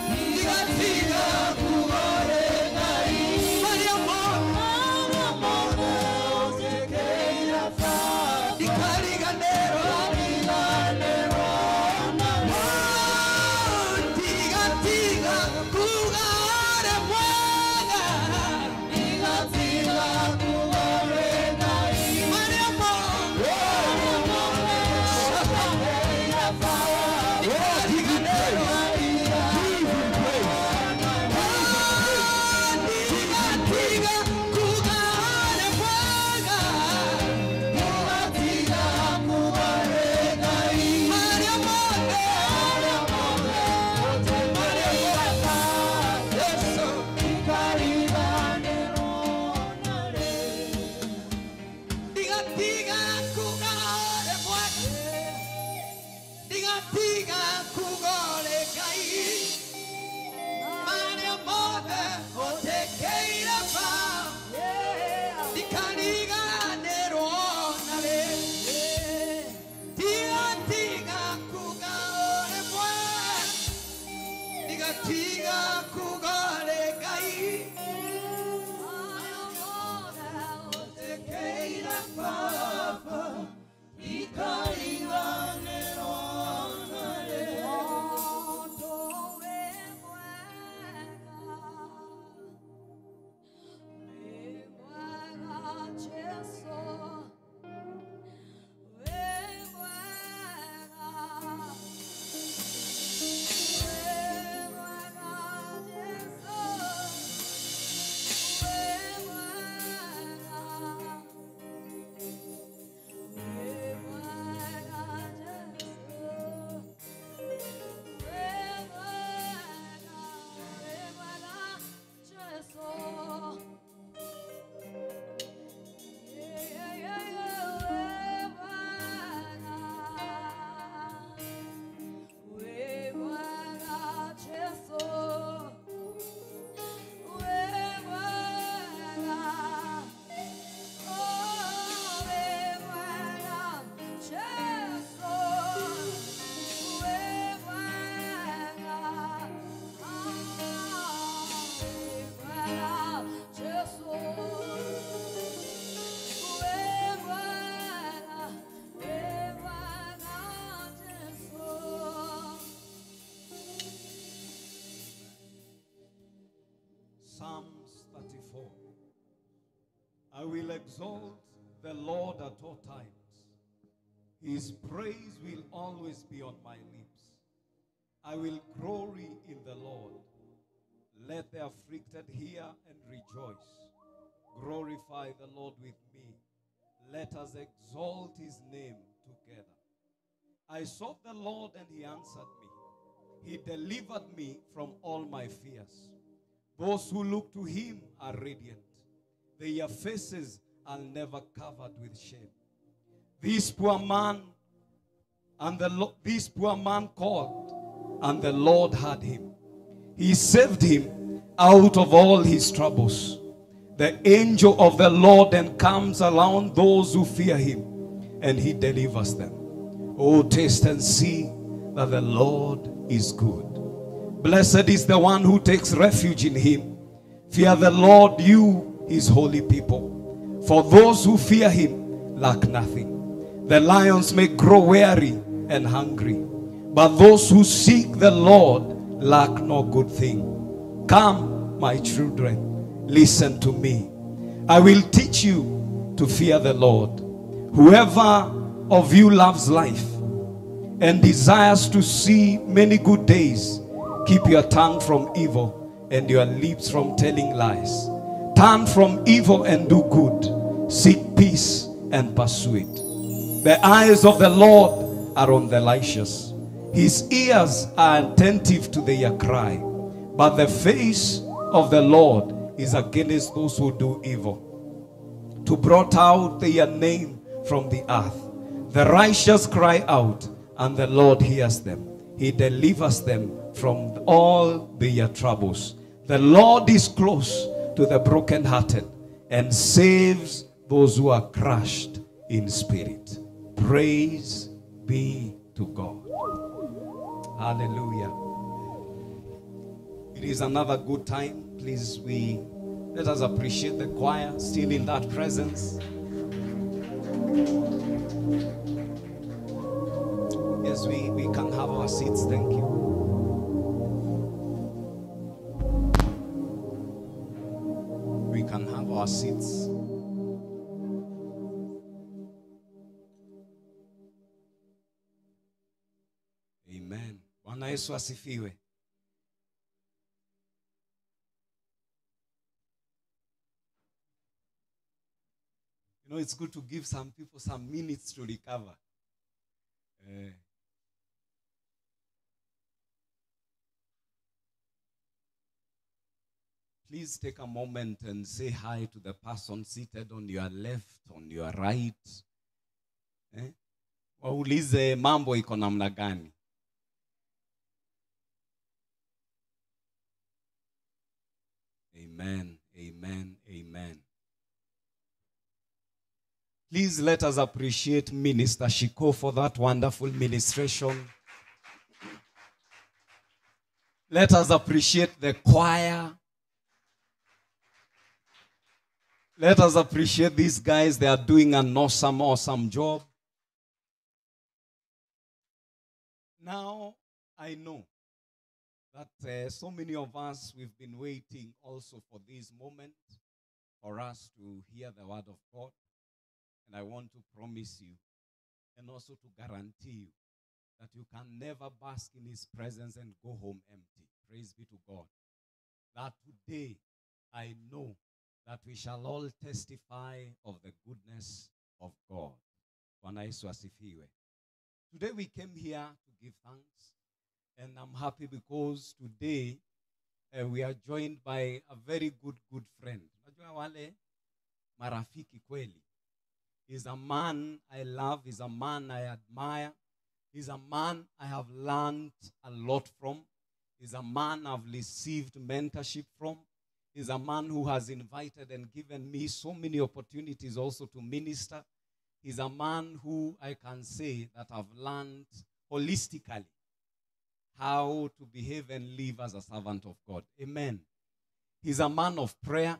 ndigatiga kuga ũrĩ Ngai marĩa mothe ũnjĩkĩire Baba ndikariganĩrwo ndigatiga kuga ũrĩ mwega ndigatiga kuga ũrĩ Ngai marĩa mothe ndigatiga kuga ũrĩ mwega ndigatiga kuga ũrĩ Ngai marĩa mothe Yesu ndigatiga kuga ũrĩ mwega ndigatiga kuga ũrĩ Ngai marĩa mothe ũnjĩkĩire Baba ndikariganĩrwo narĩ ndigatiga kuga ũrĩ mwega ndigatiga kuga ũrĩ Ngai ũnjĩkĩire Baba ndikariganĩrwo narĩ. Psalms 34. I will exalt the Lord at all times. His praise will always be on my lips. I will glory in the Lord. Let the afflicted hear and rejoice. Glorify the Lord with me. Let us exalt his name together. I sought the Lord and he answered me. He delivered me from all my fears. Those who look to him are radiant. Their faces are never covered with shame. This poor man called, and the Lord heard him. He saved him out of all his troubles. The angel of the Lord encamps around those who fear him, and he delivers them. Oh, taste and see that the Lord is good. Blessed is the one who takes refuge in him. Fear the Lord, you, his holy people. For those who fear him lack nothing. The lions may grow weary and hungry, but those who seek the Lord lack no good thing. Come, my children, listen to me. I will teach you to fear the Lord. Whoever of you loves life and desires to see many good days, Keep your tongue from evil and your lips from telling lies. Turn from evil and do good. Seek peace and pursue it. The eyes of the Lord are on the righteous. His ears are attentive to their cry. But the face of the Lord is against those who do evil, to blot out their name from the earth. The righteous cry out, and the Lord hears them. He delivers them from all their troubles. The Lord is close to the brokenhearted and saves those who are crushed in spirit. Praise be to God. Hallelujah. It is another good time. Please, let us appreciate the choir still in that presence. Yes, we can have our seats. Thank you. We can have our seats. Amen. Bwana Yesu asifiwe. You know, it's good to give some people some minutes to recover. Please take a moment and say hi to the person seated on your left, on your right. Waulize mambo iko namna gani. Amen, amen, amen. Please let us appreciate Minister Shiko for that wonderful ministration. Let us appreciate the choir. Let us appreciate these guys. They are doing an awesome, awesome job. Now, I know that so many of us, we've been waiting also for this moment for us to hear the word of God. And I want to promise you and also to guarantee you that you can never bask in his presence and go home empty. Praise be to God. That today I know that we shall all testify of the goodness of God. Bwana Yesu asifiwe. Today we came here to give thanks. And I'm happy because today we are joined by a very good, good friend. Unajua wale marafiki kweli. He's a man I love. He's a man I admire. He's a man I have learned a lot from. He's a man I've received mentorship from. He's a man who has invited and given me so many opportunities also to minister. He's a man who I can say that I've learned holistically how to behave and live as a servant of God. Amen. He's a man of prayer.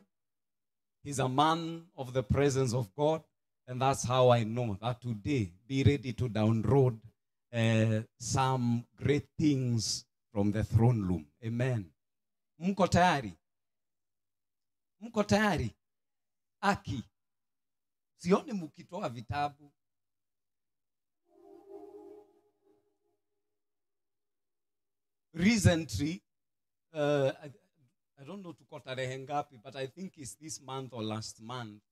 He's a man of the presence of God. And that's how I know that today, be ready to download some great things from the throne room. Amen. Mko tayari? Mko tayari? Aki. Sioni mukitoa vitabu. Recently, I don't know tuko tarehe ngapi, but I think it's this month or last month,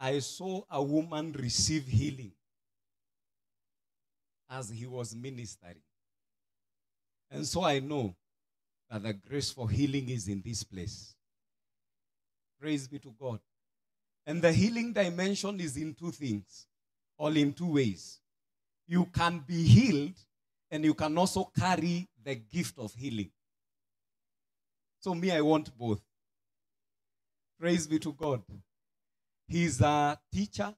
I saw a woman receive healing as he was ministering. And so I know that the grace for healing is in this place. Praise be to God. And the healing dimension is in two things, or in two ways. You can be healed, and you can also carry the gift of healing. So me, I want both. Praise be to God. He's a teacher.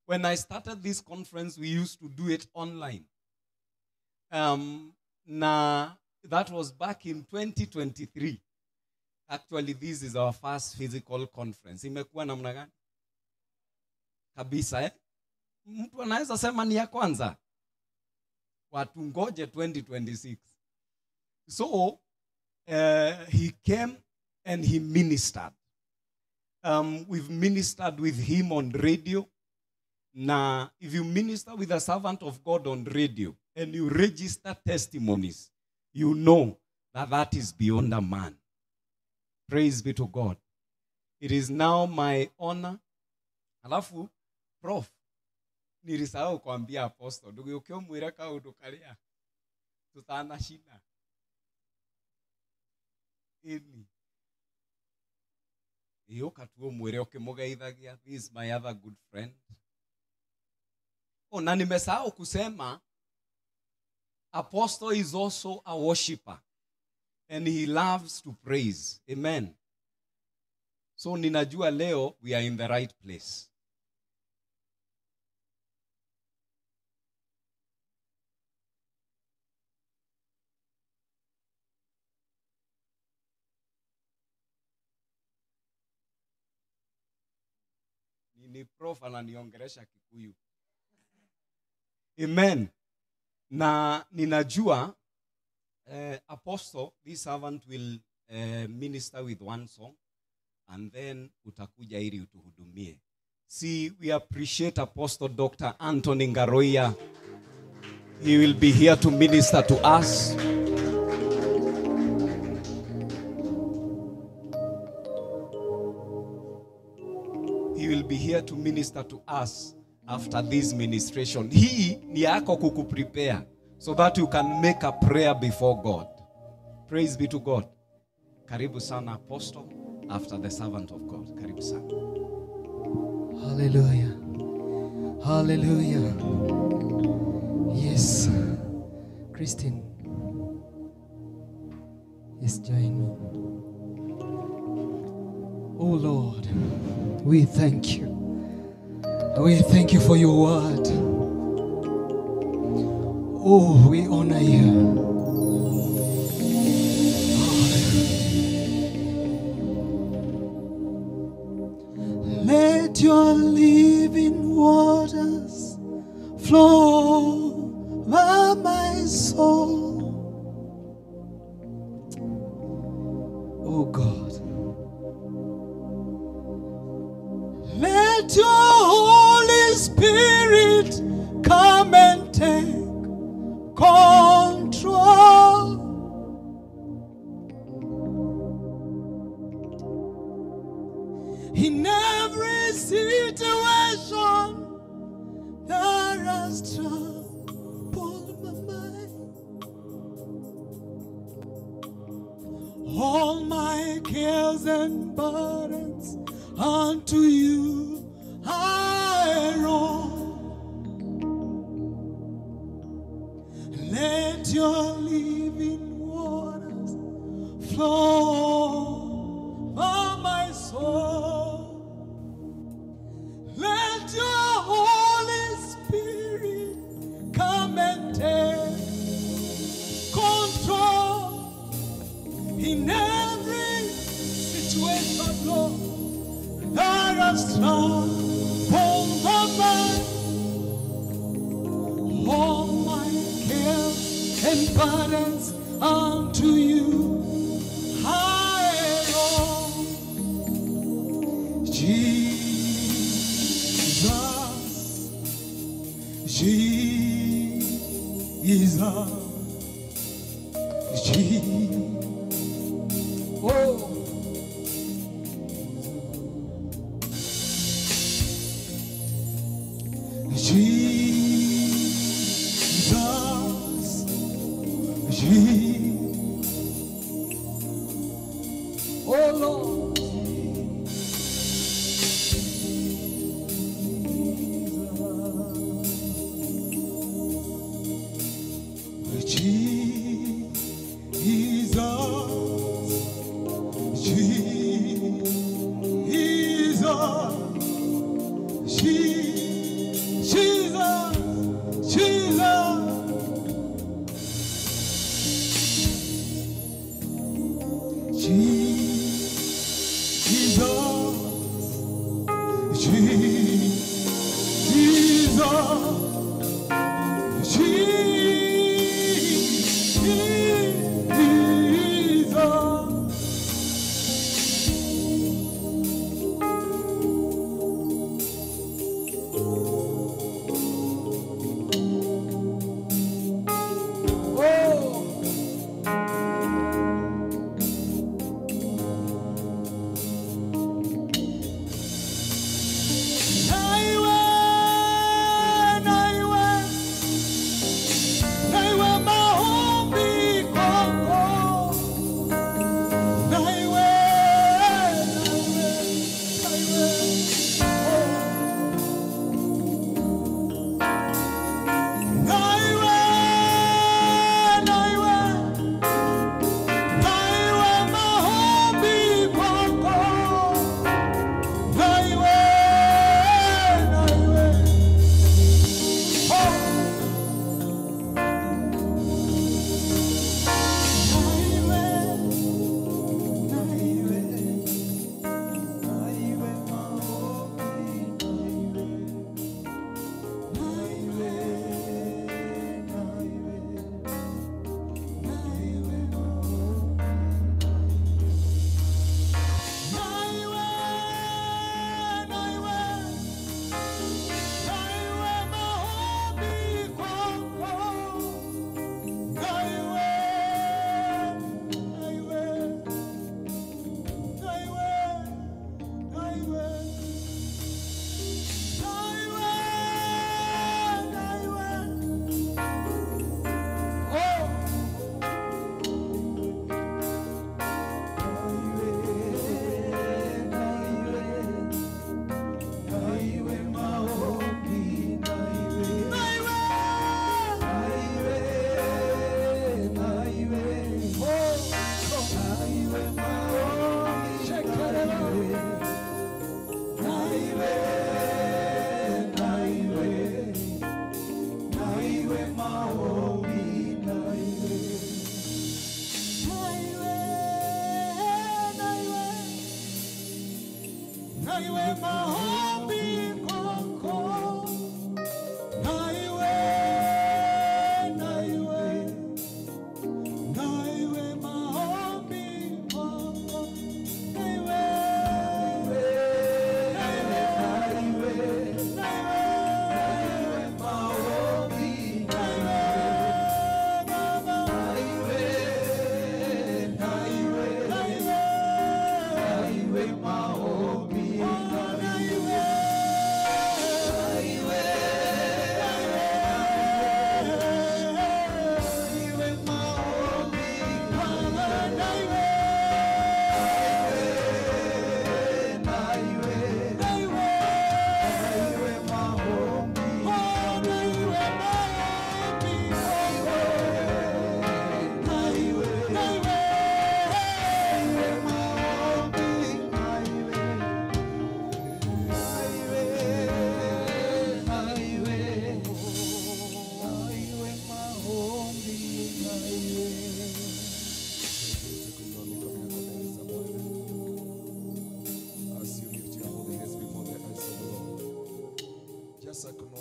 When I started this conference, we used to do it online. Now, that was back in 2023. Actually, this is our first physical conference. Imekuwa namna gani? Kabisa, eh? Mtu anaweza sema ni ya kwanza. Watu ngoje 2026. So, he came and he ministered. We've ministered with him on radio. Now, if you minister with a servant of God on radio and you register testimonies, You know that that is beyond a man. Praise be to God. It is now my honor. Alafu, Prof, nilisahau kuambia Apostle, ndugu mwira kaundu karia tutanashinda. Ini. Yoka tuo mwire ukimugeithagia. This is my other good friend. Oh, na nimesahau kusema Apostle is also a worshipper and he loves to praise. Amen. So ninajua leo we are in the right place. Ni prof ananiongeresha Kikuyu. Amen. Na ninajua Apostle, this servant will minister with one song and then utakuja ili utuhudumie. See, we appreciate Apostle Dr. Anthony Ngaroia. He will be here to minister to us. He will be here to minister to us after this ministration. Hii ni yako kukuprepare so that you can make a prayer before God. Praise be to God. Karibu sana Apostle, after the servant of God. Karibu sana. Hallelujah. Hallelujah. Yes. Christine. Yes, join me. Oh Lord, we thank you. We thank you for your word. Oh, we honor you. Let your living waters flow over my soul. Oh God. Let your Holy Spirit come and take control. In every situation that has troubled my mind, all my cares and burdens unto you I roll. Let your living waters flow over my soul. Let your Holy Spirit come and take control in every situation, Lord, that has troubled my mind. All my cares and burdens unto you I roll. Jesus, Jesus, Jesus. Oh. Jesus, Jesus, oh Lord, Jesus, Jesus, Jesus, Jesus.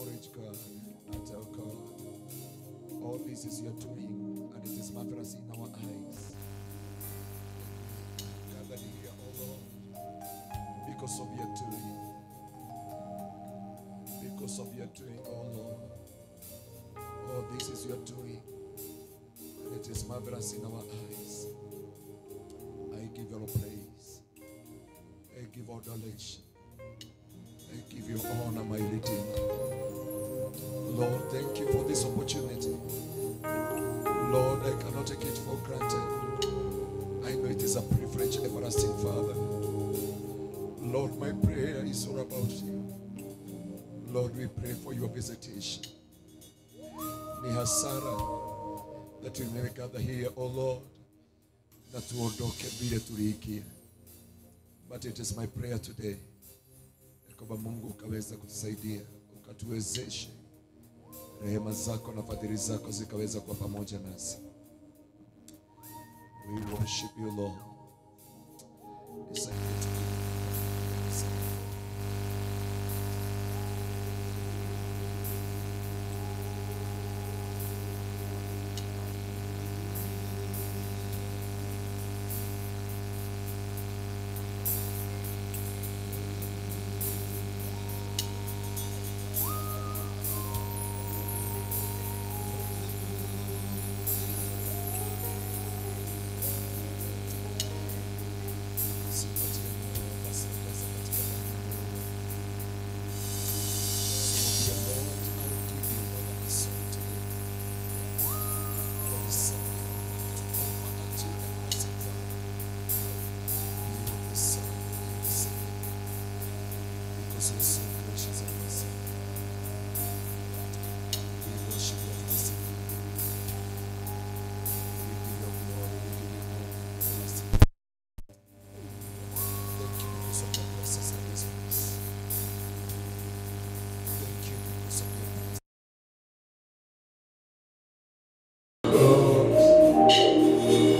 acknowledge, God, that our God, all this is your doing, and it is marvelous in our eyes. Gathered here, O Lord, because of your doing. Because of your doing, O Lord. All this is your doing, and it is marvelous in our eyes. I give you all praise. I give all adoration. I give you honor, my Redeemer. Lord, thank you for this opportunity. Lord, I cannot take it for granted. I know it is a privilege, everlasting Father. Lord, my prayer is all about you. Lord, we pray for your visitation. Ni hasara that we may gather here, O Lord, na tuondoke vile tuliingia. But it is my prayer today kwamba Mungu ukaweza kutusaidia, ukatuwezeshe, rehema zako na fadhili zako zikaweza kuwa pamoja nasi. We worship you, Lord. Nisaidie tu.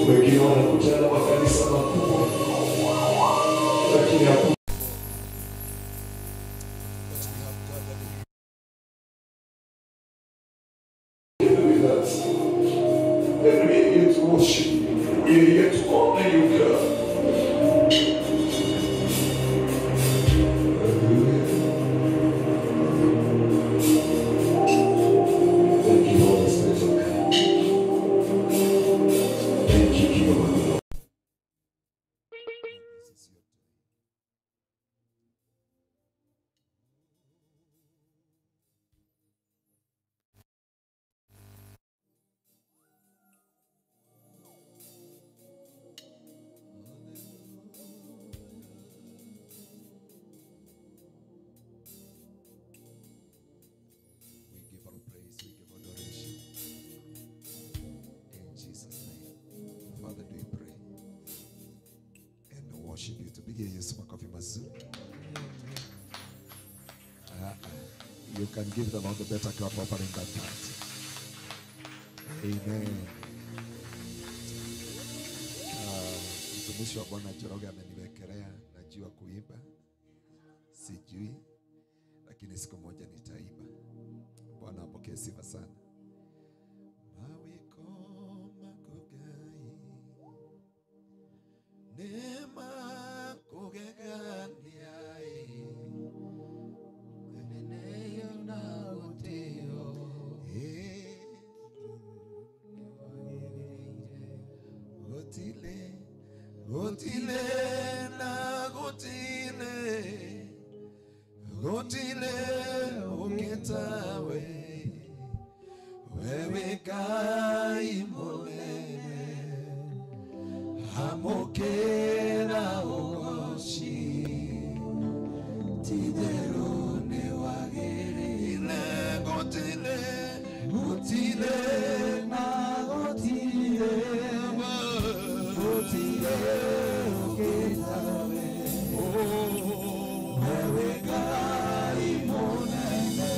Wengine wanakutana makanisa makubwa, lakini hakuna. With us, and we are here to worship you. We are here to honor you, God. Hallelujah. Thank you, Holy Spirit of God. Thank you, King of Glory. We give all praise, we give adoration. In Jesus' name. Father, do we pray and worship you. Tupigie Yesu makofi mazuri. You can give the Lord a better clap offering than that. Amen. Mtumishi wa Bwana Njoroge ameniwekelea, najua kuimba, sijui, lakini siku moja nitaimba. Bwana apokee sifa sana. Mawiko makugai nema kugegania Neneyo na uteo Gotile gotile na gotile gotile ukitawe wewe Ngai munene amokera ugoci tidero ne wagirire gotile gotile na gotile gotile ukitawe wewe Ngai munene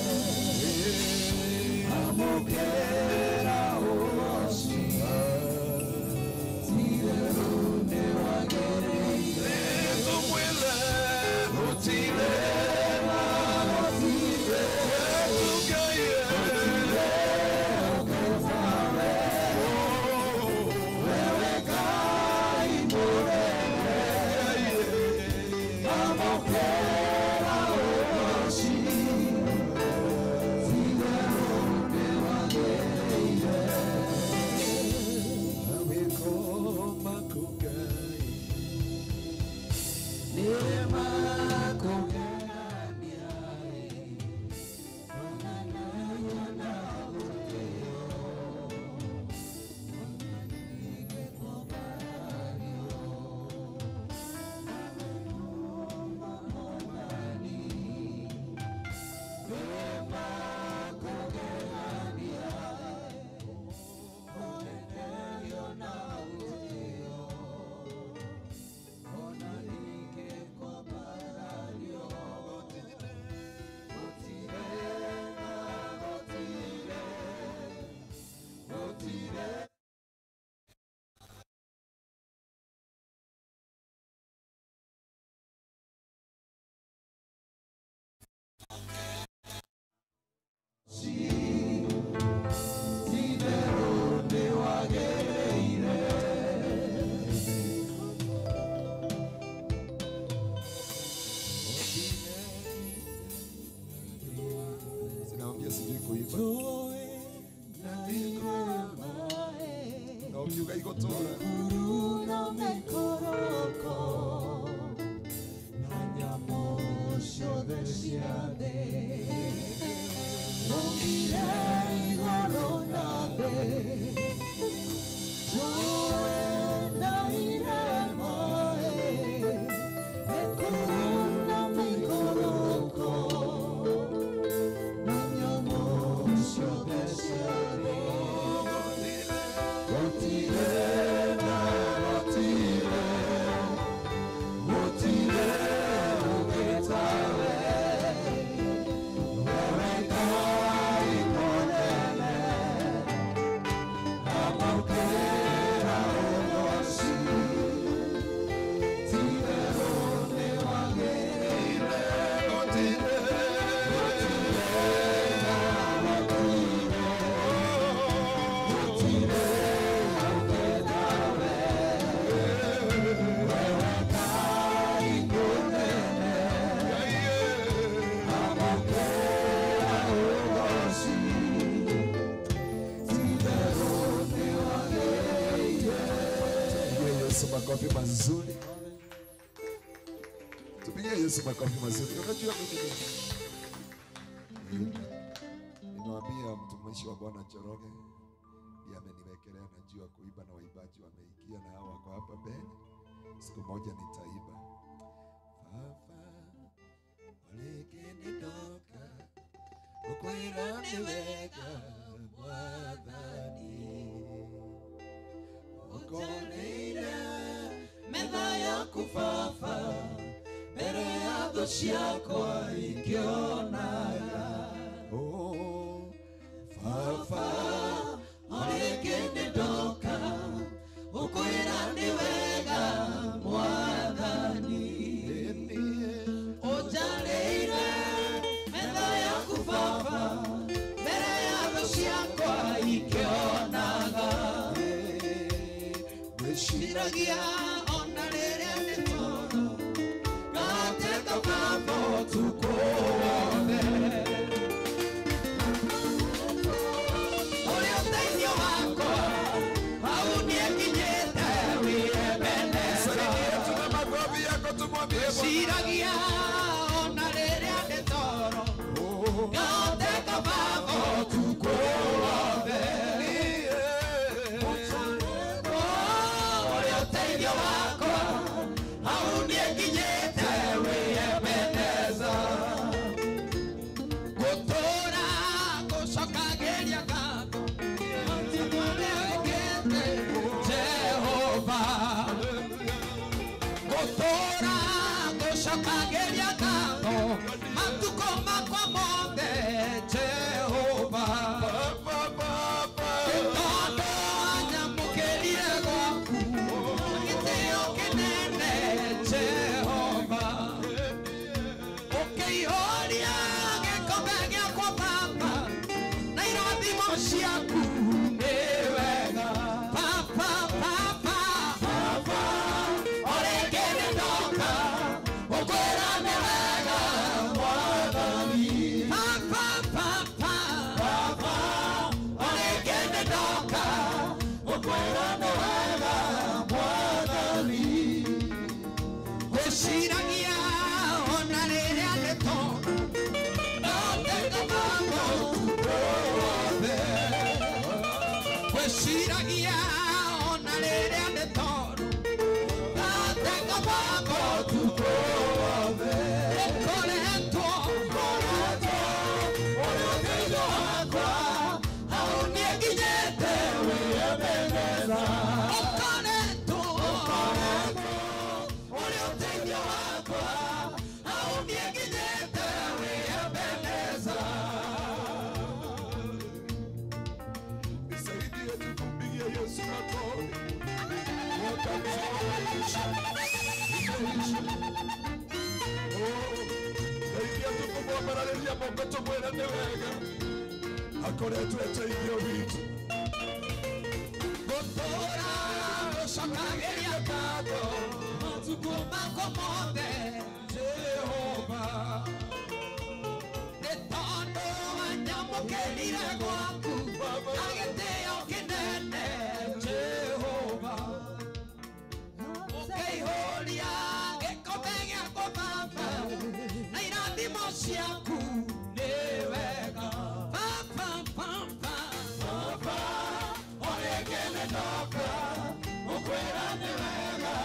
amokera. kuimba. Na ukiuga igotora. Makofi mazuri. Tupigie Yesu makofi mazuri. Unajua mimi niwaambia mtumishi wa Bwana Njoroge ndiye ameniwekelea, najua kuiba na waibaji wameingia na hao wako hapa mbele. Siku moja nitaiba. Fafa olekendoka ukwira niweka mwathani ukoneire metha yaku Baba mbere ya thũ ciakwa ikĩonaga. Oh, Baba ũrĩkĩnĩndoka ũkwĩra nĩ wega Mwathani ũnjarĩire metha yaku Baba mbere ya thũ ciakwa ikĩonaga. Ngwĩciragia ona rĩrĩa nĩ toro ngateka Baba ũtukũ wothe. Ũrĩa ũteithio wakwa hau nĩekinyĩte wĩ Ebeneza. Ngwĩciragia ona rĩrĩa nĩ toro ngateka Baba ũtukũ wothe. Akoretwo eteithio witũ Gũtũũra gũcokagĩria ngatho matukũ makwa mothe Jehova nĩ tondũ wanyamũkĩrire Okĩrire gwaku na gĩtĩo kĩnene Jehova. Ũkĩihũria gĩkombe gĩakwa Baba na irathimo ciaku nĩ wega. Baba, Baba, Baba, orĩngĩ nĩndoka gũkwĩra nĩ wega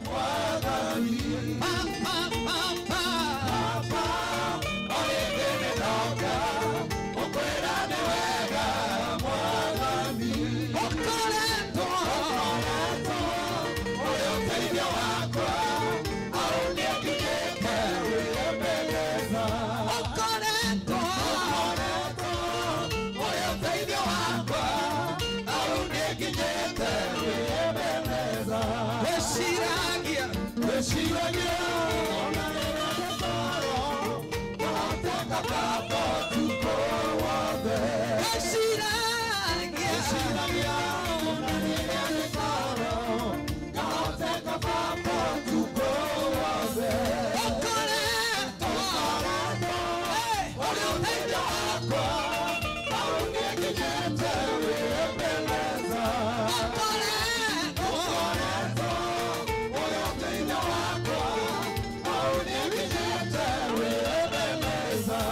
Mwathani. Baba, Baba, Baba, orĩngĩ nĩndoka gũkwĩra nĩ wega Mwathani. Ũkoretwo, ũkoretwo ũrĩ ũteithio wakwa, hau nĩnginyĩte wĩyembeleza. Ũkoretwo, ũkoretwo ũrĩ ũteithio wakwa, hau nĩnginyĩte wĩyembeleza. Wĩciragia, wĩciragia ona rĩrĩa ndĩ toro, wahoteka Baba ũtukũ wothe. Wĩciragia, wĩciragia ona rĩrĩa ndĩ toro, ngahoteka Baba ũtukũ wothe. Ũkoretwo, ũkoretwo ũrĩ ũteithio wakwa, hau nĩnginyĩte wĩyembeleza. Ũkoretwo, ũkoretwo ũrĩ ũteithio wakwa, hau nĩnginyĩte wĩyembeleza.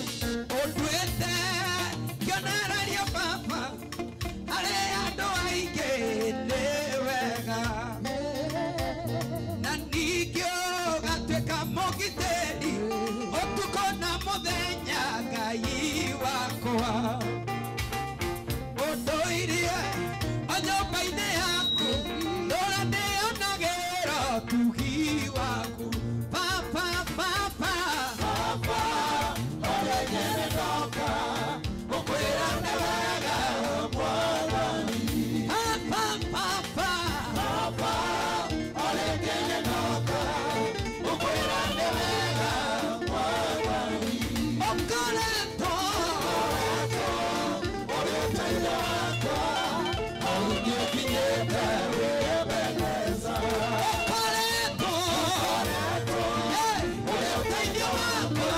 Ũnduĩte kĩonereria Baba harĩ andũ aingĩ nĩ wega, na ningĩ ũgatuĩka mũgitĩri ũtukũ na mũthenya Ngai wakwa. Ũndũirie o nyũmba-inĩ yaku ndũra ndĩonagĩra ũtugi waku. Baba, Baba, Baba, orĩngĩ nĩndoka gũkwĩra nĩ wega Mwathani. Baba, Baba, Baba, orĩngĩ nĩndoka gũkwĩra nĩ wega Mwathani. Ũkoretwo, ũkoretwo ũrĩ ũteithio wakwa, hau nĩnginyĩte wĩyembeleza. Ũkoretwo, ũkoretwo ũrĩ ũteithio wakwa,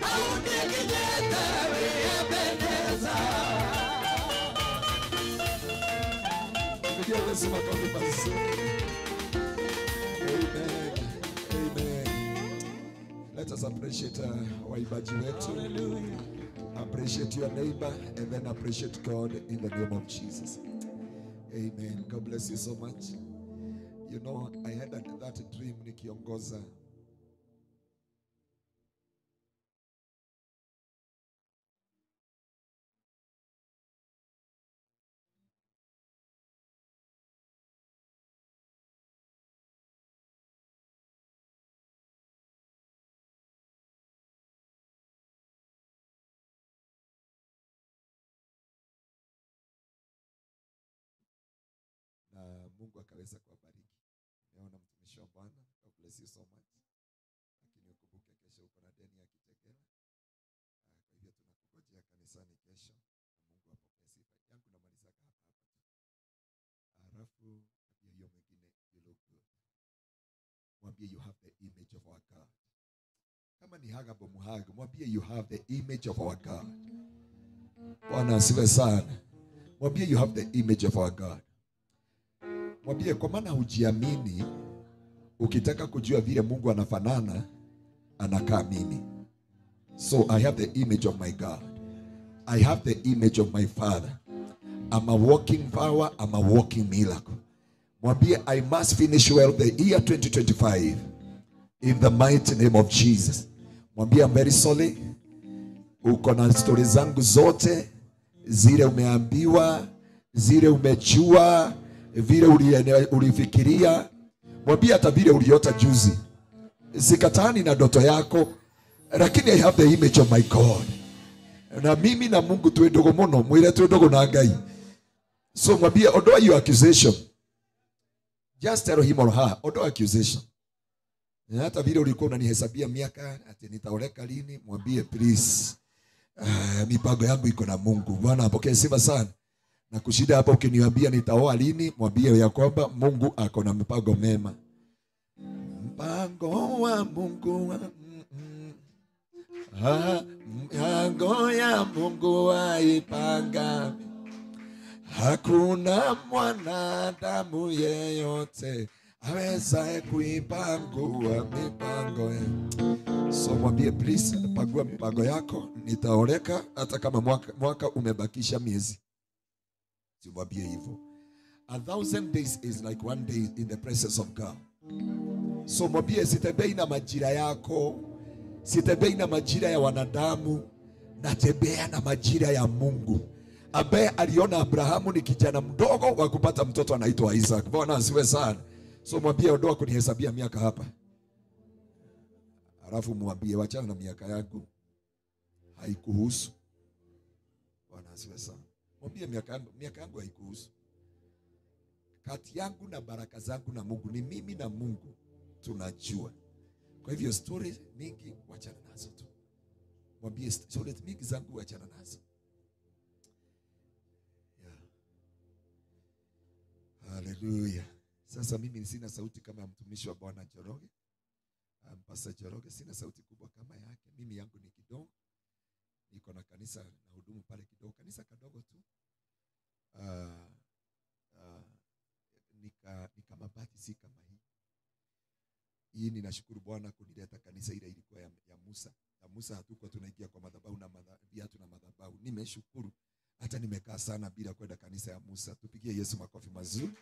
hau nĩnginyĩte wĩyembeleza. Pigia Yesu makofi mazuri. Amen. Amen. Let us appreciate waimbaji wetu. Appreciate your neighbor and then appreciate God in the name of Jesus. Amen. God bless you so much. You know, I had that dream nikiongoza na Mungu akaweza kuwabariki. Nimeona mtumishi wa Bwana, God bless you so much. Lakini ukumbuke kesho uko na deni ya Kitegela. Kwa hivyo tunakungojea kanisani kesho na Mungu apokee sifa. Yangu namalizaka hapa hapa tu. Halafu pia hiyo mwingine, you look good. Mwambie you have the image of our God. Kama ni hagabo muhago, mwambie you have the image of our God. Bwana asifiwe sana. Mwambie you have the image of our God. Mwambie kwa maana hujiamini, ukitaka kujua vile Mungu anafanana, anakaa mimi. So I have the image of my God. I have the image of my Father. I'm a walking power, I'm a walking miracle. Mwambie I must finish well the year 2025 in the mighty name of Jesus. Mwambie I'm very sorry. Uko na stori zangu zote, zile umeambiwa, zile umejua, vile ulifikiria. Mwambie hata vile uliota juzi. Sikatani na ndoto yako, lakini I have the image of my God. Na mimi na Mungu tuwe ndogo muno, mwire tuwe ndogo na Ngai. So mwambie ondoa your accusation. Just tell him or her, ondoa accusation. Hata vile ulikuwa unanihesabia miaka ati nitaoleka lini, mwambie please. Mipango yangu iko na Mungu. Bwana apokee sifa sana. Na kushida hapa ukiniambia nitaoa lini, mwambie ya kwamba Mungu ako na mipango mema. Mpango wa Mungu mpango ya Mungu waipanga. Hakuna mwanadamu yeyote awezaye kuipangua mipango. So mwambie please, pangua mipango yako, nitaoleka hata kama mwaka umebakisha miezi. Simwambie hivyo. 1,000 days is like one day in the presence of God. So mwambie sitembei na majira yako, sitembei na majira ya wanadamu, natembea na majira ya Mungu, ambaye aliona Abrahamu ni kijana mdogo wa kupata mtoto anaitwa Isaac. Bwana asiwe sana. So mwambie ondoa kunihesabia miaka hapa. Alafu mwambie wachana na miaka yangu, haikuhusu. Bwana asiwe sana. Mwambie miaka yangu haikuhusu. Kati yangu na baraka zangu na Mungu, ni mimi na Mungu tunajua. Kwa hivyo story mingi wachana nazo tu. Mwambie story mingi zangu wachana nazo. Yeah. Hallelujah. Sasa mimi sina sauti kama mtumishi wa Bwana Njoroge. Pastor Njoroge, sina sauti kubwa kama yake. Mimi yangu ni kidogo. Niko na kanisa na hudumu pale kidogo, kanisa kadogo tu. Nika mabati si kama hii. Hii ninashukuru Bwana kunileta kanisa ile ilikuwa ya Musa. Na Musa hatukuwa tunaingia kwa madhabahu na viatu na madhabahu. Nimeshukuru hata nimekaa sana bila kwenda kanisa ya Musa. Tupigie Yesu makofi mazuri.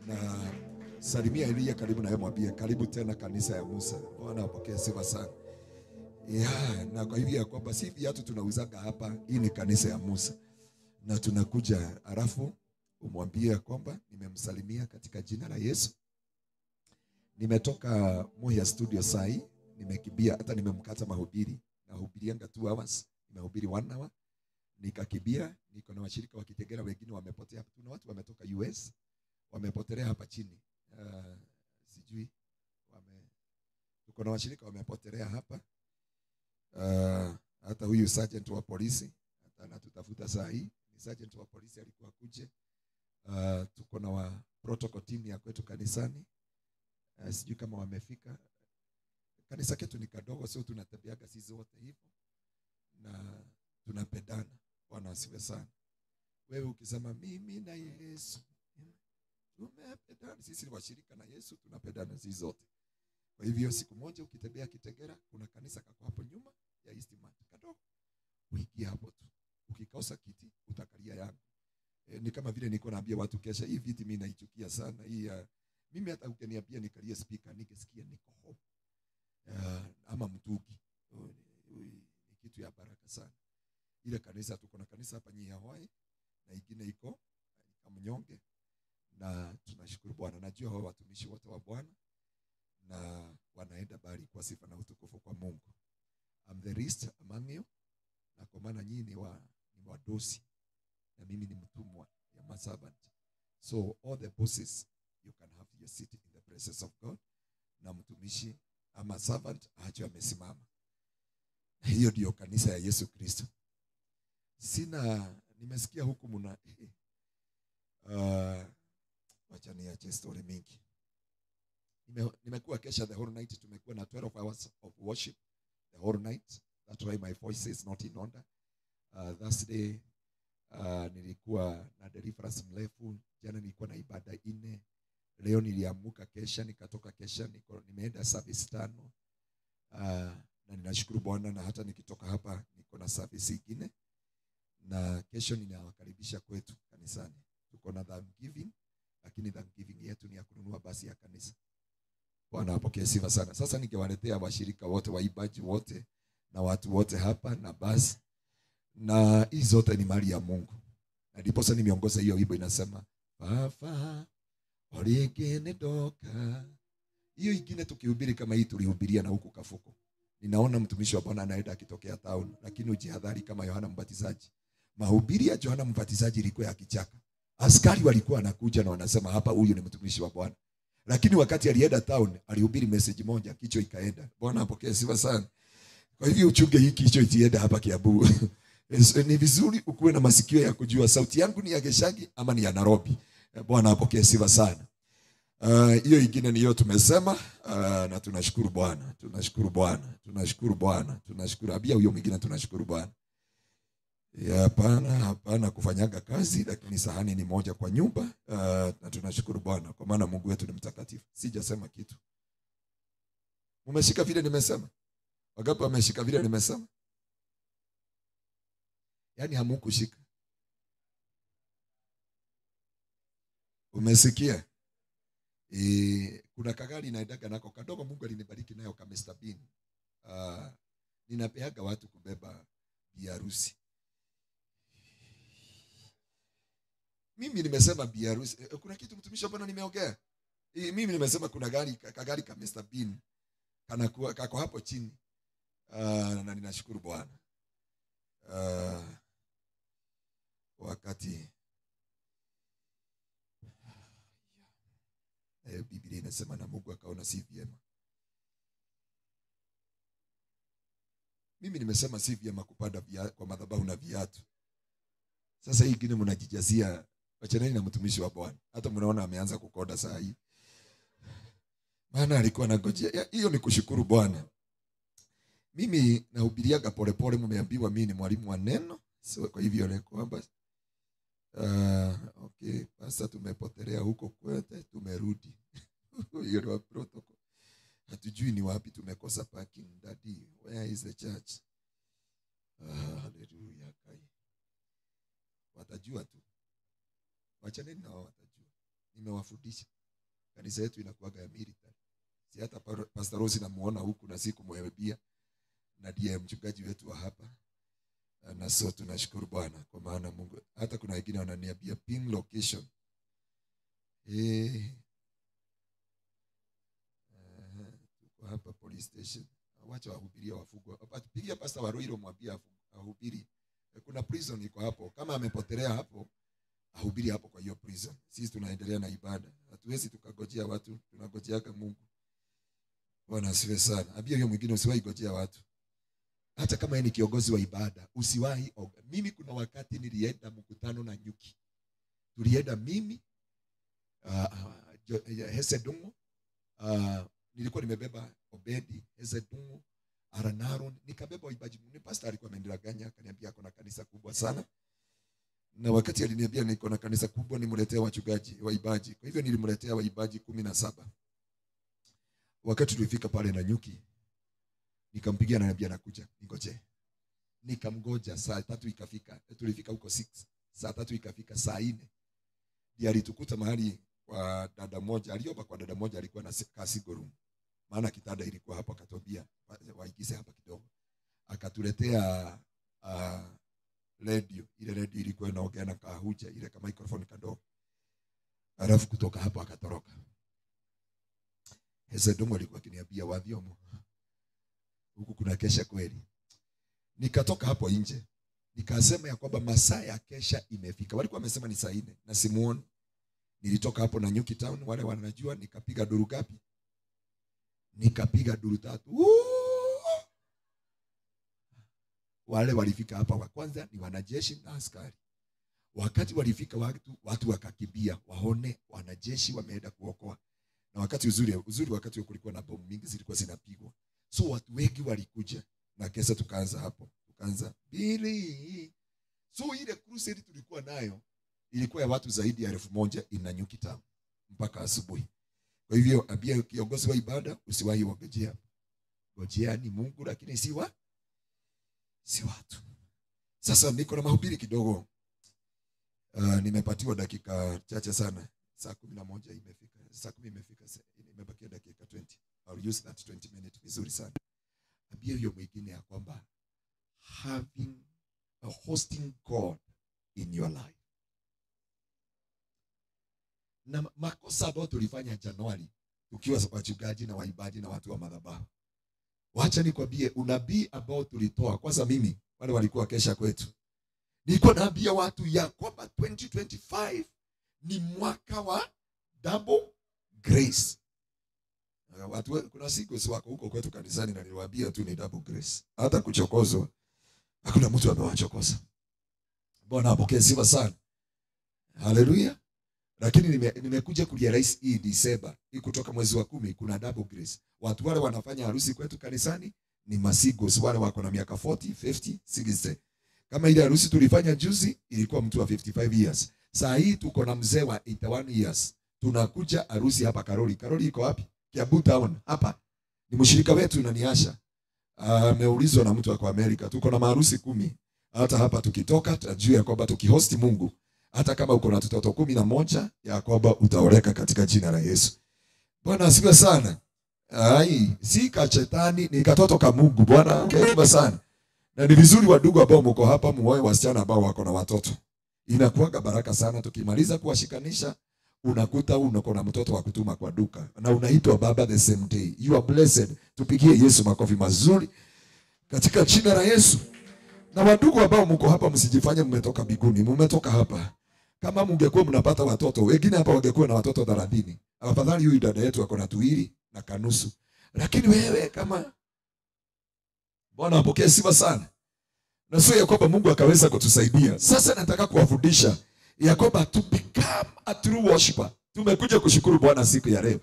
Na salimia Elia karibu na yeye, mwambie karibu tena kanisa ya Musa. Bwana apokee sifa sana. Yeah, na kwa hivyo ya kwamba si viatu tunauzaga hapa, hii ni kanisa ya Musa. Na tunakuja, alafu umwambie kwamba nimemsalimia katika jina la Yesu. Nimetoka Muhia Studio sai, nimekimbia, hata nimemkata mahubiri. Nahubirianga 2 hours, nimehubiri 1 hour. Nikakimbia, niko na washirika wa Kitegera wengine wamepotea. Tuna watu wametoka US, wamepotelea hapa chini. Sijui tuko na washirika wamepotelea hapa. Hata huyu sergeant wa polisi hata anatutafuta saa hii. Ni sergeant wa polisi alikuwa kuje. Tuko na wa protocol team ya kwetu kanisani. Sijui kama wamefika. Kanisa ketu ni kadogo, sio tunatembeaga sisi wote hivyo. Na tunapendana. Bwana asifiwe sana. Wewe ukisema mimi na Yesu tumependana, sisi ni washirika na Yesu, tunapendana sisi zote. Kwa hivyo siku moja ukitembea Kitegera, kuna kanisa kako hapo nyuma ya Eastman kadogo. Uingie hapo tu. Ukikosa kiti utakalia yangu. Ni kama vile niko naambia watu kesha, hii viti mimi naichukia sana. Hii mimi hata ukiniambia nikalie speaker ningesikia niko home. Ama mtugi. Ni kitu ya baraka sana. Ile kanisa tuko na kanisa hapa Nyihawai na ingine iko Kamnyonge, na tunashukuru Bwana. Najua hao watumishi wote wa Bwana na wanaenda bali kwa sifa na utukufu kwa Mungu. I'm the least among you, na kwa maana nyinyi ni wadosi na mimi ni mtumwa, ya my servant. So all the bosses, you can have your seat in the presence of God. Na mtumishi ama servant aje amesimama. Hiyo ndio kanisa ya Yesu Kristo. Sina, nimesikia huku mna wacha niache story mingi. Nimekuwa kesha the whole night, tumekuwa na 12 hours of worship the whole night. That's why my voice is not in order. Thursday nilikuwa na deliverance mrefu, jana nilikuwa na ibada 4. Leo niliamuka kesha, nikatoka kesha, nimeenda service 5. Na ninashukuru Bwana, na hata nikitoka hapa niko na service nyingine. Na kesho ninawakaribisha kwetu kanisani. Tuko na thanksgiving, lakini thanksgiving yetu ni ya kununua basi ya kanisa. Bwana apokee sifa sana. Sasa ningewaletea washirika wote, waibaji wote na watu wote hapa na basi. Na hizi zote ni mali ya Mungu. Na ndiposa nimeongoza hiyo wimbo inasema Fafa origene doka. Hiyo ingine tukihubiri kama hii tulihubiria na huku Kafuko. Ninaona mtumishi wa Bwana anaenda akitokea town, lakini ujihadhari kama Yohana Mbatizaji. Mahubiri ya Yohana Mbatizaji ilikuwa ya kichaka. Askari walikuwa wanakuja na wanasema hapa huyu ni mtumishi wa Bwana. Lakini wakati alienda town, alihubiri message moja, kichwa ikaenda. Bwana apokee sifa sana. Kwa hivyo uchunge hiki kichwa itienda hapa Kiambu. Ni vizuri ukuwe na masikio ya kujua sauti yangu ni ya Geshagi ama ni ya Nairobi. Bwana apokee sifa sana. Hiyo ingine ni hiyo tumesema, na tunashukuru Bwana, tunashukuru Bwana, tunashukuru Bwana, tunashukuru. Abia huyo mwingine tunashukuru Bwana. Hapana, hapana kufanyaga kazi, lakini sahani ni moja kwa nyumba, na tunashukuru Bwana kwa maana Mungu wetu ni mtakatifu. Sijasema kitu. Umeshika vile nimesema? Wagapi wameshika vile nimesema? Yaani hamukushika. Umesikia? Kuna kagari naendaga nako kadogo, Mungu alinibariki nayo kama Mr. Bean. Ninapeaga watu kubeba biharusi. Mimi nimesema biharusi. Kuna kitu mtumishi hapa nimeongea. Mimi nimesema kuna gari kagari ka Mr. Bean kanakuwa kako hapo chini. Na ninashukuru Bwana. Wakati Biblia inasema na Mungu akaona si vyema. Mimi nimesema si vyema kupanda kwa madhabahu na viatu. Sasa hii kingine mnajijazia, wachaneni na mtumishi wa Bwana. Hata mnaona ameanza kukoda saa hii. Maana alikuwa anangojea. Hiyo ni kushukuru Bwana. Mimi nahubiriaga polepole, mmeambiwa mimi ni mwalimu wa neno. So kwa hivyo leo kwamba okay, sasa tumepotelea huko kwete, tumerudi. Hiyo ni protocol. Hatujui ni wapi tumekosa parking. Daddy, where is the church? Hallelujah. Kai. Watajua tu. Wachaneni na wao watajua. Nimewafundisha. Kanisa yetu inakuwaga ya military. Si hata Pastor Rose namuona huku na siku muhebia na ndiye mchungaji wetu wa hapa. Na so tunashukuru Bwana kwa maana Mungu. Hata kuna wengine wananiambia pin location. Tuko hapa police station. Wacha wahubiria wafungwa. Pigia Pastor Waruiro mwambie ahubiri. Kuna prison iko hapo. Kama amepotelea hapo, ahubiri hapo kwa hiyo prison. Sisi tunaendelea na ibada. Hatuwezi tukagojea watu, tunagojeaga Mungu. Bwana asifiwe sana. Ambia huyo mwingine usiwahi gojea watu. Hata kama yeye ni kiongozi wa ibada, usiwahi. Mimi kuna wakati nilienda mkutano na nyuki. Tulienda mimi, Hese Dungu, nilikuwa nimebeba Obedi, Hese Dungu, Aranaron, nikabeba waimbaji. Ni pastor alikuwa amenidanganya, akaniambia ako na kanisa kubwa sana. Na wakati aliniambia niko na kanisa kubwa, nimletee wachungaji, waimbaji. Kwa hivyo nilimletea waimbaji 17. Wakati tulifika pale na nyuki, nikampigia ananiambia nakuja, ningoje. Nikamgoja saa 3 ikafika. Tulifika huko 6. Saa 3 ikafika, saa 4. Ndiye alitukuta mahali kwa dada moja, aliomba kwa dada moja alikuwa na single room. Maana kitanda ilikuwa hapo, akatwambia waigize hapa kidogo. Akatuletea radio, ile radio ilikuwa inaongea na kahuja, ile kama microphone kadogo. Alafu kutoka hapo akatoroka. Hezedongo alikuwa akiniambia wadhiomo, huku kuna kesha kweli. Nikatoka hapo nje, nikasema ya kwamba masaa ya kesha imefika. Walikuwa wamesema ni saa 4 na simuoni. Nilitoka hapo na Nyuki Town, wale wanajua, nikapiga duru gapi? Nikapiga duru 3. Wale walifika hapa wa kwanza ni wanajeshi na askari. Wakati walifika watu wakakimbia, waone wanajeshi wameenda kuokoa. Na wakati uzuri wakati kulikuwa na bomu mingi zilikuwa zinapigwa. So watu wengi walikuja na kesa tukaanza hapo. Tukaanza bili. So ile crusade tulikuwa nayo ilikuwa ya watu zaidi ya 1000 ina Nyuki Town mpaka asubuhi. Kwa hivyo ambia kiongozi wa ibada usiwahi wagojea. Gojea ni Mungu lakini si watu. Sasa niko na mahubiri kidogo. Nimepatiwa dakika chache sana. Saa 11 imefika. Saa 10 imefika. Imebakia dakika 20. I'll use that 20 minutes vizuri sana. Ambia hiyo mwingine ya kwamba having a hosting God in your life. Na makosa ambayo tulifanya Januari tukiwa wachungaji na waimbaji na watu wa madhabahu. Wacha nikwambie unabii ambao tulitoa. Kwanza mimi, wale walikuwa kesha kwetu. Nilikuwa naambia watu ya kwamba 2025 ni mwaka wa double grace. Watu kuna siku si wako huko kwetu kanisani na niliwaambia tu ni double grace. Hata kuchokozwa hakuna mtu amewachokoza. Bwana apokee sifa sana. Haleluya. Lakini nimekuja kurealize hii December, hii kutoka mwezi wa 10 kuna double grace. Watu wale wanafanya harusi kwetu kanisani ni masigos, wale wako na miaka 40, 50, 60. Kama ile harusi tulifanya juzi ilikuwa mtu wa 55 years. Saa hii tuko na mzee wa 81 years. Tunakuja harusi hapa Karoli. Karoli iko wapi? Kiambu Town hapa. Ni mshirika wetu na niasha. Ameulizwa na mtu wa Amerika. Tuko na maharusi 10. Hata hapa tukitoka tutajua kwamba tukihosti Mungu, hata kama uko na watoto 11 ya kwamba utaoleka katika jina la Yesu. Bwana asifiwe sana. Ai, si ka shetani, ni katoto ka Mungu. Bwana asifiwe sana. Na ni vizuri wadugu ambao mko hapa muoe wasichana ambao wako na watoto. Inakuwa baraka sana tukimaliza kuwashikanisha, unakuta uko na mtoto wa kutuma kwa duka na unaitwa baba the same day. You are blessed. Tupigie Yesu makofi mazuri katika jina la Yesu. Na wadugu ambao mko hapa msijifanye mmetoka mbinguni, mmetoka hapa. Kama mungekuwa mnapata watoto, wengine hapa wangekuwa na watoto 30. Afadhali huyu dada yetu ako na 2 na kanusu. Lakini wewe kama Bwana apokee sifa sana. Na sio ya kwamba Mungu akaweza kutusaidia. Sasa nataka kuwafundisha ya kwamba to become a true worshiper. Tumekuja kushukuru Bwana siku ya leo.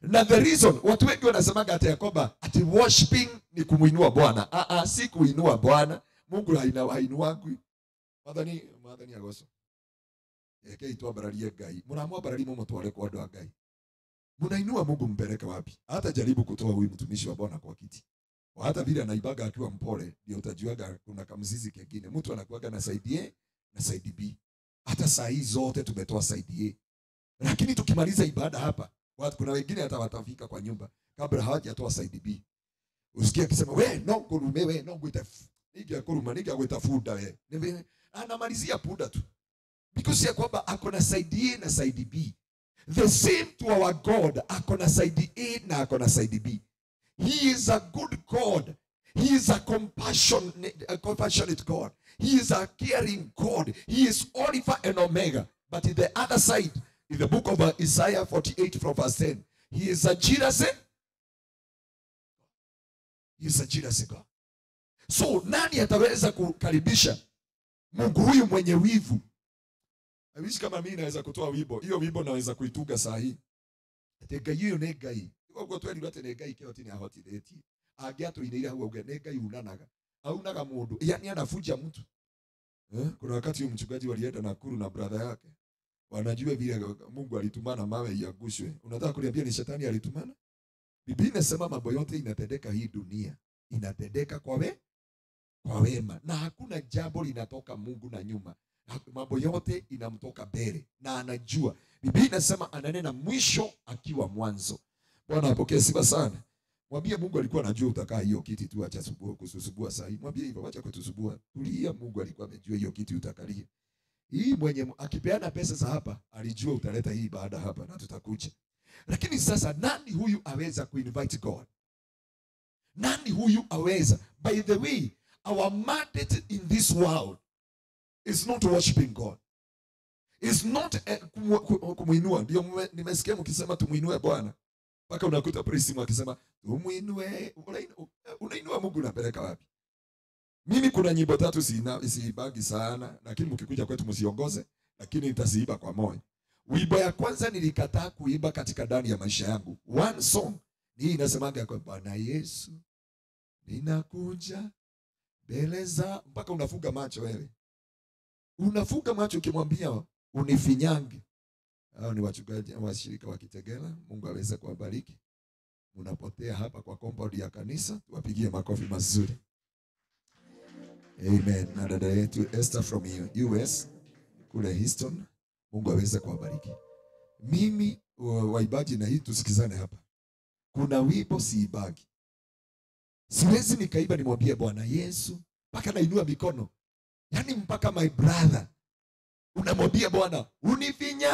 Na the reason watu wengi wanasemaga ati ya kwamba ati worshiping ni kumuinua Bwana. Si kuinua Bwana. Mungu hainuangwi. Mwathani agoco. Eke itwambararie Ngai. Muramwambararie mumutware kwa andu a Ngai. Munainua Mungu mpeleke wapi? Hata jaribu kutoa huyu mtumishi wa Bwana kwa kiti. Hata vile anaibaga akiwa mpole, ndio utajuaga kuna kamzizi kengine. Mtu anakuaga na side A na side B. Hata saa hii zote tumetoa side A. Lakini tukimaliza ibada hapa, watu kuna wengine hata watafika kwa nyumba kabla hawajatoa side B. Usikie akisema we no kurume we no gwita nige kuruma nige gwita fuda we. Anamalizia puda tu. Because ya kwamba ako na side A na side B. The same to our God, ako na side A na ako na side B. He is a good God. He is a compassionate God. He is a caring God. He is Alpha and Omega. But in the other side, in the book of Isaiah 48 from verse 10, he is a jealous. He is a jealous God. So, nani ataweza kukaribisha Mungu huyu mwenye wivu? I wish kama mimi naweza kutoa wimbo. Hiyo wimbo naweza kuituga saa hii. Ate Ngai hiyo ne Ngai. Ugo tweri ate ne Ngai kĩhoti nĩ ahotithĩtie. Angĩatũinĩire hau auge nĩ Ngai unanaga. Aunaga mũndũ, yani anafuja mtu. Kuna wakati huyu mchungaji walienda Nakuru na brother yake. Wanajua vile Mungu alitumana mawe iagushwe. Unataka kuniambia ni shetani alitumana? Biblia inasema mambo yote inatendeka hii dunia. Inatendeka kwa wema. Na hakuna jambo linatoka Mungu na nyuma. Mambo yote inamtoka mbele na anajua. Biblia inasema ananena mwisho akiwa mwanzo. Bwana apokee sifa sana. Mwambie Mungu alikuwa anajua utakaa hiyo kiti tu, acha kususubua saa hii. Mwambie hivyo, acha kutusubua. Tulia, Mungu alikuwa amejua hiyo kiti utakalia. Hii mwenye akipeana pesa za hapa, alijua utaleta hii baada hapa na tutakuja. Lakini sasa nani huyu aweza kuinvite God? Nani huyu aweza? By the way, our mandate in this world is not worshiping God. It's not kumuinua. Ndio nimesikia mkisema tumuinue Bwana. Paka unakuta priest akisema tumuinue. Unainua Mungu unapeleka wapi? Mimi kuna nyimbo tatu siibagi sana, lakini mkikuja kwetu msiongoze, lakini nitaziiba kwa moyo. Wimbo ya kwanza nilikataa kuimba katika ndani ya maisha yangu. One song ni inasemaga kwa Bwana Yesu ninakuja mbele za, mpaka unafunga macho wewe. Unafunga macho ukimwambia unifinyange. Hao ni wachungaji washirika wa Kitegela. Mungu aweze kuwabariki. Unapotea hapa kwa compound ya kanisa, tuwapigie makofi mazuri. Amen. Na dada yetu Esther from US kule Houston, Mungu aweze kuwabariki. Mimi waibaji na hii tusikizane hapa. Kuna wimbo siibagi. Siwezi nikaiba nimwambie Bwana Yesu mpaka nainua mikono. Yaani mpaka my brother unamwambia Bwana unifinya,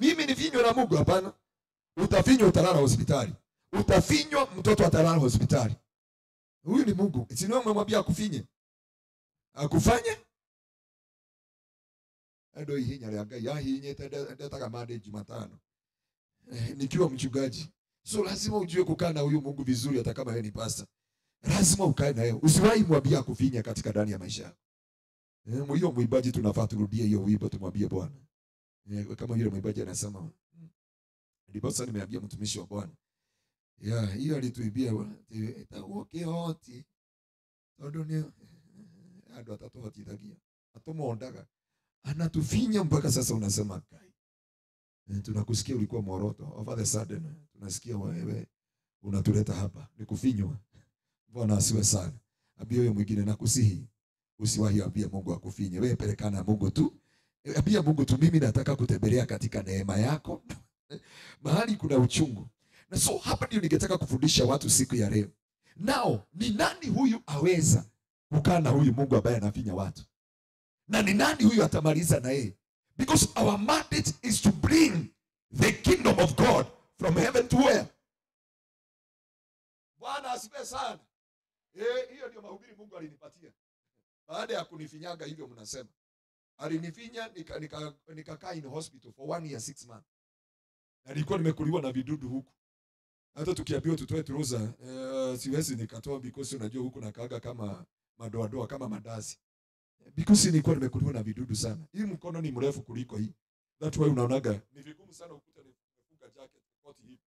mimi nifinywe na Mungu? Hapana. Utafinywa utalala hospitali. Utafinywa mtoto atalala hospitali. Huyu ni Mungu. Si wewe umemwambia akufinye? Akufanye? Ndo ihinya ya Ngai yahinyete ndetaga mande Jumatano. Nikiwa mchungaji. So lazima ujue kukaa na huyu Mungu vizuri hata kama yeye ni pastor. Lazima ukae na yeye. Usiwahi mwambia kufinya katika ndani ya maisha yako. Hiyo mwimbaji tunafaa turudie hiyo wimbo tumwambie Bwana. Kama yule mwimbaji anasema. Ndipo sasa nimeambia mtumishi wa Bwana. Yeah, hiyo alituibia etawoke hoti. Tondu ni andu atatuhotithagia. Atumondaga. Anatufinya mpaka sasa unasema kai. Tunakusikia ulikuwa Moroto. Over the sudden tunasikia wewe unatuleta hapa. Ni kufinywa. Bwana asiwe sana. Ambia huyo mwingine nakusihi. Usiwahi ambia Mungu akufinye. Wewe pelekana Mungu tu. Ambia Mungu tu mimi nataka kutembelea katika neema yako. Mahali kuna uchungu. Na so hapa ndio ningetaka kufundisha watu siku ya leo. Nao ni nani huyu aweza kukaa na huyu Mungu ambaye anafinya watu? Na ni nani huyu atamaliza na yeye? Because our mandate is to bring the kingdom of God from heaven to where? Bwana asifiwe sana. Hiyo ndio mahubiri Mungu alinipatia. Baada ya kunifinyaga hivyo mnasema. Alinifinya nikakaa in hospital for 1 year 6 months. Na nilikuwa nimekuliwa na vidudu huku. Hata tukiambiwa tutoe trouser, siwezi nikatoa because unajua huku nakaaga kama madoadoa kama mandazi. Because nilikuwa nimekuliwa na vidudu sana. Hii mkono ni mrefu kuliko hii. That's why unaonaga ni vigumu sana ukuta nimefunga jacket koti hivi.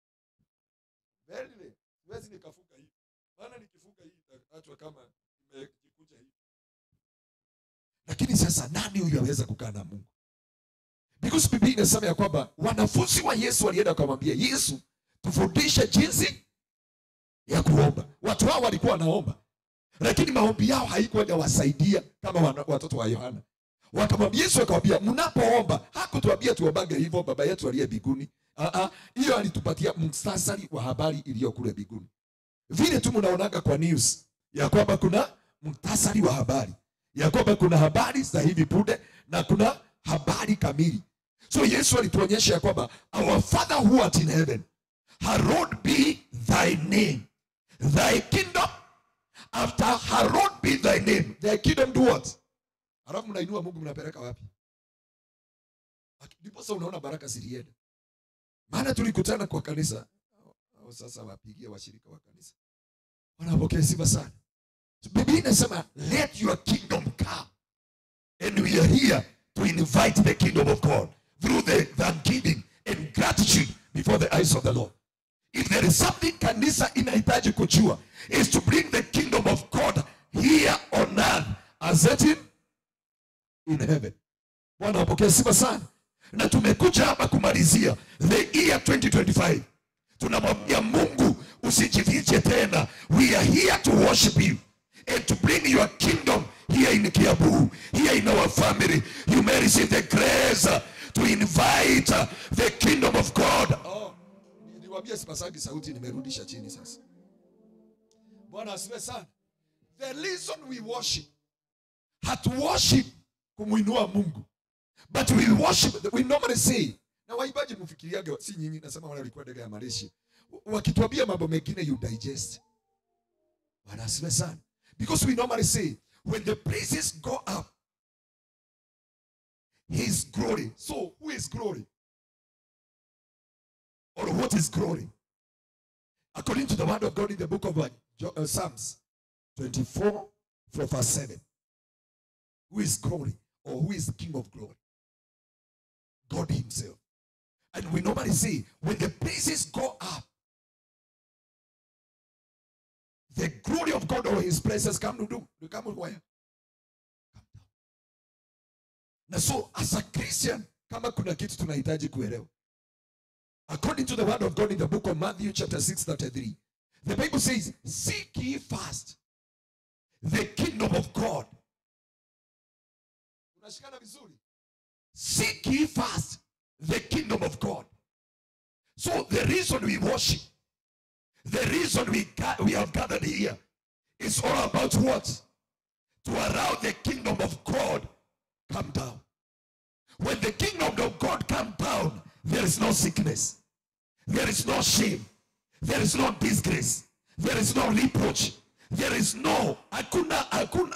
Very siwezi nikafunga hivi. Maana nikifunga hii itaachwa kama imejikunja hivi. Lakini sasa nani huyu aweza kukaa na Mungu? Because Biblia inasema ya kwamba wanafunzi wa Yesu walienda kumwambia Yesu, tufundishe jinsi ya kuomba. Watu hao walikuwa wanaomba, lakini maombi yao haikuwa yanawasaidia kama watoto wa Yohana. Wakamwambia Yesu, akamwambia mnapoomba, hakutuambia tuombage hivyo baba yetu aliye mbinguni. Hiyo alitupatia muhtasari wa habari iliyo kule mbinguni. Vile tu mnaonaga kwa news ya kwamba kuna muhtasari wa habari, ya kwamba kuna habari za hivi punde na kuna habari kamili. So Yesu alituonyesha ya kwamba our Father who art in heaven, hallowed be thy name. Thy kingdom, after hallowed be thy name. Thy kingdom do what? Halafu mnainua Mungu mnapeleka wapi? Ndipo sasa unaona baraka zilienda. Maana tulikutana kwa kanisa. Au sasa wapigie washirika wa kanisa. Wanapokea sifa sana. So Biblia inasema let your kingdom come. And we are here to invite the kingdom of God through the thanksgiving and gratitude before the eyes of the Lord. If there is something kanisa inahitaji kujua, is to bring the kingdom of God here on earth as it is in heaven. Bwana apokee sifa sana. Na tumekuja hapa kumalizia the year 2025. Tunamwambia Mungu usijifiche tena. We are here to worship you and to bring your kingdom here in Kiambu, here in our family. You may receive the grace to invite the kingdom of God. Oh, niwaambie sipasagi sauti, nimerudisha chini sasa. Bwana asifiwe sana. The reason we worship, hatu worship kumuinua Mungu, but we worship, we normally say, na waimbaji mfikiriage, si nyinyi, nasema wale walikuwa ndege ya Malaysia, wakituambia mambo mengine you digest. Bwana asifiwe sana. Because we normally say, when the praises go up, his glory. So, who is glory? Or what is glory? According to the word of God in the book of Psalms 24, verse 7. Who is glory? Or who is the King of glory? God himself. And we normally say, when the praises go up, the glory of God or his presence come to do. Come where? Come down. Na so, as a Christian, kama kuna kitu tunahitaji kuelewa. According to the word of God in the book of Matthew chapter 6:33, the Bible says, seek ye first the kingdom of God. Unashikana vizuri? Seek ye first the kingdom of God. So the reason we worship, the reason we have gathered here is all about what? To allow the kingdom of God come down. When the kingdom of God come down, there is no sickness. There is no shame. There is no disgrace. There is no reproach. There is no hakuna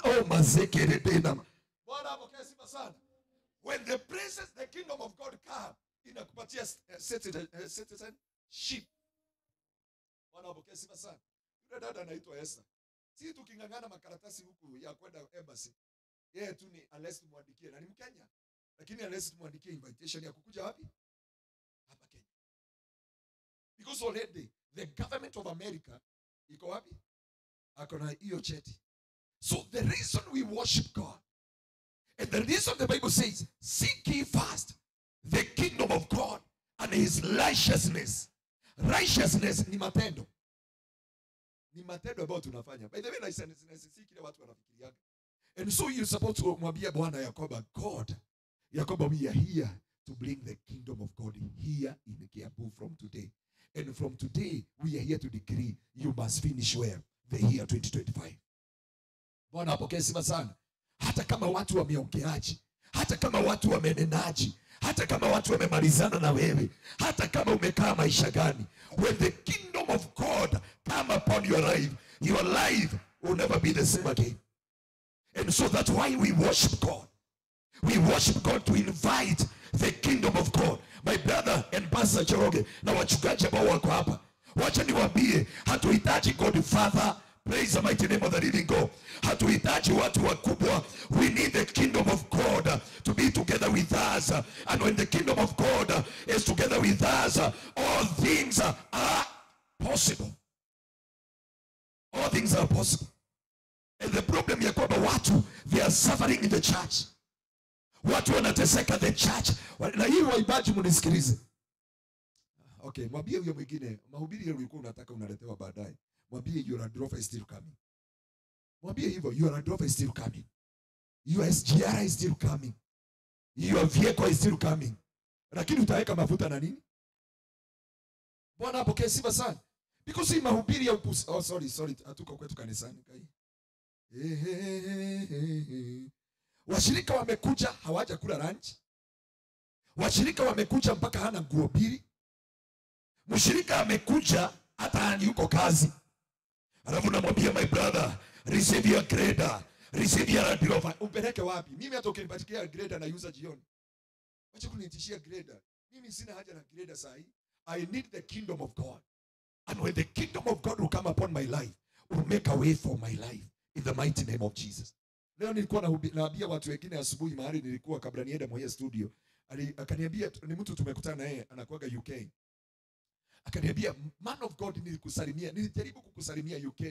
oh mazeke. When the presence, the kingdom of God come, Inakupatia citizenship. Bwana apokee sifa sana. Yule dada anaitwa Esther. Si tukingangana makaratasi huku ya kwenda embassy. Yeye tu ni unless tumwandikie, na ni Mkenya. Lakini unless tumwandikie invitation ya kukuja wapi? Hapa Kenya. Because already the government of America iko wapi? Ako na hiyo cheti. So the reason we worship God, and the reason the Bible says, seek ye first the kingdom of God and his righteousness. Righteousness ni matendo. Ni matendo ambayo tunafanya. By the way, righteousness si kile watu wanafikiriaga. And so you supposed to mwambia Bwana ya kwamba God, ya kwamba we are here to bring the kingdom of God here in Kiambu from today. And from today, we are here to decree you must finish well the year 2025. Bwana apokee sifa sana. Hata kama watu wameongeaje, hata kama watu wamenenaje, hata kama watu wamemalizana na wewe, hata kama umekaa maisha gani, when the kingdom of God come upon your life will never be the same again. And so that's why we worship God. We worship God to invite the kingdom of God. My brother and Pastor Njoroge na wachungaji ambao wako hapa, wacha niwaambie, hatuhitaji Godfather. Praise the mighty name of the living God. Hatuhitaji watu wakubwa. We need the kingdom of God to be together with us. And when the kingdom of God is together with us, all things are possible. All things are possible. And the problem ya kwamba watu, they are suffering in the church. Watu wanateseka the church. Na hii waimbaji mnisikilize. Okay, mwambie huyo mwingine, mahubiri ulikuwa unataka unaletewa baadaye. Mwambie your Land Rover is still coming. Mwambie hivyo, your Land Rover is still coming. Your SGR is still coming. Your vehicle is still coming. Lakini utaweka mafuta na nini? Bwana apokee sifa sana. Because hii mahubiri ya upusi. Oh, sorry, hatuko kwetu kanisani kai. Washirika wamekuja hawaja kula lunch. Washirika wamekuja mpaka hana nguo mbili. Mshirika amekuja hata yuko kazi. Alafu namwambia my brother, receive your grader, receive your Land Rover. Umpeleke wapi? Mimi hata ukinipatia grader na user jioni. Wacha kunitishia grader. Mimi sina haja na grader saa hii. I need the kingdom of God. And when the kingdom of God will come upon my life, will make a way for my life in the mighty name of Jesus. Leo nilikuwa naambia watu wengine asubuhi mahali nilikuwa kabla niende mwenye studio. Akaniambia ni mtu tumekutana naye anakuaga UK. Akaniambia man of God, nilikusalimia, nilijaribu kukusalimia UK.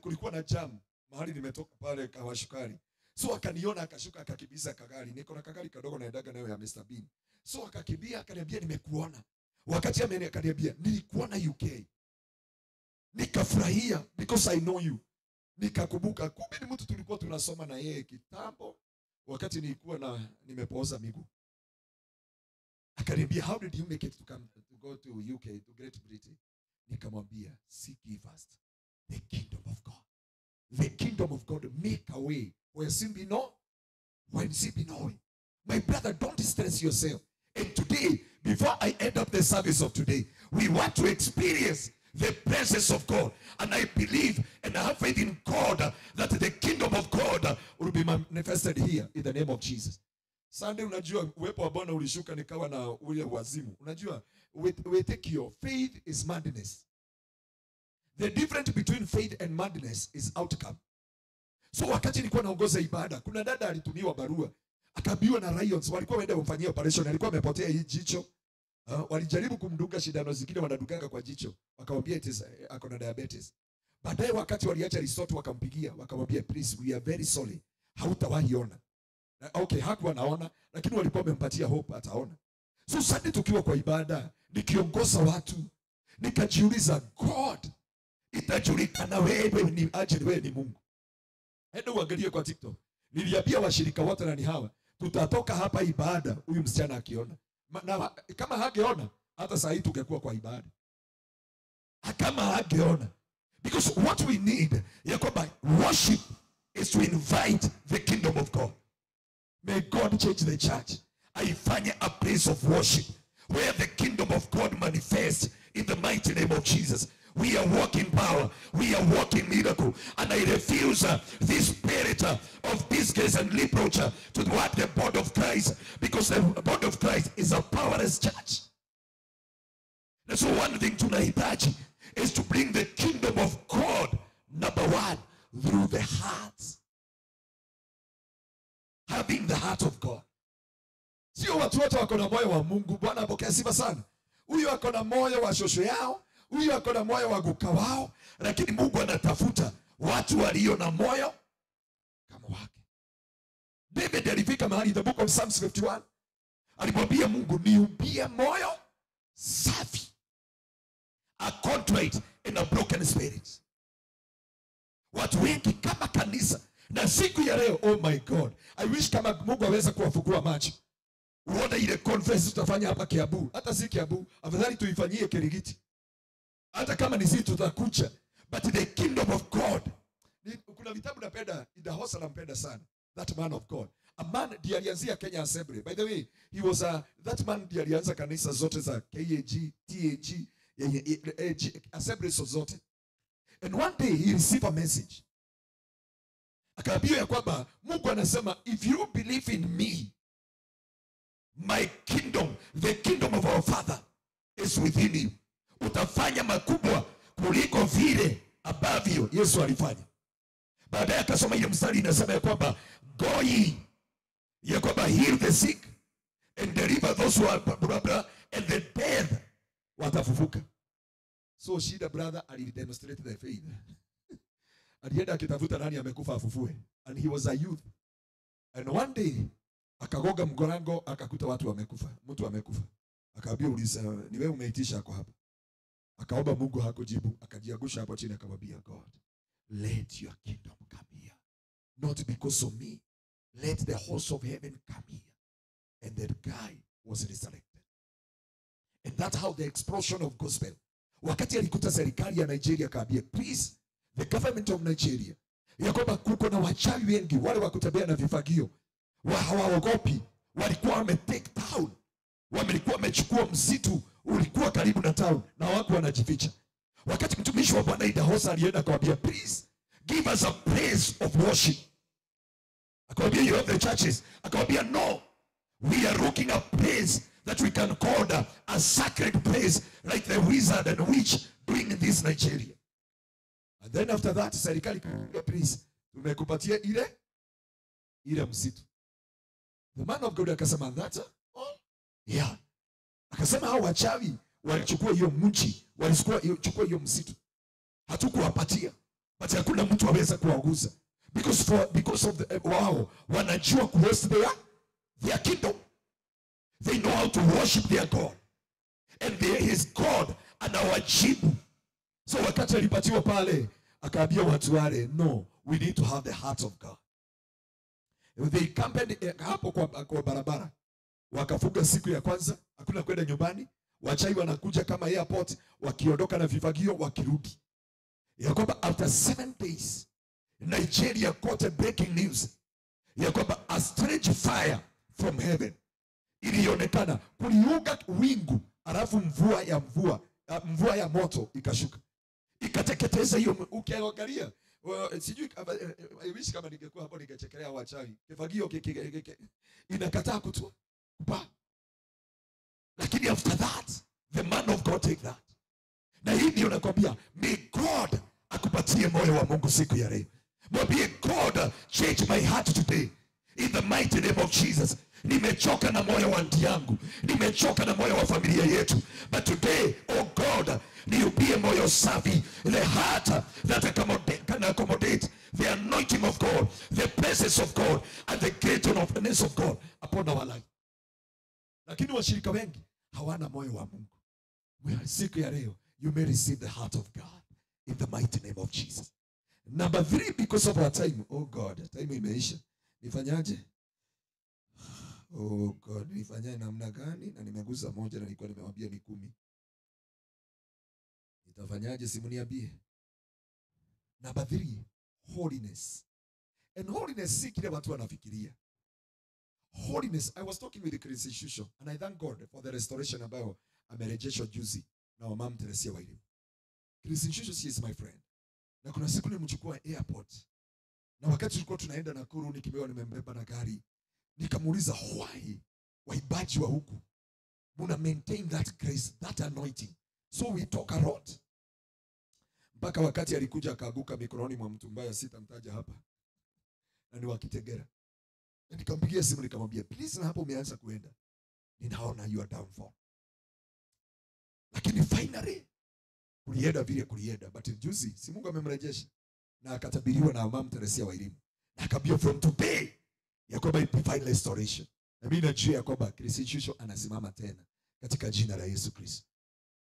Kulikuwa na jam mahali nimetoka pale Kawashukari. So akaniona akashuka akakimbiza kagari. Niko na kagari kadogo naendaga nayo ya Mr Bean. So akakimbia akaniambia nimekuona. Wakati akaniambia nilikuona UK. Nikafurahia because I know you. Nikakumbuka kumbe ni mtu tulikuwa tunasoma na yeye kitambo wakati nilikuwa na nimepooza miguu. Akaniambia how did you make it to come to go to UK, to Great Britain? Nikamwambia seek ye first the kingdom of God. The kingdom of God make a way where sin be no, when sin be no way. My brother, don't stress yourself. And today, before I end up the service of today, we want to experience the presence of God. And I believe and I have faith in God that the kingdom of God will be manifested here in the name of Jesus. Sunday, unajua uwepo wa Bwana ulishuka nikawa na ule wazimu. Unajua, we take your faith is madness. The difference between faith and madness is outcome. So wakati nilikuwa naongoza ibada, kuna dada alitumiwa barua, akaambiwa na Rayons, walikuwa waende kumfanyia operation, alikuwa amepotea hii jicho. Walijaribu kumdunga shindano zingine wanadunganga kwa jicho, wakamwambia it is ako na diabetes. Baadaye wakati waliacha resort wakampigia, wakamwambia please we are very sorry, hautawahi ona. Okay, hakuwa naona, lakini walikuwa wamempatia hope ataona. So Sunday tukiwa kwa ibada, nikiongoza watu, nikajiuliza God, itajulikana wewe ni aje, wewe ni Mungu. Enda uangalie kwa TikTok. Niliambia washirika wote na ni hawa, tutatoka hapa ibada huyu msichana akiona. Na kama hangeona hata saa hii tungekuwa kwa ibada. Kama hangeona. Because what we need, ya kwamba worship is to invite the kingdom of God. May God change the church. Aifanye a place of worship where the kingdom of God manifests in the mighty name of Jesus. We are walking power. We are walking miracle. And I refuse this spirit of disgrace and reproach to what the body of Christ, because the body of Christ is a powerless church. And so one thing tunahitaji is to bring the kingdom of God, number one, through the heart. Having the heart of God. Sio watu wote wako na moyo wa Mungu. Bwana apokee sifa sana. Huyu ako na moyo wa shosho yao, huyu ako na moyo wa guka wao, lakini Mungu anatafuta watu walio na moyo kama wake. David alifika mahali, the book of Psalms 51, alimwambia Mungu, niumbie moyo safi, a contrite and a broken spirit. Watu wengi kama kanisa na siku ya leo, oh my God, I wish kama Mungu aweza kuwafungua macho uone ile conference tutafanya hapa Kiambu. Hata si Kiambu, afadhali tuifanyie Kirigiti, hata kama ni sisi tutakucha, but the kingdom of God. Kuna vitabu napenda, Idahosa nampenda sana, that man of God. A man ndiye alianzia Kenya Assembly. By the way, he was a, that man ndiye alianza kanisa zote za KAG, TAG, AG, assemblies zote. And one day he received a message. Akaambiwa ya kwamba Mungu anasema, if you believe in me, my kingdom, the kingdom of our Father is within you. Utafanya makubwa kuliko vile ambavyo Yesu alifanya. Baadaye akasoma ile mstari inasema ya kwamba go ye, ya kwamba heal the sick and deliver those who are blah, blah, and the dead watafufuka. So shida brother alidemonstrate the faith. Alienda akitafuta nani amekufa afufue. And he was a youth. And one day akagoga mgorango akakuta watu wamekufa, mtu amekufa. Akaambia, uliza ni wewe umeitisha kwa hapa. Akaomba Mungu hakujibu, akajiangusha hapo chini akamwambia God, let your kingdom come here. Not because of me. Let the host of heaven come here. And that guy was resurrected. And that's how the explosion of gospel. Wakati alikuta serikali ya Nigeria akaambia, please, the government of Nigeria, ya kwamba kuko na wachawi wengi wale wa kutembea na vifagio, hawaogopi, walikuwa wametake town, walikuwa wamechukua msitu ulikuwa karibu na town na wako wanajificha. Wakati mtumishi wa Bwana Idahosa alienda akamwambia, please give us a place of worship. Akamwambia, you have the churches. Akamwambia, no, we are looking a place that we can call a sacred place like the wizard and witch doing in this Nigeria. And then after that, serikali, please, tumekupatia ile msitu. The man of God akasema, that's all? Yeah. Akasema hao wachawi walichukua hiyo mji, walichukua hiyo msitu. Hatukuwapatia. But hakuna mtu aweza kuwaguza. Because of the wao wanajua kuhost their kingdom. They know how to worship their God. And there is God anawajibu. So wakati alipatiwa pale, akaambia watu wale, no, we need to have the heart of God. They camped hapo kwa barabara. Wakafuga siku ya kwanza, hakuna kwenda nyumbani. Wachai wanakuja kama airport, wakiondoka na vifagio, wakirudi. Ya kwamba after 7 days, Nigeria caught a breaking news. Ya kwamba a strange fire from heaven ilionekana, kuliunga wingu, alafu mvua ya moto ikashuka. Ikateketeza hiyo. Ukiangalia, sijui, I wish kama ningekuwa hapo ningechekelea wachawi. Kifagio inakataa kutua. Kupaa. Lakini after that, the man of God take that. Na hii ndio nakwambia, may God akupatie moyo wa Mungu siku ya leo. Mwambie God, change my heart today. In the mighty name of Jesus. Nimechoka na moyo wa aunti yangu. Nimechoka na moyo wa familia yetu. But today, oh God, niupie moyo safi. The heart that can accommodate the anointing of God, the presence of God, and the greatness of God upon our life. Lakini washirika wengi hawana moyo wa Mungu. Siku ya leo, you may receive the heart of God in the mighty name of Jesus. Number 3, because of our time. Oh God, time imeisha. Nifanyaje? Oh God, nifanyaje namna gani? Na nimegusa moja na nilikuwa nimewambia ni 10. Nitafanyaje? Simu niambie. Number 3, holiness. And holiness si kile watu wanafikiria. Holiness, I was talking with the Christian institution, and I thank God for the restoration ambayo amerejeshwa juzi na Mama Teresia Wairimu. Christine Shusho, she is my friend. Na kuna siku nilimchukua airport. Na wakati tulikuwa tunaenda Nakuru, nikimewa nimembeba na gari. Nikamuuliza why waibaji wa huku muna maintain that grace, that anointing. So we talk a lot. Mpaka wakati alikuja akaaguka mikononi mwa mtu mbaya, sitamtaja hapa. Na ni wa Kitegera. Na nikampigia simu nikamwambia, please, na hapo umeanza kuenda, ninaona you are downfall. Lakini finally kulienda vile kulienda, but juzi si Mungu amemrejesha na akatabiriwa na Mama Teresia wa Elimu. Na akaambia from today ya kwamba divine restoration. Na mimi najua ya kwamba Kristo Shusho anasimama tena katika jina la Yesu Kristo.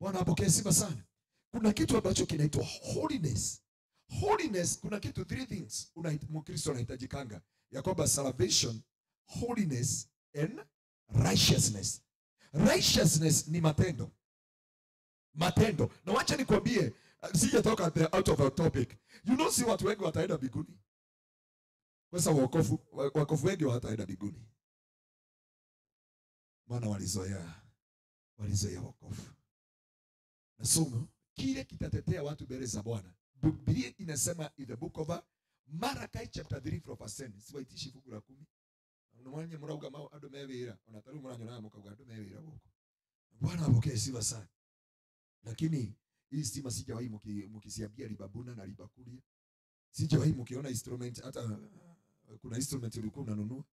Bwana apokee sifa sana. Kuna kitu ambacho kinaitwa holiness. Holiness, kuna kitu three things Mkristo anahitajikanga, ya kwamba salvation, holiness and righteousness. Righteousness ni matendo. Matendo. Na wacha nikwambie, sijatoka out of our topic. You know, si watu wengi wataenda mbinguni. Kwa wokovu, wokovu wengi wataenda mbinguni. Maana walizoea wokovu. Na somo kile kitatetea watu mbele za Bwana. Biblia inasema in the book of Malachi chapter 3 from verse 10. Siwaitishi fungu la 10. Unamwanya murauga mao ado mewira, onataru muranyona mukauga ado mewira huko. Bwana apokee sifa sana. Lakini hii stima sijawahi mkisiambia libabuna na libakulia. Sijawahi mkiona instrument, hata kuna instrument ulikuwa unanunua.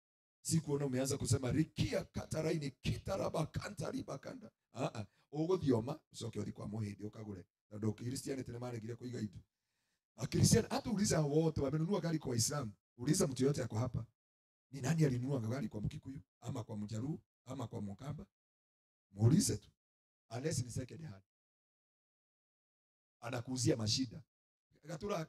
Sikuona umeanza kusema rikia kataraini kitaraba kanta libakanda. Ogothioma ucoke uthi kwa muhindi ukagure. Tondu Kristiani tene maregire kuiga indo. Akristiani hata uliza wote wamenunua gari kwa Waislamu. Uliza mtu yote yako hapa. Ni nani alinunua gari kwa Mkikuyu ama kwa Mjaluo ama kwa Mkamba? Muulize tu. Unless ni second hand. Anakuuzia mashida. Gatura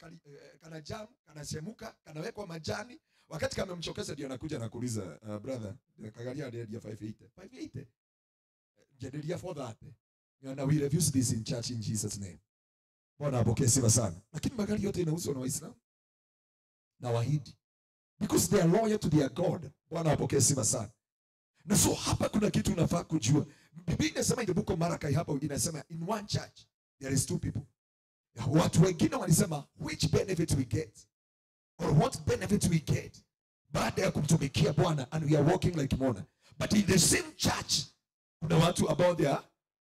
kana jam, kana chemuka, kanawekwa majani. Wakati kamemchokeza ndio anakuja na kuuliza, brother, kagaria ndia 580. 580. Jendelia for that. And we refuse this in church in Jesus name. Bwana apokee sifa sana. Lakini magari yote inauzwa na Waislamu na Wahindi. Because they are loyal to their God. Bwana apokee sifa sana. Na so hapa kuna kitu unafaa kujua. Biblia inasema in the book of Malachi hapa inasema in one church there is two people. Watu wengine walisema which benefit we get or what benefit we get baada ya kumtumikia Bwana, and we are walking like Mona. But in the same church kuna watu ambao they are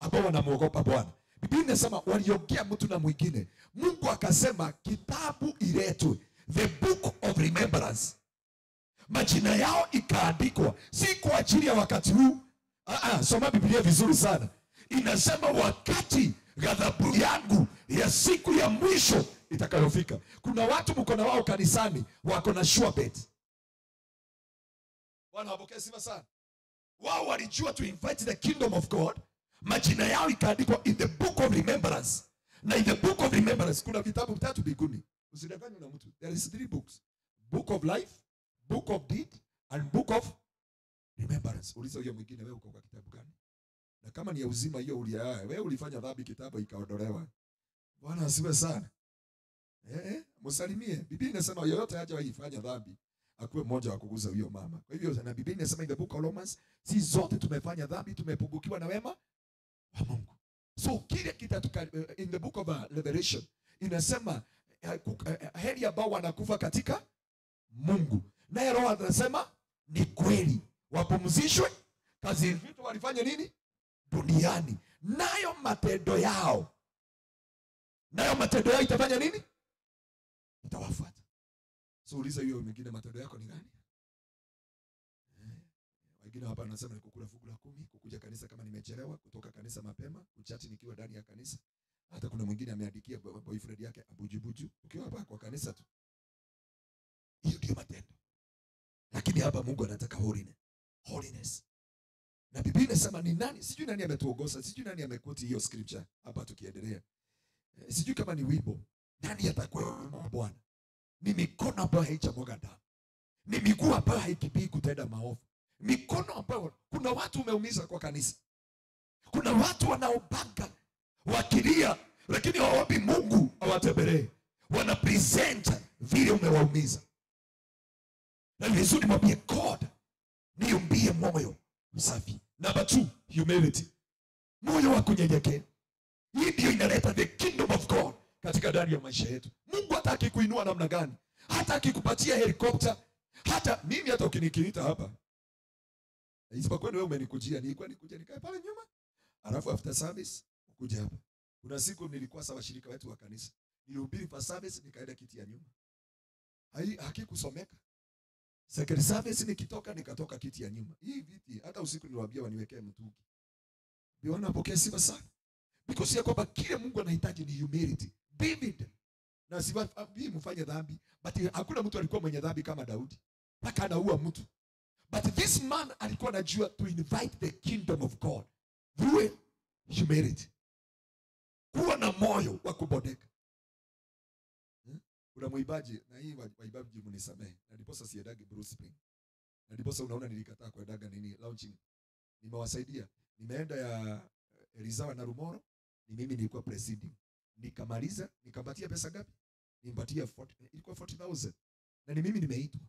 ambao wanamuogopa Bwana. Biblia inasema waliongea mtu na mwingine. Mungu akasema kitabu iletwe, the book of remembrance. Majina yao ikaandikwa, si kwa ajili ya wakati huu. Soma Biblia vizuri sana. Inasema wakati ghadhabu yangu ya siku ya mwisho itakayofika. Kuna watu mko na wao kanisani wako na sure bet. Bwana wapokee sifa sana. Wao walijua to invite the kingdom of God. Majina yao ikaandikwa in the book of remembrance. Na in the book of remembrance kuna vitabu vitatu mbinguni. Usidanganywe na mtu. There is 3 books. Book of life, book of deed and book of remembrance. Uliza huyo mwingine, wewe uko kwa kitabu gani? Na kama ni ya uzima hiyo wewe ulifanya dhambi kitabu ikaondolewa. Bwana asifiwe sana. Msalimie. Biblia inasema yeyote hajawahi dhambi akuwe mmoja wa kuguza huyo mama. Kwa hivyo na Biblia inasema in the book of Romans, si zote tumefanya dhambi, tumepungukiwa na wema wa Mungu. So kile kitatuka in the book of Revelation inasema heri ambao wanakufa katika Mungu. Naye Roho anasema ni kweli, wapumzishwe kazi vitu walifanya nini duniani, nayo matendo yao, nayo matendo yao itafanya nini? Itawafuata. So uliza hiyo mwingine, matendo yako ni gani? Wengine hapa wanasema ni kukula fungu la 10, kukuja kanisa kama nimechelewa, kutoka kanisa mapema, kuchati nikiwa ndani ya kanisa. Hata kuna mwingine ameandikia boyfriend yake abujubuju ukiwa hapa kwa kanisa tu. Hiyo ndio matendo. Lakini hapa Mungu anataka holiness. Holiness. Na Biblia inasema ni nani? Sijui nani ametuongoza, sijui nani amekoti hiyo scripture hapa tukiendelea. Sijui kama ni wimbo. Nani atakuwa Bwana? Ni mikono ambayo haijamwaga damu. Ni miguu ambayo haikimbii kutenda maovu. Mikono ambayo, kuna watu umeumiza kwa kanisa. Kuna watu wanaobanga wakilia, lakini hawaombi Mungu awatembelee. Wana present vile umewaumiza. Na vizuri mwambie God, niumbie moyo msafi. Number 2, humility. Moyo wa kunyenyekea. Hii ndio inaleta the kingdom of God katika ndani ya maisha yetu. Mungu hataki kuinua namna gani? Hata akikupatia helicopter, hata mimi hata ukinikiita hapa. Isipokuwa wewe umenikujia, nilikuwa nikuja nikae pale nyuma. Alafu after service ukuja hapa. Kuna siku nilikuwa sawa washirika wetu wa kanisa. Nilihubiri for service nikaenda kiti ya nyuma. Hakikusomeka. Second service nikitoka nikatoka kiti ya nyuma. Hii viti hata usiku niliwaambia waniwekee mtungi. Bwana apokee sifa sana. Because ya kwamba kile Mungu anahitaji ni humility. David na siwaambii mfanye dhambi, but hakuna mtu alikuwa mwenye dhambi kama Daudi. Mpaka anaua mtu. But this man alikuwa anajua to invite the kingdom of God through humility. Kuwa na moyo wa kubodeka. Kuna muibaji, na hii waibaji mnisamehe. Na ndiposa siendagi Bruce Spring. Na ndiposa unaona nilikataa kuendaga nini launching. Nimewasaidia. Nimeenda ya Elizawa na Rumoro, ni mimi nilikuwa presiding. Nikamaliza, nikampatia pesa ngapi? Nimpatia 40, ilikuwa 40,000. Na ni mimi nimeitwa.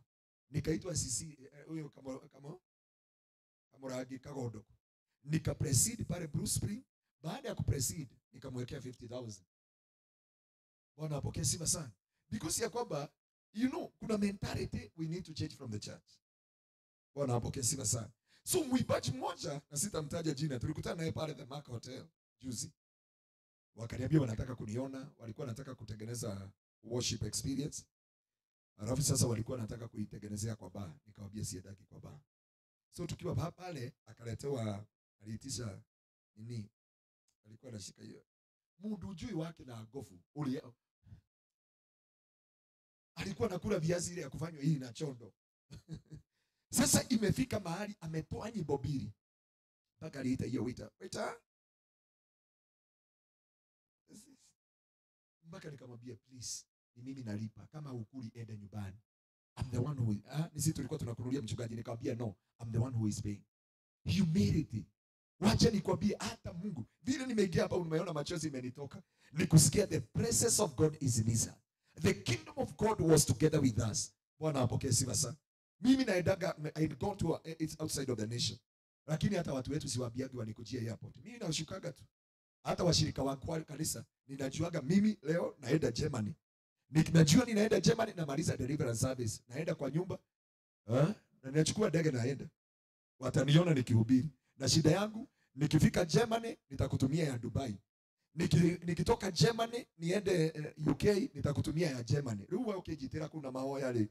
Nikaitwa sisi huyo Kamoragi Kagodo. Nikapreside pale Bruce Spring. Baada ya kupreside nikamwekea 50,000. Bwana apokee sifa sana. Because ya kwamba you know kuna mentality we need to change from the church. Bwana apokee sifa sana. So mwimbaji mmoja na sitamtaja jina, tulikutana naye pale The Mark Hotel juzi. Wakaniambia wanataka kuniona, walikuwa wanataka kutengeneza worship experience. Alafu sasa walikuwa wanataka kuitengenezea kwa bar, nikamwambia siendaki kwa bar. So tukiwa pale akaletewa, aliitisha nini? Alikuwa anashika hiyo mundu ujui wake na gofu. Alikuwa anakula viazi ile ya kufanywa hii na chondo. Sasa imefika mahali ametoa nyimbo mbili. Mpaka aliita hiyo waiter. Waiter. Mpaka nikamwambia please, ni mimi nalipa. Kama hukuli enda nyumbani. I'm the one who nisi tulikuwa tunakunulia mchungaji, nikamwambia no, I'm the one who is paying. Humility. Wacha nikwambie hata Mungu. Vile nimeingia hapa umeona machozi imenitoka. Nikusikia the presence of God is in this. The kingdom of God was together with us. Bwana apokee sifa sana. Mimi naendaga, I go to it's outside of the nation. Lakini hata watu wetu siwaambiagi wanikujia airport. Mimi nashukaga tu. Hata washirika wa kanisa ninajuaga mimi leo naenda Germany. Nikijua ninaenda Germany namaliza deliverance service. Naenda kwa nyumba. Na ninachukua ndege naenda. Wataniona nikihubiri. Na shida yangu nikifika Germany nitakutumia ya Dubai. Nikitoka Germany niende UK nitakutumia ya Germany. Ruwa ukijitira kuna maoya yale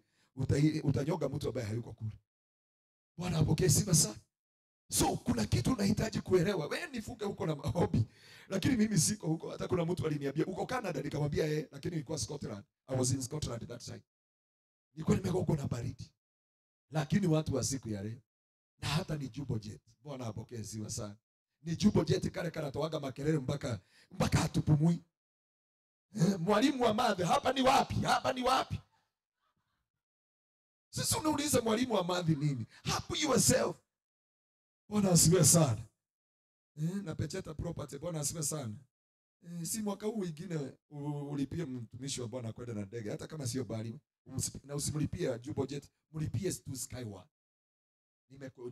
utanyoga mtu ambaye hayuko kule. Bwana apokee sifa sana. So kuna kitu unahitaji kuelewa. Wewe nifuke huko na maombi. Lakini mimi siko huko. Hata kuna mtu aliniambia uko Canada, nikamwambia lakini nilikuwa Scotland. I was in Scotland that time. Nilikuwa nimekuwa na baridi. Lakini watu wa siku ya leo na hata ni jumbo jet. Bwana apokee sifa sana. Ni jumbo jet kale kanatoaga makelele mpaka hatupumui. Mwalimu wa madhe, hapa ni wapi? Hapa ni wapi? Sisi unauliza mwalimu wa madhe nini? Hapo yourself. Bwana asifiwe sana. Na pecheta property, Bwana asifiwe sana. Si mwaka huu mwingine ulipie mtumishi wa Bwana kwenda na ndege hata kama sio bali, na usimlipie jumbo jet, mlipie tu Skyward.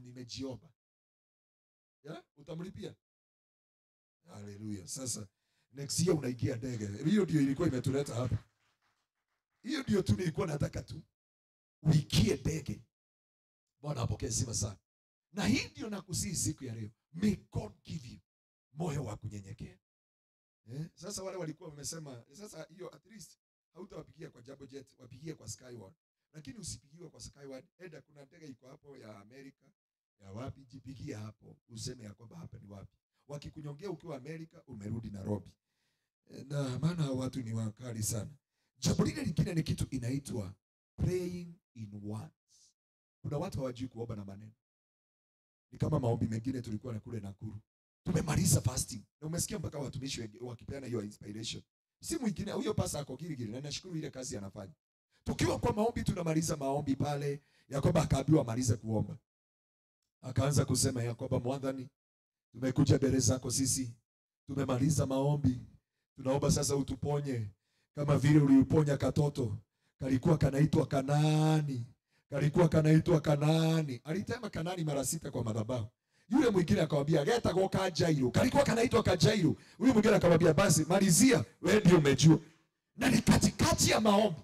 Nimejiomba. Ya, utamlipia? Hallelujah. Sasa next year unaingia ndege. Hiyo ndio ilikuwa imetuleta hapa. Hiyo ndio tu nilikuwa nataka tu uikie ndege. Bwana apokee sifa sana. Na hii ndio nakusihi siku ya leo. May God give you moyo wa kunyenyekea. Sasa wale walikuwa wamesema sasa hiyo at least hautawapigia kwa jumbo jet, wapigie kwa Skyward. Lakini usipigiwe kwa Skyward. Enda kuna ndege iko hapo ya Amerika, ya wapi, jipigie hapo, useme ya kwamba hapa ni wapi. Wakikunyongea ukiwa Amerika, umerudi Nairobi. Na maana watu ni wakali sana. Jambo lile lingine ni kitu inaitwa praying in words. Kuna watu hawajui kuomba na maneno. Ni kama maombi mengine tulikuwa na kule Nakuru. Tumemaliza fasting. Na umesikia mpaka watumishi wakipeana hiyo inspiration. Si mwingine, huyo pasa ako Gilgil na nashukuru ile kazi anafanya. Tukiwa kwa maombi tunamaliza maombi pale, ya kwamba akaambiwa amalize kuomba. Akaanza kusema ya kwamba Mwadhani, tumekuja mbele zako sisi, tumemaliza maombi, tunaomba sasa utuponye kama vile uliuponya katoto kalikuwa kanaitwa Kanaani. Kalikuwa kanaitwa Kanaani. Alitema Kanaani mara 6 kwa madhabahu. Yule mwingine akamwambia getagwo ka Jairo. Kalikuwa kanaitwa ka Jairo. Huyu mwingine akamwambia basi malizia, wewe ndio umejua. Na ni katikati ya maombi.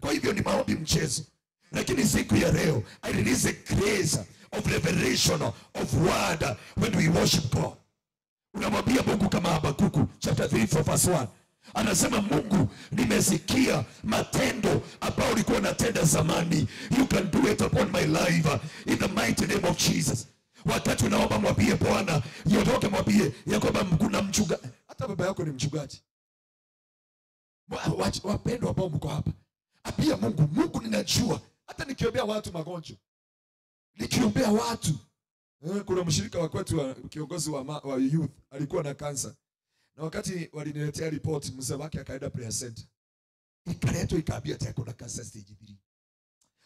Kwa hivyo ni maombi mchezo. Lakini siku ya leo I release a grace of revelation of word when we worship God. Unamwambia Mungu kama Habakuku chapter 3 verse 1. Anasema Mungu, nimesikia matendo ambayo ulikuwa unatenda zamani. You can do it upon my life in the mighty name of Jesus. Wakati unaomba mwambie Bwana, yotoke mwambie ya kwamba kuna mchungaji. Hata baba yako ni mchungaji. Wapendwa ambao mko hapa, apia Mungu, Mungu ninajua hata nikiombea watu magonjwa, nikiombea watu. Kuna mshirika wa kwetu, kiongozi wa youth, alikuwa na kansa. Na wakati waliniletea report, mzee wake akaenda prayer center. Ikaletwa ikaambia ati ako na kansa stage 3.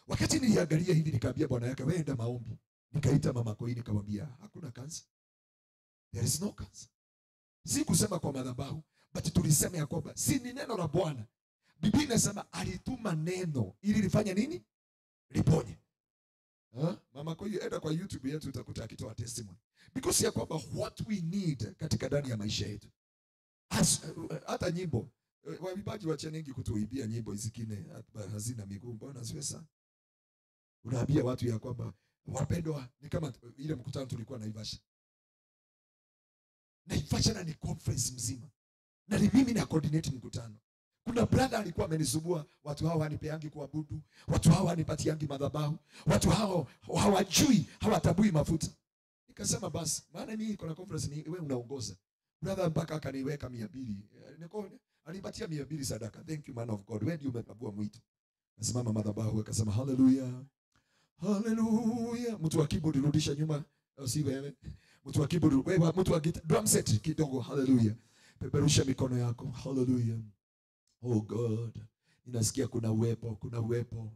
Wakati niliangalia hivi nikaambia bwana yake, wewe enda maombi. Nikaita mama Koi nikamwambia hakuna kansa. There is no cancer. Si kusema kwa madhabahu, but tulisema ya kwamba si ni neno la Bwana. Biblia inasema alituma neno ili lifanye nini? Liponye. Mama Koi, enda kwa YouTube yetu utakuta akitoa testimony. Because ya kwamba what we need katika ndani ya maisha yetu. Hata nyimbo, waimbaji wachenengi kutuibia nyimbo zingine hazina miguu, mbona siwe sana. Unaambia watu ya kwamba wapendwa, ni kama ile mkutano tulikuwa Naivasha. Naivasha na ni conference mzima. Na ni mimi na coordinate mkutano. Kuna brother alikuwa amenisumbua, watu hao hawanipeangi kuabudu, watu hao hawanipatiangi madhabahu, watu hao hawajui, hawatabui mafuta. Nikasema basi, maana mimi niko na conference, ni wewe unaongoza. Brother mpaka akaniweka 200. Alipatia 200 sadaka. Thank you man of God. Wewe ndio umetabua mwito. Nasimama madhabahu akasema hallelujah. Hallelujah. Mtu wa keyboard rudisha nyuma, si wewe. Mtu wa keyboard, wewe mtu wa guitar, drum set kidogo, hallelujah. Peperusha mikono yako. Hallelujah. Oh God, ninasikia kuna uwepo, kuna uwepo.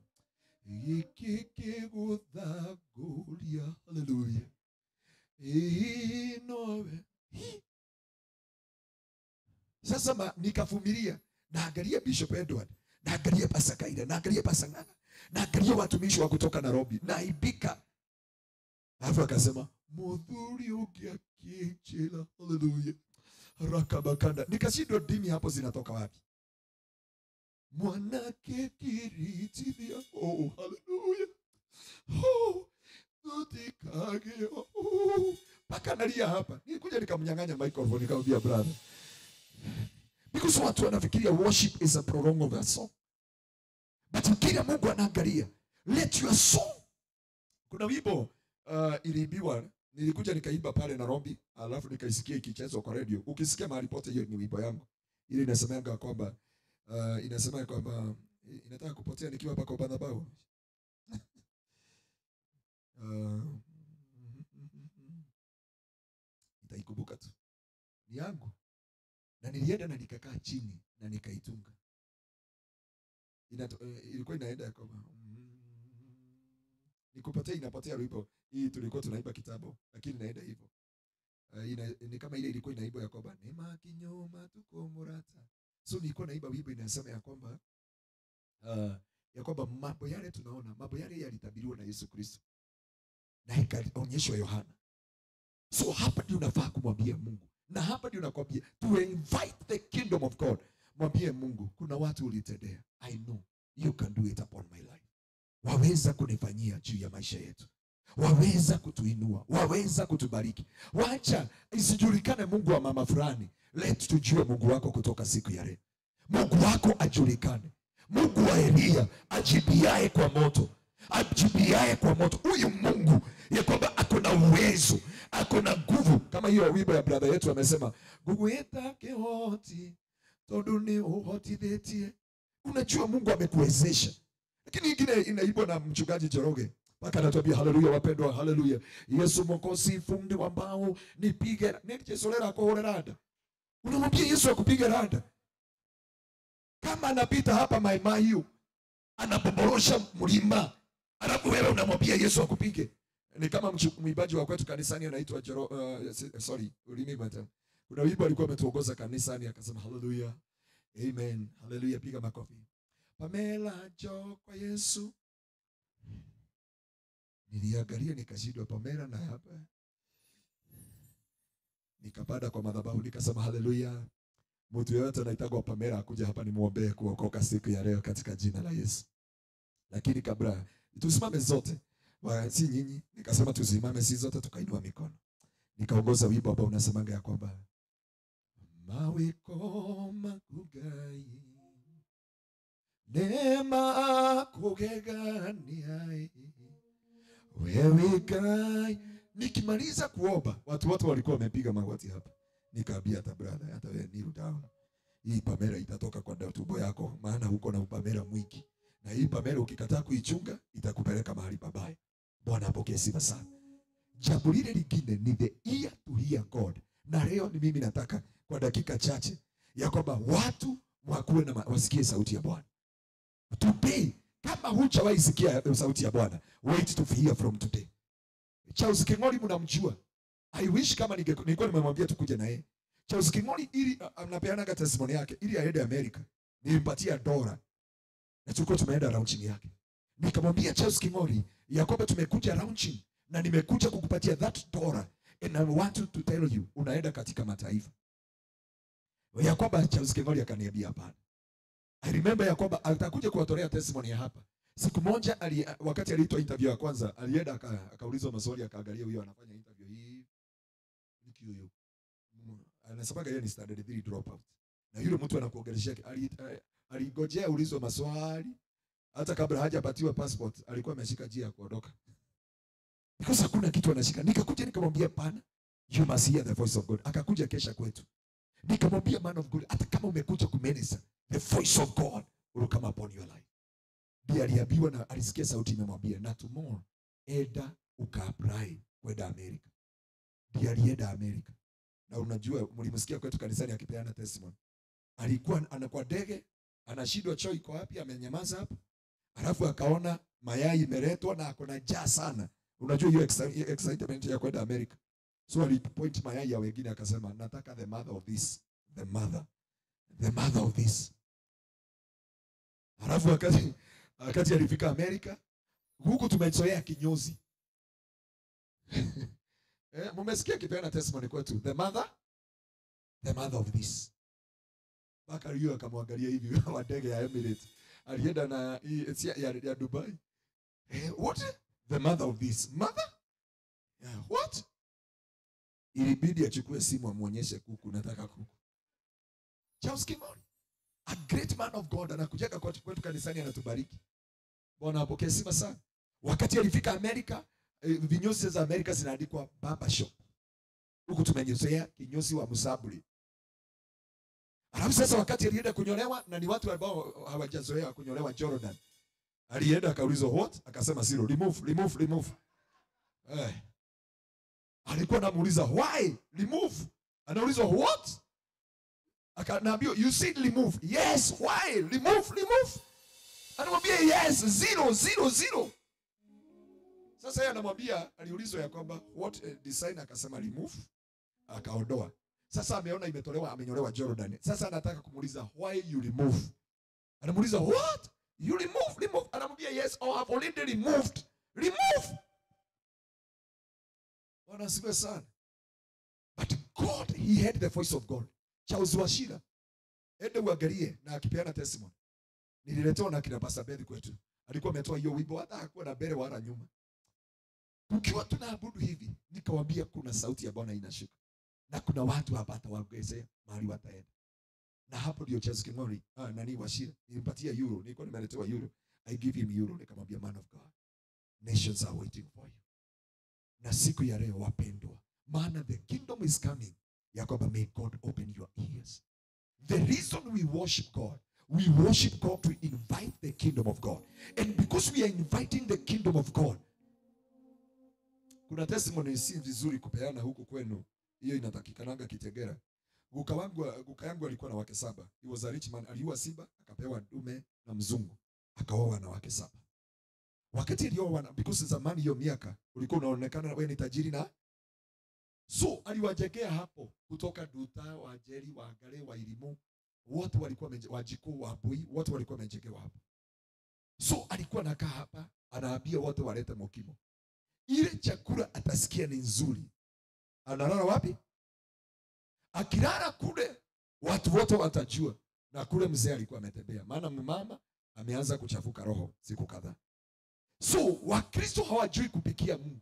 Ikikiguthagulia, hallelujah. Inowe. Sasa nikavumilia, naangalia Bishop Edward, naangalia Pastor Kaida, naangalia Pastor Ng'ang'a, naangalia watumishi wa kutoka Nairobi, naibika. Alafu akasema muthuri ukiakichila, hallelujah. Rakabakanda. Nikashindwa dimi hapo zinatoka wapi? Mwanake kiritithia, oh hallelujah. Oh, tutikage, oh. Paka nalia hapa. Nilikuja nikamnyang'anya microphone nikamwambia brother. Because watu wanafikiria worship is a prolong of a song. But kila Mungu anaangalia, let your song. Kuna wimbo iliibiwa, nilikuja nikaimba pale Nairobi, alafu nikaisikia ikichezwa kwa radio. Ukisikia mahali pote hiyo ni wimbo yangu. Ile inasemanga kwamba inasema kwamba inataka kupotea nikiwa hapa kwa madhabahu. Nitaikumbuka tu. Ni yangu. Na nilienda na nikakaa chini na nikaitunga. Ilikuwa inaenda kama nikupotea, inapotea wimbo. Hii tulikuwa tunaimba kitambo, lakini inaenda hivyo. Ni kama ile ilikuwa inaimba ya kwamba nema kinyoma tuko murata. So nilikuwa naimba wimbo inasema ya kwamba mambo yale tunaona, mambo yale yalitabiriwa na Yesu Kristo na ikaonyeshwa Yohana. So hapa ndio unafaa kumwambia Mungu. Na hapa ndio nakwambia to invite the kingdom of God. Mwambie Mungu, kuna watu ulitendea. I know you can do it upon my life. Waweza kunifanyia juu ya maisha yetu. Waweza kutuinua, waweza kutubariki. Wacha isijulikane Mungu wa mama fulani. Let tujue Mungu wako kutoka siku ya leo. Mungu wako ajulikane. Mungu wa Elia ajibiaye kwa moto. Ajibiaye kwa moto. Huyu Mungu ya kwamba ako na uwezo, ako na nguvu. Kama hiyo wimbo ya brother yetu amesema, gugueta kehoti, tonduni uhoti detie. Unajua Mungu amekuwezesha. Lakini nyingine inaibwa na mchungaji Joroge. Paka anatuambia haleluya wapendwa, haleluya. Yesu Mwokozi fundi wa mbao nipige nijesolera kwa rada. Unamwambia Yesu akupige rada. Kama anapita hapa Maimahiu, anapoborosha mlima, alafu wewe unamwambia Yesu akupige. Ni kama mwimbaji wa kwetu kanisani anaitwa sorry, ulimi bwana. Kuna wimbo alikuwa ametuongoza kanisani akasema haleluya. Amen. Haleluya, piga makofi. Pamela njoo kwa Yesu. Niliangalia nikashindwa Pamela na hapa. Nikapanda kwa madhabahu nikasema haleluya. Mtu yeyote anaitagwa Pamela akuja hapa nimuombee kuokoka siku ya leo katika jina la Yesu. Lakini kabla tusimame zote, si nyinyi, nikasema tusimame si zote, tukainua mikono. Nikaongoza wimbo ambao unasemanga ya kwamba mawe koma kugai nema kugegania wewe gai. Nikimaliza kuomba watu wote walikuwa wamepiga magoti hapa. Nikaambia hata brother, hata wewe kneel down. Hii Pamela itatoka kwa tumbo yako, maana huko na Pamela mwingi. Na hii Pamela ukikataa kuichunga itakupeleka mahali pabaya. Bwana apokee sifa sana. Jambo lile lingine ni the ear to hear God. Na leo ni mimi nataka kwa dakika chache ya kwamba watu wakuwe na wasikie sauti ya Bwana. Today, kama hujawahi sikia sauti ya Bwana, wait to hear from today. Charles King'ori mnamjua. I wish kama nilikuwa nimemwambia tukuje na yeye. Charles King'ori ili anapeana testimony yake ili aende America. Nilimpatia dola. Na tulikuwa tumeenda launching yake. Nikamwambia Charles King'ori ya kwamba tumekuja launching na nimekuja kukupatia that dollar and I want to tell you unaenda katika mataifa. Ya kwamba Charles King'ori akaniambia hapana. I remember ya kwamba atakuja kuwatolea testimony ya hapa. Siku moja wakati aliitwa interview ya kwanza, alienda akaulizwa maswali, akaangalia huyo anafanya interview hii. Niki huyo. Anasema yeye ni standard 3 dropout. Na yule mtu anakuongeleshia aligojea ulizwe maswali hata kabla hajapatiwa passport alikuwa ameshika njia ya kuondoka. Because hakuna kitu anashika. Nikakuja nikamwambia pana, you must hear the voice of God. Akakuja kesha kwetu. Nikamwambia man of God, hata kama umekuja kuminister, the voice of God will come upon your life. Ndiye aliambiwa na alisikia sauti imemwambia na tomorrow enda ukaapply kwenda America. Ndiye alienda America. Na unajua mlimsikia kwetu kanisani akipeana testimony. Alikuwa anakuwa ndege, anashindwa choo iko wapi, amenyamaza hapo. Alafu akaona mayai imeletwa na akona njaa sana. Unajua hiyo excitement ya kwenda America. So alipoint mayai ya wengine akasema nataka the mother of this, the mother, the mother of this. Alafu wakati alifika Amerika, huku tumezoea kinyozi. Mumesikia kipeana testimony kwetu, the mother of this. Baka hiyo akamwangalia hivi wa ndege ya Emirates. Alienda na ya Dubai. What? The mother of this. Mother? Yeah, what? Ilibidi achukue simu amuonyeshe kuku, nataka kuku. Charles King'ori, a great man of God, anakujaga kwetu kanisani anatubariki. Bwana apokee sifa sana. Wakati alifika Amerika, vinyozi za Amerika zinaandikwa barber shop. Huku tumenyozea kinyozi wa Musabuli. Alafu sasa wakati alienda kunyolewa, na ni watu ambao hawajazoea kunyolewa Jordan. Alienda akaulizwa what? Akasema zero, remove, remove, remove. Alikuwa anamuuliza why? Remove. Anaulizwa what? Akanaambia you said remove. Yes, why? Remove, remove. Anamwambia yes, zero, zero, zero. Sasa yeye anamwambia, aliulizwa ya kwamba what design, akasema remove, akaondoa. Sasa ameona imetolewa, amenyolewa Jordan. Sasa anataka kumuuliza why you remove. Anamuuliza what? You remove, remove. Anamwambia yes, I have already removed. Remove. Bwana asifiwe sana. But God, he heard the voice of God. Charles Wachira, ende uangalie na akipeana testimony. Nililetewa na kina Pastor Beth kwetu. Alikuwa ametoa hiyo wimbo, hata hakuwa na mbele wala nyuma. Tukiwa tunaabudu hivi, nikawaambia kuna sauti ya Bwana inashuka. Na kuna watu hapa atawaongezea mahali wataenda. Na hapo ndio Charles King'ori, nani Wachira, nilimpatia euro, nilikuwa nimeletewa euro. I give him euro, nikamwambia man of God, nations are waiting for you. Na siku ya leo wapendwa, maana the kingdom is coming, ya kwamba may God open your ears. The reason we worship God, we worship God to invite the kingdom of God. And because we are inviting the kingdom of God, kuna testimony si vizuri kupeana huku kwenu, hiyo inatakikananga Kitegera. Guka yangu alikuwa na wake 7. He was a rich man. Aliua simba, akapewa dume na mzungu. Akaoa na wake 7. Wakati alioa, because zamani hiyo miaka ulikuwa unaonekana wewe ni tajiri na so aliwajegea hapo kutoka Duta, Wajeri, Wagale, Wairimu, wote walikuwa Wajikuu, Wabui, wote walikuwa wamejegewa hapo. So alikuwa anakaa hapa, anaambia wote walete mokimo. Ile chakula atasikia ni nzuri. Analala wapi? Akilala kule watu wote watajua, na kule mzee alikuwa ametembea, maana mama ameanza kuchafuka roho siku kadhaa. So Wakristo hawajui kupikia Mungu.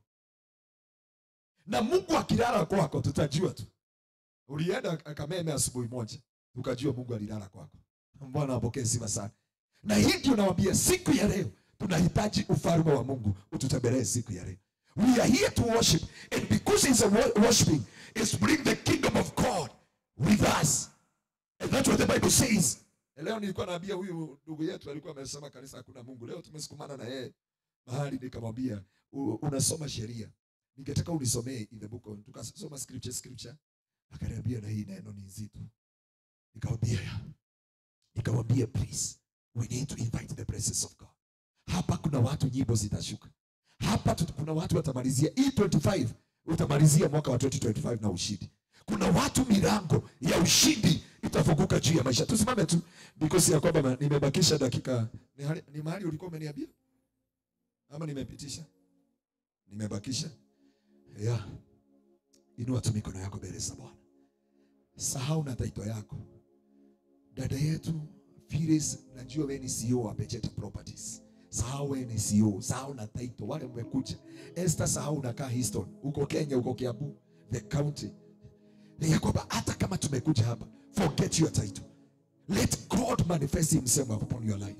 Na Mungu akilala kwako tutajua tu. Ulienda Kameme asubuhi moja, tukajua Mungu alilala kwako. Bwana apokee sifa sana. Na hii ndio nawaambia siku ya leo tunahitaji ufalme wa Mungu ututembelee siku ya leo. We are here to worship, and because it's a worshiping, it's bring the kingdom of God with us. And that's what the Bible says. Leo nilikuwa naambia huyu ndugu yetu alikuwa amesema kanisa hakuna Mungu. Leo tumesukumana na yeye mahali, nikamwambia unasoma sheria, ningetaka unisomee in the book of, tukasoma scripture. Akaniambia na hii neno ni nzito. Nikamwambia please, we need to invite the presence of God. Hapa kuna watu nyimbo zitashuka. Hapa kuna watu watamalizia E25, utamalizia mwaka wa 2025 na ushindi. Kuna watu milango ya ushindi itafunguka juu ya maisha. Tusimame tu because ya kwamba nimebakisha dakika. Ni mahali ulikuwa umeniambia? Ama nimepitisha? Nimebakisha. Yeah. Inua tu mikono yako mbele za Bwana. Sahau na title yako. Dada yetu Phyllis, najua wewe ni CEO wa Bejeta Properties. Sahau wewe ni CEO, sahau na title, wale mmekuja. Esther, sahau unakaa Houston, uko Kenya, uko Kiambu, the county. Ni ya kwamba hata kama tumekuja hapa, forget your title. Let God manifest himself upon your life.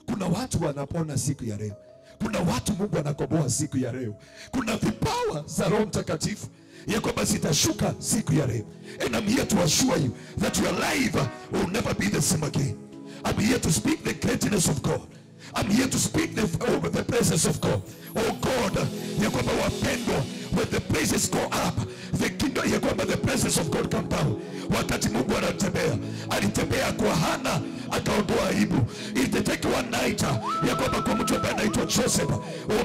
Kuna watu wanapona siku ya leo. Kuna watu Mungu anakomboa siku ya leo. Kuna vipawa za Roho Mtakatifu ya kwamba zitashuka siku ya leo. And I'm here to assure you that your life will never be the same again. I'm here to speak the greatness of God. I'm here to speak the presence of God. Oh God, ya kwamba wapendwa, when the praises go up, the kingdom, ya kwamba the presence of God come down. Wakati Mungu anatembea, alitembea kwa Hana akaondoa aibu. It take one night, ya kwamba kwa mtu ambaye anaitwa Joseph,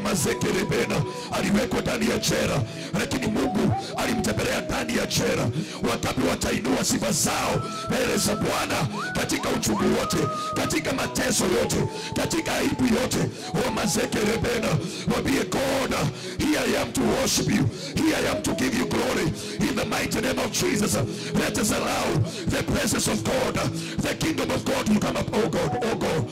Mazekerebena, aliwekwa ndani ya jela, lakini Mungu alimtembelea ndani ya jela. Wangapi watainua sifa zao mbele za Bwana katika uchungu wote, katika mateso yote, katika aibu yote? Mazekerebena, mwambie God, here I am to worship you, here I am to give you glory in the mighty name of Jesus. Let us allow the presence of God, the kingdom of God to come up. Oh God, oh God.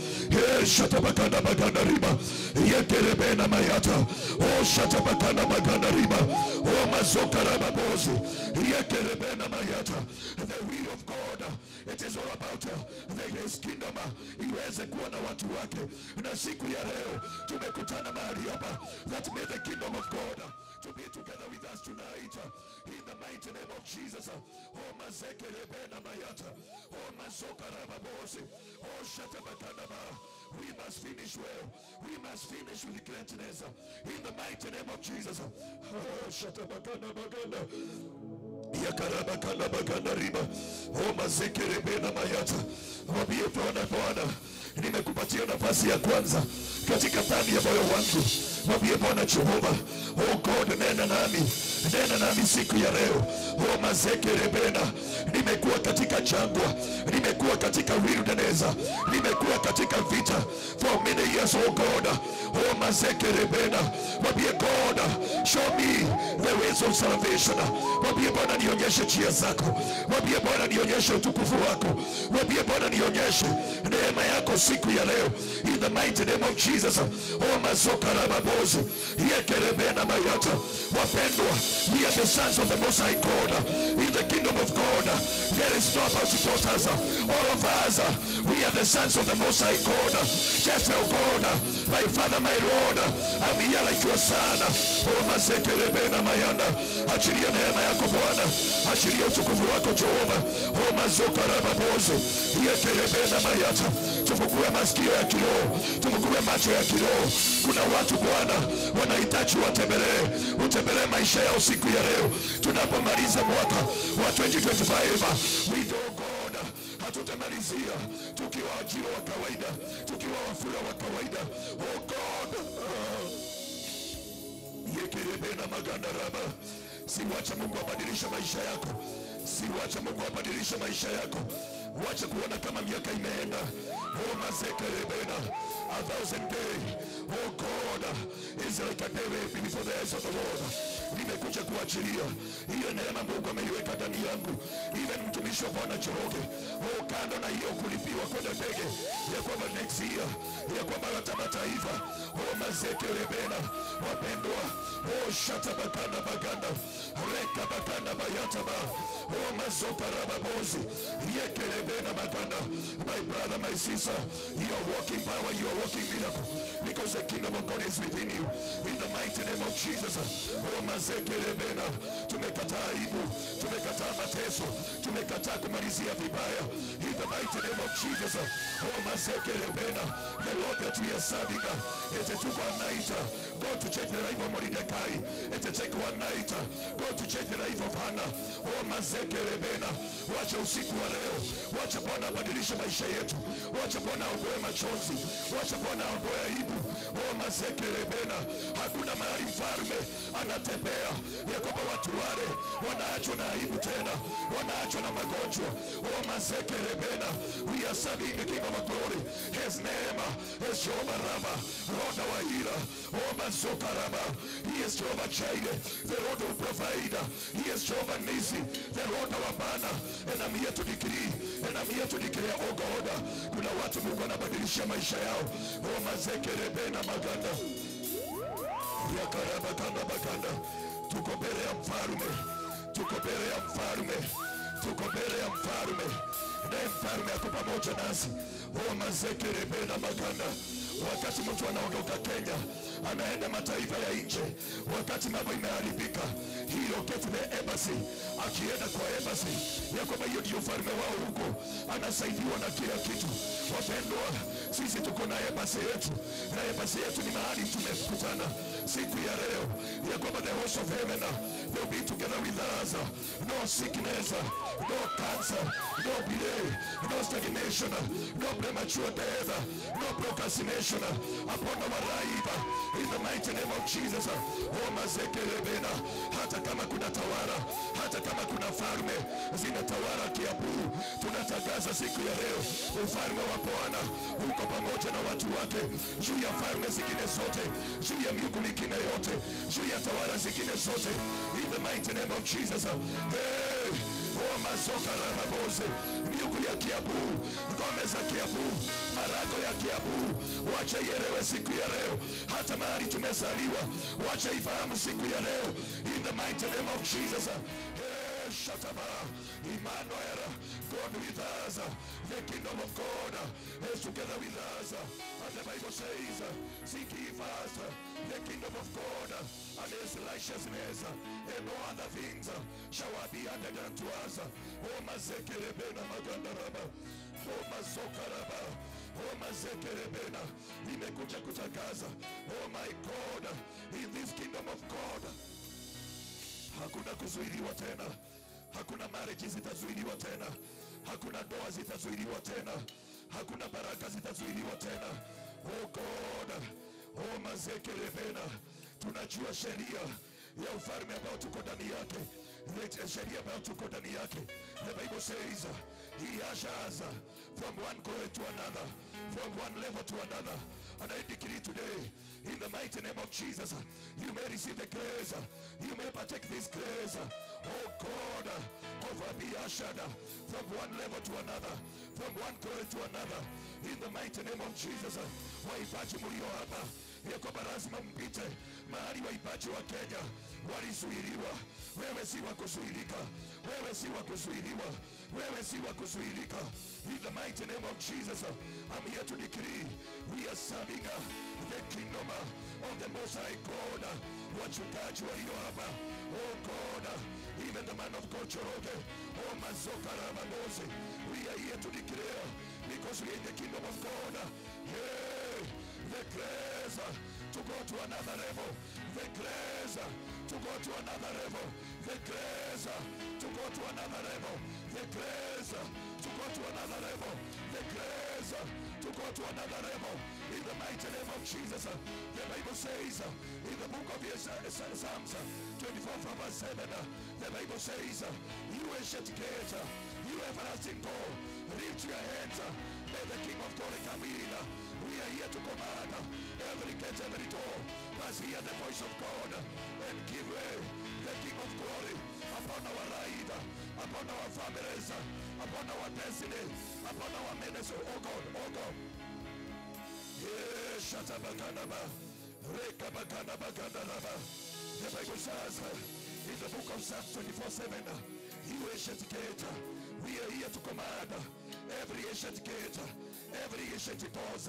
Shatabakanda baganda riba, yekerebena mayata. Oh shatabakanda baganda riba, oh mazokaraba bozi, yekerebena mayata. The will of God, it is all about the his kingdom iweze kuwa na watu wake. Na siku ya leo tumekutana mahali hapa, that may the kingdom of God to be together with us tonight in the mighty name of Jesus. Oh mazekerebena mayata, oh mazokaraba bozi, oh shatabakanda. We must finish well. We must finish with greatness in the mighty name of Jesus. Oh shatabakanda baganda, yakarabakanda baganda riba, oh mazekerebena mayata. Mwambie Bwana, Bwana, nimekupatia nafasi ya kwanza katika ndani ya moyo wangu. Mwambie Bwana Jehova, oh God, nena nami, nena nami siku ya leo. Oh mazekerebena, nimekuwa katika jangwa, nimekuwa katika wilderness, nimekuwa katika vita for many years, oh God. Oh mazekerebena, mwambie God, show me the ways of salvation. Mwambie Bwana nionyeshe njia zako. Mwambie Bwana nionyeshe utukufu wako. Mwambie Bwana nionyeshe neema yako siku ya leo in the mighty name of Jesus. Oh mazokaraba bozi, yekerebena mayata. Wapendwa, we are the sons of the Most High God. In the kingdom of God, there is no about daughters. All of us, we are the sons of the Most High God. Just tell God, my Father, my Lord, I'm here like your son. Oh mazekerebena mayanda, achilia neema yako Bwana, achilia utukufu wako Jehova. Oh mazokaraba bozi, yekerebena mayata. Tufungue masikio ya kiroho, tufungue macho ya kiroho. Kuna watu Bwana wanahitaji watembelee, utembelee maisha yao siku ya leo. Tunapomaliza mwaka wa 2025, we do God, hatutamalizia tukiwa ajira wa kawaida, tukiwa wafura wa kawaida. Oh God, yekerebena maganda raba. Siwache Mungu abadilishe maisha yako. Siwache Mungu abadilishe maisha yako. Wacha kuona kama miaka imeenda. Oh mazekerebena, 1,000 days, oh God, is like a day before the eyes of the Lord. Nimekuja kuachilia hiyo neema Mungu ameiweka ndani yangu. Even mtumishi wa Bwana Njoroge, oh, kando na hiyo kulipiwa kwenda ndege ya kwamba next year, ya kwamba hata mataifa, oh, mazeke rebena, wapendwa, oh, shatabakanda baganda, reka bakanda bayataba, oh, mazoka rababozi, yeke rebena baganda. My brother, my sister, you are walking power, you are walking miracle, because the kingdom of God is within you. In the mighty name of Jesus. Oh, mazeke rebena, tumekataa aibu, tumekataa mateso, tumekataa kumalizia vibaya. In the mighty name of Jesus. Oh, mazeke rebena, the Lord that we are serving, it took one night, God, to change the life of Mordecai. It took one night, God, to change the life of Hannah. Oh, mazeke rebena, wacha usiku wa leo, wacha Bwana abadilishe maisha yetu, wacha Bwana aondoe machozi, wacha Bwana aondoe aibu. Oh, mazeke rebena, hakuna mahali mfalme anatembea ya kwamba watu wale wanaachwa na aibu tena, wanaachwa na magonjwa. Oh, mazeke rebena, we are serving the King of Glory. His name is Jehovah Rapha, Lord our healer. Oh, mazoka Rama, he is Jehovah Jireh, the Lord who provider. He is Jehovah Nisi, the Lord our banner. And I'm here to decree, and I'm here to declare, oh God, kuna watu Mungu anabadilisha maisha yao. Oh, mazeke rebena maganda, yakarabakanda baganda. Tuko mbele ya mfalme, tuko mbele ya mfalme, tuko mbele ya mfalme, naye mfalme ako pamoja nasi. Oh, mazeke rebena maganda. Wakati mtu anaondoka Kenya anaenda mataifa ya nje, wakati mambo imeharibika, he locate the embassy. Akienda kwa embassy ya kwamba hiyo ndio ufalme wao huko, anasaidiwa na kila kitu. Wapendwa, sisi tuko na embassy yetu, na embassy yetu ni mahali tumekutana siku ya leo, ya kwamba the host of heaven will be together with us. No sickness, no cancer, no delay, no stagnation, no premature death, no procrastination upon our life. In the mighty name of Jesus. Oh, mazeke rebena, hata kama kuna tawala, hata kama kuna falme zinatawala Kiambu, tunatangaza siku ya leo ufalme wa Bwana uko pamoja na watu wake, juu ya falme zingine zote, juu ya miungu mingine yote, juu ya tawala zingine zote. In the mighty name of Jesus. Hey, oh, mazoka rababoze, miungu ya Kiambu, ngome za Kiambu, marago ya Kiambu, wacha ielewe siku ya leo, hata mahali tumezaliwa, wacha ifahamu siku ya leo. In the mighty name of Jesus. Hey, Shataba, Emmanuel, God with us, the kingdom of God is together with us. And the Bible says, seek ye first the kingdom of God and his righteousness, and no other things shall be added unto us. Oh, mazeke rebena maganda raba, oh, mazoka raba, oh, mazeke rebena, nimekuja kutangaza, oh my God, in this kingdom of God hakuna kuzuiliwa tena, hakuna marriage zitazuiliwa tena, hakuna ndoa zitazuiliwa tena, hakuna baraka zitazuiliwa tena. Oh God, oh mazeke rebena, tunajua sheria ya ufalme ambao tuko ndani yake, sheria ambayo tuko ndani yake. The Bible says he ushers from one glory to another, from one level to another. And I decree today, in the mighty name of Jesus, you may receive the grace, you may partake this grace, oh God, of be ushered from one level to another, from one glory to another. In the mighty name of Jesus. Waibaji mlio hapa, ya kwamba lazima mpite mahali waibaji wa Kenya walizuiliwa. Wewe si wa kuzuilika, wewe si wa kuzuiliwa, wewe si wa kuzuilika. In the mighty name of Jesus, I'm here to decree we are serving the kingdom of the Most High God. Wachungaji walio hapa, oh God, even the man of God Njoroge, oh mazoka rababozi, we are here to declare because we are in the kingdom of God. Hey, the grace to go to another level, the grace to go to another level, the grace to go to another level, the grace to go to another level, the grace to go to another level. In the mighty name of Jesus. The Bible says in the book of Psalms 24 from verse 7, the Bible says, you ancient gate, you everlasting door, lift your hands, may the King of glory come in. We are here to command every gate, every door. Must hear hear the voice of God and give way the King of Glory upon our life, upon our families, upon our destiny, upon our ministry. Oh God, oh God. The Bible says in the book of Psalms 24:7, you ancient gate, we are here to command every ancient gate, every ancient doors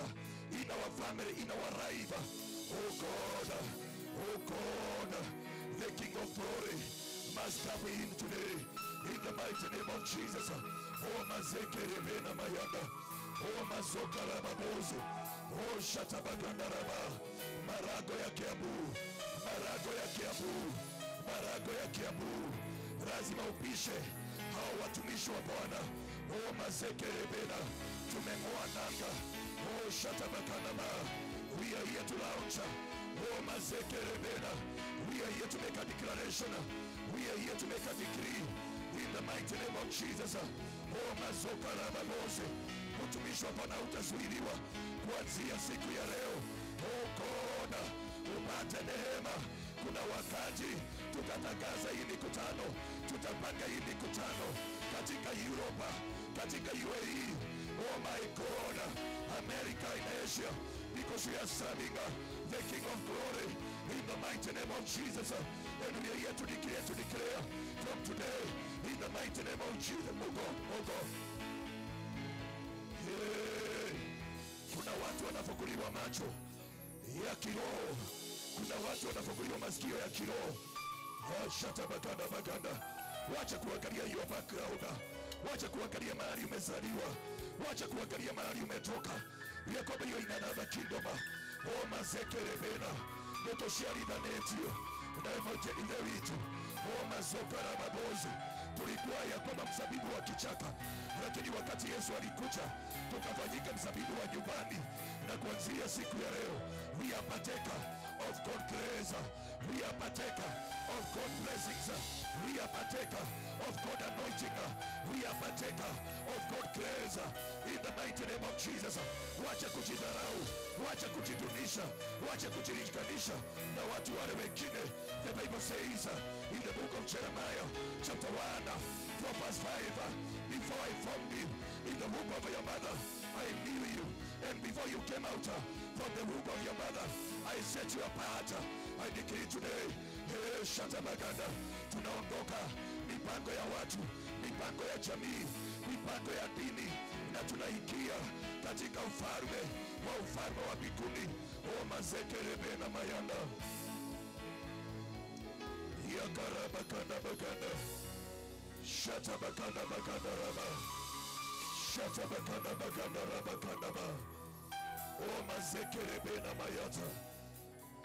in our family, in our life. Oh God, oh God, the King of Glory must come in today in the mighty name of Jesus. Oh Mazekeremena Mayanda, oh Mazokarababozo, oh Shatabagandaraba, Marago ya Kiambu, Marago ya Kiambu, Marago ya Kiambu. Lazima upishe hao watumishi wa Bwana. Oh Mazekerebena, tumeng'oa nanga. Oh Shatabakanama, we are here to launch. Oh Mazekerebena, we are here to make a declaration. We are here to make a decree in the mighty name of Jesus. Oh Mazokarababose, mtumishi wa Bwana utazuiliwa kuanzia siku ya leo. Oh God, upate neema. Kuna wakati tutatangaza hii mikutano, tutapanga hii mikutano katika Europa, katika UAE, oh my God, America and Asia, because we are serving the King of Glory in the mighty name of Jesus. And we are here to declare from today in the mighty name of Jesus. Oh God, oh God. Hey, kuna watu wanafunguliwa macho ya kiroho. Kuna watu wanafunguliwa masikio ya kiroho. Shata baganda baganda. Wacha kuangalia hiyo background. Wacha kuangalia mahali umezaliwa. Wacha kuangalia mahali umetoka. Yakobo hiyo ina another kingdom. Oh mazekerebena. Notoshiaridhanetio. Na emoje Oh mazokarababozi. Tulikuwa ya kwamba mzabibu wa kichaka, lakini wakati Yesu alikuja tukafanyika mzabibu wa nyumbani. Na kuanzia siku ya leo, we are partaker of God grace, we are partaker of God blessings, we are partaker of God anointing, we are partaker of God grace in the mighty name of Jesus. Wacha kujidharau, wacha kujidunisha, wacha kujilinganisha na watu wale wengine. The Bible says in the book of Jeremiah chapter 1 from verse 5, before I formed you in the womb of your mother, I knew you, and before you came out from the womb of your mother, I set you apart. I decree today, hey, Shatabaganda, tunaondoka mipango ya watu, mipango ya jamii, mipango ya dini, na tunaingia katika ufalme wa mbinguni. O mazekerebe na mayanda yakarabakanda baganda shatabakanda baganda raba shatabakanda baganda raba kandaba. O mazekerebe na mayata.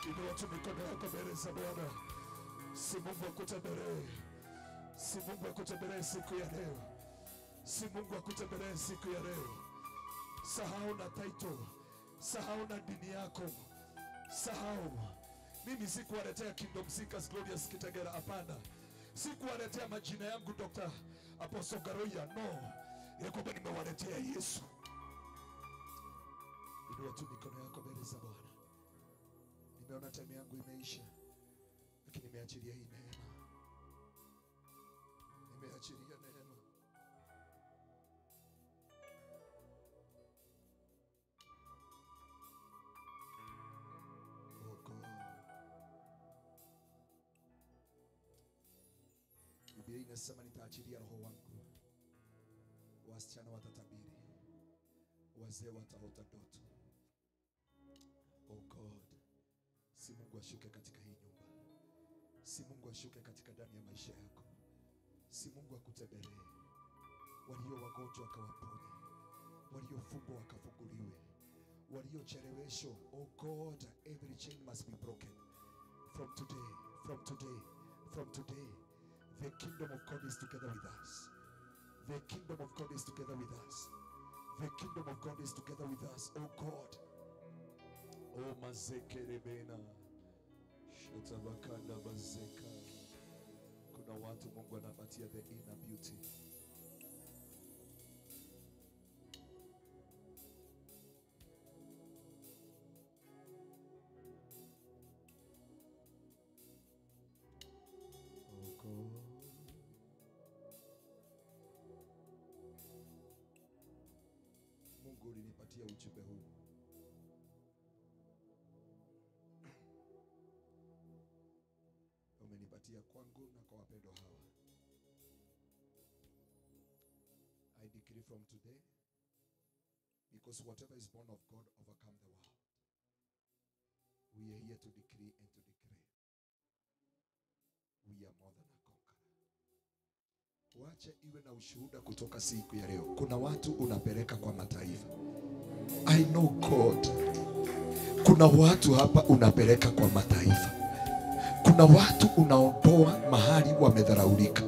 Inua tu mikono yako mbele za Bwana. Si Mungu akutembelee, si Mungu akutembelee siku ya leo, si Mungu akutembelee siku ya leo. Sahau na title, sahau na dini yako, sahau. Mimi sikuwaletea Kingdom Seekers Glorious Kitegera, hapana. Sikuwaletea majina yangu Dr. Apostle Ngaruiya, no. Ya kwamba nimewaletea Yesu. Inua tu mikono yako mbele za Bwana. Nimeona time yangu imeisha, lakini nimeachilia hii neema. Nimeachilia neema. Oh God. Biblia inasema nitaachilia roho wangu. Wasichana watatabiri, wazee wataota ndoto. Oh God, si Mungu ashuke katika hii nyumba. Si Mungu ashuke katika ndani ya maisha yako. Si Mungu akutembelee. Walio wagonjwa akawaponye, waliofungwa wakafunguliwe, waliocheleweshwa. Oh God, every chain must be broken. From today, from today, from today, the kingdom of God is together with us. The kingdom of God is together with us. The kingdom of God is together with us. Oh God. Oh mazekerebena shatabakanda bazeka. Kuna watu Mungu anapatia the inner beauty. Umenipatia ujumbe huu. Umenipatia kwangu na kwa wapendwa hawa. I decree from today, because whatever is born of God overcome the world. We are here to decree and to declare. We are more than a conqueror. Wache iwe na ushuhuda kutoka siku ya leo. Kuna watu unapeleka kwa mataifa. I know God. Kuna watu hapa unapeleka kwa mataifa. Kuna watu unaondoa mahali wamedharaulika.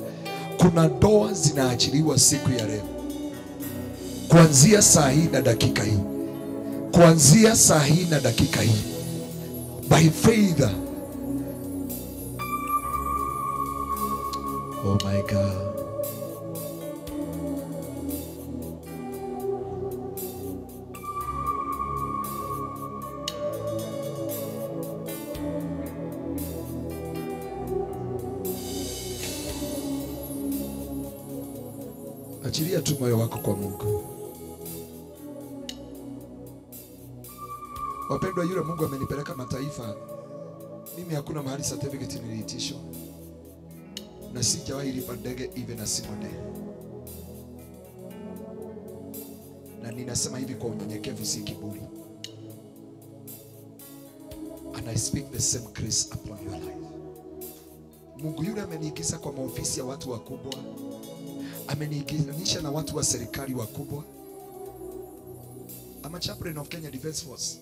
Kuna ndoa zinaachiliwa siku ya leo. Kuanzia saa hii na dakika hii. Kuanzia saa hii na dakika hii. By faith. Oh my God. Achilia tu moyo wako kwa Mungu. Wapendwa, yule Mungu amenipeleka mataifa. Mimi hakuna mahali certificate niliitishwa. Na sijawahi lipa ndege even a single day. Na ninasema hivi kwa unyenyekevu, si kiburi. And I speak the same grace upon your life. Mungu yule ameniingiza kwa maofisi ya watu wakubwa. Ameniingizanisha na watu wa serikali wakubwa. I'm a chaplain of Kenya Defense Force.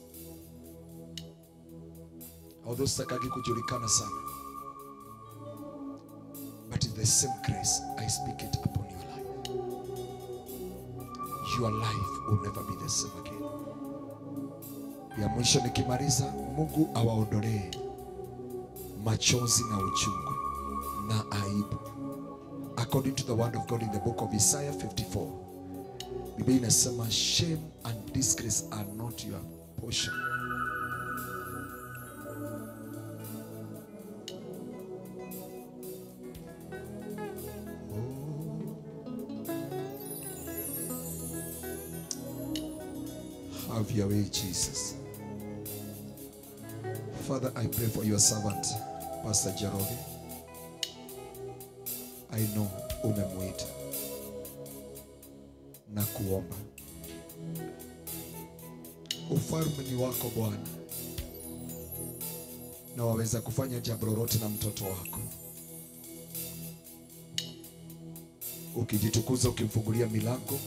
Although sitakagi kujulikana sana. But in the same grace, I speak it upon your life. Your life will never be the same again. Ya mwisho nikimaliza, Mungu awaondolee machozi na uchungu na aibu. According to the word of God in the book of Isaiah 54, Biblia inasema shame and disgrace are not your portion. Oh. Have your way, Jesus. Father, I pray for your servant, Pastor Njoroge. I know umemuita na kuomba. Ufalme ni wako Bwana, na waweza kufanya jambo lolote na mtoto wako. Ukijitukuza, ukimfungulia milango,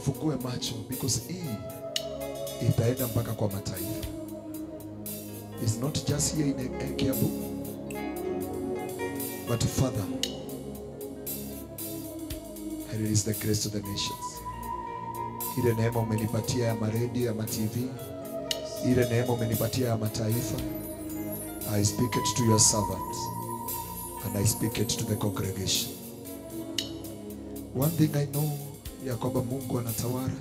fungue macho, because hii itaenda mpaka kwa mataifa. It's not just here in Kiambu, but Father, I release the grace to the nations. Ile neema umenipatia ya maredio, ya ma-TV, ile neema umenipatia ya mataifa, I speak it to your servants and I speak it to the congregation. One thing I know, ya kwamba Mungu anatawala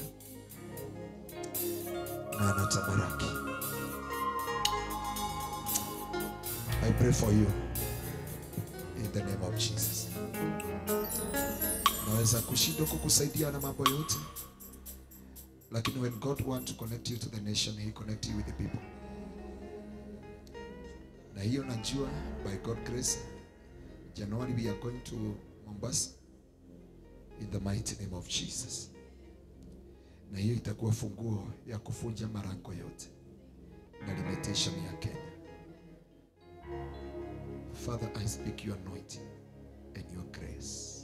na anatabaraki. I pray for you in the name of Jesus. Naweza kushindwa kukusaidia na mambo yote, lakini when God wants to connect you to the nation, he connect you with the people. Na hiyo najua, by God grace, January we are going to Mombasa in the mighty name of Jesus. Na hiyo itakuwa funguo ya kufunja marango yote na limitation ya Kenya. Father, I speak your anointing and your grace.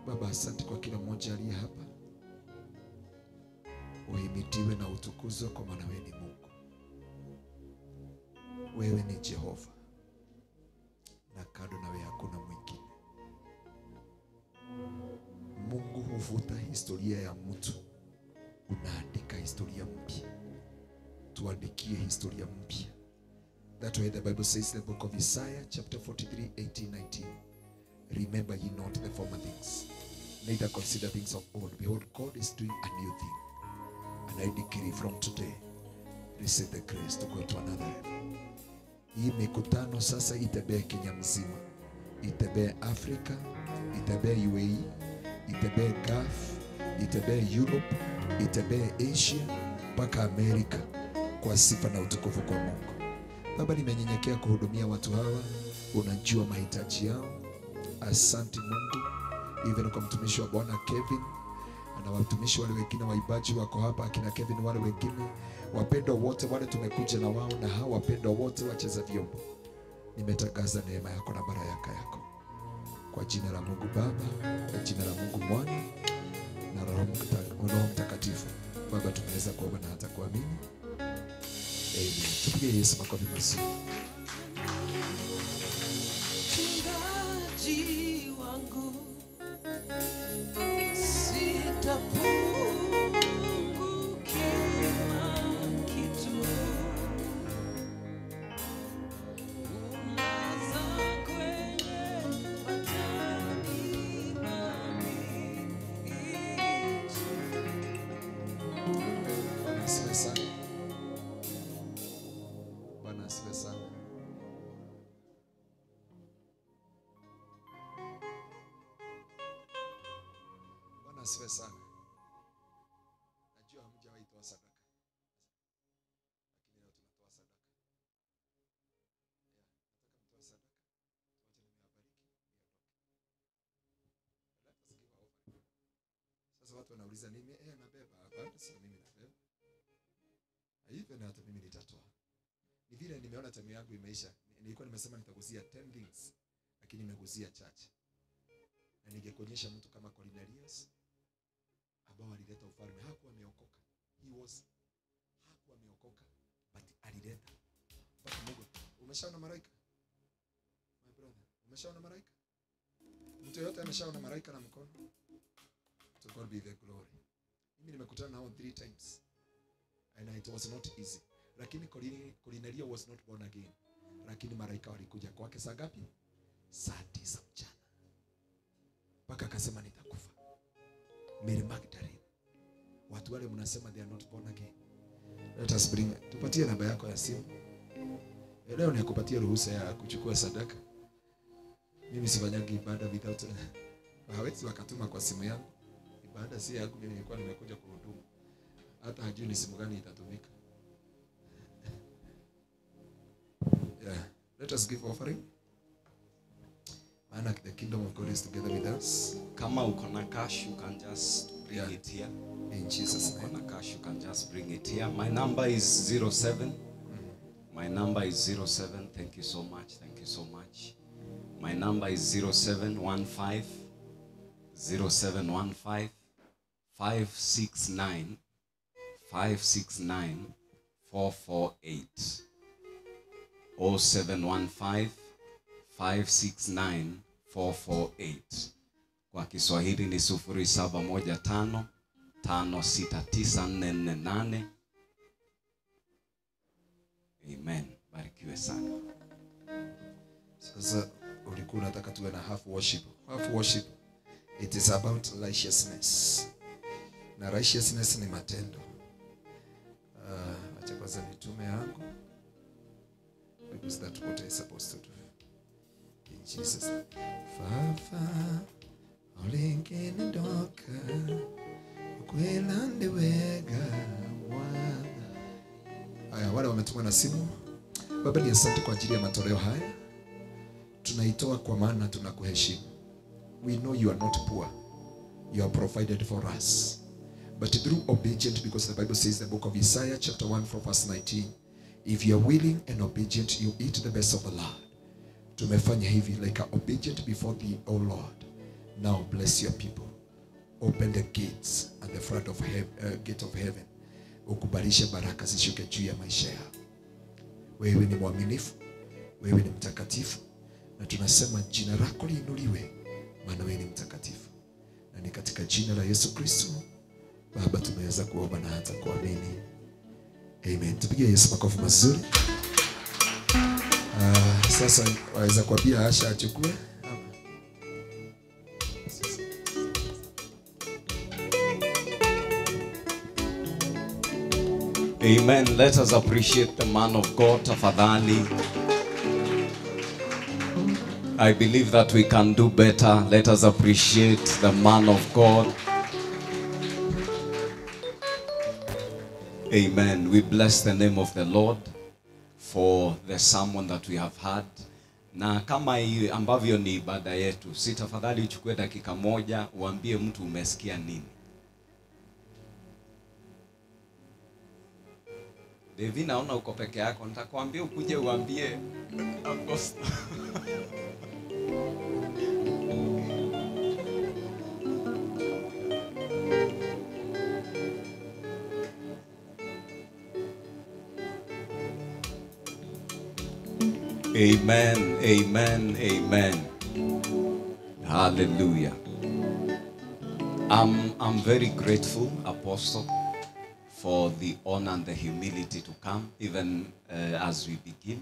Baba, asante kwa kila mmoja aliye hapa. Uhimidiwe na utukuzwe, kwa maana wewe ni Mungu. Wewe ni Jehova, na kando na wewe hakuna mwingine. Mungu huvuta historia ya mtu, unaandika historia mpya. Tuandikie historia mpya. That's why the Bible says in the book of Isaiah chapter 43, 18, 19. Remember ye not the former things, neither consider things of old. Behold, God is doing a new thing. And I decree from today, receive the grace to go to another level. Hii mikutano sasa itembee Kenya mzima, itembee Afrika, itembee UAE, itembee Gulf, itembee Europe, itembee Asia mpaka Amerika, kwa sifa na utukufu kwa Mungu. Baba, nimenyenyekea kuhudumia watu hawa, unajua mahitaji yao. Asante Mungu, even kwa mtumishi wa Bwana Kevin na watumishi wale wengine waibaji wako hapa, akina Kevin wale wengine, wapendwa wote wale tumekuja na wao, na hawa wapendwa wote wacheza vyombo, nimetangaza neema yako na baraka yako kwa jina la Mungu Baba, kwa jina la Mungu Mwana na Roho Mtakatifu. Baba, tumeweza kuomba na hata kuamini. Amen. Tupige Yesu makofi mazuri. Mchungaji wangu, sitapungukiwa kitu. Unaza kwenye majani mabichi. Bwana asifiwe sana. Bwana asifiwe sana. Bwana asifiwe sana. Najua hamjawahi toa sadaka, lakini leo tunatoa sadaka. Nataka mtoe sadaka. Tuache nimewabariki niondoke. Let us give our offering. Sasa watu wanauliza nini? Nabeba. Hapana, sio mimi nabeba. Even hata mimi nitatoa. Ni vile nimeona time yangu imeisha. Nilikuwa nimesema nitaguzia 10 things, lakini nimeguzia chache. Na ningekuonyesha mtu kama Cornelius ambao alileta ufalme, hakuwa ameokoka. Hakuwa ameokoka, but alileta mpaka Mungu. Umeshaona malaika? My brother, umeshaona malaika? Mtu yote ameshaona malaika na mkono? To God be the glory. Mimi nimekutana nao 3 times and it was not easy. Lakini Cornelio was not born again. Lakini malaika walikuja kwake saa ngapi? Saa 9 mchana. Mpaka akasema nitakufa. Mary Magdalene. Watu wale mnasema they are not born again. Let us bring, tupatie namba yako ya simu. Leo nikupatie ruhusa ya kuchukua sadaka. Mimi sifanyagi ibada without, hawezi wakatuma kwa simu yangu. Ibada si yangu, mimi nilikuwa nimekuja kuhudumu. Hata hajui ni simu gani itatumika. Yeah. Let us give offering. Maana the kingdom of God is together with us. Kama uko na cash, you can just bring it here. In Jesus' name. Uko na cash, you can just bring it here. My number is 07. My number is 07. Thank you so much. Thank you so much. My number is 0715 0715 569 569 448. 0715 569 448. Kwa Kiswahili ni 0715 569448. Amen. Barikiwe sana. Sasa ulikuwa unataka tuwe na half worship. Half worship, it is about righteousness. Na righteousness ni matendo. Acha kwanza nitume yangu. Because that's what I supposed to do. In Jesus. Fafa olingene doka kwelande wega wana. Haya, wale wametuma na simu. Baba, ni asante kwa ajili ya matoleo haya. Tunaitoa kwa maana tunakuheshimu. We know you are not poor. You are provided for us. But through obedience, because the Bible says, the book of Isaiah chapter 1 from verse 19, if you are willing and obedient, you eat the best of the land. Tumefanya hivi like a obedient before thee, O Lord. Now bless your people. Open the gates and the front of gate of heaven. Ukubalishe baraka zishuke juu ya maisha yao. Wewe ni mwaminifu, wewe ni mtakatifu, na tunasema jina lako liinuliwe, maana wewe ni mtakatifu. Na ni katika jina la Yesu Kristo Baba tumeweza kuomba na hata kuamini. Amen. Tupige Yesu makofi mazuri. Sasa waweza kuambia Asha achukue. Amen. Let us appreciate the man of God, tafadhali. I believe that we can do better. Let us appreciate the man of God. Amen. We bless the name of the Lord for the sermon that we have had. Na kama ambavyo ni ibada yetu, si tafadhali uchukue dakika moja uambie mtu umesikia nini. Devi, naona uko peke yako, nitakwambia ukuje uambie Apostle. Amen, amen, amen. Hallelujah. I'm very grateful, Apostle, for the honor and the humility to come, even as we begin.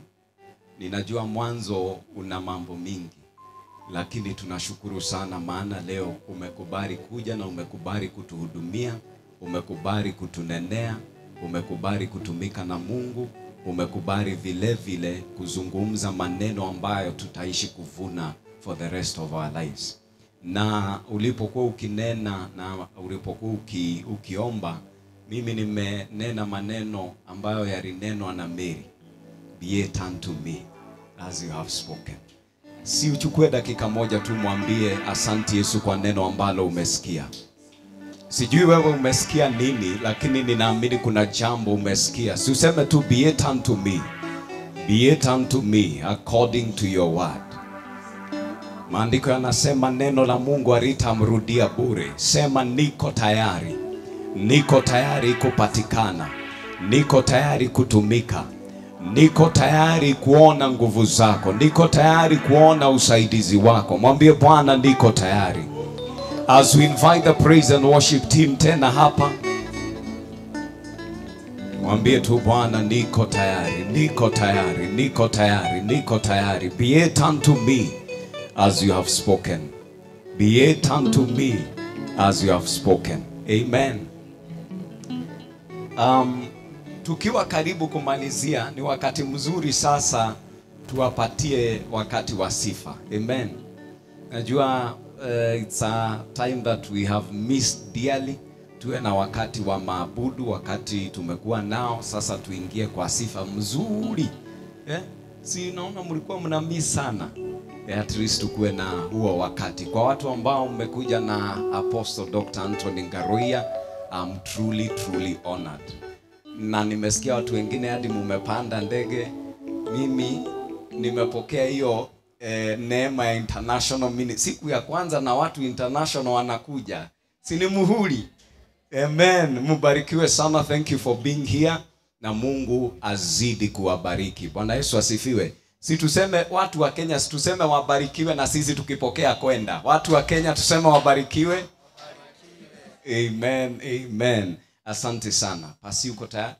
Ninajua mwanzo una mambo mingi, lakini tunashukuru sana maana leo umekubali kuja na umekubali kutuhudumia, umekubali kutunenea, umekubali kutumika na Mungu, umekubali vile vile kuzungumza maneno ambayo tutaishi kuvuna for the rest of our lives. Na ulipokuwa ukinena na ulipokuwa ukiomba, mimi nimenena maneno ambayo yalinenwa na Mary. Be it unto me as you have spoken. Si uchukue dakika moja tu mwambie asante Yesu kwa neno ambalo umesikia. Sijui wewe umesikia nini, lakini ninaamini kuna jambo umesikia. Si useme tu be it unto me. Be it unto me according to your word. Maandiko yanasema neno la Mungu halitamrudia bure. Sema niko tayari. Niko tayari kupatikana. Niko tayari kutumika. Niko tayari kuona nguvu zako. Niko tayari kuona usaidizi wako. Mwambie Bwana niko tayari. As we invite the praise and worship team tena hapa, mwambie tu Bwana niko tayari, niko tayari, niko tayari, niko tayari. Be it unto me as you have spoken. Be it unto me as you have spoken. Amen. Tukiwa karibu kumalizia, ni wakati mzuri sasa tuwapatie wakati wa sifa. Amen. Najua it's a time that we have missed dearly. Tuwe na wakati wa maabudu, wakati tumekuwa nao, sasa tuingie kwa sifa mzuri. Si naona mlikuwa mna miss sana. At least tukuwe na huo wakati. Kwa watu ambao mmekuja na Apostle Dr. Anthony Ngaruiya, I'm truly, truly honored. Na nimesikia watu wengine hadi mumepanda ndege. Mimi nimepokea hiyo neema ya international ministry. Siku ya kwanza na watu international wanakuja. Si ni muhuri. Amen. Mubarikiwe sana. Thank you for being here. Na Mungu azidi kuwabariki. Bwana Yesu asifiwe. Si tuseme watu wa Kenya, si tuseme wabarikiwe na sisi tukipokea kwenda. Watu wa Kenya tuseme wabarikiwe. Amen, amen. Asante sana. Pasi uko tayari?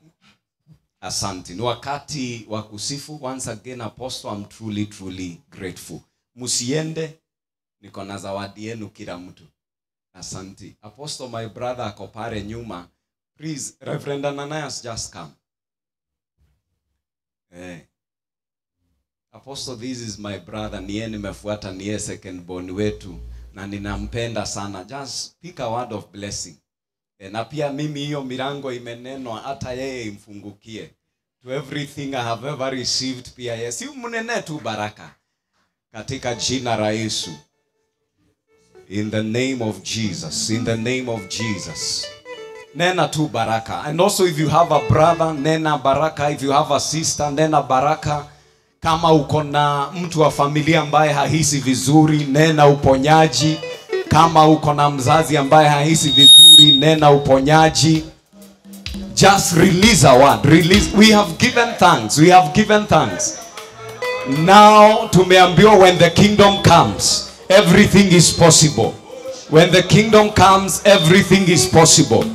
Asante. Ni wakati wa kusifu. Once again, Apostle, I'm truly, truly grateful. Musiende, niko na zawadi yenu kila mtu. Asante. Apostle, my brother ako pale nyuma. Please, Reverend Ananias, just come. Apostle, this is my brother. Niye nimefuata, niye second born wetu. Na ninampenda sana. Just speak a word of blessing. Na pia mimi hiyo milango imenenwa hata yeye imfungukie. To everything I have ever received pia yeye. Si mnene tu baraka. Katika jina la Yesu. In the name of Jesus. In the name of Jesus. Nena tu baraka. And also if you have a brother, nena baraka. If you have a sister, nena baraka. Kama uko na mtu wa familia ambaye hahisi vizuri, nena uponyaji. Kama uko na mzazi ambaye hahisi vizuri, nena uponyaji. Just release a word. Release. We have given thanks. We have given thanks. Now tumeambiwa when the kingdom comes, everything is possible. When the kingdom comes, everything is possible.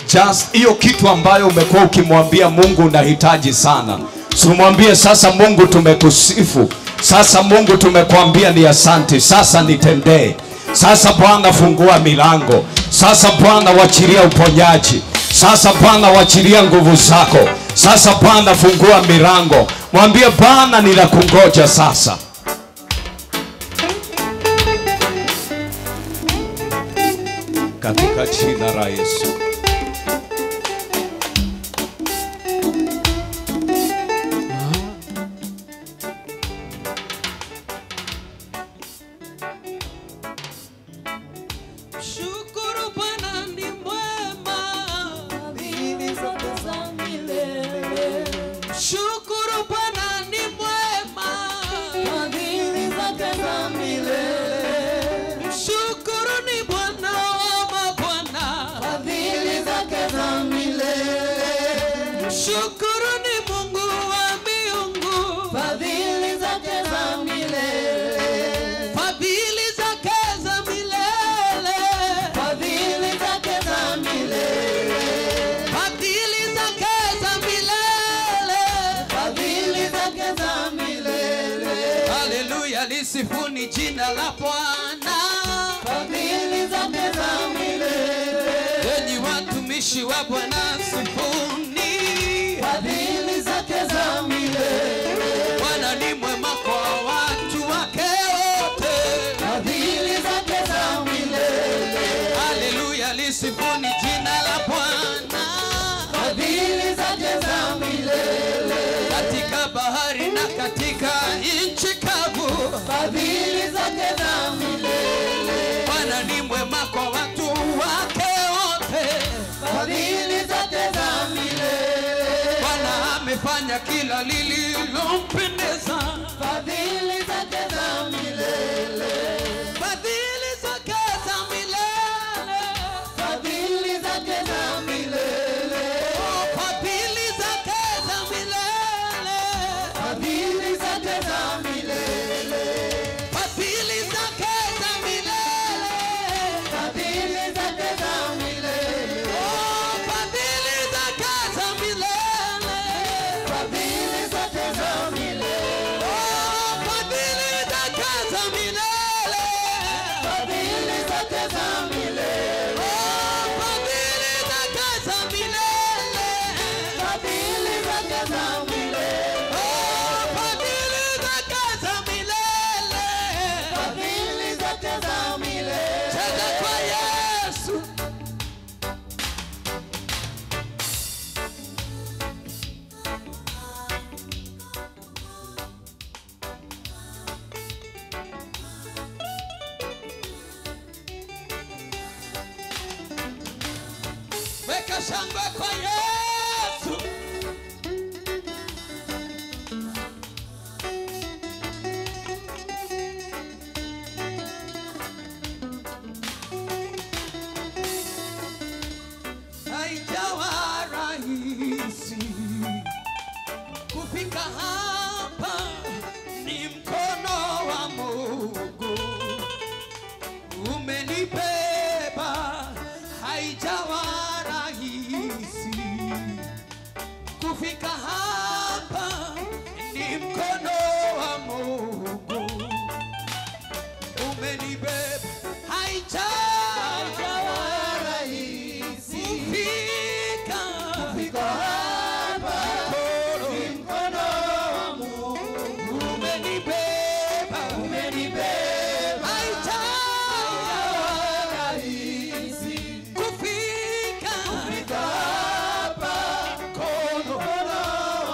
Just hiyo kitu ambayo umekuwa ukimwambia Mungu unahitaji sana. Tumwambie sasa Mungu tumekusifu. Sasa Mungu tumekuambia ni asante. Sasa nitendee. Sasa Bwana fungua milango. Sasa Bwana wachilia uponyaji. Sasa Bwana wachilia nguvu zako. Sasa Bwana fungua milango. Mwambie Bwana ninakungoja sasa. Katika jina la Yesu. Shukuru Bwana ni mwema, fadhili zake za milele. Shukuru Bwana ni mwema, fadhili zake za milele. Shukuru ni Bwana wa mabwana, fadhili zake za milele. Shukuru ni Mungu wa miungu, fadhili zake za milele. Fadhili zake za milele, fadhili zake za milele. Fadhili zake za milele, fadhili zake za milele. Haleluya, lisifuni jina la Bwana, fadhili zake za milele. Enyi watumishi wa Bwana, sifuni fadhili zake za milele. Bwana ni mwema kwa watu wake wote, fadhili zake za milele. Haleluya, lisifuni jina la Bwana, fadhili zake za milele. Katika bahari na katika nchi kavu, fadhili zake za milele. Bwana ni mwema kwa watu wake wote, fadhili zake za milele. Bwana amefanya kila lililompendeza, fadhili zake za milele. Fadhili zake za milele, fadhili zake za milele. Oh, fadhili zake za milele, fadhili zake za milele. Fadhili zake za milele, fadhili zake za milele. Oh, fadhili zake za milele, fadhili zake za milele. Oh, fadhili zake za milele, fadhili zake za milele. Oh, fadhili zake za milele, fadhili zake za milele. Oh, fadhili zake za milele, fadhili zake za milele. Cheza kwa Yesu. Weka shangwe kwa Yesu. Haijawa rahisi kufika hapa, ni mkono wa Mungu umenibeba. Haijawa rahisi kufika hapa, ni mkono wa Mungu umenibeba. Haijawa rahisi kufika hapa, ni mkono wa Mungu umenibeba, umenibeba. Haijawa rahisi kufika hapa, mkono wa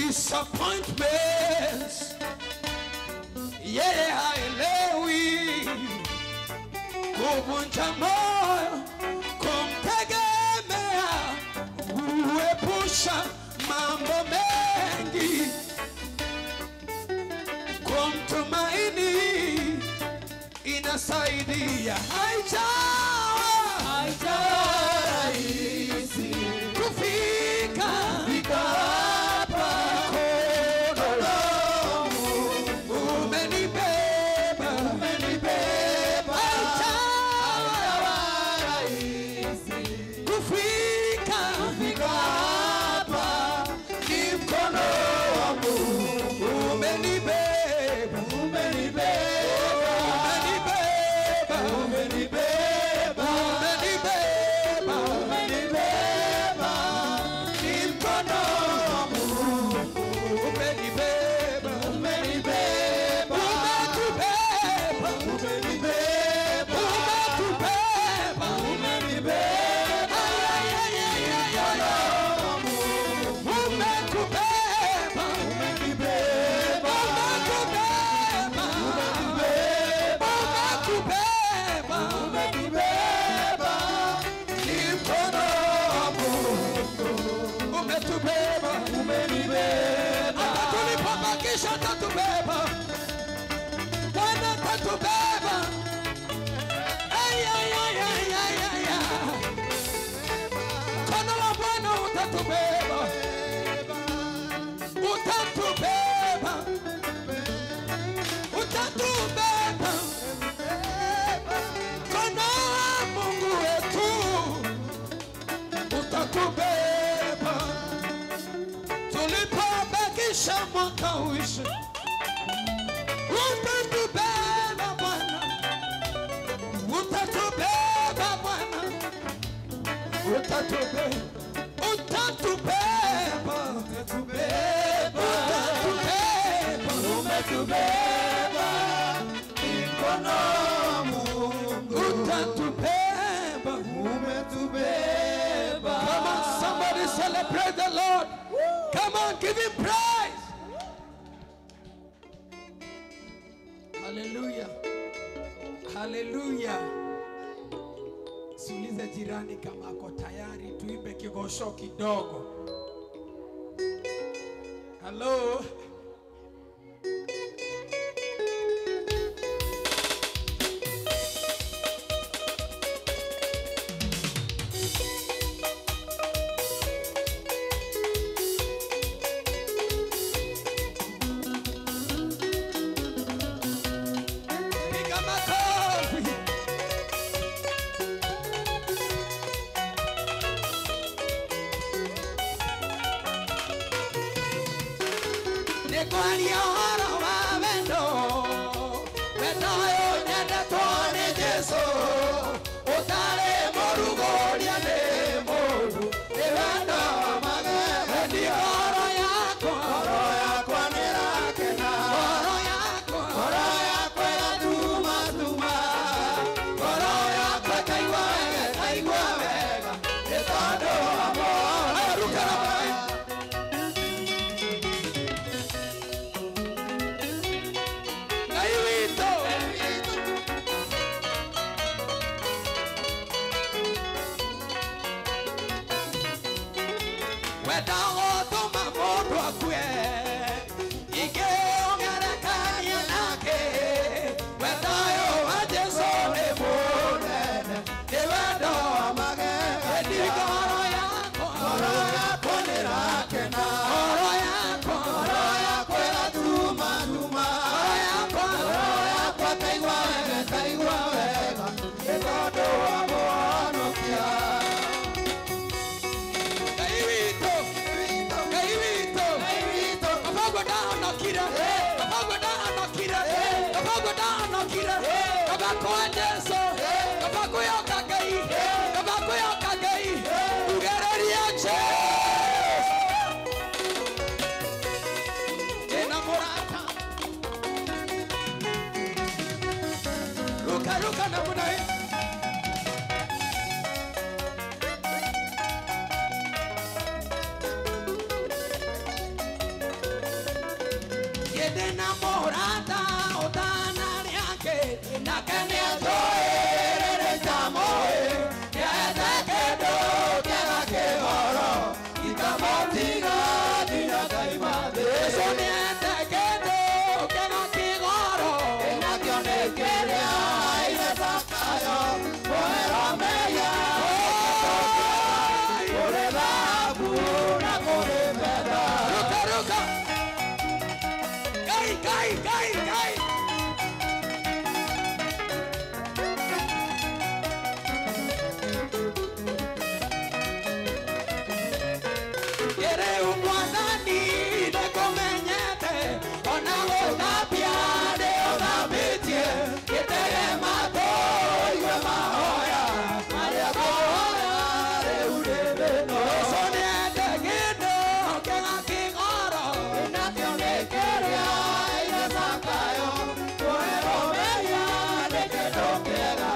Disappointments, yeye haelewi. Kuvunja moyo, kumtegemea, huepusha mambo mengi. Kumtumaini inasaidia. Haijawa rahisi kufika hapa. Mkono umenibeba, haijawa rahisi kufika hapa. Ni mkono wa Mungu umenibeba, umenibeba, umenibeba, umenibeba, umenibeba. Ni mkono wa Mungu umenibeba, umenibeba, umetubeba, umenibeba, umetubeba, umenibeba. Ay, ay, ay, ay, ay, ay. Umekubeba, umenibeba, umekubeba, umenibeba, umekubeba, umenibeba. Ni mkono wa Mungu umetubeba, umenibeba. Hata tulipobakisha atatubeba, Bwana atatubeba. Ay, ay, ay, ay, ay, ay, ay. Mkono wa Bwana utatubeba, utatubeba, utatubeba. Mkono wa Mungu wetu utatubeba. Tulipobakisha mwaka uishe, utatubeba Bwana, utatubeba Bwana, utatubeba, utatubeba, utatubeba, umetubeba. Ni mkono wa Mungu utatubeba, umetubeba. Come on, somebody celebrate the Lord. Come on, give him praise. Hallelujah. Hallelujah. Siulize jirani kama ako tayari tuimbe kigosho kidogo. Hello. Piga makofi. Nĩngwaria ũhoro wa wendo, wendo ũyũ nyendetwo nĩ Jesũ, ũtarĩ mũrugũria nĩ mũndũ, nĩ wendo wa magegania. Ngoro yakwa, ngoro yakwa nĩĩrakena, ngoro yakwa, ngoro yakwa ĩratumatuma, ngoro yakwa ĩkaigua wega, ĩkaigua wega, nĩ tondũ wa Mwathani. Ngai witũ. Wenda gũtũma mũndũ akue, ingĩũgerekania nake. Wendo ũyũ wa Jesũ nĩ mũnene, nĩ wendo wa magegania. Ngoro yakwa, ngoro yakwa nĩĩrakena, ngoro yakwa, ngoro yakwa ĩratumatuma, ngoro yakwa, ngoro yakwa ĩkaigua wega, ĩkaigua wega, nĩ tondũ wa Mũhonokia. Ngai witũ, Ngai witũ, Baba ũguo ndahonokire, Baba ũguo ndahonokire, Baba ũguo ndahonokire, Baba kwa Jesũ, Baba kwĩhoka Ngai, Baba kwĩhoka Ngai, ugĩrĩrie Jesũ. Ndĩna mũrata, ruka ruka namna hii. Ndina mũrata ũtana rĩake nake nĩanjũĩ ndamũĩ nĩaete kĩndũ kĩega kĩgoro ikamũtiga nginya ngaima thĩ. Jesũ nĩaete kĩndũ kĩega kĩgoro nakĩo nĩ kĩrĩa ithe Zakayo kũherwo mehia kũrĩ thahabu na kũrĩ betha. Ruka ruka. Kai kai kai kai. Rĩu mwathani nĩngũmenyete ona gũthambia nĩũthambĩtie gĩtege matũ igue mahoya marĩa ngũhoya rĩu ndĩ thĩna. Jesũ nĩende kĩndũ kĩega kĩgoro nakĩo nĩ kĩrĩa ithe Zakayo kũherwo mehia nĩ kĩndũ kĩega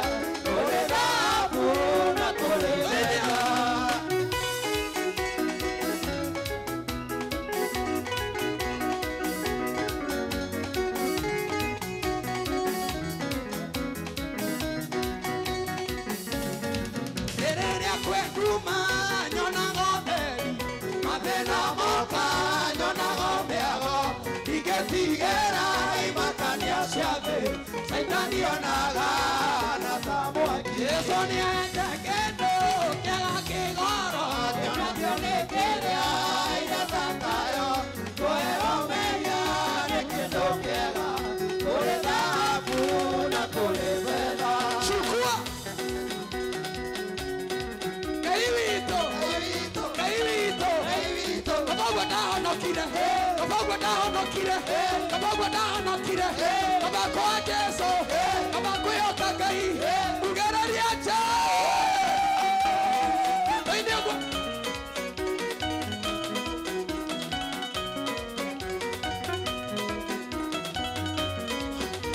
kũrĩ thahabu na kũrĩ betha. Rĩrĩa kwenduma nyonaga ũtheri mathĩna moka nyonaga mĩago ingĩtigĩra imakania cia thĩ Caitani onaga na ta mwaki. Jesũ nĩende kĩndũ kĩega kĩgoro nakĩo nĩ kĩrĩa ithe Zakayo kũherwo mehia nĩ kĩndũ kĩega kũrĩ thahabu na kũrĩ betha. Chukua Ngai witũ Ngai witũ Baba ũguo ndahonokire Baba ũguo ndahonokire Baba ũguo ndahonokire Baba kwa Jesũ Baba kwĩhoka Ngai ugĩrĩria nja Thĩinĩ ũguo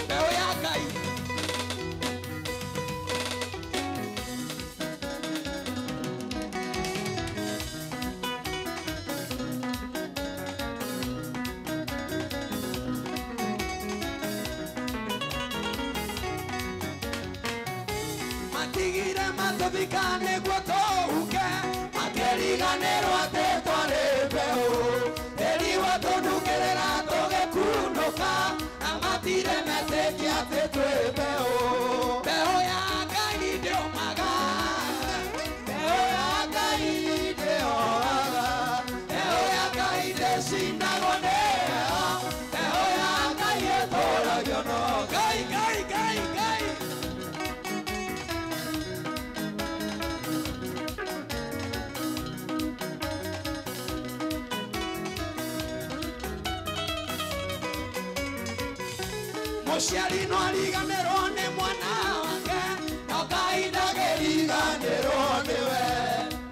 Mbeũ ya Ngai matigire matũthika nĩguo tũhuke makĩriganĩrwo atĩ twarĩ mbeũ tĩri watũnungĩrĩra tũgĩkunũka na matirĩ metĩkia atĩ twĩ mbeũ. Mbeũ ya Ngai ndĩũmaga Mbeũ ya Ngai ndĩoaga mbeũ ya Ngai ndĩcinagwo nĩ heho mbeũ ya Ngai ĩtũragio no Ngai Ngai Ngai Ngai Mũciari no ariganĩrwo nĩ mwana wake no Ngai ndangĩriganĩrwo nĩwe.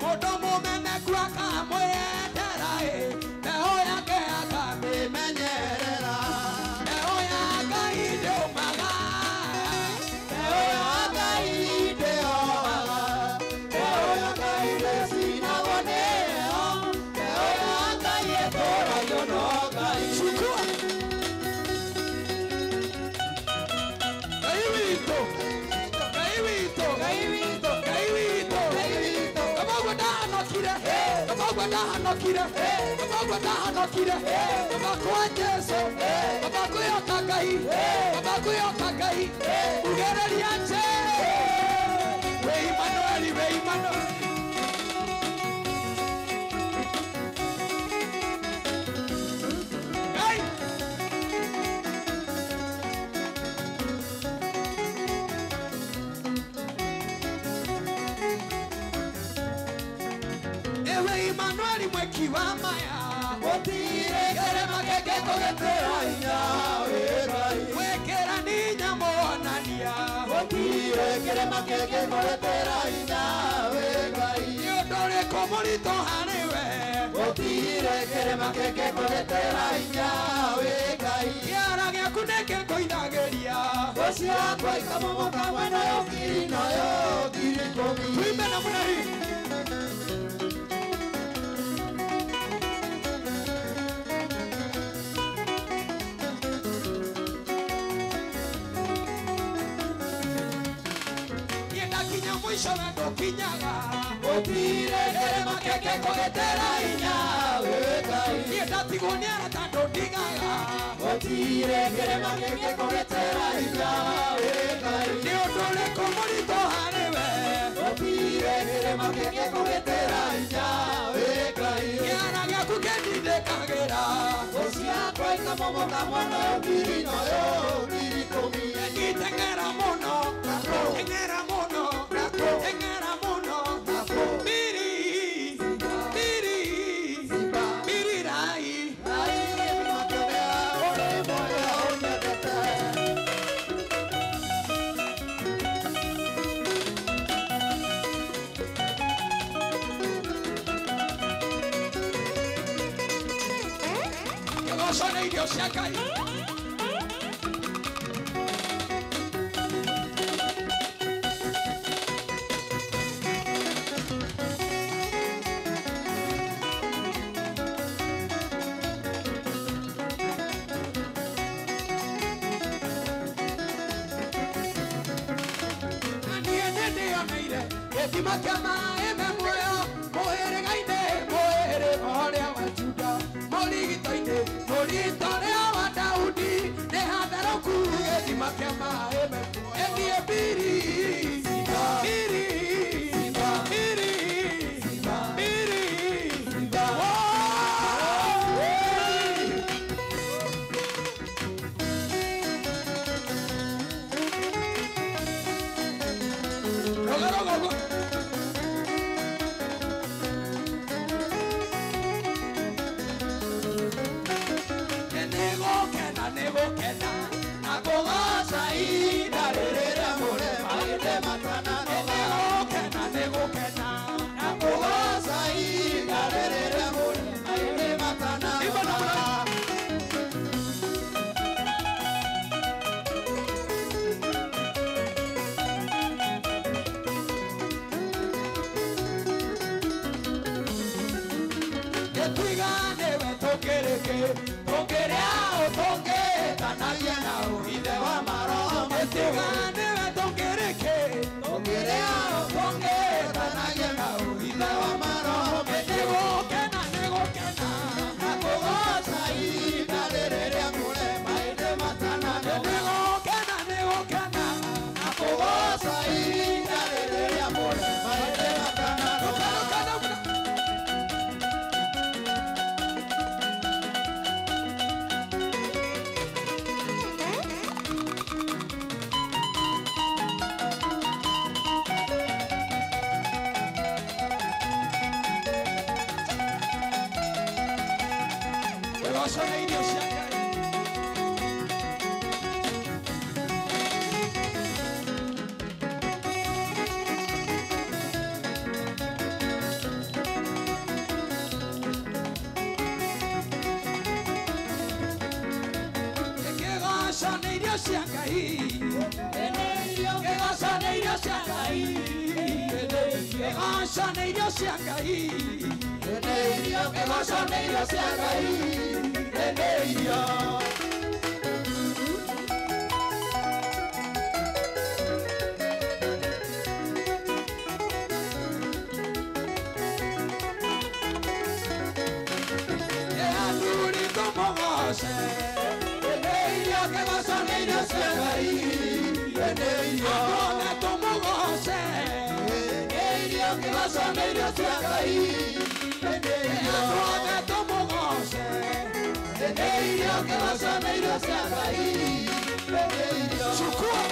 Mũndũ mũmeneku akamwĩendera ĩ mbeũ yake akamĩmenyerera Mĩmenyerera mbeũ ya Ngai ndĩũmaga mbeũ ya Ngai ndĩoaga mbeũ ya Ngai ndĩcinagwo nĩ heho mbeũ ya Ngai ĩtũragio no Ngai. Chukua Ngai witũ Ngai witũ Ngai witũ Ngai witũ Ngai witũ Baba ũguo ndahonokire Baba ũguo ndahonokire Baba ũguo ndahonokire Baba kwa Jesũ Baba kwĩhoka Ngai Baba kwĩhoka Ngai ugĩrĩria nje wĩ Imanueli wĩ Imanueli Ngai Ewe Imanueli mweki wa maya Gũtirĩ kĩrĩma kĩngĩtũgitĩra hinya wĩ Ngai wekĩra nĩ nyamũonania Gũtirĩ kĩrĩma kĩngĩkũgitĩra hinya wĩ Ngai nĩ ũndũ ũrĩkũ mũritũ harĩ we Gũtirĩ kĩrĩma kĩngĩkũgitĩra hinya wĩ Ngai kĩara gĩaku nĩkĩngũithagĩria Thũ ciakwa ikamomoka mwena yo ngiri nayo 10,000. Tuimbe namna hii. Mwisho wendo kinyaga. Gũtirĩ kĩrĩma kĩngĩkũgitĩra hinya wĩ Ngai. Niĩ ndatigwo nĩ arata ndũndigaga. Gũtirĩ kĩrĩma kĩngĩkũgitĩra hinya wĩ Ngai. Nĩ ũndũ ũrĩkũ mũritũ harĩ we? Gũtirĩ kĩrĩma kĩngĩkũgitĩra hinya wĩ Ngai. Kĩara gĩaku kĩndindĩkagĩra. Thũ ciakwa ikamomoka mwena ũyũ ngiri na ũyũ 10,000. Niteng'era mũno, teng'era mũno, teng'era mũno. Mbiri, mbiri, mbiri rai. Kĩgoco nĩ irio cia Ngai. Gĩthima kĩa maĩ me muoyo mũhĩrĩga-inĩ, mũhĩrĩga ũrĩa wa Juda, mũrigito-inĩ, mũrigito ũrĩa wa Daudi, nĩ hatherũku gĩthima kĩa maĩ me muoyo. Ĩthiĩ mbiri, mbiri, mbiri, mbiri, oh! Roga, roga, roga. Nĩgũkena na kũgoca ihinda rĩrĩa mũrema ĩndĩ matananoga. Nĩgũkena, nĩgũkena na kũgoca ihinda rĩrĩa mũrema ĩndĩ matananoga. Gĩtiga nĩwe tũkĩrĩkĩ, tũkĩrĩa tũngĩtanagia na ithe wa maroho. Gĩtiga nĩwe tũkĩrĩkĩ, tũkĩrĩa tũngĩtanagia na ithe wa maroho. Nĩgũkena, nĩgũkena na kũgoca ihinda rĩrĩa mũrema ĩndĩ matananoga. Nĩgũkena, nĩgũkena na kũgoca ihinda rĩrĩa mũrema ĩndĩ matananoga. Kĩgoco nĩ irio cia Ngai. Kĩgoco nĩ irio cia Ngai. Kĩgoco nĩ irio cia Ngai. Kĩgoco nĩ irio cia Ngai. Kĩgoco nĩ irio cia Ngai. Nĩ irio. Athuri tũmũgoce. Nĩ irio. Kĩgoco nĩ irio cia Ngai. Nĩ irio. Andũ othe tũmũgoce. Nĩ irio. Kĩgoco nĩ irio cia Ngai. Nĩ irio. Andũ othe tũmũgoce. Nĩ irio. Kĩgoco nĩ irio cia Ngai. Nĩ irio. Chukua.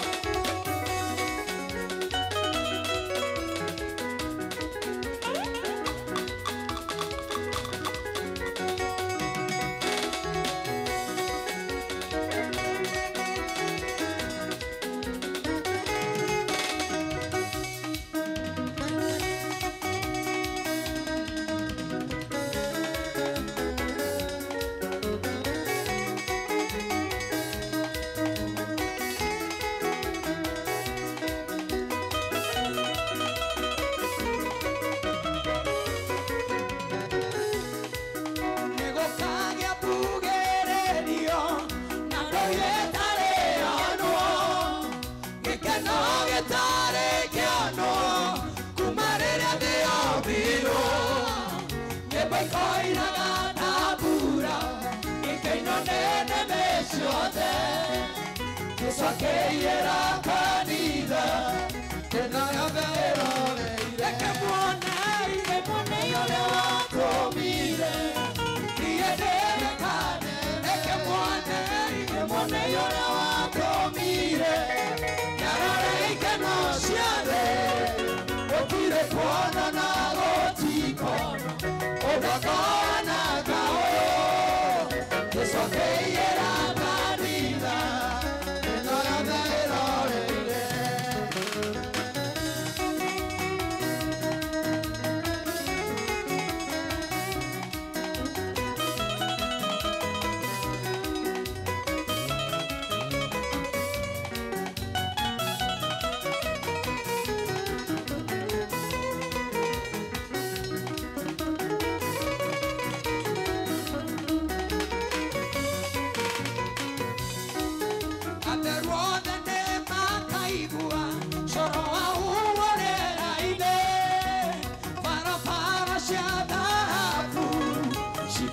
akeyera kanitha ĩno yothe ĩroreire.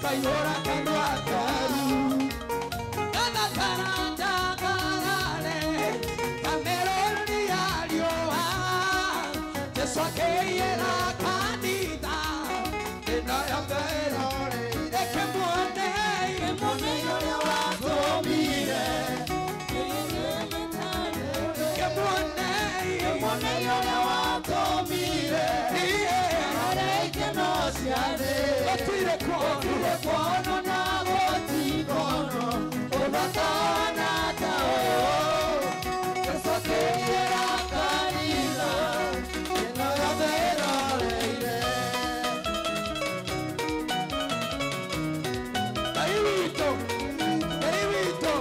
Kaiyora kanwa karu Kana karanja karare Kameroni arioa Jesu akeyera kanitha ĩno yothe ĩroreire. Kĩmuone ũrĩa watũmire Kĩmuone ũrĩa watũmire Arĩa ikeno ciarĩ Gũtirĩ kuono na gũtikono ũthakana ta ũyũ. Jesu akeyera kanitha ĩno yothe ĩroreire. Ngai witũ, Ngai witũ,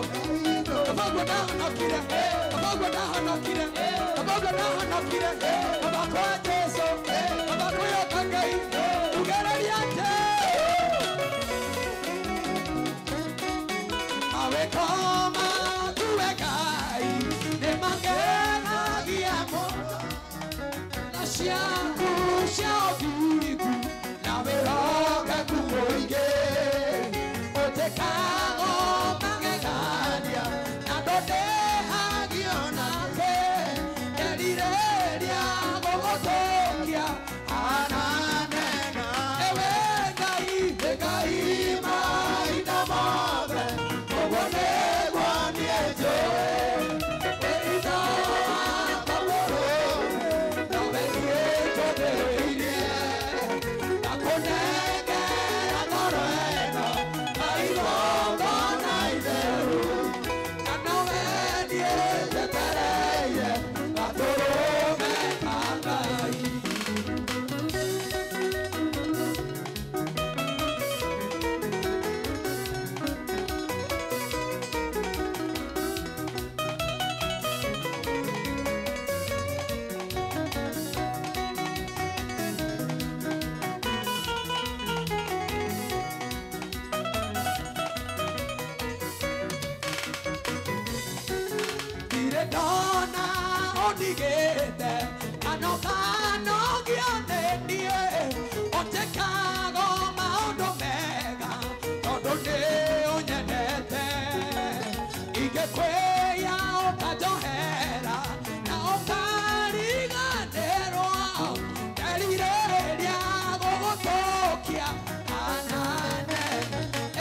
Kabaguo ndahonokire, Kabaguo ndahonokire, Kabaguo ndahonokire, Kaba kwa Jesu, kaba kwĩhoka Ngai, ugĩrĩria atĩ mawĩko maku we Ngai nĩmangenagia mũno, na ciaku cia ũthingu na wĩhokeku mũingĩ ũtĩkago magegania na ndũndĩhagio nake nderirĩria gũgũtũkia ananena. Ewe Ngai, Ngai mahinda mothe ũguo nĩguo niĩ njũĩ wĩitho wakwa mũrũme nowe niĩ njũthĩrĩirie ndakũnengera ngoro ĩno na igongona itheru na nowe niĩ njetereire gatũrũme ka Ngai. Ndirĩ ndona ũndigĩte kana ũkanogio nĩ niĩ ũnjĩkago maũndũ mega tondũ nĩ ũnyendete ingĩkwĩya ũkanjohera na ũkariganĩrwo nderirĩria gũgũtũkia anane.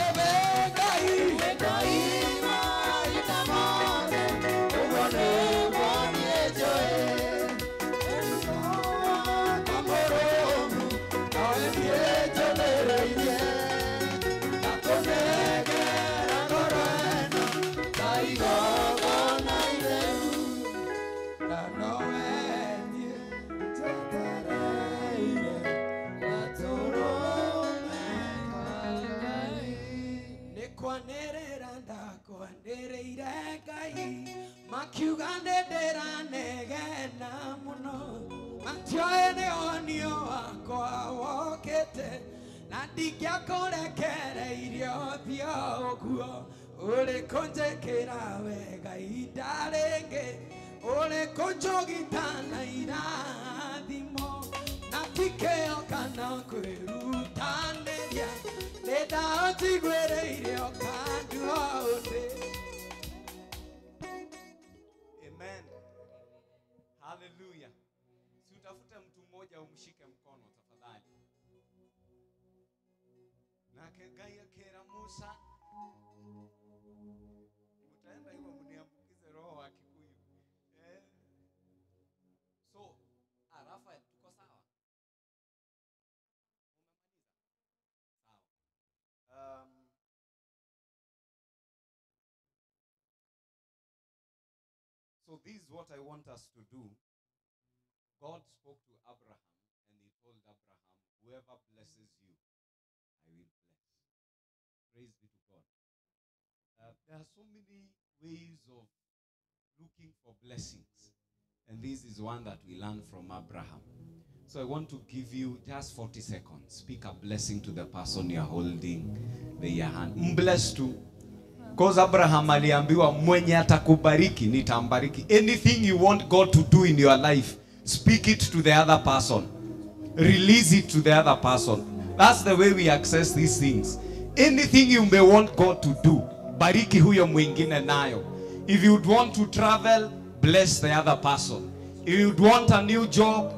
Ewe Ngai, Ngai mahinda mothe ũguo nĩguo niĩ njũĩ wakwa mũrũmu nowe niĩ njũthĩrĩirie ndakũnengera ngoro ĩno ta igongona itheru na nowe niĩ njetereire gatũrũme ka Ngai. Nĩ kwanĩrĩra ndakwanĩrĩire Ngai makiuga nĩ ndĩranegena mũno matioĩ nĩ onio wakwa wokĩte na ndingĩakũrekereirie ũthiũ ũguo ũrĩ kũnjĩkĩra wega ihinda rĩngĩ ũrĩ kũnjũgita na irathimo na ti kĩo kana kwĩrutanĩria nĩ ndaũnjiguĩrĩire ũkandua ũndĩ. Amen. Hallelujah. Si utafute mtu mmoja umshike mkono tafadhali. Nake Ngai akera Musa, mtaenda hivyo mniambukize roho wa Kikuyu. So, Rafael, tuko sawa? Umemaliza? Sawa. So this is what I want us to do. God spoke to Abraham and he told Abraham, whoever blesses you, I will bless. Praise be to God. There are so many ways of looking for blessings. And this is one that we learn from Abraham. So I want to give you just 40 seconds. Speak a blessing to the person you are holding their hand. Bless too. Because Abraham aliambiwa mwenye atakubariki nitambariki. Anything you want God to do in your life, speak it to the other person. Release it to the other person. That's the way we access these things. Anything you may want God to do, bariki huyo mwingine nayo. If you'd want to travel, bless the other person. If you'd want a new job,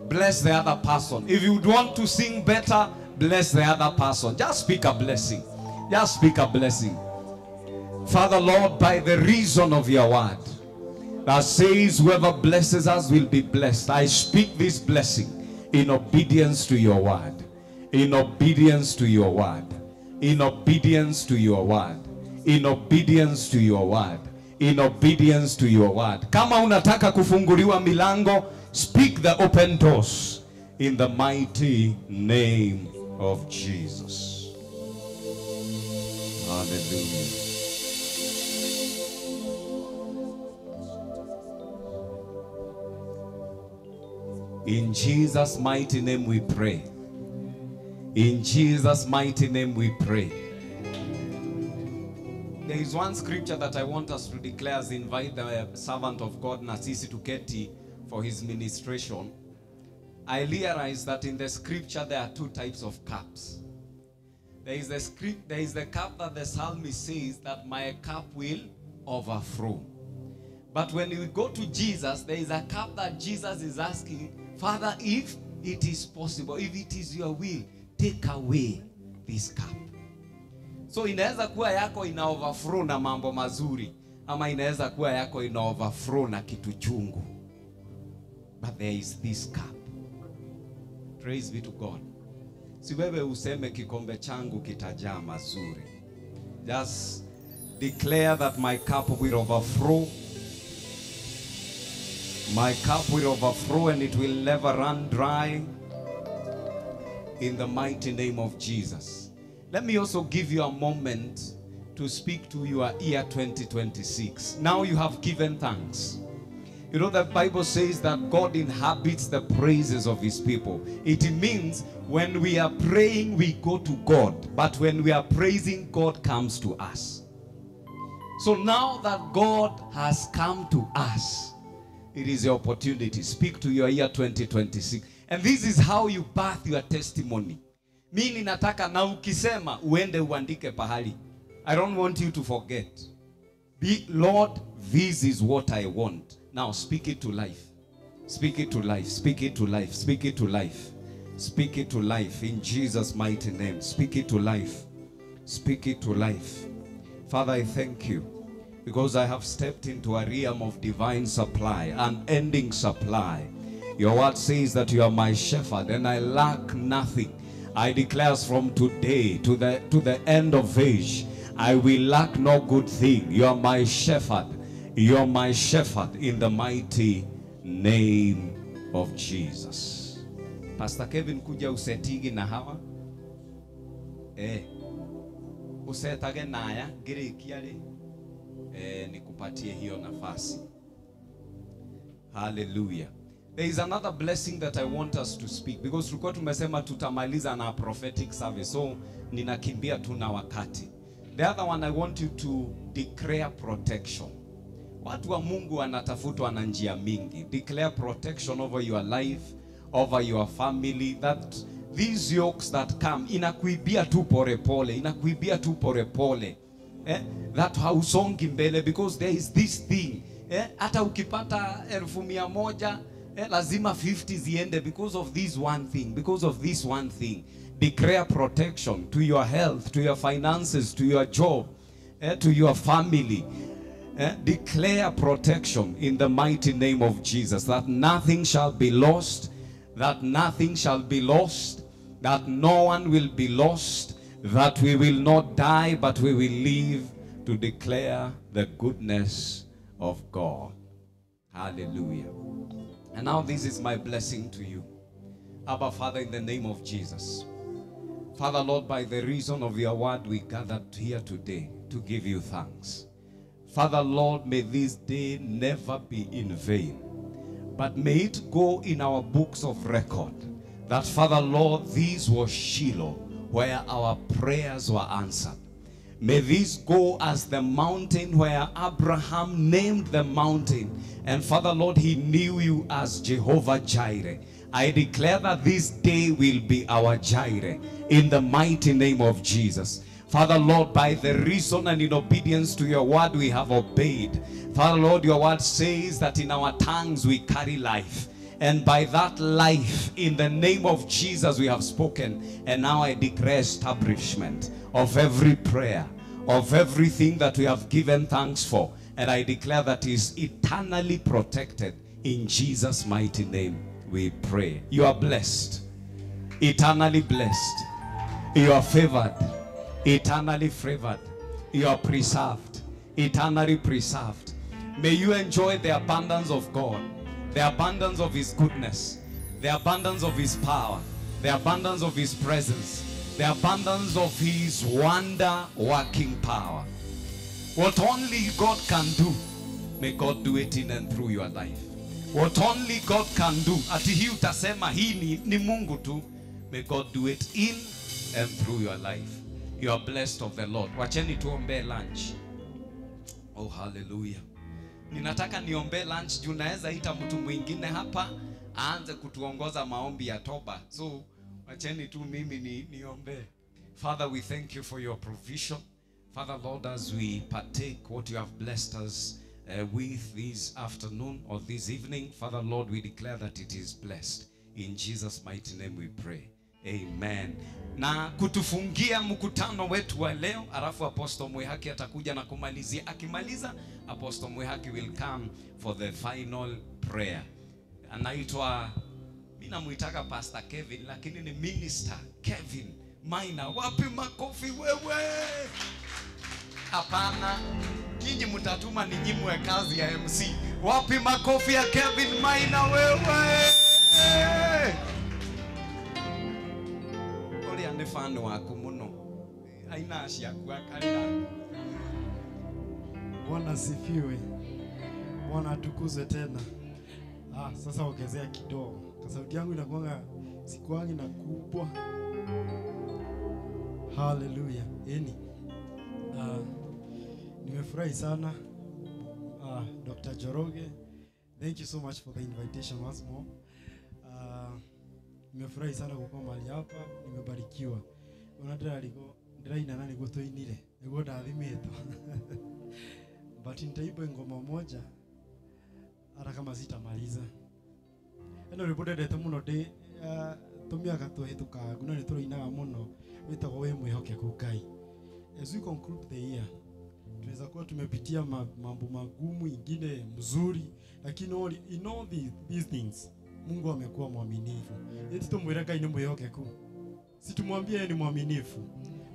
bless the other person. If you'd want to sing better, bless the other person. Just speak a blessing. Just speak a blessing. Father, Lord, by the reason of your word that says whoever blesses us will be blessed, I speak this blessing in obedience to your word. In obedience to your word. In obedience to your word. In obedience to your word. In obedience to your word. Kama unataka kufunguliwa milango, speak the open doors in the mighty name of Jesus. Hallelujah. In Jesus' mighty name we pray. In Jesus' mighty name we pray. There is one scripture that I want us to declare as invite the servant of God, Nasisi Tuketi, for his ministration. I realize that in the scripture there are two types of cups. There is the cup that the psalmist says that my cup will overflow. But when we go to Jesus, there is a cup that Jesus is asking, Father, if it is possible, if it is your will, take away this cup. So inaweza kuwa yako ina overflow na mambo mazuri, ama inaweza kuwa yako ina overflow na kitu chungu. But there is this cup. Praise be to God. Si wewe useme kikombe changu kitajaa mazuri. Just declare that my cup will overflow. My cup will overflow and it will never run dry. In the mighty name of Jesus. Let me also give you a moment to speak to your year 2026. Now you have given thanks. You know, the Bible says that God inhabits the praises of his people. It means when we are praying, we go to God. But when we are praising, God comes to us. So now that God has come to us, it is your opportunity. Speak to your year 2026. And this is how you birth your testimony. Mimi nataka na ukisema uende uandike pahali. I don't want you to forget. Lord, this is what I want. Now speak it to life. Speak it to life. Speak it to life. Speak it to life. Speak it to life in Jesus' mighty name. Speak it to life. Speak it to life. Father, I thank you because I have stepped into a realm of divine supply, unending supply. Your word says that you are my shepherd and I lack nothing. I declare from today to the end of age, I will lack no good thing. You are my shepherd. You are my shepherd in the mighty name of Jesus. Pastor Kevin, kuja usetigi na hawa. Usetage naya, ngirikia nikupatie hiyo nafasi. Hallelujah. There is another blessing that I want us to speak, because tulikuwa tumesema tutamaliza na prophetic service, so ninakimbia tu na wakati. The other one, I want you to declare protection. Watu wa Mungu wanatafutwa na njia mingi. Declare protection over your life, over your family, that these yokes that come, inakuibia tu pole pole, inakuibia tu pole pole. That hausongi mbele because there is this thing. Hata ukipata 100,000, lazima 50 ziende because of this one thing, because of this one thing. Declare protection to your health, to your finances, to your job, to your family. Declare protection in the mighty name of Jesus, that nothing shall be lost, that nothing shall be lost, that no one will be lost, that we will not die, but we will live to declare the goodness of God. Hallelujah. And now this is my blessing to you. Abba Father, in the name of Jesus. Father Lord, by the reason of your word, we gathered here today to give you thanks. Father Lord, may this day never be in vain, but may it go in our books of record that, Father Lord, this was Shiloh where our prayers were answered. May this go as the mountain where Abraham named the mountain. And Father Lord, he knew you as Jehovah Jireh. I declare that this day will be our Jireh in the mighty name of Jesus. Father Lord, by the reason and in obedience to your word, we have obeyed. Father Lord, your word says that in our tongues we carry life. And by that life, in the name of Jesus, we have spoken. And now I declare establishment of every prayer, of everything that we have given thanks for. And I declare that is eternally protected. In Jesus' mighty name, we pray. You are blessed, eternally blessed. You are favored, eternally favored. You are preserved, eternally preserved. May you enjoy the abundance of God, the abundance of his goodness, the abundance of his power, the abundance of his presence, the abundance of his wonder-working power. What only God can do, may God do it in and through your life. What only God can do, ati hii utasema hii ni Mungu tu, may God do it in and through your life. You are blessed of the Lord. Wacheni tuombe lunch. Oh, hallelujah. Ninataka niombe lunch juu naweza ita mtu mwingine hapa aanze kutuongoza maombi ya toba. So wacheni tu mimi niombe. Father, we thank you for your provision. Father Lord, as we partake what you have blessed us with this afternoon or this evening, Father Lord, we declare that it is blessed. In Jesus' mighty name we pray. Amen. Na kutufungia mkutano wetu wa leo, alafu Apostle Mwihaki atakuja na kumalizia. Akimaliza, Apostle Mwihaki will come for the final prayer. Anaitwa, mimi namuitaka Pastor Kevin, lakini ni Minister Kevin Maina. Wapi makofi wewe? Hapana, nyinyi mtatuma ninyimwe kazi ya MC. Wapi makofi ya Kevin Maina wewe? Ori ane fan wako muno. Aina aciaku akarira. Bwana asifiwe. Bwana atukuzwe tena. Sasa ongezea kidogo. Kwa sauti yangu inakuanga sikuangi na kubwa. Hallelujah. Eni. Nimefurahi sana. Dr. Njoroge, thank you so much for the invitation once more. Nimefurahi sana kukuwa mahali hapa, nimebarikiwa. Unadra ndiraina nani gutuinire, niguo ndathimitwo. But nitaimba ngoma moja hata kama sitamaliza. Eno rwimbo ndendete muno ndi tumiaka tuhitukangu no nitũrũinaga muno, wĩtagwo Wĩ Mwĩhokeku Ngai. As we conclude the year, tunaweza kuwa tumepitia mambo magumu, ingine mzuri, lakini in all these things Mungu amekuwa mwaminifu. Eti tumwire Ngai ni mwĩhokeku. Si tumwambie yeye ni mwaminifu.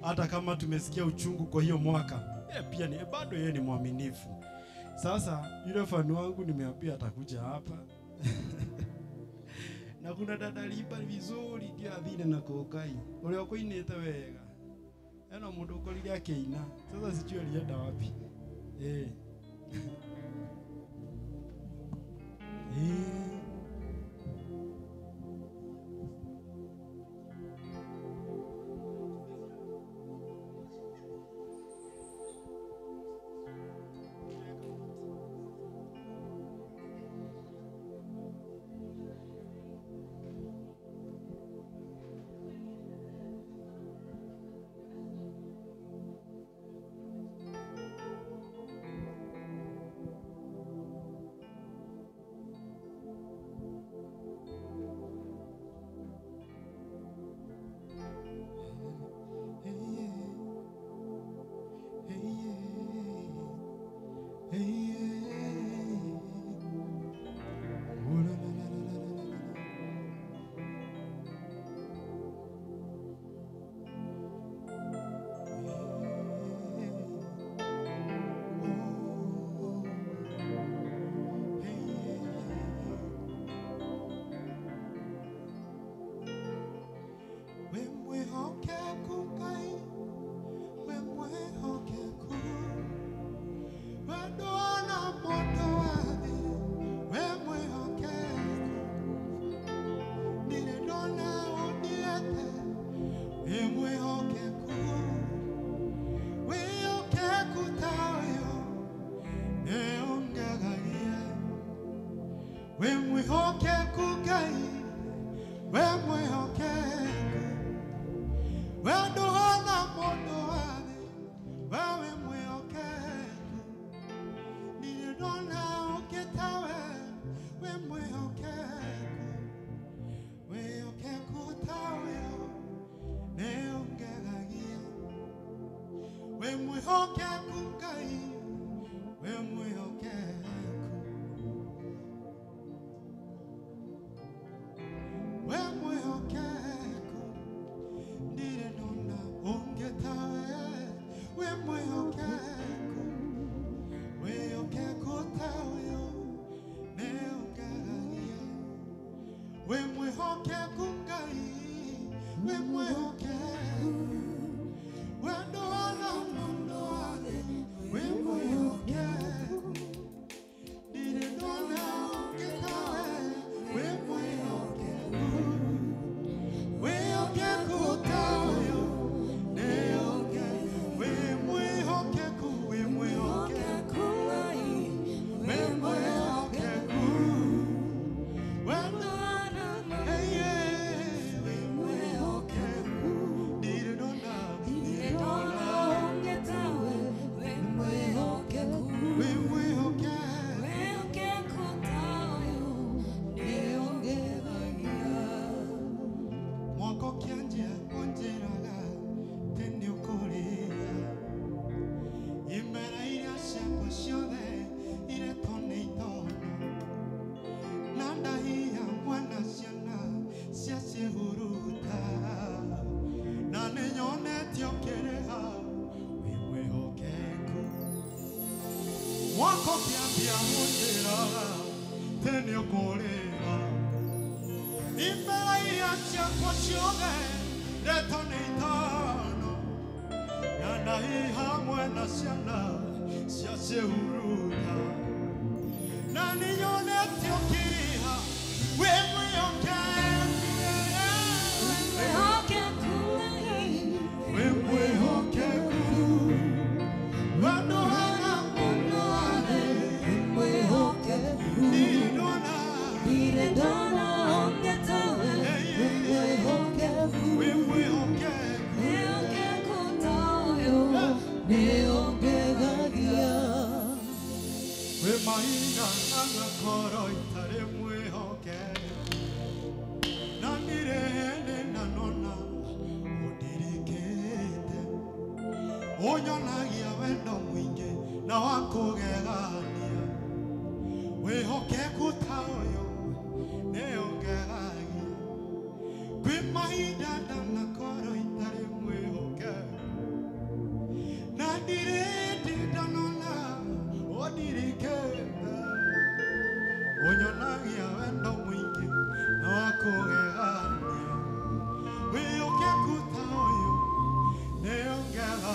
Hata kama tumesikia uchungu kwa hiyo mwaka, pia ni bado yeye ni mwaminifu. Sasa yule fani wangu nimeambia atakuja hapa. Na kuna dada liba vizuri ndio athine na kokai. Ule ukoinite wega. Eno mundu ukorire akiina. Sasa sijui alienda wapi. Mwihokeku Ngai, we mwihokeku, we nduhana mundu wa thi, we wi mwihokeku, ndirĩ ndona ũngĩ tawe, wĩ mwihokeku, wĩhokeku ta ũyũ nĩũngegagia, wĩ mwĩhokeku Ngai, wĩ mwĩhokeku. We mwihokeku, ndirĩ ndona ũngĩ tawe, wĩ mwĩhokeku, wĩhokeku ta ũyũ nĩũngegagia, wĩ mwĩhokeku Ngai, wĩ mwĩhokeku, we ndũhana mũndũ wa thĩ, wĩ mwĩhokeku, ndirĩ ndona ũngĩ tawe, wĩ mwĩhokeku, wĩhokeku ta ũyũ nĩũnge, wĩ mwĩhokeku, wĩ mwĩhokeku, wĩ mwĩhokeku, we ndũhana, hey, yeah, wĩ mwĩhokeku, ndirĩ ndona, ndirĩ ndona ũngĩ tawe, wĩ mwĩhokeku, wĩ mwĩhokeku, wĩhokeku ta ũyũ nĩũngegagia. Mwako kĩanjia ũnjĩraga atĩ nĩũkũrĩha imera iria ciakwa ciothe iretwo nĩ itono, na ndahia mwana ciana cia ciĩhuruta, na nĩnyonete ũkĩrĩha wĩ mwĩhokeku. Mwako kĩambia ũnjĩraga atĩ nĩũkũrĩha imera iria ciakwa ciothe iretwo nĩ itono, na ndahia mwana ciana cia ciĩhuruta, na nĩnyonete ũkĩrĩha wĩ mwĩhokeku, Mwĩhokeku Ngai, wĩ mwĩhokeku, we ndũhana mũndũ wa thĩ, wĩ mwĩhokeku, ndirĩ ndona, ndirĩ ndona ũngĩ tawe, wĩ mwĩhokeku, wĩ mwĩhokeku, wĩhokeku ta ũyũ nĩũngegagia. Wĩ mahinda angakorwo itarĩ mwĩhokeku, na ndirĩ hĩndĩ ndanona ũndirikĩte, ũnyonagia wendo mũingĩ na wa kũgegania, wĩhokeku ta ũyũ nĩũngegagia. Kwĩ mahinda ndanakorwo itarĩ mwĩhokeku, na ndirĩ hĩndĩ ndanona ũndirikĩte, ũnyonagia wendo mũingĩ na wa kũgegania, wĩhokeku ta ũyũ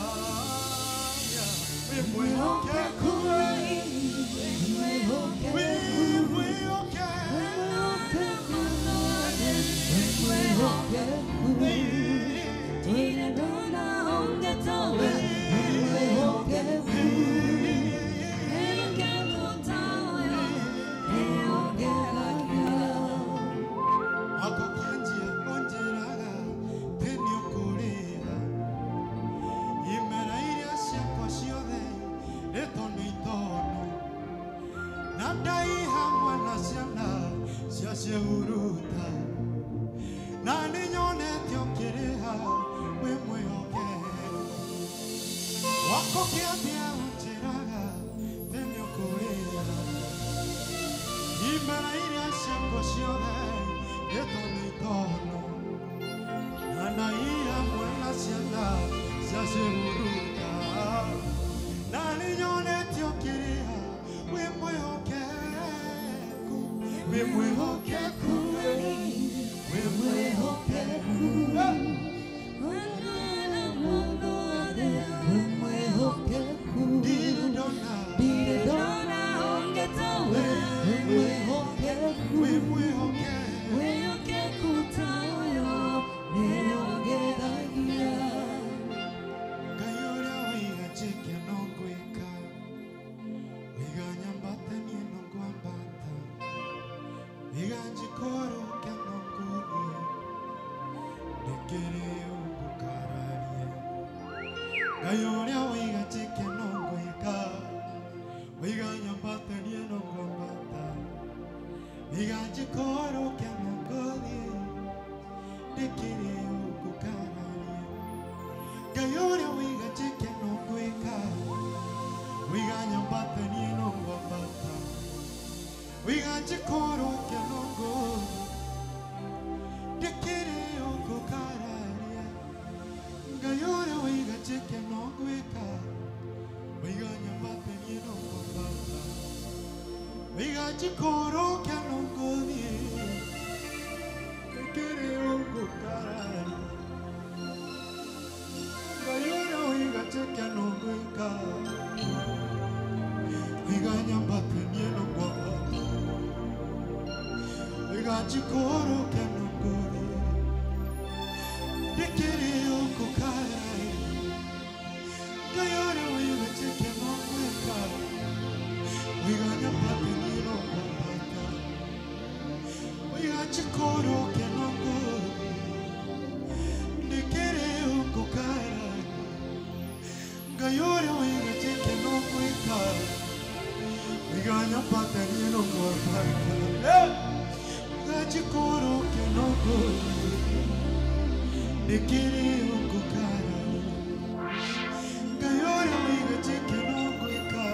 nĩũngegagia. Wĩ mwĩhokeku, Wĩ mwĩhokeku, wĩ mwĩhokeku, wĩ mwĩhokeku, ndirĩ ndona ũngĩ tawe, wĩ mwĩhokeku, wĩhokeku ta ũyũ nĩũngegagia. Mwako kĩanjia ũnjĩraga atĩ nĩũkũrĩha imera iria ciakwa ciothe rĩtwo nĩ itono, na ndaiha mwana ciana cia ciĩhuruta, na nĩnyonete ũkĩrĩha wĩ mwĩhokeku. Mwako kĩambia ũnjĩraga atĩ nĩũkũrĩha imera iria ciakwa ciothe rĩtwo nĩ itono, na ndaiha mwana ciana cia ciĩhuruta, na nĩnyonete ũkĩrĩha wĩ mwĩhokeku, wĩ mwĩhokeku, wĩ mwĩhokeku, We mwĩhokeku, ndirĩ ndona, ndirĩ ndona ũngĩ tawe, wĩ mwĩhokeku, wĩ mwĩhokeku, wĩhokeku ta ũyũ nĩũngegagia. Ngai ũrĩa waiga njĩke no ngwĩka, waiga nyambate niĩ no ngwambata, waiga Wigachikoro kyanongothie Kekere ungukarari Ngayora wigacheke nongweka Wiganyambate nienongwambata Wigachikoro kyanongothie Kekere ungukarari Ngayora wigacheke nongweka Wiganyambate nienongwambata Wigachikoro kyanongothie Ndikere ungukara Ngayore wigacheke nongweka Wiganyambate nienongwambata Wigachikoro kyanongothie Ndikere ungukara Ngayore wigacheke nongweka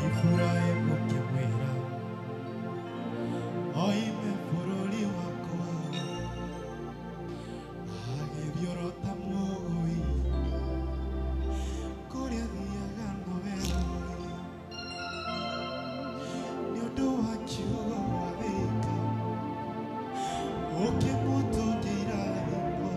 Ifurahi mukimwira oime bũrũri wakwa agĩthiorota mũgũi kũrĩa thiaga nowe ũĩ nĩ ũndũ wa kiugo gwathĩka ũkĩmũtũngia irathimo.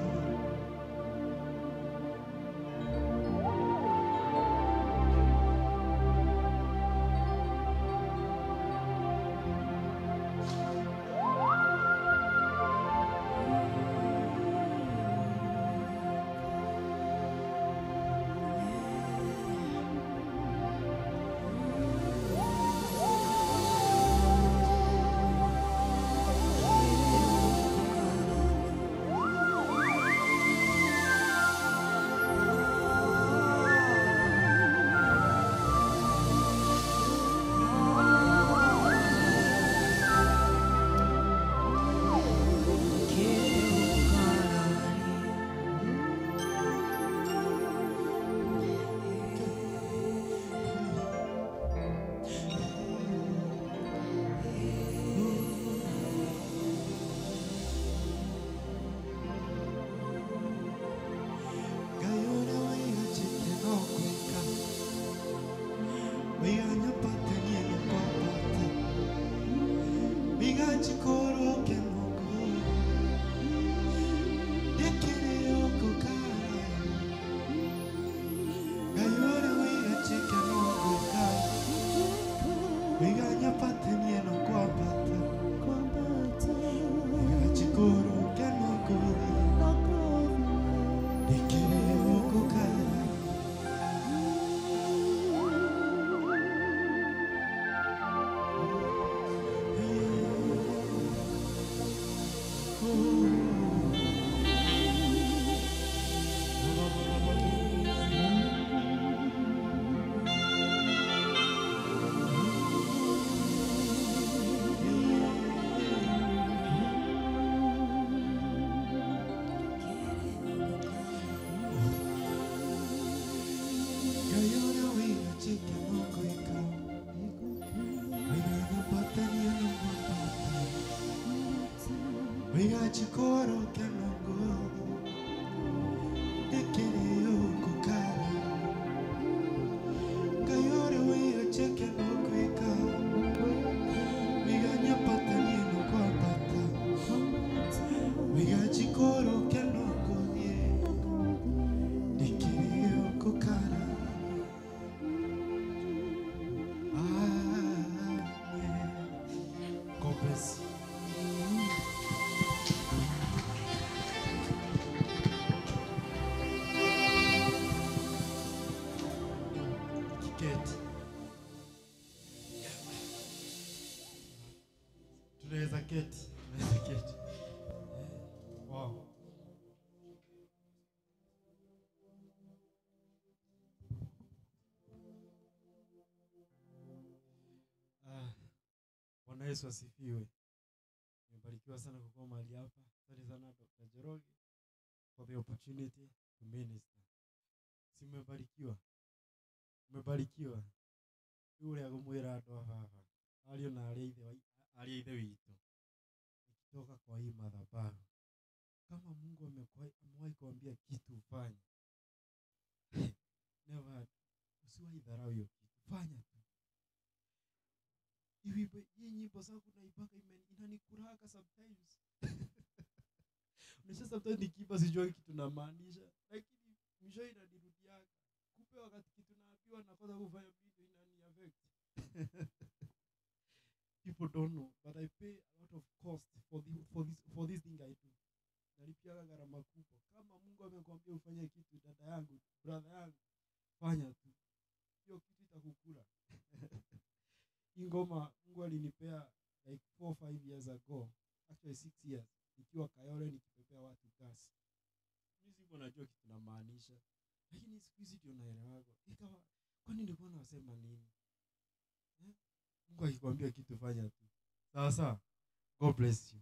Ngayora wigacheke nongweka Wiganyambate nienongwambata Wigachikoro kyanongothie Ndikere ungukara Ngayora wigacheke nongweka Wiganyambate nienongwambata Wigachikoro kyanongothie Ndikere ungukara. Ngayora wigacheke nongweka Wiganyambate nienongwambata Wigachikoro kyanongothie Ndikere ungukara Ngayora wigacheke nongweka Wiganyambate nienongwambata Wigachikoro kyanongothie Ndikere ungukara. Amen. God bless you. Kiketi. Tunaweza keti, tunaweza keti. Wow. Bwana Yesu asifiwe. Nimebarikiwa sana kukuwa mahali hapa. Asante sana Dr. Njoroge for the opportunity to minister. Si mmebarikiwa? Mmebarikiwa. Yule agumwira andu a baba. Ariũ na arĩa ithe Ariũ a Ithe witũ, nikitoka kwa hii madhabahu, kama Mungu amewahi kuambia kitu ufanye, never, usiwahi dharau hiyo kitu, fanya tu. Hii nyimbo zangu naipaka inanikuraga sometimes. Unajua sometimes nikiimba sijui kitu namaanisha, lakini mwisho inanirudiaga. Kumbe wakati kitu naambiwa nakosa kufanya vitu inani affect. People don't know, but I pay a lot of cost for this thing I do. Nalipiaga gharama kubwa. Kama Mungu amekwambia ufanye kitu, dada yangu, brother yangu, fanya tu. Hiyo kitu itakukula. Hii ngoma Mungu alinipea like 4 or 5 years ago, actually 6 years, nikiwa Kayole nikipepea watu gas. Mimi sikuwa najua kitu namaanisha, lakini siku hizi ndio naelewaga. Ikawa kwani nilikuwa nasema nini? Mungu akikwambia kitu fanya tu. Sawa sawa. God bless you.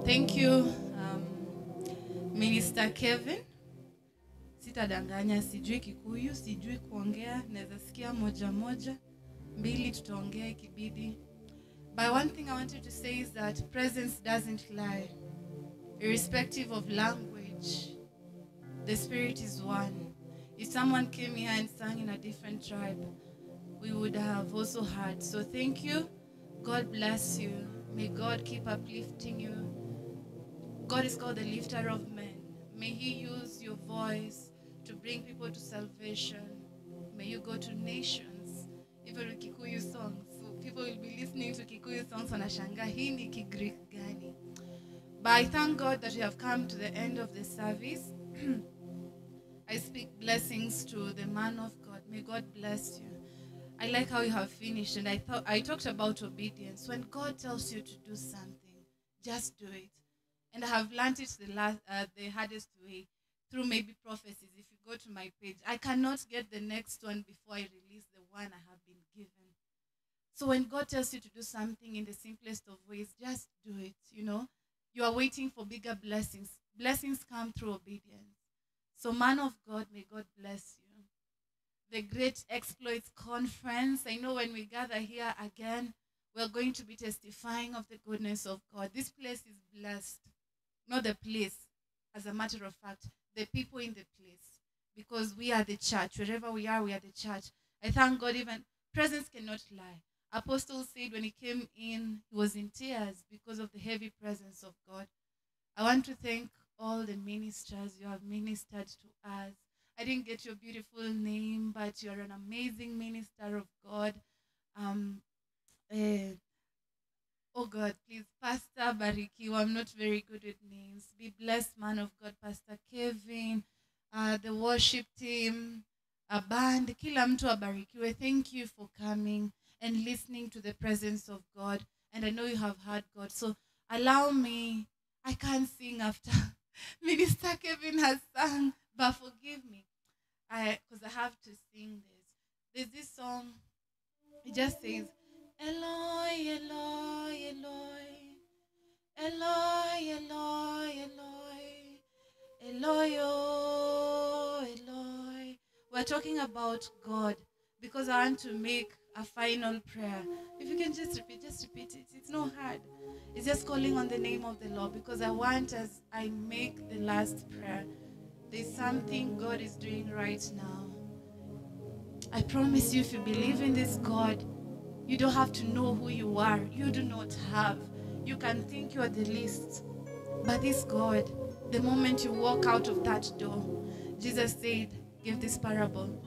Thank you, Minister Kevin. Sitadanganya, sijui Kikuyu, sijui kuongea, naweza sikia moja moja, mbili tutaongea ikibidi. But one thing I wanted to say is that presence doesn't lie. Irrespective of language, the spirit is one. If someone came here and sang in a different tribe, we would have also heard. So thank you. God bless you. May God keep uplifting you. God is called the lifter of men. May he use your voice to bring people to salvation. May you go to nations, even with Kikuyu songs. So people will be listening to Kikuyu songs wanashangaa hii ni Kigreek gani. But I thank God that we have come to the end of the service. I speak blessings to the man of God. May God bless you. I like how you have finished, and I talked about obedience. When God tells you to do something, just do it. And I have learned it the hardest way through maybe prophecies. If you go to my page, I cannot get the next one before I release the one I have been given. So when God tells you to do something in the simplest of ways, just do it. You know, you are waiting for bigger blessings. Blessings come through obedience. So man of God, may God bless you. The Great Exploits Conference. I know when we gather here again, we're going to be testifying of the goodness of God. This place is blessed. Not the place, as a matter of fact, the people in the place. Because we are the church. Wherever we are the church. I thank God, even presence cannot lie. Apostle said when he came in, he was in tears because of the heavy presence of God. I want to thank all the ministers you have ministered to us. I didn't get your beautiful name, but you're an amazing minister of God. Oh God, please, Pastor Barikiwa. I'm not very good with names. Be blessed, man of God, Pastor Kevin, the worship team, a band. Kila mtu abarikiwe. Thank you for coming and listening to the presence of God. And I know you have heard God. So allow me. I can't sing after Minister Kevin has sung, but forgive me, because I have to sing this. There's this song. It just says, Eloi, Eloi, Eloi, Eloi, Eloi, Eloi, Eloi, oh, Eloi. We're talking about God because I want to make a final prayer. If you can just repeat it. It's not hard. It's just calling on the name of the Lord, because I want, as I make the last prayer, there's something God is doing right now. I promise you, if you believe in this God, you don't have to know who you are. You do not have. You can think you are the least. But this God, the moment you walk out of that door, Jesus said, give this parable.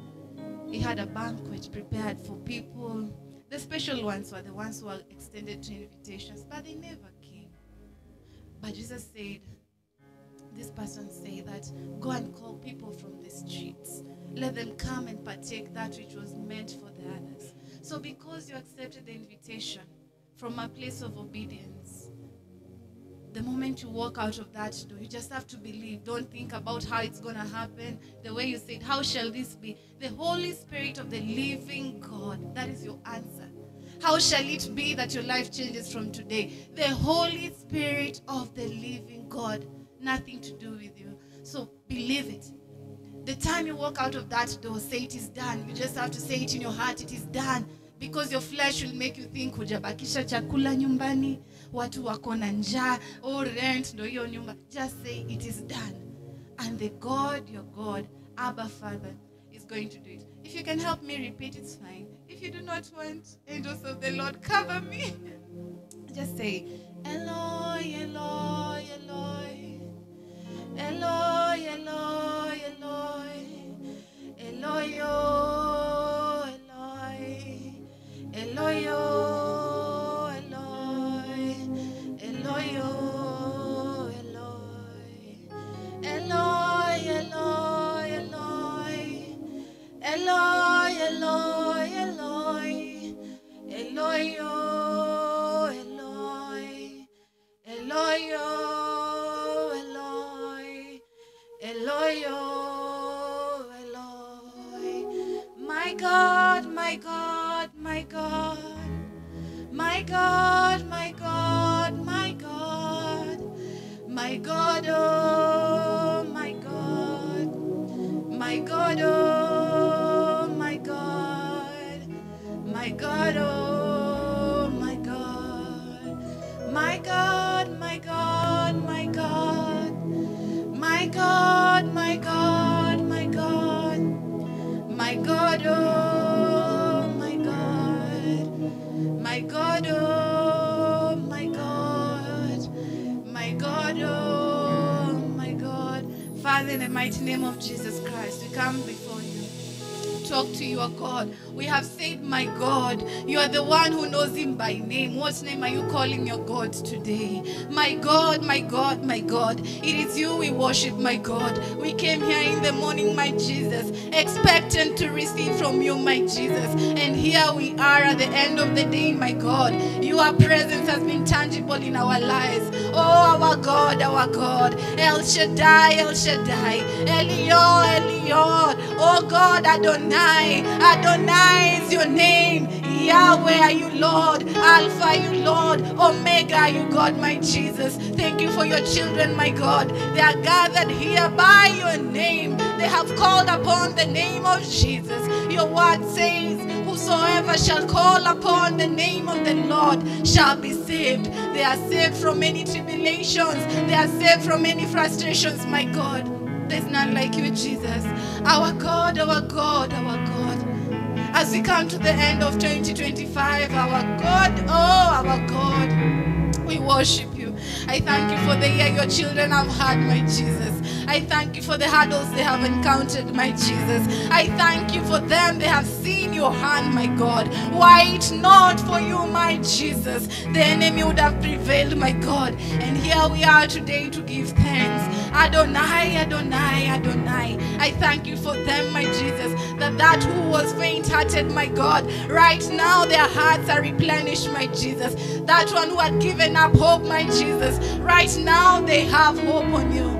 He had a banquet prepared for people. The special ones were the ones who were extended to invitations, but they never came. But Jesus said, this person said that, go and call people from the streets. Let them come and partake that which was meant for the others. So because you accepted the invitation from a place of obedience, The moment you walk out of that door, you just have to believe. Don't think about how it's going to happen. The way you said, how shall this be? The Holy Spirit of the living God, that is your answer. How shall it be that your life changes from today? The Holy Spirit of the living God. Nothing to do with you. So believe it. The time you walk out of that door, say it is done. You just have to say it in your heart, it is done. Because your flesh will make you think, hujabakisha chakula nyumbani, watu wako na njaa, oh rent, ndo hiyo nyumba. Just say it is done. And the God, your God, Abba Father, is going to do it. If you can help me repeat, it's fine. If you do not want, angels of the Lord, cover me. Just say, Eloi, Eloi, Eloi. Eloi, Eloi, Eloi. Eloi, oh, Eloi. Eloi, oh, Eloi. Eloi, oh, Eloi. Eloi, Eloi, Eloi. Eloi, Eloi, Eloi. Eloi, oh, Eloi. Eloi, oh, Eloi. Eloi, oh, Eloi. My God, my God, my God. My God, my God, my God. My God, oh, my God. My God, oh, my God. My God, oh, my God. My God, my God, my God. My God, my God, my God. My God, oh, my God. My God, oh, my God. My God, oh, my God. Father, in the mighty name of Jesus Christ, we come before you. Talk to your God. We have said, my God, you are the one who knows him by name. What name are you calling your God today? My God, my God, my God. It is you we worship, my God. We came here in the morning, my Jesus, expectant to receive from you, my Jesus. And here we are at the end of the day, my God. Your presence has been tangible in our lives. Oh, our God, our God. El Shaddai, El Shaddai. Elion, Elion. Oh God, Adonai. Adonai is your name. Yahweh are you, Lord. Alpha are you, Lord. Omega are you, God, my Jesus. Thank you for your children, my God. They are gathered here by your name. They have called upon the name of Jesus. Your word says, whosoever shall call upon the name of the Lord shall be saved. They are saved from many tribulations. They are saved from many frustrations, my God. There's none like you, Jesus. Our God, our God, our God. As we come to the end of 2025, our God, oh, our God, we worship you. I thank you for the year your children have had, my Jesus. I thank you for the hurdles they have encountered, my Jesus. I thank you for them. They have seen your hand, my God. Were it not for you, my Jesus, the enemy would have prevailed, my God. And here we are today to give thanks. Adonai, Adonai, Adonai. I thank you for them, my Jesus, that who was faint-hearted, my God, right now their hearts are replenished, my Jesus. That one who had given up hope, my Jesus, right now they have hope on you.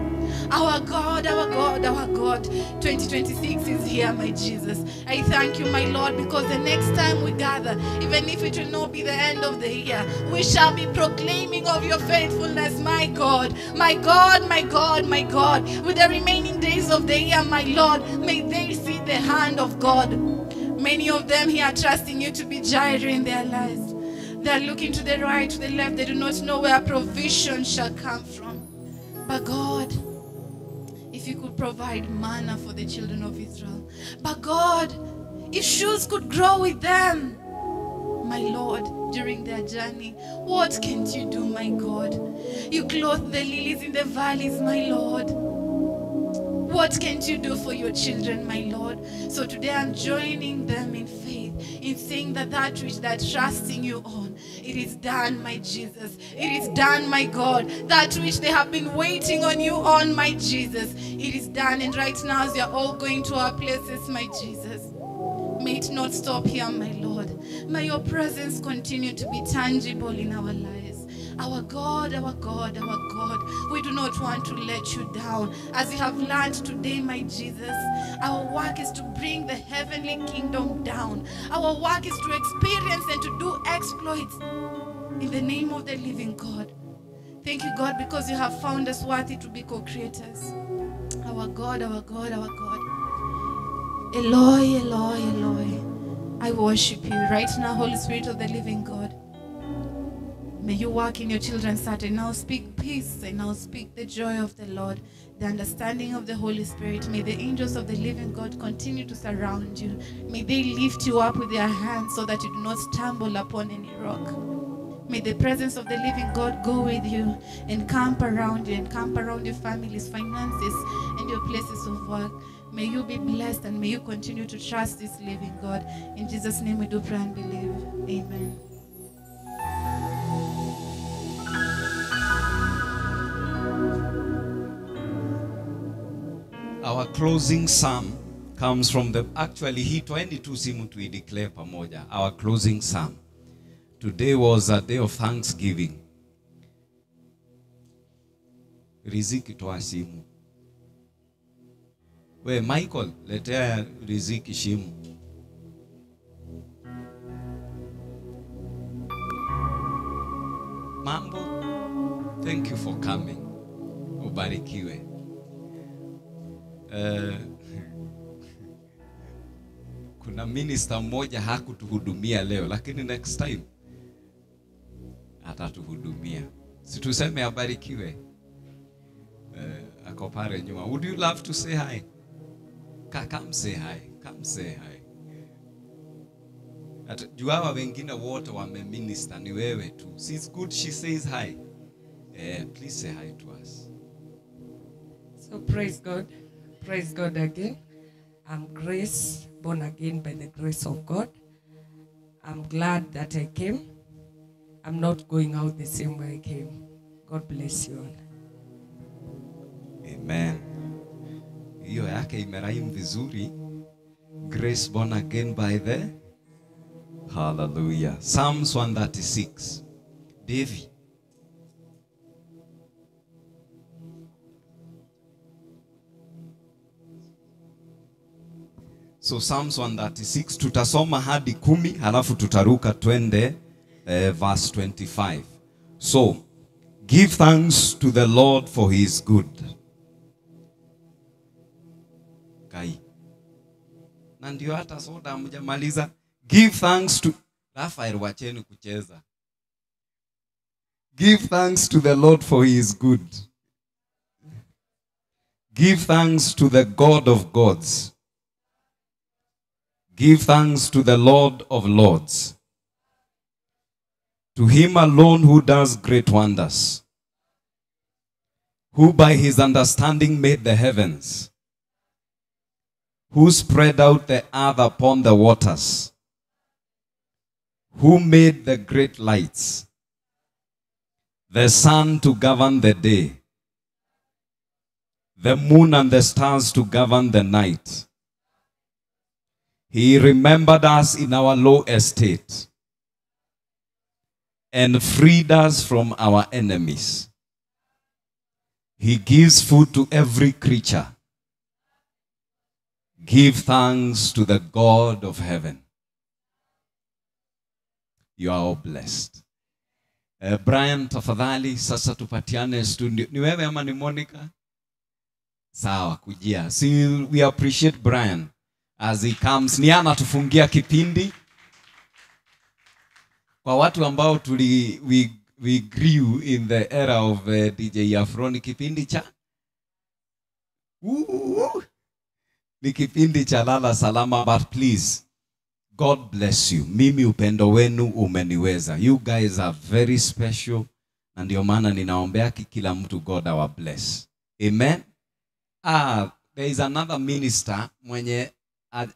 Our God, our God, our God, 2026 is here, my Jesus. I thank you, my Lord, because the next time we gather, even if it will not be the end of the year, we shall be proclaiming of your faithfulness, my God, my God, my God, my God. With the remaining days of the year, my Lord, may they see the hand of God. Many of them here are trusting you to be Jireh in their lives. They are looking to the right, to the left. They do not know where provision shall come from. But God, if you could provide manna for the children of Israel. But God, if shoes could grow with them, my Lord, during their journey, what can't you do, my God? You clothe the lilies in the valleys, my Lord. What can't you do for your children, my Lord? So today I'm joining them in faith, in saying that which they're trusting you on, it is done, my Jesus. It is done, my God. That which they have been waiting on you on, my Jesus, it is done. And right now, as we are all going to our places, my Jesus, may it not stop here, my Lord. May your presence continue to be tangible in our lives. Our God, our God, our God, we do not want to let you down. As you have learned today, my Jesus, our work is to bring the heavenly kingdom down. Our work is to experience and to do exploits in the name of the living God. Thank you, God, because you have found us worthy to be co-creators. Our God, our God, our God. Eloi, Eloi, Eloi. I worship you right now, Holy Spirit of the living God. May you work in your children's heart and now speak peace and now speak the joy of the Lord, the understanding of the Holy Spirit. May the angels of the living God continue to surround you. May they lift you up with their hands so that you do not stumble upon any rock. May the presence of the living God go with you and camp around you and camp around your families, finances, and your places of work. May you be blessed and may you continue to trust this living God. In Jesus' name we do pray and believe. Amen. Our closing psalm comes from the, actually, hii 22 simu tuideclare pamoja. Our closing psalm. Today was a day of thanksgiving. Riziki toa simu. We Michael, letea Riziki simu. Mambo, thank you for coming. Ubarikiwe. Kuna minister mmoja hakutuhudumia leo, lakini next time atatuhudumia. Si tuseme abarikiwe. Ako pale nyuma. Would you love to say hi? Come say hi. Come say hi. Juu hawa wengine wote wameminister, ni wewe tu. See, it's good she says hi. Please say hi to us. So praise God. Praise God again. I'm Grace, born again by the grace of God. I'm glad that I came. I'm not going out the same way I came. God bless you all. Amen. Hiyo yake imeraimu vizuri. Grace born again by the Hallelujah. Psalms 136. Davy. So Psalms 136 tutasoma hadi 10 halafu tutaruka twende verse 25. So give thanks to the Lord for he is good. Kai. Na ndio hata soda hamjamaliza. Give thanks to Raphael, wacheni kucheza. Give thanks to the Lord for he is good. Give thanks to the God of gods. Give thanks to the Lord of lords. To him alone who does great wonders, who by his understanding made the heavens, who spread out the earth upon the waters, who made the great lights, the sun to govern the day, the moon and the stars to govern the night. He remembered us in our low estate and freed us from our enemies. He gives food to every creature. Give thanks to the God of heaven. You are all blessed. Brian, tafadhali sasa tupatiane studio. Ni wewe ama ni Monica? Sawa, kujia. See, we appreciate Brian as he comes. Ni anatufungia kipindi. Kwa watu ambao we grew in the era of DJ Afro, ni kipindi cha ni kipindi cha lala salama, but please, God bless you. Mimi upendo wenu umeniweza. You guys are very special. Na ndio maana ninaombea kila mtu, God our bless. Amen. There is another minister mwenye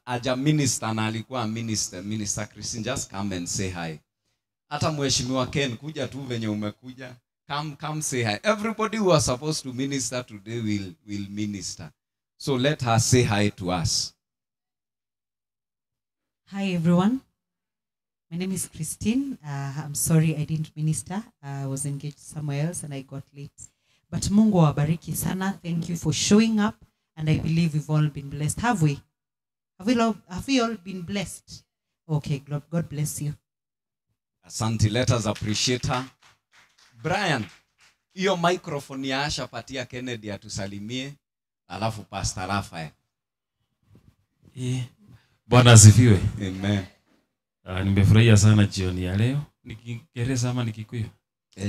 aja minister na alikuwa minister, Minister Christine, just come and say hi. Hata Mheshimiwa Ken, kuja tu venye umekuja. Come say hi. Everybody who are supposed to minister today will minister. So let her say hi to us. Hi everyone. My name is Christine. I'm sorry I didn't minister. I was engaged somewhere else and I got late. But Mungu awabariki sana. Thank you for showing up. And I believe we've all been blessed. Have we? Have we all been blessed? Okay, God bless you. Asante, let us appreciate her. Brian, hiyo microphone ya Asha patia Kennedy atusalimie, alafu Pastor Raphael. Yeah. Bwana asifiwe. Amen. Nimefurahia sana jioni ya leo. Ni Kiingereza ama ni Kikuyu?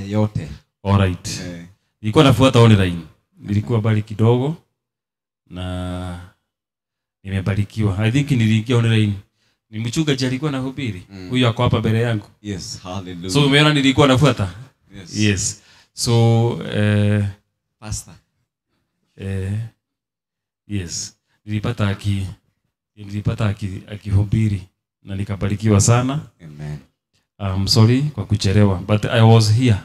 Yote. All right. Nilikuwa nafuata online. Nilikuwa bali kidogo na nimebarikiwa. I think niliingia online. Ni mchungaji alikuwa anahubiri. Huyu ako hapa mbele yangu. Yes, hallelujah. So umeona nilikuwa nafuata? Yes. Yes. So Pastor. Yes. Nilipata akihubiri na nikabarikiwa sana. Amen. I'm sorry kwa kuchelewa, but I was here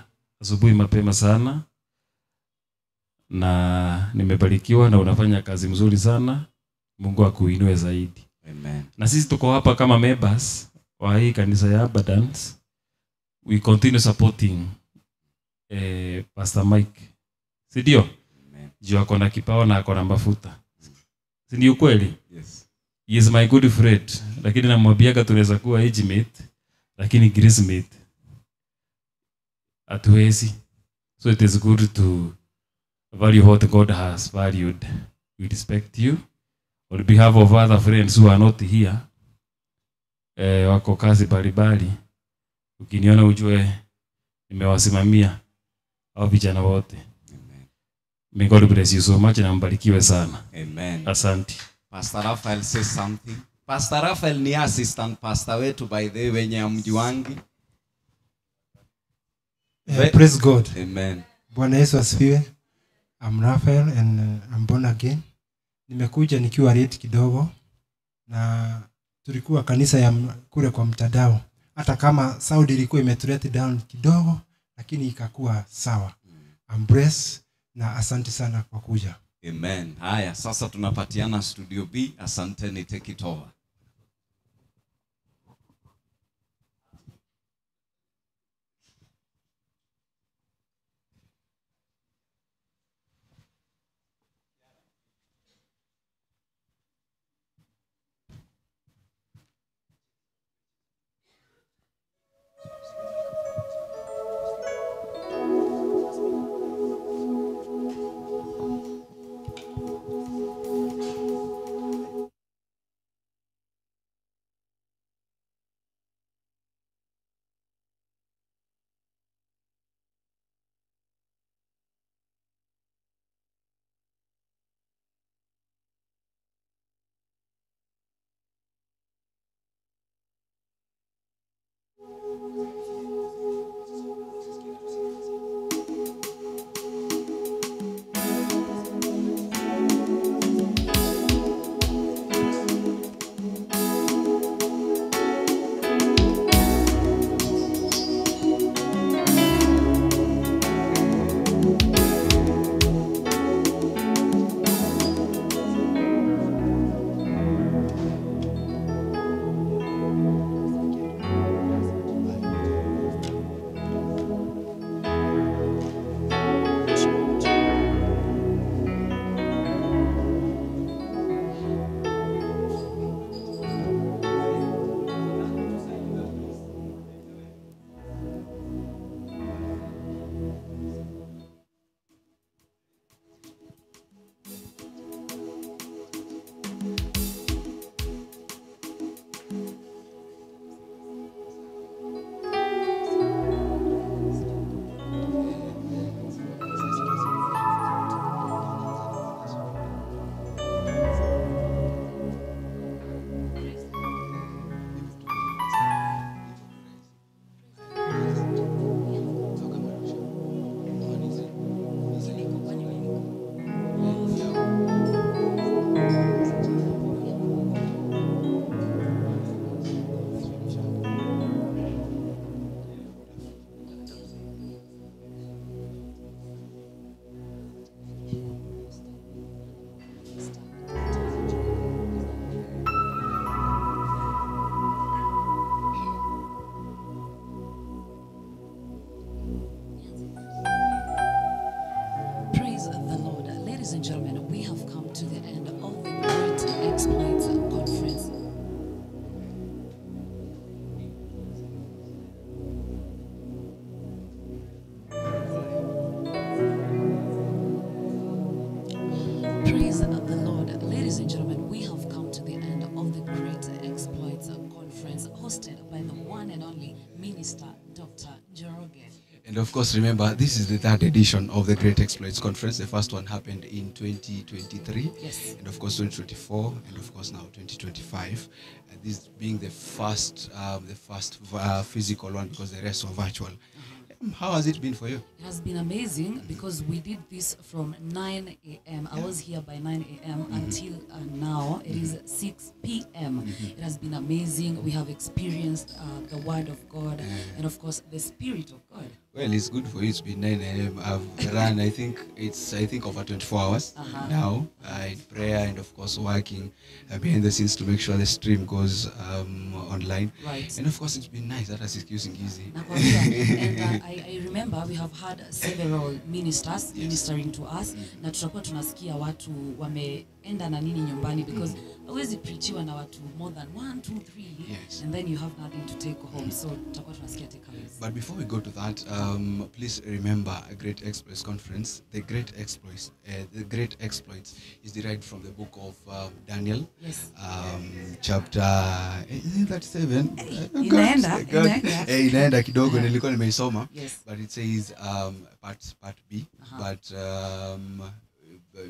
asubuhi mapema sana na nimebarikiwa, na unafanya kazi mzuri sana. Mungu akuinue zaidi. Amen. Na sisi tuko hapa kama members wa hii kanisa ya Abundance. We continue supporting Pastor Mike. Si ndio? Juu ako na kipawa na ako na mafuta. Si ndio kweli? Yes. He is my good friend. Lakini namwambiaga tunaweza kuwa age mate, lakini grace mate hatuwezi. So it is good to value what God has valued. We respect you. On behalf of other friends who are not here, wako kazi mbalimbali, ukiniona ujue nimewasimamia au vijana wote. Amen. May God bless you so much na mbarikiwe sana. Amen. Asante. Pastor Raphael says something. Pastor Raphael ni assistant pastor wetu, by the way, wenye amjuangi. Praise God. Amen. Bwana Yesu asifiwe. I'm Raphael and I'm born again. Nimekuja nikiwa late kidogo na tulikuwa kanisa ya kule kwa mtandao. Hata kama sound ilikuwa imetulete down kidogo, lakini ikakuwa sawa. I'm blessed na asante sana kwa kuja. Amen. Haya, sasa tunapatiana studio B. Asanteni, take it over. Ladies and gentlemen, we have come to the end of the Great Exploits Conference. Praise the Lord. Ladies and gentlemen, we have come to the end of the Great Exploits Conference hosted by the one and only Minister Dr. Njoroge. And of course, remember, this is the third edition of the Great Exploits Conference. The first one happened in 2023. Yes. And of course, 2024, and of course now 2025. And this being the first physical one, because the rest were virtual. How has it been for you? It has been amazing because we did this from 9 a.m. I was here by 9 a.m. until now. It is 6 p.m. It has been amazing. We have experienced the Word of God and, of course, the Spirit of God. Well, it's good for you. It's been 9 a.m. I've run, I think over 24 hours now in prayer and, of course, working behind the scenes to make sure the stream goes online. Right. And, of course, it's been nice. That is excusing easy. And I remember we have had several ministers ministering to us. Na tutakuwa tunasikia watu wameenda na nini nyumbani, because hauwezi preachiwa na watu more than 1, 2, 3 and then you have nothing to take home. So tutakuwa tunasikia takeaways. But before we go to that, please remember a Great Exploits Conference. The Great Exploits, is derived from the book of Daniel. Yes. Chapter 37. Inaenda kidogo, nilikuwa nimeisoma. Yes. But it says part B. But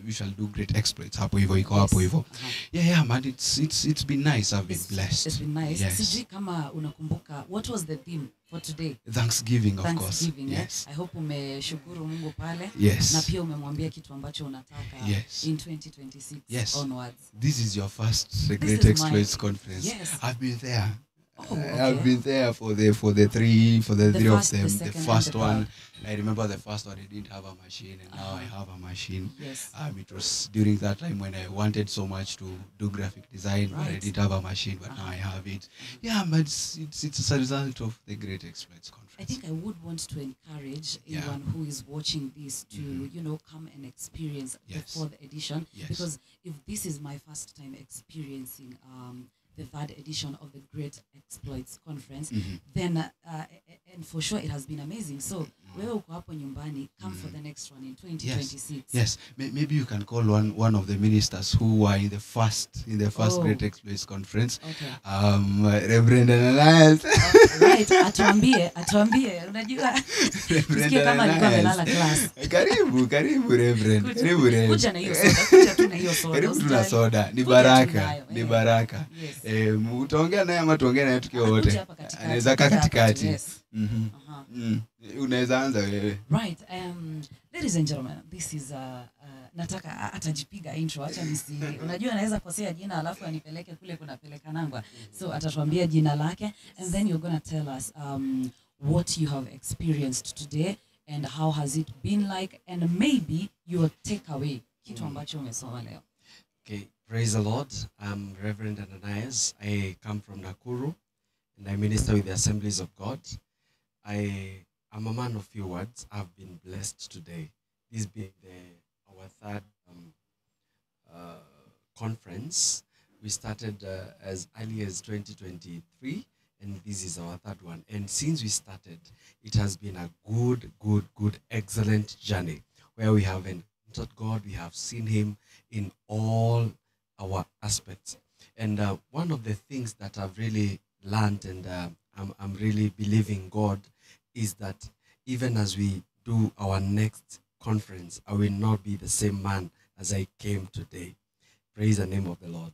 we shall do great exploits. Hapo hivyo iko hapo hivyo. Yeah, man, it's been nice. I've been blessed. It's been nice. Yes. Sijui kama unakumbuka, what was the theme for today? Thanksgiving, of course. Thanksgiving, yes. I hope umeshukuru Mungu pale. Yes. Na pia umemwambia kitu ambacho unataka in 2026 onwards. This is your first Great Exploits Conference. Yes. I've been there. Oh, okay. I've been there for the three of them. The first one, I remember the first one, I didn't have a machine, and now I have a machine. Yes. It was during that time when I wanted so much to do graphic design, but I didn't have a machine, but now I have it. Yeah, but it's a result of the Great Exploits Conference. I think I would want to encourage anyone who is watching this to, you know, come and experience the fourth edition. Yes. Because if this is my first time experiencing the third edition of the Great Exploits Conference, then and for sure it has been amazing. So wewe uko hapo nyumbani, come for the next one in 2026. Yes, maybe you can call one of the ministers who were in the first Great Exploits Conference. Okay. Reverend Ananias. Right, atuambie, unajua. Tusikie kama alikuwa amelala class. Karibu Reverend. Karibu Reverend. Kuja na hiyo soda, kuja tu na hiyo soda. Karibu tu na soda, ni baraka, ni baraka. Yes. Utaongea naye ama tuongee naye tukiwa wote? Anaweza kaa katikati. Unaweza anza wewe. Right. Ladies and gentlemen, this is nataka atajipiga intro, acha nisi. Unajua anaweza kosea jina alafu anipeleke kule kunapeleka nangwa. So atatuambia jina lake and then you're going to tell us what you have experienced today and how has it been like and maybe your takeaway, kitu ambacho umesoma leo. Okay, praise the Lord. I'm Reverend Ananias. I come from Nakuru and I minister with the Assemblies of God. I am a man of few words. I've been blessed today. This being our third conference. We started as early as 2023, and this is our third one. And since we started, it has been a good, good, good, excellent journey where we have encountered God, we have seen Him in all our aspects. And one of the things that I've really learned and I'm really believing God is that even as we do our next conference, I will not be the same man as I came today. Praise the name of the Lord.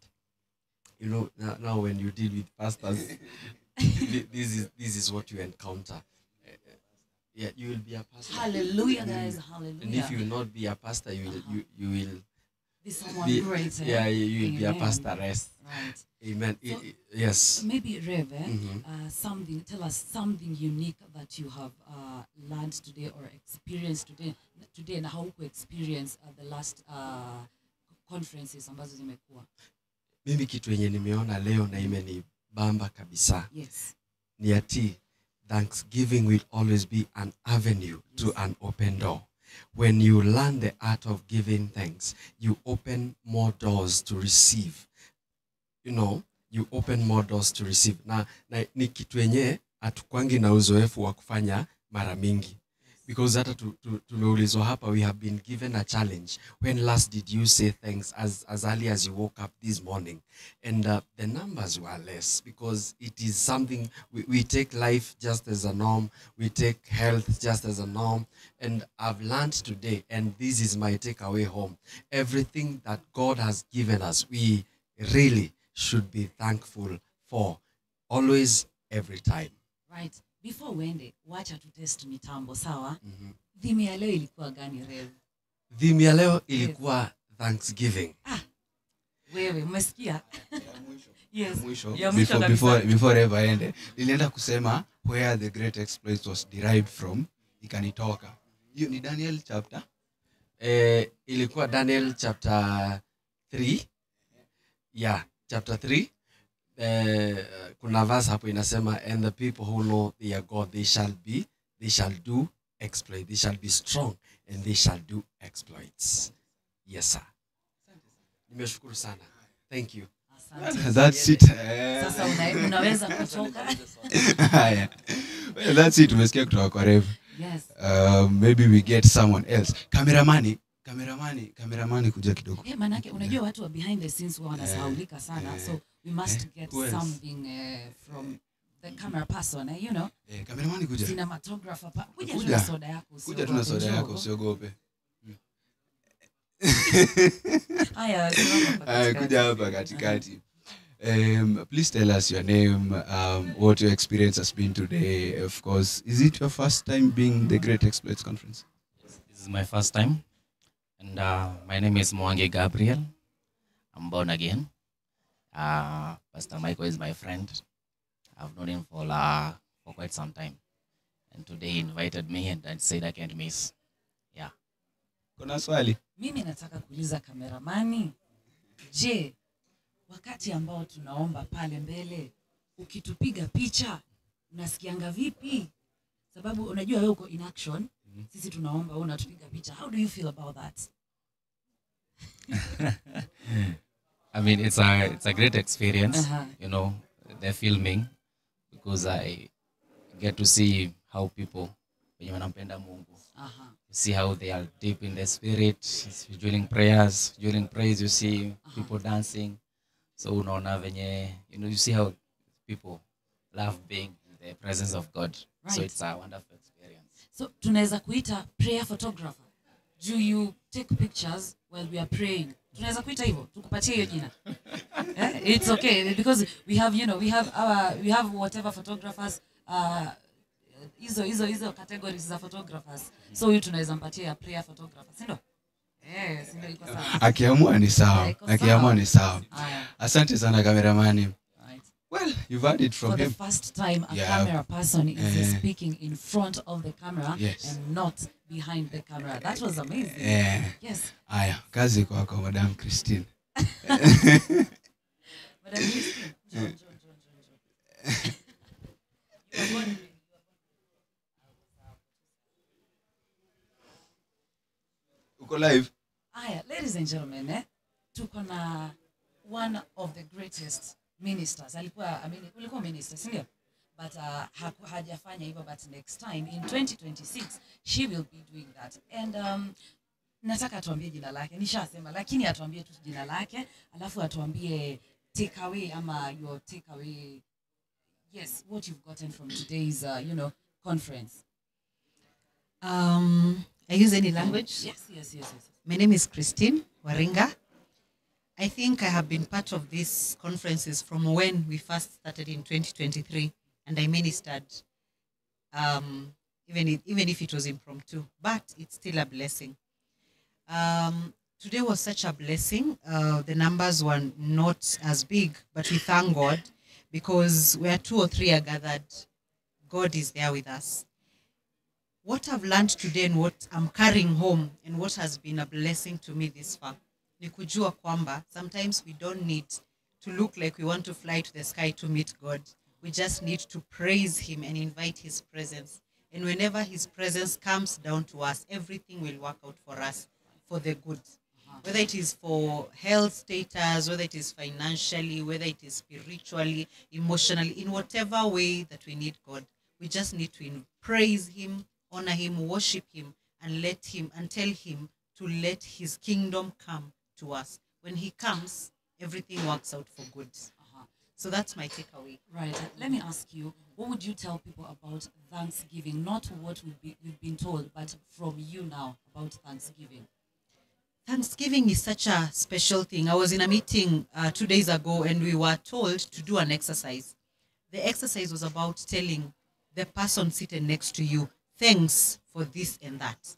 You know, now when you deal with pastors, this is what you encounter. Yeah, you will be a pastor. Hallelujah, guys, hallelujah. And if you will not be a pastor, you will be someone greater. Yeah, you will be a pastoress. Right. Amen. So yes. Maybe Rev, tell us something unique that you have learned today or experienced today and how you experience the last conferences ambazo zimekuwa. Mimi kitu yenye nimeona leo na imenibamba kabisa. Yes. Ni ati Thanksgiving will always be an avenue to an open door. When you learn the art of giving thanks, you open more doors to receive. You know, you open more doors to receive. Na ni kitu yenye hatukwangi na uzoefu wa kufanya mara mingi. Because hata tumeulizwa hapa, we have been given a challenge. When last did you say thanks as early as you woke up this morning? And the numbers were less because it is something we take life just as a norm. We take health just as a norm. And I've learned today, and this is my takeaway home, everything that God has given us, we really should be thankful for, always, every time. Right. Before uende, wacha tu test mitambo, sawa? Theme ya leo ilikuwa gani, Rev? Theme ya leo ilikuwa Thanksgiving. Ah, wewe, umesikia? Yes. Mwisho, Ya mwisho kabisa. Before Rev aende, nilienda kusema where the great exploits was derived from, ikanitoka. Hiyo ni Daniel chapter? Ilikuwa Daniel chapter 3. Yeah, chapter 3. Kuna verse hapo inasema, and the people who know their God, they shall do exploit, they shall be strong and they shall do exploits. Yes sir. Nimeshukuru sana. Thank you. Asante. That's it. Sasa unaweza kutoka. Haya. Well, that's it. Tumesikia kutoka kwa Rev. Yes. Maybe we get someone else. Cameraman kuja kidogo. Manake unajua watu wa behind the scenes huwa wanasahaulika sana. So we must get something from the camera person, you know. Cameraman kuja. Cinematographer kuja tu na soda yako. Kuja tu na soda yako, usiogope. Haya, simama hapa. Kuja hapa katikati. Please tell us your name, what your experience has been today. Of course, is it your first time being the Great Exploits Conference? Yes, this is my first time. And my name is Mwangi Gabriel. I'm born again. Pastor Michael is my friend. I've known him for quite some time. And today he invited me and I said I can't miss. Yeah. Kuna swali? Mimi nataka kuuliza kameramani. Je, wakati ambao tunaomba pale mbele, ukitupiga picha, unasikianga vipi? Sababu unajua wewe uko in action. Sisi tunaomba, wewe unatupiga picha. How do you feel about that? I mean, it's a great experience, you know, the filming, because I get to see how people wenye wanampenda Mungu. You see how they are deep in the spirit, during prayers, during praise, you see people dancing. So unaona venye, you know, you see how people love being in the presence of God. Right. So it's a wonderful experience. So tunaweza kuita prayer photographer. Do you take pictures while we are praying? Tunaweza kuita hivyo, tukupatie hiyo jina. It's okay because we have, you know, we have whatever photographers, hizo categories za photographers. So huyu tunaweza mpatia prayer photographer, si ndio? Si ndio, iko sawa. Akiamua ni sawa. Akiamua ni sawa. Asante sana kameramani. Well, you've heard it from For him. the first time, a camera person is speaking in front of the camera and not behind the camera. That was amazing. Yes. Aya, kazi kwako Madam Christine. Madam Christine, John. You are born. Uko live. Aya, ladies and gentlemen, tuko na one of the greatest ministers. Alikuwa, I mean, ulikuwa minister, si ndio? But hajafanya hivyo, but next time in 2026 she will be doing that. And nataka atuambie jina lake. Nishasema, lakini atuambie tu jina lake, alafu atuambie takeaway ama your takeaway. Yes, what you've gotten from today's you know, conference. I use any language? Yes. My name is Christine Waringa. I think I have been part of these conferences from when we first started in 2023, and I ministered, even if it was impromptu, but it's still a blessing. Today was such a blessing. The numbers were not as big, but we thank God because where two or three are gathered, God is there with us. What I've learned today and what I'm carrying home and what has been a blessing to me this far, ni kujua kwamba sometimes we don't need to look like we want to fly to the sky to meet God. We just need to praise him and invite his presence, And whenever his presence comes down to us, everything will work out for us for the good. Whether it is for health status, whether it is financially, whether it is spiritually, emotionally, in whatever way that we need God, we just need to praise him, honor him, worship him, and let him and tell him to let his kingdom come to us. When he comes, everything works out for good. So that's my takeaway. Right. Let me ask you, what would you tell people about Thanksgiving? Not what we've been told, but from you now about Thanksgiving. Thanksgiving is such a special thing. I was in a meeting 2 days ago, and we were told to do an exercise. The exercise was about telling the person seated next to you, thanks for this and that.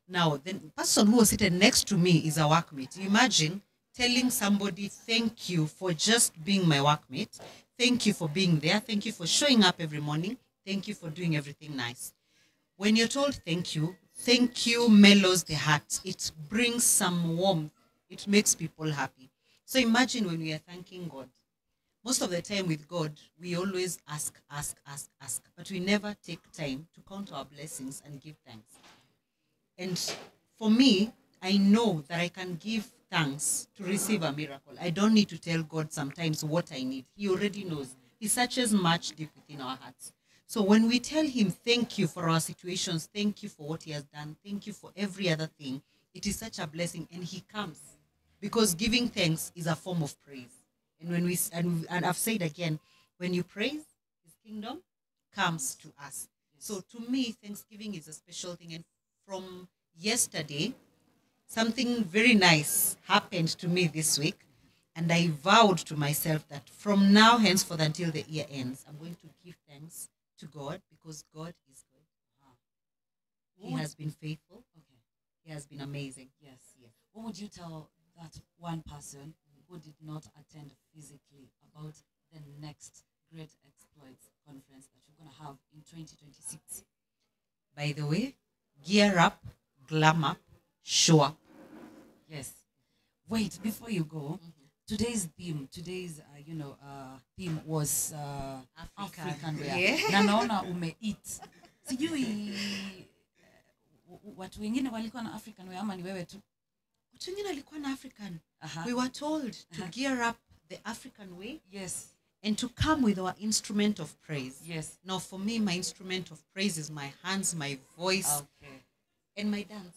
Now, the person who was seated next to me is a workmate. Imagine telling somebody, thank you for just being my workmate. Thank you for being there. Thank you for showing up every morning. Thank you for doing everything nice. When you're told thank you mellows the heart. It brings some warmth. It makes people happy. So imagine when we are thanking God. Most of the time with God, we always ask, ask, ask, ask. But we never take time to count our blessings and give thanks. And for me, I know that I can give thanks to receive a miracle. I don't need to tell God sometimes what I need. He already knows. He searches much deep within our hearts. So when we tell him thank you for our situations, thank you for what he has done, thank you for every other thing, it is such a blessing, and he comes. Because giving thanks is a form of praise. And when we and I've said again, when you praise, his kingdom comes to us. Yes. So to me, Thanksgiving is a special thing. And from yesterday, something very nice happened to me this week. And I vowed to myself that from now henceforth until the year ends, I'm going to give thanks to God, because God is good. He has been faithful. Okay. He has been amazing. Yes. Yes. What would you tell that one person who did not attend physically about the next Great Exploits conference that you're going to have in 2026? By the way, gear up, glam up, show up. Yes. Wait, before you go, today's theme, theme was African wear. Yeah. Na naona umeeat. Sijui watu wengine walikuwa na African wear ama ni wewe tu? Watu wengine walikuwa na African. We were told to gear up the African way. Yes. And to come with our instrument of praise. Yes. Now for me, my instrument of praise is my hands, my voice, and my dance.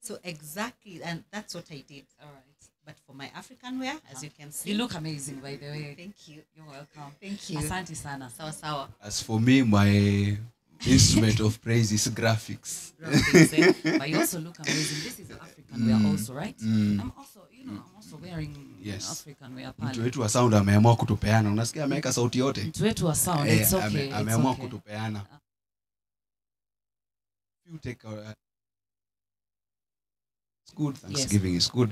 So exactly, and that's what I did. All right. But for my African wear, as you can see. You look amazing, by the way. Thank you. You're welcome. Thank you. Asante sana. Sawa sawa. As for me, my instrument of praise is graphics. Graphics, eh? But you also look amazing. This is African wear also, right? I'm also, I'm also wearing African wear pale. Mtu wetu wa sound ameamua kutupeana. Unasikia ameweka sauti yote. Mtu wetu wa sound, it's okay. Ameamua kutupeana. You take our it's good. Thanksgiving is good.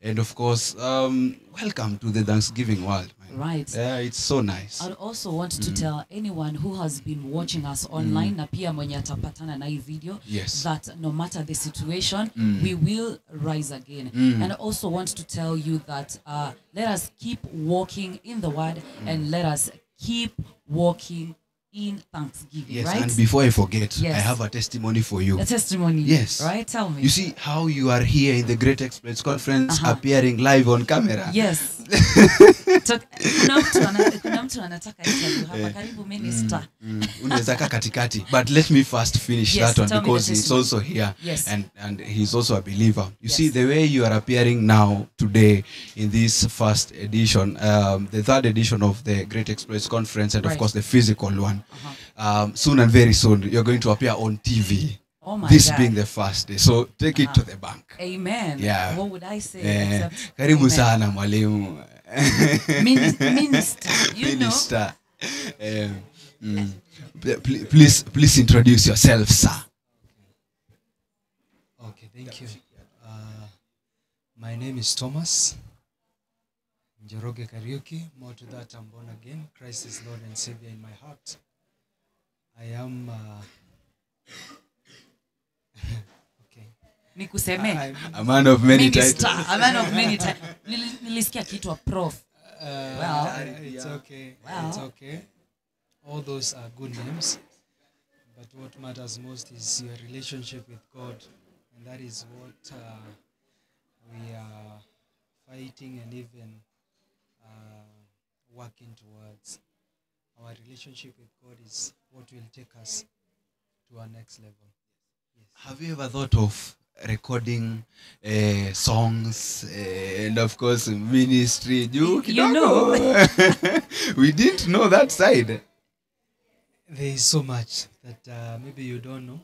And of course, welcome to the Thanksgiving world, man. Right. Yeah, it's so nice. I'd also want to tell anyone who has been watching us online, na pia mwenye atapatana na hii video, that no matter the situation, we will rise again. And I also want to tell you that let us keep walking in the word and let us keep walking in thanksgiving. Yes, right? And before I forget, I have a testimony for you. A testimony? Yes. Right? Tell me. You see how you are here in the Great Exploits Conference appearing live on camera. Yes. Kuna mtu anataka interview hapa. Karibu minister. Unaweza kaa katikati. But let me first finish that one, because he's also here. Yes. And he's also a believer. You see, the way you are appearing now today in this first edition, the third edition of the Great Exploits Conference, and of course the physical one. Soon and very soon, you're going to appear on TV. Oh my this God. Being the first day. So take it to the bank. Amen. Yeah. What would I say? Except karibu amen. Sana mwalimu. Minister. You Minister. know. Please introduce yourself, sir. Okay, thank you. My name is Thomas Njoroge Kariuki. More to that, I'm born again. Christ is Lord and Savior in my heart. I am... okay. Nikuseme. A man of many titles. A man of many titles. Nilisikia kitu prof. Well, it's okay. Well. It's okay. All those are good names. But what matters most is your relationship with God, and that is what we are fighting and even working towards. Our relationship with God is what will take us to our next level. Yes. Have you ever thought of recording songs and of course ministry? You know. We didn't know that side. There is so much that maybe you don't know.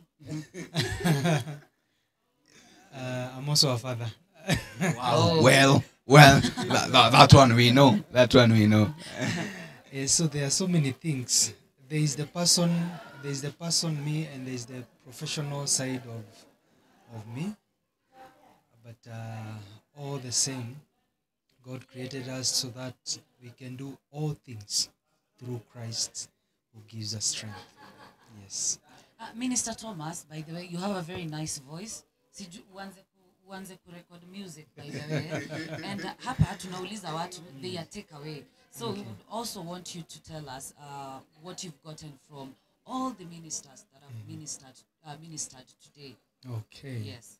I'm also a father. Wow. Oh. Well, that one we know. That one we know. So there are so many things. There is the person, me, and there is the professional side of me. But all the same, God created us so that we can do all things through Christ who gives us strength. Yes. Minister Thomas, by the way, you have a very nice voice. Uanze kurecord music, by the way. And hapa tunauliza watu, they are takeaway. So we would also want you to tell us what you've gotten from all the ministers that have ministered today. Okay. Yes.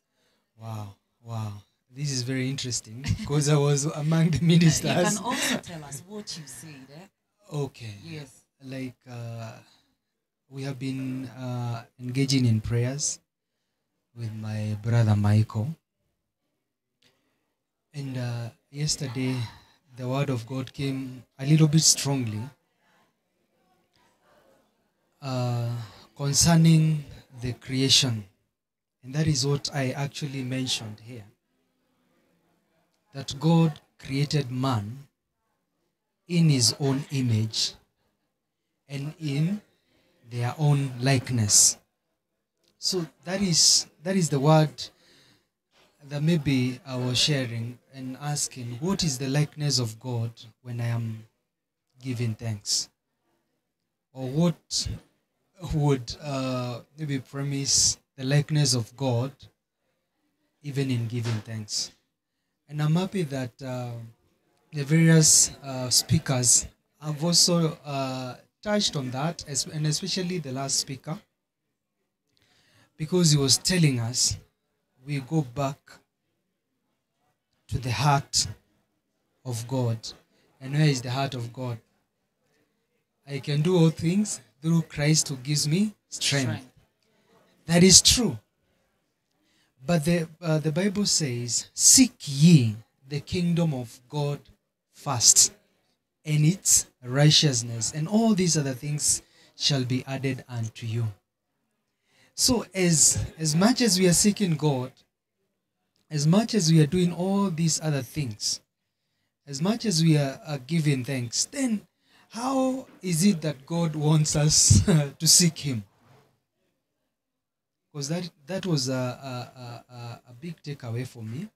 Wow. Wow. This is very interesting because I was among the ministers. You can also tell us what you said. Eh? Okay. Yes. Like we have been engaging in prayers with my brother Michael. And yesterday, the word of God came a little bit strongly concerning the creation. And that is what I actually mentioned here. That God created man in his own image and in their own likeness. So that is the word that maybe I was sharing and asking, what is the likeness of God when I am giving thanks? Or what would maybe premise the likeness of God even in giving thanks? And I'm happy that the various speakers have also touched on that, and especially the last speaker, because he was telling us we go back to the heart of God. And where is the heart of God? I can do all things through Christ who gives me strength. That is true. But the Bible says, seek ye the kingdom of God first and its righteousness, and all these other things shall be added unto you. So as much as we are seeking God, as much as we are doing all these other things, as much as we are giving thanks, then how is it that God wants us to seek him? Because that was a big takeaway for me.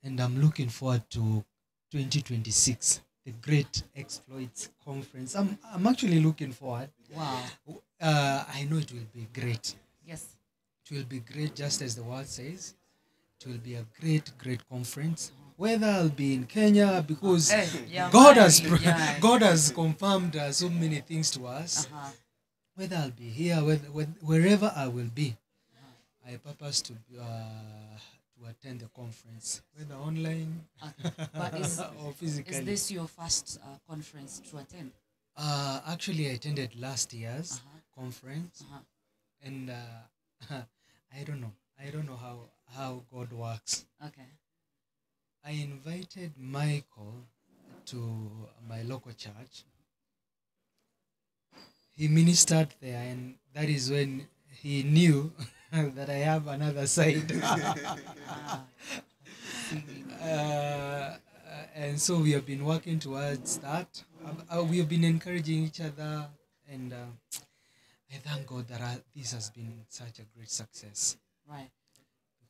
And I'm looking forward to 2026, the Great Exploits Conference. I'm actually looking forward. Wow. I know it will be great. Yes. It will be great, just as the word says. It will be a great, great conference. Whether I'll be in Kenya, because God has confirmed so many things to us. Uh-huh. Whether I'll be here, wherever I will be, I purpose to attend the conference, whether online but or physically. Is this your first conference to attend? Actually, I attended last year's conference, and I don't know. I don't know how God works. Okay. I invited Michael to my local church. He ministered there, and that is when he knew that I have another side. And so we have been working towards that. We have been encouraging each other, and I thank God that this has been such a great success. Right.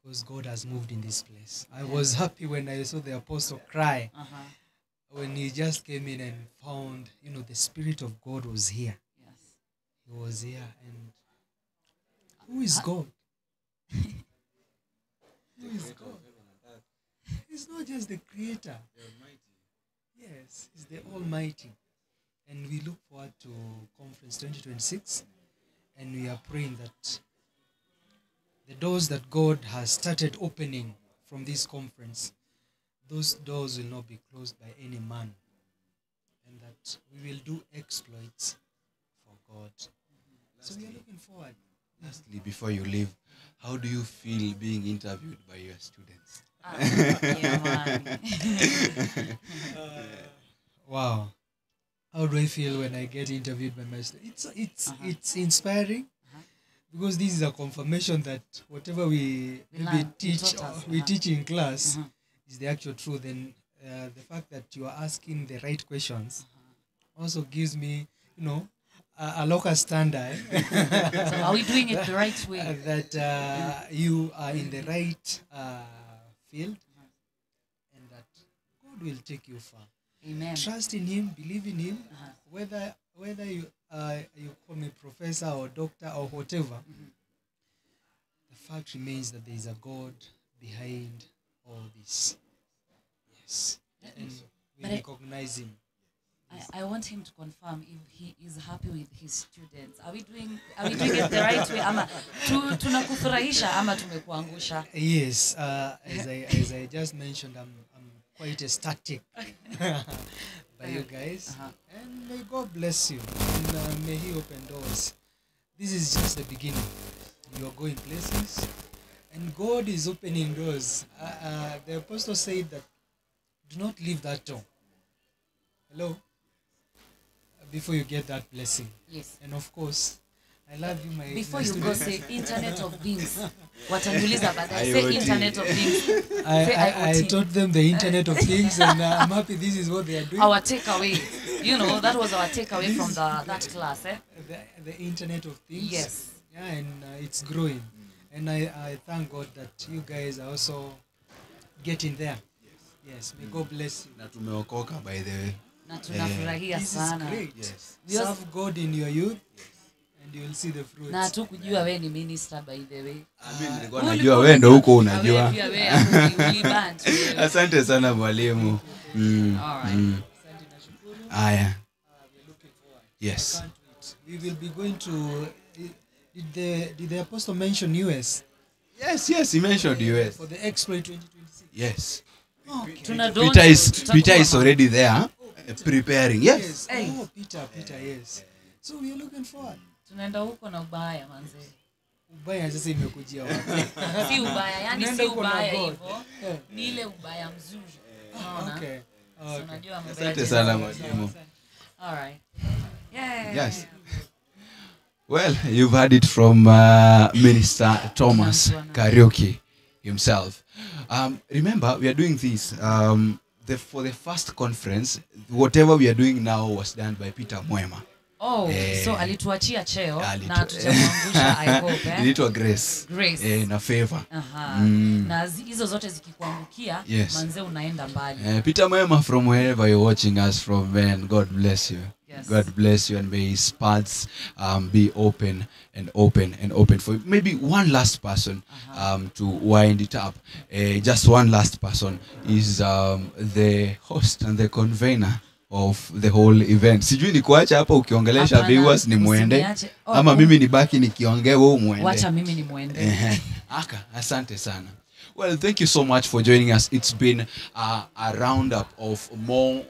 Because God has moved in this place. I was happy when I saw the apostle cry. Uh-huh. When he just came in and found, the Spirit of God was here. Yes. He was here. And who is God? Who is God? He's not just the creator. The Almighty. Yes, he's the Almighty. And we look forward to Conference 2026. And we are praying that the doors that God has started opening from this conference, those doors will not be closed by any man, and that we will do exploits for God. So we are looking forward. Lastly, before you leave, how do you feel being interviewed by your students? Yeah, man. Wow. How do I feel when I get interviewed by my students? It's inspiring, because this is a confirmation that whatever we maybe teach, we teach in class is the actual truth. And the fact that you are asking the right questions also gives me, you know, a local standard. So are we doing it the right way? That you are in the right field, and that God will take you far. Amen. Trust in Him, believe in Him, whether you call me professor or doctor or whatever, the fact remains that there is a God behind all this. Yes. And we recognize Him. I want him to confirm if he is happy with his students. Are we doing it the right way? Ama tunakufurahisha ama tumekuangusha? Yes, as I just mentioned, I'm quite ecstatic by you guys. And may God bless you, and may He open doors. This is just the beginning. You are going places, and God is opening doors. The apostle said that do not leave that door. Hello? Before you get that blessing. Yes. And of course, I love you, my Before my you go, students. say Internet of Things. Wataniuliza baadaye. Say Internet of Things. Say I taught them the Internet of Things, and I'm happy this is what they are doing. Our takeaway. You know, that was our takeaway from that class. Eh? The Internet of Things. Yes. Yeah, and it's growing. And I thank God that you guys are also getting there. Yes. May God bless you. Na tumeokoka, by the way. Na tunafurahia This is sana. great. Yes. Serve God in your youth, and you will see the fruits. Na tu kujua we ni minister, by the way. Mimi nilikuwa najua wewe ndo huko unajua. Wewe pia wewe uliband. Asante sana mwalimu. All right. Aya. Yes. We will be going to did the apostle mention US? Yes, he mentioned US. For the Exploit 2026. Yes. Okay. Peter is already there preparing. Yes. Yes. Oh, Peter, yes. So we are looking forward. Tunaenda huko na ubaya manze. Ubaya sasa imekujia wapi? Si ubaya, yani si ubaya hivyo. Ni ile ubaya mzuri. Unaona? Okay. So unajua mambo. Asante sana mwalimu. All right. Yeah. Yes. Well, you've heard it from Minister Thomas Kariuki himself. Remember, we are doing this for the first conference. Whatever we are doing now was done by Peter Mwema. Oh, so alituachia cheo na tutamwangusha, I hope. Inaitwa grace. Grace. Na favor. Na hizo zote zikikuangukia, yes, manze unaenda mbali. Peter Mwema, from wherever you're watching us from, man, God bless you. Yes. God bless you, and may His paths be open and open and open for you. Maybe one last person to wind it up. Just one last person is the host and the convener of the whole event. Sijui ni kuacha hapa ukiongelesha viewers ni muende, ama mimi nibaki nikiongea wewe muende. Wacha mimi ni muende. Aka, asante sana. Well, thank you so much for joining us. It's been a roundup of more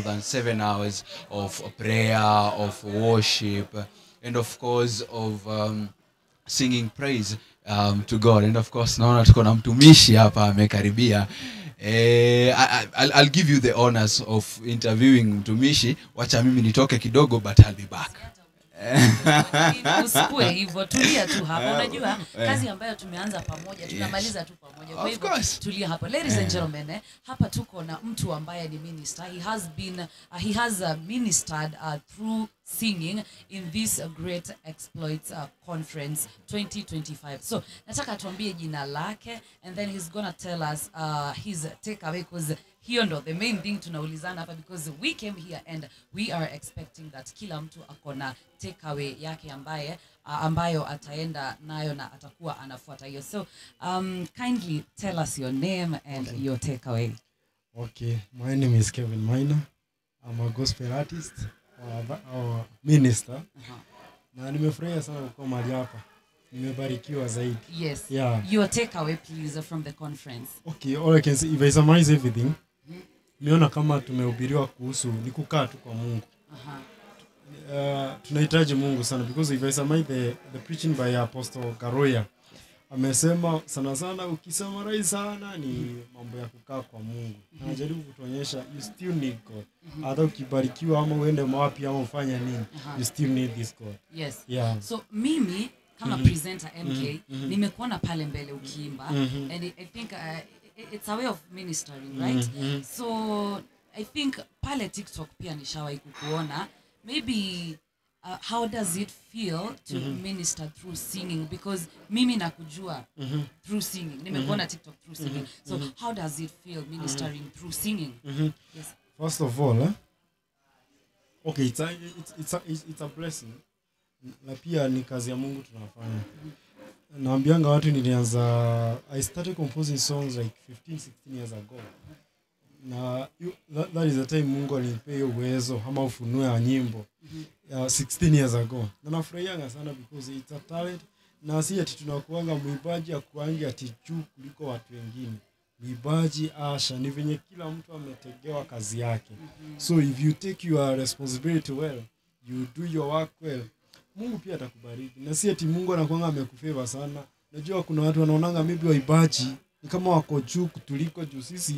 than 7 hours of prayer, of worship, and of course of singing praise to God. And of course, naona tuko na mtumishi hapa amekaribia. I'll give you the honors of interviewing mtumishi. Wacha mimi nitoke kidogo, but I'll be back. Usikue hivyo, tulia tu hapo. Unajua kazi ambayo tumeanza pamoja tunamaliza tu pamoja. Kwa hivyo tulia hapo. Ladies and gentlemen, hapa tuko na mtu ambaye ni minister. He has been he has ministered through singing in this Great Exploits Conference 2025. So nataka tuambie jina lake, and then he's gonna tell us his takeaway, because hiyo ndo the main thing tunaulizana hapa, because we came here and we are expecting that kila mtu akona takeaway yake ambaye ambayo ataenda nayo na atakuwa anafuata hiyo. So kindly tell us your name and your takeaway. Okay, my name is Kevin Maina. I'm a gospel artist or minister. Na nimefurahia sana kuwa mahali hapa. Nimebarikiwa zaidi. Yes. Yeah. Your takeaway please from the conference. Okay, all I can say, if I summarize everything, nimeona kama tumehubiriwa kuhusu ni kukaa tu kwa Mungu. Tunahitaji Mungu sana, because if I summarize the preaching by Apostle Karoya, amesema sana sana, ukisummarize sana ni mambo ya kukaa kwa Mungu. Anajaribu kutuonyesha you still need God. Hata ukibarikiwa ama uende wapi ama ufanye nini, you still need this God. Yes. Yeah. So mimi kama presenter MK, nimekuona pale mbele ukiimba, and I think it's a way of ministering, right? So I think pale TikTok pia nishawahi kukuona. Maybe how does it feel to minister through singing? Because mimi nakujua through singing. Nimekuona TikTok through singing. So how does it feel ministering through singing? Yes. First of all, okay, it's a blessing. Na pia ni kazi ya Mungu tunafanya. Naambianga watu nilianza, I started composing songs like 15, 16 years ago. Na that is the time Mungu alinipea hiyo uwezo ama ufunuo wa nyimbo. 16 years ago. Na nafurahianga sana because it's a talent. Na si ati tunakuanga mwimbaji akuange ati juu kuliko watu wengine. Mwimbaji asha ni venye kila mtu ametegewa kazi yake. So if you take your responsibility well, you do your work well, Mungu pia atakubariki. Na si ati Mungu anakuanga amekufavor sana. Najua kuna watu wanaonanga maybe waimbaji ni kama wako juu kutuliko juu sisi.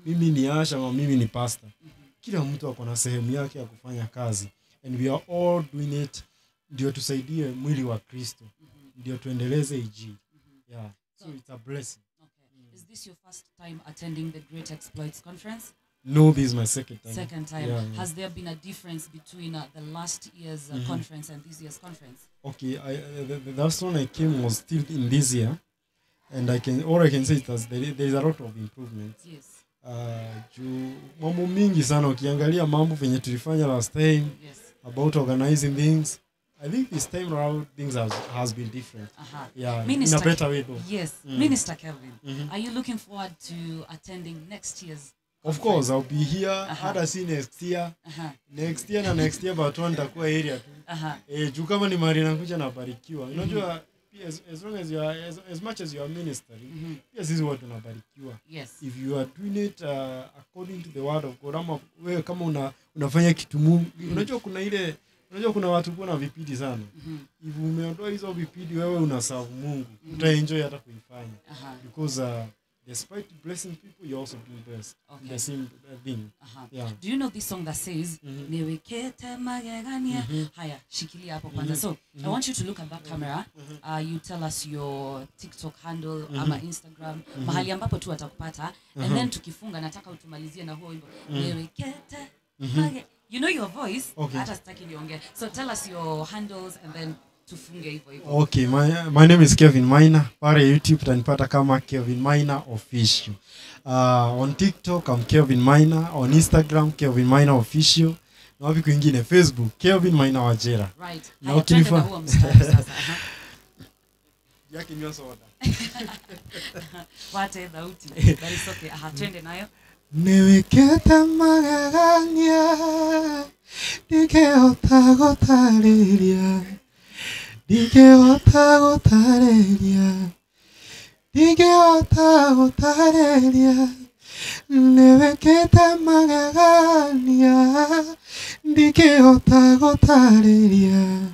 Mimi ni asha ama mimi ni pastor. Kila mtu ako na sehemu yake ya kufanya kazi. And we are all doing it ndio tusaidie mwili wa Kristo. Ndio tuendeleze injili. Yeah. So it's a blessing. Okay. Is this your first time attending the Great Exploits Conference? No, this is my second time. Second time. Yeah, yeah. Has there been a difference between the last year's conference and this year's conference? Okay, the last one I came was still in this year, and all I can say is that there is a lot of improvement. Yes. Juu mambo mingi sana ukiangalia mambo venye tulifanya last time. Yes. About organizing things. I think this time around things has been different. Yeah, Minister, in a better way though. Yes. Minister Kelvin, are you looking forward to attending next year's? Of course, I'll be here. Hata si next year. Next year na next year but one nitakuwa area tu. Juu kama ni mari nakuja nabarikiwa. Unajua as long as you are as much as you are ministering, pia sisi watu tunabarikiwa. Yes. If you are doing it according to the word of God, ama wewe kama unafanya kitu Mungu, unajua kuna ile, unajua kuna watu kuna vipindi sana. If umeondoa hizo vipindi wewe unaserve Mungu, utaenjoy hata kuifanya. Because despite blessing people, you're also being blessed. Okay. The same thing. Yeah. Do you know this song that says, Niwekete magegania? Haya, shikilia hapo kwanza. So, I want you to look at that camera. You tell us your TikTok handle, ama Instagram, mahali ambapo tu atakupata. And then tukifunga, nataka utumalizie na huo wimbo. Niwekete mage. You know your voice. Okay. Hata sitaki niongee. So tell us your handles and then tufunge hivyo hivyo. Okay, my name is Kevin Maina. Pale YouTube utanipata kama Kevin Maina Official. On TikTok I'm Kevin Maina, on Instagram Kevin Maina Official. Na wapi kwingine Facebook Kevin Maina Wajera. Right. Na Haya, twende na huo mstari sasa. Yake nywa soda. Wate sauti. But it's okay. Twende nayo. Niwekete magegania, ndingehota gũtarĩria, ndingehota gũtarĩria, ndingehota gũtarĩria. Niwekete magegania, ndingehota gũtarĩria,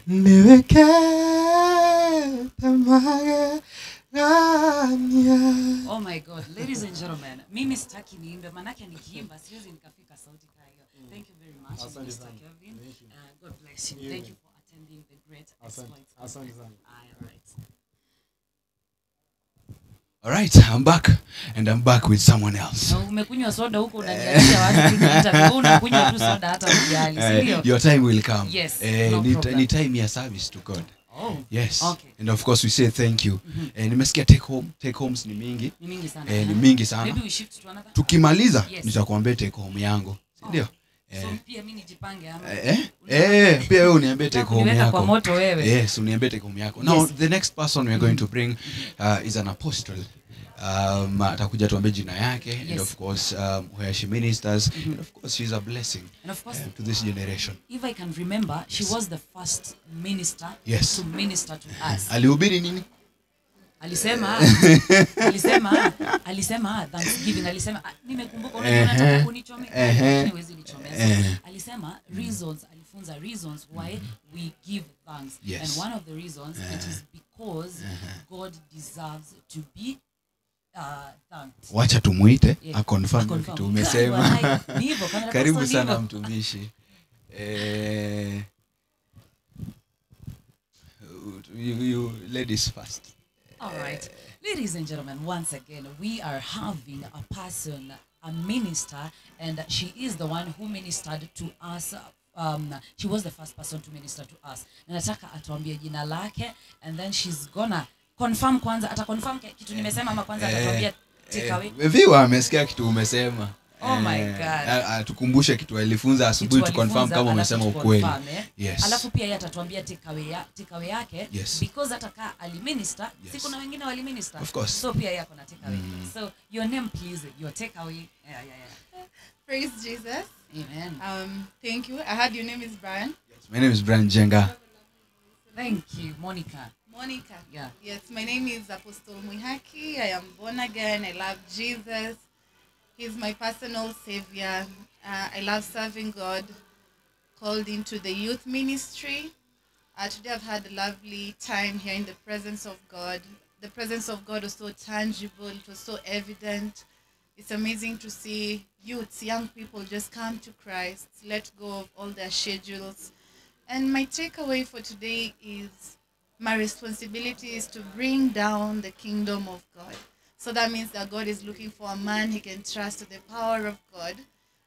niwekete magegania. Oh my God, ladies and gentlemen, mimi sitaki niimbe, manake nikiimba siwezi nikafika sauti kama hiyo. Thank you very much, Asante Mr. sana. Kelvin. Thank you. God bless you. Thank you for attending the Great Exploits. Asante sana. All right. All right, I'm back, and I'm back with someone else. Na umekunywa soda huko unaniachia watu tunaita, unakunywa tu soda hata hujali, si ndio? Your time will come. Yes, no problem. Ni time ya service to God. Oh. Yes. Okay. And of course we say thank you. Nimesikia take homes ni mingi. Ni mingi sana. Ni mingi sana. Maybe we shift to another. Tukimaliza Yes. nitakwambia take home yangu. Si ndio? So pia mimi nijipange ama? Pia wewe uniambie take home Uniweka yako. kwa moto wewe. Yes, uniambie take home yako. Now Yes. the next person we are going to bring is an apostle. Atakuja tuambie jina yake, Yes. and of course where she ministers, and of course she's a blessing And of course, to this generation. If I can remember, she was the first minister Yes. to minister to us. Alihubiri nini? Alisema Thanksgiving, alisema, nimekumbuka, unajua unataka kunichomea, lakini huwezi nichomea. Alisema reasons, alifunza reasons why we give thanks. Yes. And one of the reasons, it is because God deserves to be thanked. Wacha tumuite, Yeah. aconfirm Aconfirm. kitu umesema. Ni hivyo, kama Karibu ni sana hivyo. Mtumishi. You ladies first. All right. Ladies and gentlemen, once again, we are having a person, a minister, and she is the one who ministered to us. She was the first person to minister to us. Na nataka atuambie jina lake, and then she's gonna confirm kwanza, ata confirm kitu nimesema ama kwanza atatuambia take away. Viwa amesikia kitu umesema. Oh my God. Atukumbushe kitu alifunza asubuhi Kitu tu confirm alifunza, kama alafu umesema tu ukweli. confirm, eh. Yes. Alafu pia yeye atatuambia take away yake, Yes. because hata kaa aliminister, Yes. si kuna wengine waliminister. Of course. So pia yeye ako na take away. So your name please, your take away. Yeah. Praise Jesus. Amen. Thank you. I heard your name is Brian. Yes, my name is Brian Jenga. Thank you, Monica. Monica. Yeah. Yes, my name is Apostle Mwihaki. I am born again. I love Jesus. He's my personal savior. I love serving God. Called into the youth ministry. Today I've had a lovely time here in the presence of God. The presence of God was so tangible. It was so evident. It's amazing to see youths, young people just come to Christ, let go of all their schedules. And my takeaway for today is my responsibility is to bring down the kingdom of God. So that means that God is looking for a man he can trust to the power of God.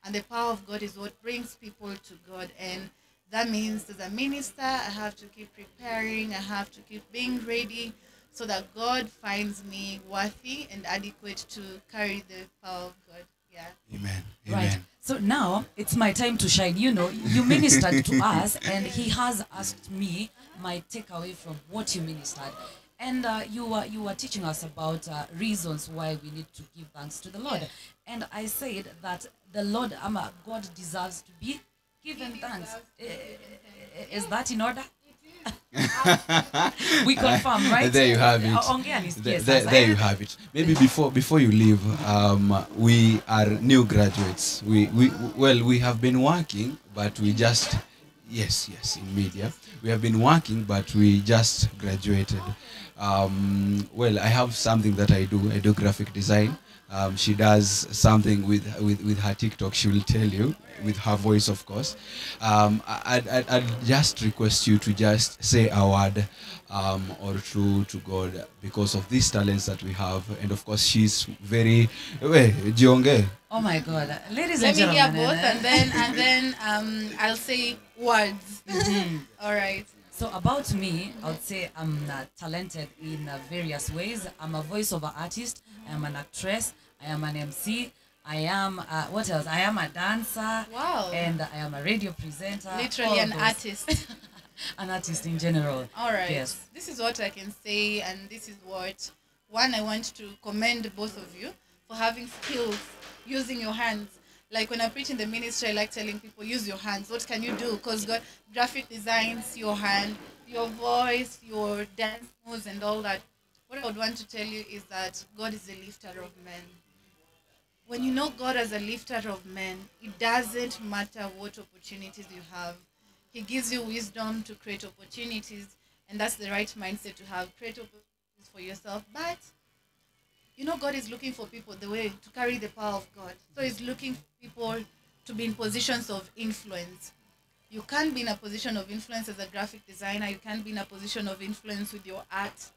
And the power of God is what brings people to God. And that means as a minister, I have to keep preparing. I have to keep being ready so that God finds me worthy and adequate to carry the power of God. Yeah. Amen. Right. Amen. So now it's my time to shine. You know, you ministered to us, and he has asked me my takeaway from what you ministered. And you were teaching us about reasons why we need to give thanks to the Lord. Yeah. And I said that the Lord, God deserves to be given thanks. Is that in order? We confirm, right? There you have it. Ongea nisikie sasa. There you have it. Maybe before you leave, we are new graduates. We have been working, but we just yes, in media. We have been working, but we just graduated. Well, I have something that I do. I do graphic design. She does something with her TikTok. She will tell you, with her voice, of course. I'd just request you to just say a word or two to God because of these talents that we have. And of course, she's very... Jionge. Oh my God. Ladies Let and me hear gentlemen. both, and then I'll say words. All right. So about me, I would say I'm talented in various ways. I'm a voiceover artist. I am an actress. I am an MC. I am, what else? I am a dancer. Wow. And I am a radio presenter. Literally All an those. artist. An artist in general. All right. Yes. This is what I can say, and this is what, one, I want to commend both of you for having skills, using your hands. Like when I preach in the ministry, I like telling people, use your hands. What can you do? Because God, graphic designs, your hand, your voice, your dance moves and all that. What I would want to tell you is that God is a lifter of men. When you know God as a lifter of men, it doesn't matter what opportunities you have. He gives you wisdom to create opportunities, and that's the right mindset to have. Create opportunities for yourself. But you know, God is looking for people the way to carry the power of God. So he's looking for people to be in positions of influence. You can't be in a position of influence as a graphic designer. You can't be in a position of influence with your art.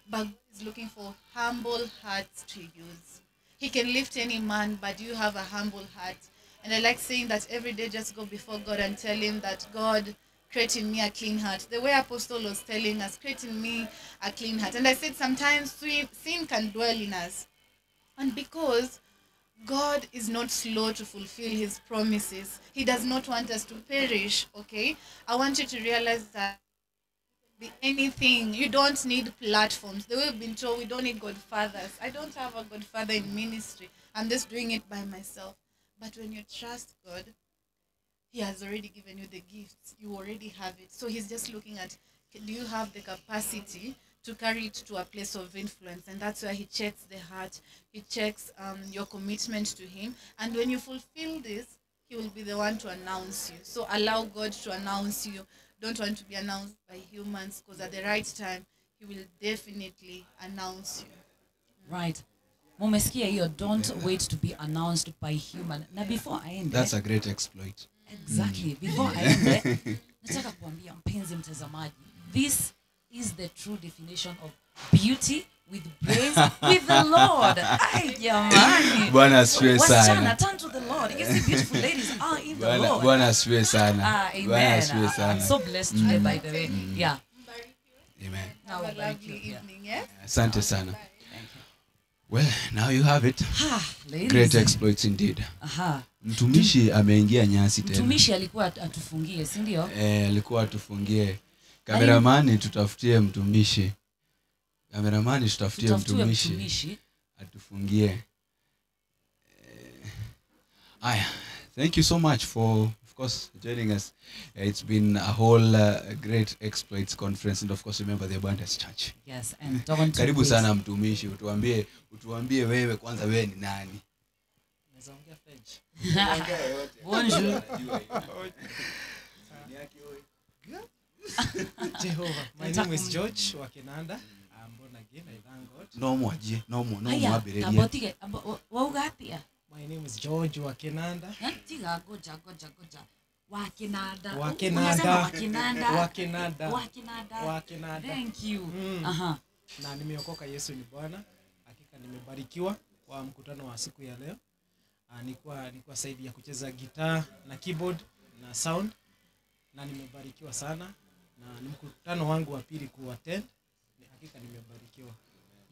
But God is looking for humble hearts to use. He can lift any man, but you have a humble heart. And I like saying that every day, just go before God and tell him that, God, create in me a clean heart. The way Apostle was telling us, create in me a clean heart. And I said sometimes sin can dwell in us. And because God is not slow to fulfill his promises, he does not want us to perish, okay? I want you to realize that Be anything. You don't need platforms. The way we've been told, we don't need godfathers. I don't have a godfather in ministry. I'm just doing it by myself. But when you trust God, He has already given you the gifts. You already have it. So He's just looking at, do you have the capacity to carry it to a place of influence? And that's where He checks the heart. He checks your commitment to Him. And when you fulfill this, He will be the one to announce you. So allow God to announce you. Don't want to be announced by humans, because at the right time, He will definitely announce you. Right. Mumesikia hiyo, don't wait to be announced by human. Na before aende. That's a great exploit. Exactly. Before aende, nataka kuambia mpenzi mtazamaji, this is the true definition of beauty with brains with the Lord. Ay, jamani. Bwana asifiwe sana. Wasichana, turn to the Lord. You see, beautiful ladies are in the Lord. Bwana asifiwe sana. Amen. I'm so blessed today, by the way. Yeah. Amen. Have a lovely evening, yes? Asante sana. Well, now you have it. Ladies. Great exploits indeed. Aha. Mtumishi ameingia nyasi tena. Mtumishi alikuwa atufungie, si ndio? Alikuwa atufungie. Kameramani tutafutie mtumishi. Kameramani tutafutie mtumishi. Atufungie. Aya, thank you so much for, of course, joining us. It's been a whole great exploits conference, and of course remember the Abundance Church. Yes, and don't karibu sana mtumishi, utuambie wewe kwanza wewe ni nani? Naweza ongea French. Bonjour. Jehovah. My name is George Wakinanda. I'm born again. I thank God. No more, no more, no more. My name is George Wakinanda. Tiga goja goja goja. Wakinanda. Wakinanda. Wakinanda. Wakinanda. Wakinanda. Thank you. Aha. Na nimeokoka, Yesu ni Bwana. Hakika nimebarikiwa kwa mkutano wa siku ya leo. Nilikuwa saidi ya kucheza gitaa na keyboard na sound, na nimebarikiwa sana, na ni mkutano wangu wa pili kuattend. Hakika nimebarikiwa.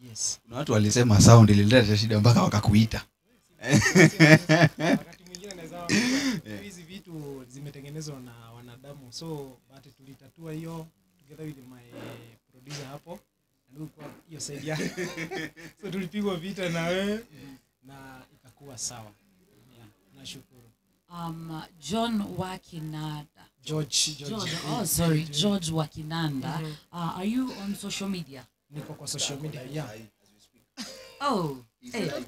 Yes. Kuna watu walisema sound ilileta shida mpaka wakakuita. Wakati mwingine naweza hizi vitu zimetengenezwa na wanadamu, so but tulitatua hiyo together with my producer hapo, na kwa hiyo side yake. So tulipigwa vita na wewe na ikakuwa sawa. Yeah, nashukuru. John Wakinanda. George. Oh, sorry, George Wakinanda. Are you on social media? Niko kwa social media, yeah. Oh,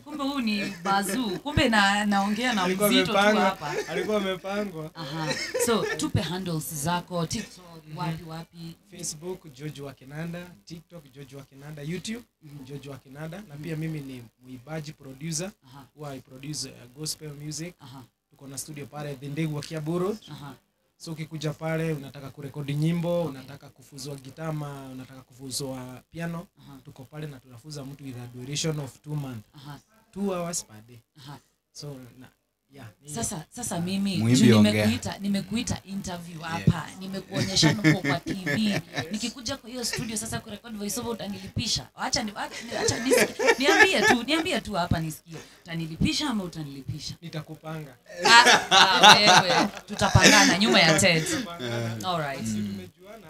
kumbe huu ni bazu. Kumbe naongea na mzito tu hapa. Alikuwa amepangwa. Aha. So, tupe handles zako, TikTok, wapi? Facebook George Wakinanda, TikTok George Wakinanda, YouTube George Wakinanda, na pia mimi ni muibaji producer. Huwa I produce gospel music. Tuko na studio pale The Ndegu wa Kiambu Road. So ukikuja pale unataka kurekodi nyimbo, unataka kufuzwa gitaa, unataka kufuzwa piano, tuko pale na tunafuza mtu with a duration of 2 months. 2 hours per day. So na yeah. Sasa mimi nimekuita interview hapa, nimekuonyesha niko kwa TV. Nikikuja kwa hiyo studio sasa kurekodi voice over utanilipisha. Acha nisikie. Niambie tu hapa nisikie. Utanilipisha ama utanilipisha? Nitakupanga. Wewe tutapangana nyuma ya tent. All right. Tumejuana.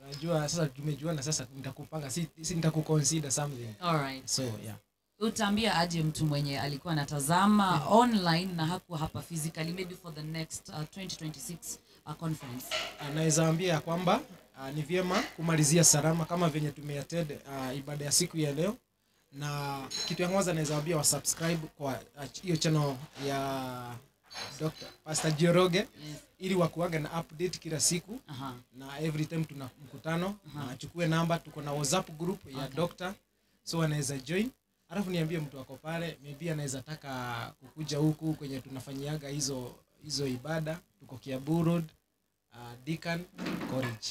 Najua sasa tumejuana, sasa nitakupanga, si nitakuconsider something. All right. So yeah. Utaambia aje mtu mwenye alikuwa anatazama online na hakuwa hapa physically, maybe for the next 2026 conference? Anaweza ambia kwamba ni vyema kumalizia salama kama venye tumeattend ibada ya siku ya leo. Na kitu ya kwanza naweza ambia wa subscribe kwa hiyo channel ya Dr. Pastor Njoroge, ili wakuaga na update kila siku. Na every time tuna mkutano, na achukue namba, tuko na WhatsApp group ya Doctor, so anaweza join. Alafu niambie mtu wako pale, maybe anaweza taka kukuja huku kwenye tunafanyiaga hizo ibada. Tuko Kiambu Road, Deacon College.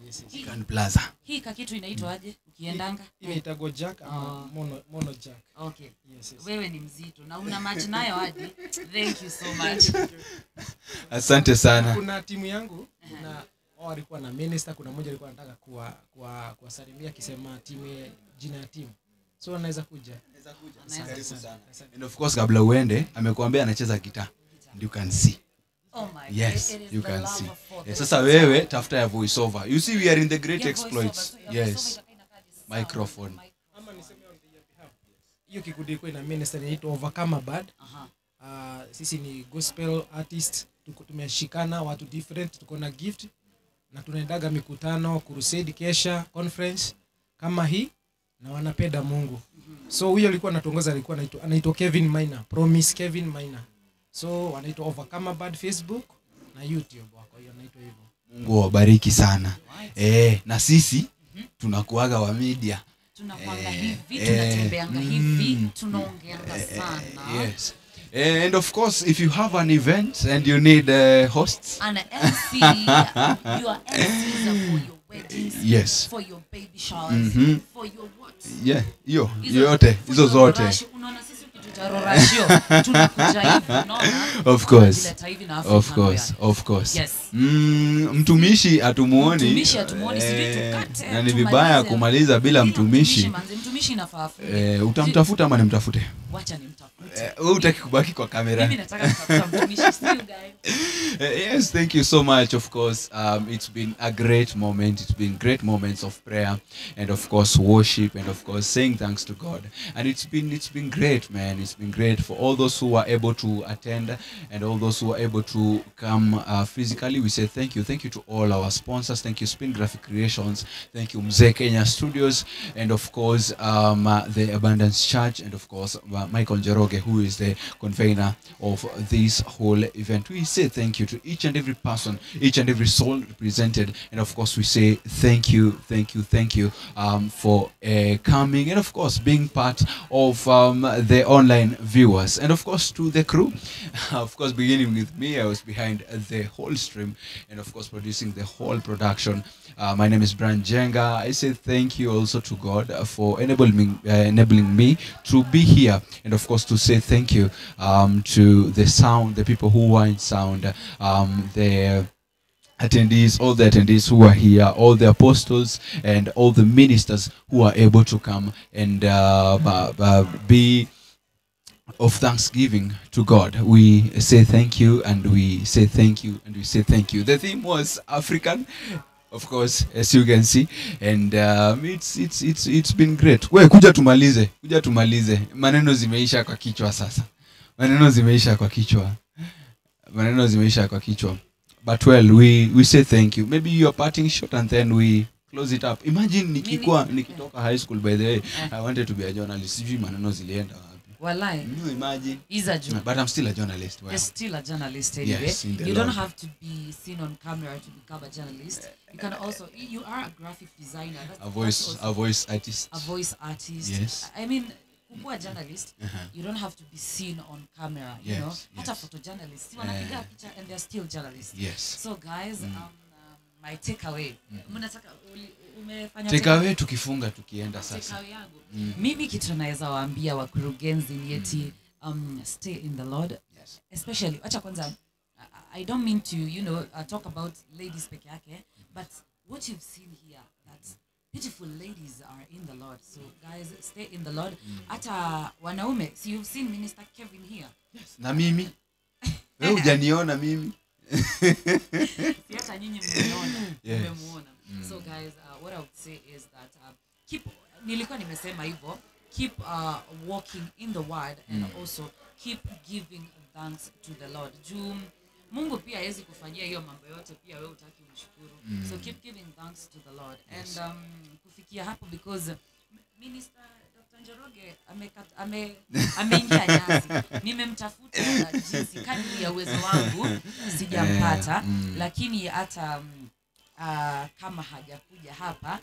Yes, yes. Deacon Plaza. Hii kakitu inaitwa aje ukiendanga? Inaitwa Jack ama mono Jack. Okay. Yes, yes. Wewe ni mzito na una match nayo aje? Thank you so much. Asante sana. Kuna timu yangu na wao walikuwa na minister, kuna mmoja alikuwa anataka kuwasalimia akisema timu, jina ya timu. So anaweza kuja. Karibu sana. And of course kabla uende amekuambia anacheza gitaa. And you can see. Oh my God. Yes, it is you the can love see. Sasa wewe tafuta ya voice over. You see we are in the great exploits. Yes. Microphone. Ama niseme on their behalf. Hiyo kikundi iko ina minister inaitwa Overcomer Band. Sisi ni gospel artist, tuko tumeshikana watu different, tuko na gift na tunaendaga mikutano, crusade, kesha, conference kama hii na wanapenda Mungu. So huyo alikuwa anatuongoza, alikuwa anaitwa Kevin Maina, Promise Kevin Maina. So wanaitwa Overcomer Band Facebook na YouTube wako hiyo anaitwa hivyo. Mungu awabariki sana. Na sisi tunakuaga wa media. Tunakuanga hivi, tunatembeanga hivi, tunaongeanga sana. Yes. And of course, if you have an event and you need hosts. An MC, your MCs are for your weddings, yes, for your baby showers, for your what? Yeah, hiyo yote, hizo zote. Unaona sisi ukituita rorashio, tunakuja hivi, unaona? Of course. Of course, of course. Yes. Mtumishi hatumuoni. Mtumishi hatumuoni, sijui tukate. Na ni vibaya kumaliza bila mtumishi. Mtumishi inafaa. Utamtafuta ama nimtafute? Wacha nimtafute. Wewe hutaki kubaki kwa kamera. Mimi nataka kutafuta mtumishi, see you guys. Yes, thank you so much. Of course, it's been a great moment. It's been great moments of prayer and of course worship and of course saying thanks to God. And it's been great, man. It's been great for all those who were able to attend and all those who were able to come physically. We say thank you. Thank you to all our sponsors. Thank you, Spin Graphic Creations. Thank you, Mzee Kenya Studios, and of course the Abundance Church, and of course Michael Njoroge, who is the convener of this whole event. We say thank you to each and every person, each and every soul represented, and of course we say thank you, thank you, thank you for coming and of course being part of the online viewers, and of course to the crew, of course beginning with me. I was behind the whole stream and of course producing the whole production. My name is Brian Jenga. I say thank you also to God for enabling me to be here, and of course to say thank you to the sound, the people who were in sound, the attendees, all the attendees who are here, all the apostles and all the ministers who are able to come and be of thanksgiving to God. We say thank you, and we say thank you, and we say thank you. The theme was African, of course, as you can see, and it's been great. We kuja tumalize, kuja tumalize. Maneno zimeisha kwa kichwa sasa. Maneno zimeisha kwa kichwa. Maneno zimeisha kwa kichwa. But well, we say thank you. Maybe you are parting short and then we close it up. Imagine nikitoka high school, by the way, I wanted to be a journalist. Sijui maneno zilienda wapi. Walai. No, imagine. Izaju. But I'm still a journalist. Well. You're still a journalist anyway. Yes, in the you Lord. Don't have to be seen on camera to become a journalist. You can also, you are a graphic designer. That's, a voice artist. A voice artist. Yes. I mean, kuwa a journalist, you don't have to be seen on camera, you know. Hata photojournalist, si wanapiga picha and they're still journalists. Yes. So guys, my takeaway. Mnataka umefanya takeaway tukifunga tukienda sasa. Takeaway yangu. Mimi kitu naweza waambia wakurugenzi ni eti stay in the Lord. Yes. Especially acha kwanza, I don't mean to, you know, talk about ladies peke yake, but what you've seen here, that beautiful ladies are in the Lord. So guys, stay in the Lord. Hata wanaume, see you've seen Minister Kevin here. Yes. Na mimi. Wewe hujaniona mimi. Si hata nyinyi mmeona, mmemuona. So guys, what I would say is that keep, nilikuwa nimesema hivyo, keep walking in the word and also keep giving thanks to the Lord. Juu Mungu pia hawezi kufanyia hiyo mambo yote pia wewe utaki umshukuru. So keep giving thanks to the Lord. Yes. And kufikia hapo, because Minister Dr. Njoroge ameingia nyasi. Nimemtafuta jinsi kadri ya uwezo wangu sijampata, lakini hata kama hajakuja hapa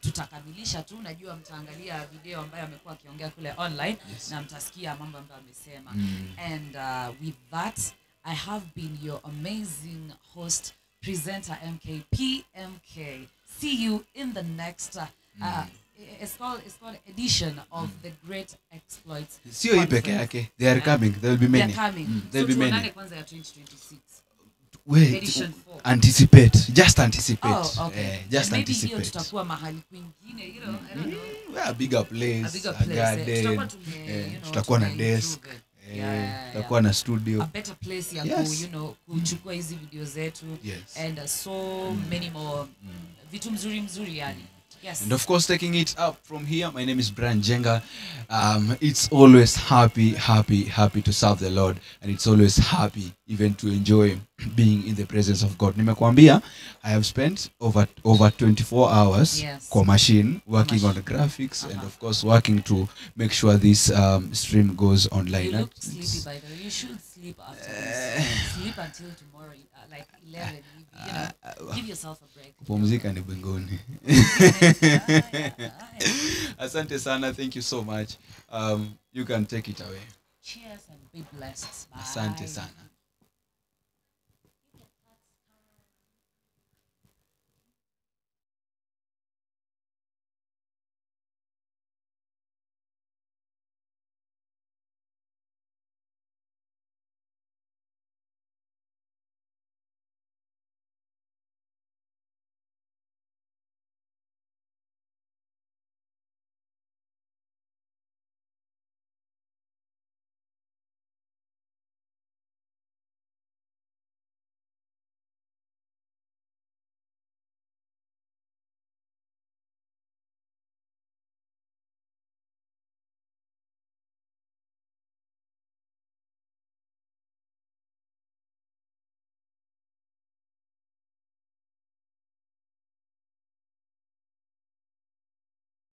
tutakamilisha tu. Najua mtaangalia video ambayo amekuwa akiongea kule online na mtasikia mambo ambayo amesema. And with that, I have been your amazing host, presenter MKPMK. See you in the next it's called edition of the Great Exploits. Sio hii peke yake. They are coming. There will be many. They are coming. There will be many. Kwanza ya 2026. Wait, edition 4. Anticipate. Just anticipate. Oh, okay. Just and maybe anticipate. Hiyo tutakuwa mahali kwingine, you know, I don't know. A bigger place, a bigger place. A garden. Tutakuwa you know, tutakuwa na desk. Tutakuwa na studio. A better place ya Yes. ku, you know, kuchukua hizi video zetu Yes. and so many more vitu mzuri mzuri yani. Yes. And of course, taking it up from here, my name is Brian Jenga. It's always happy, happy, happy to serve the Lord. And it's always happy even to enjoy being in the presence of God. Nimekuambia, I have spent over 24 hours kwa machine, working on the graphics and of course working to make sure this stream goes online. You look sleepy, by the way. You should sleep after this. Sleep until tomorrow, like 11. You know, give yourself a break. Kupumzika ni mbinguni. Asante sana, thank you so much. You can take it away. Cheers and be blessed. Bye. Asante sana.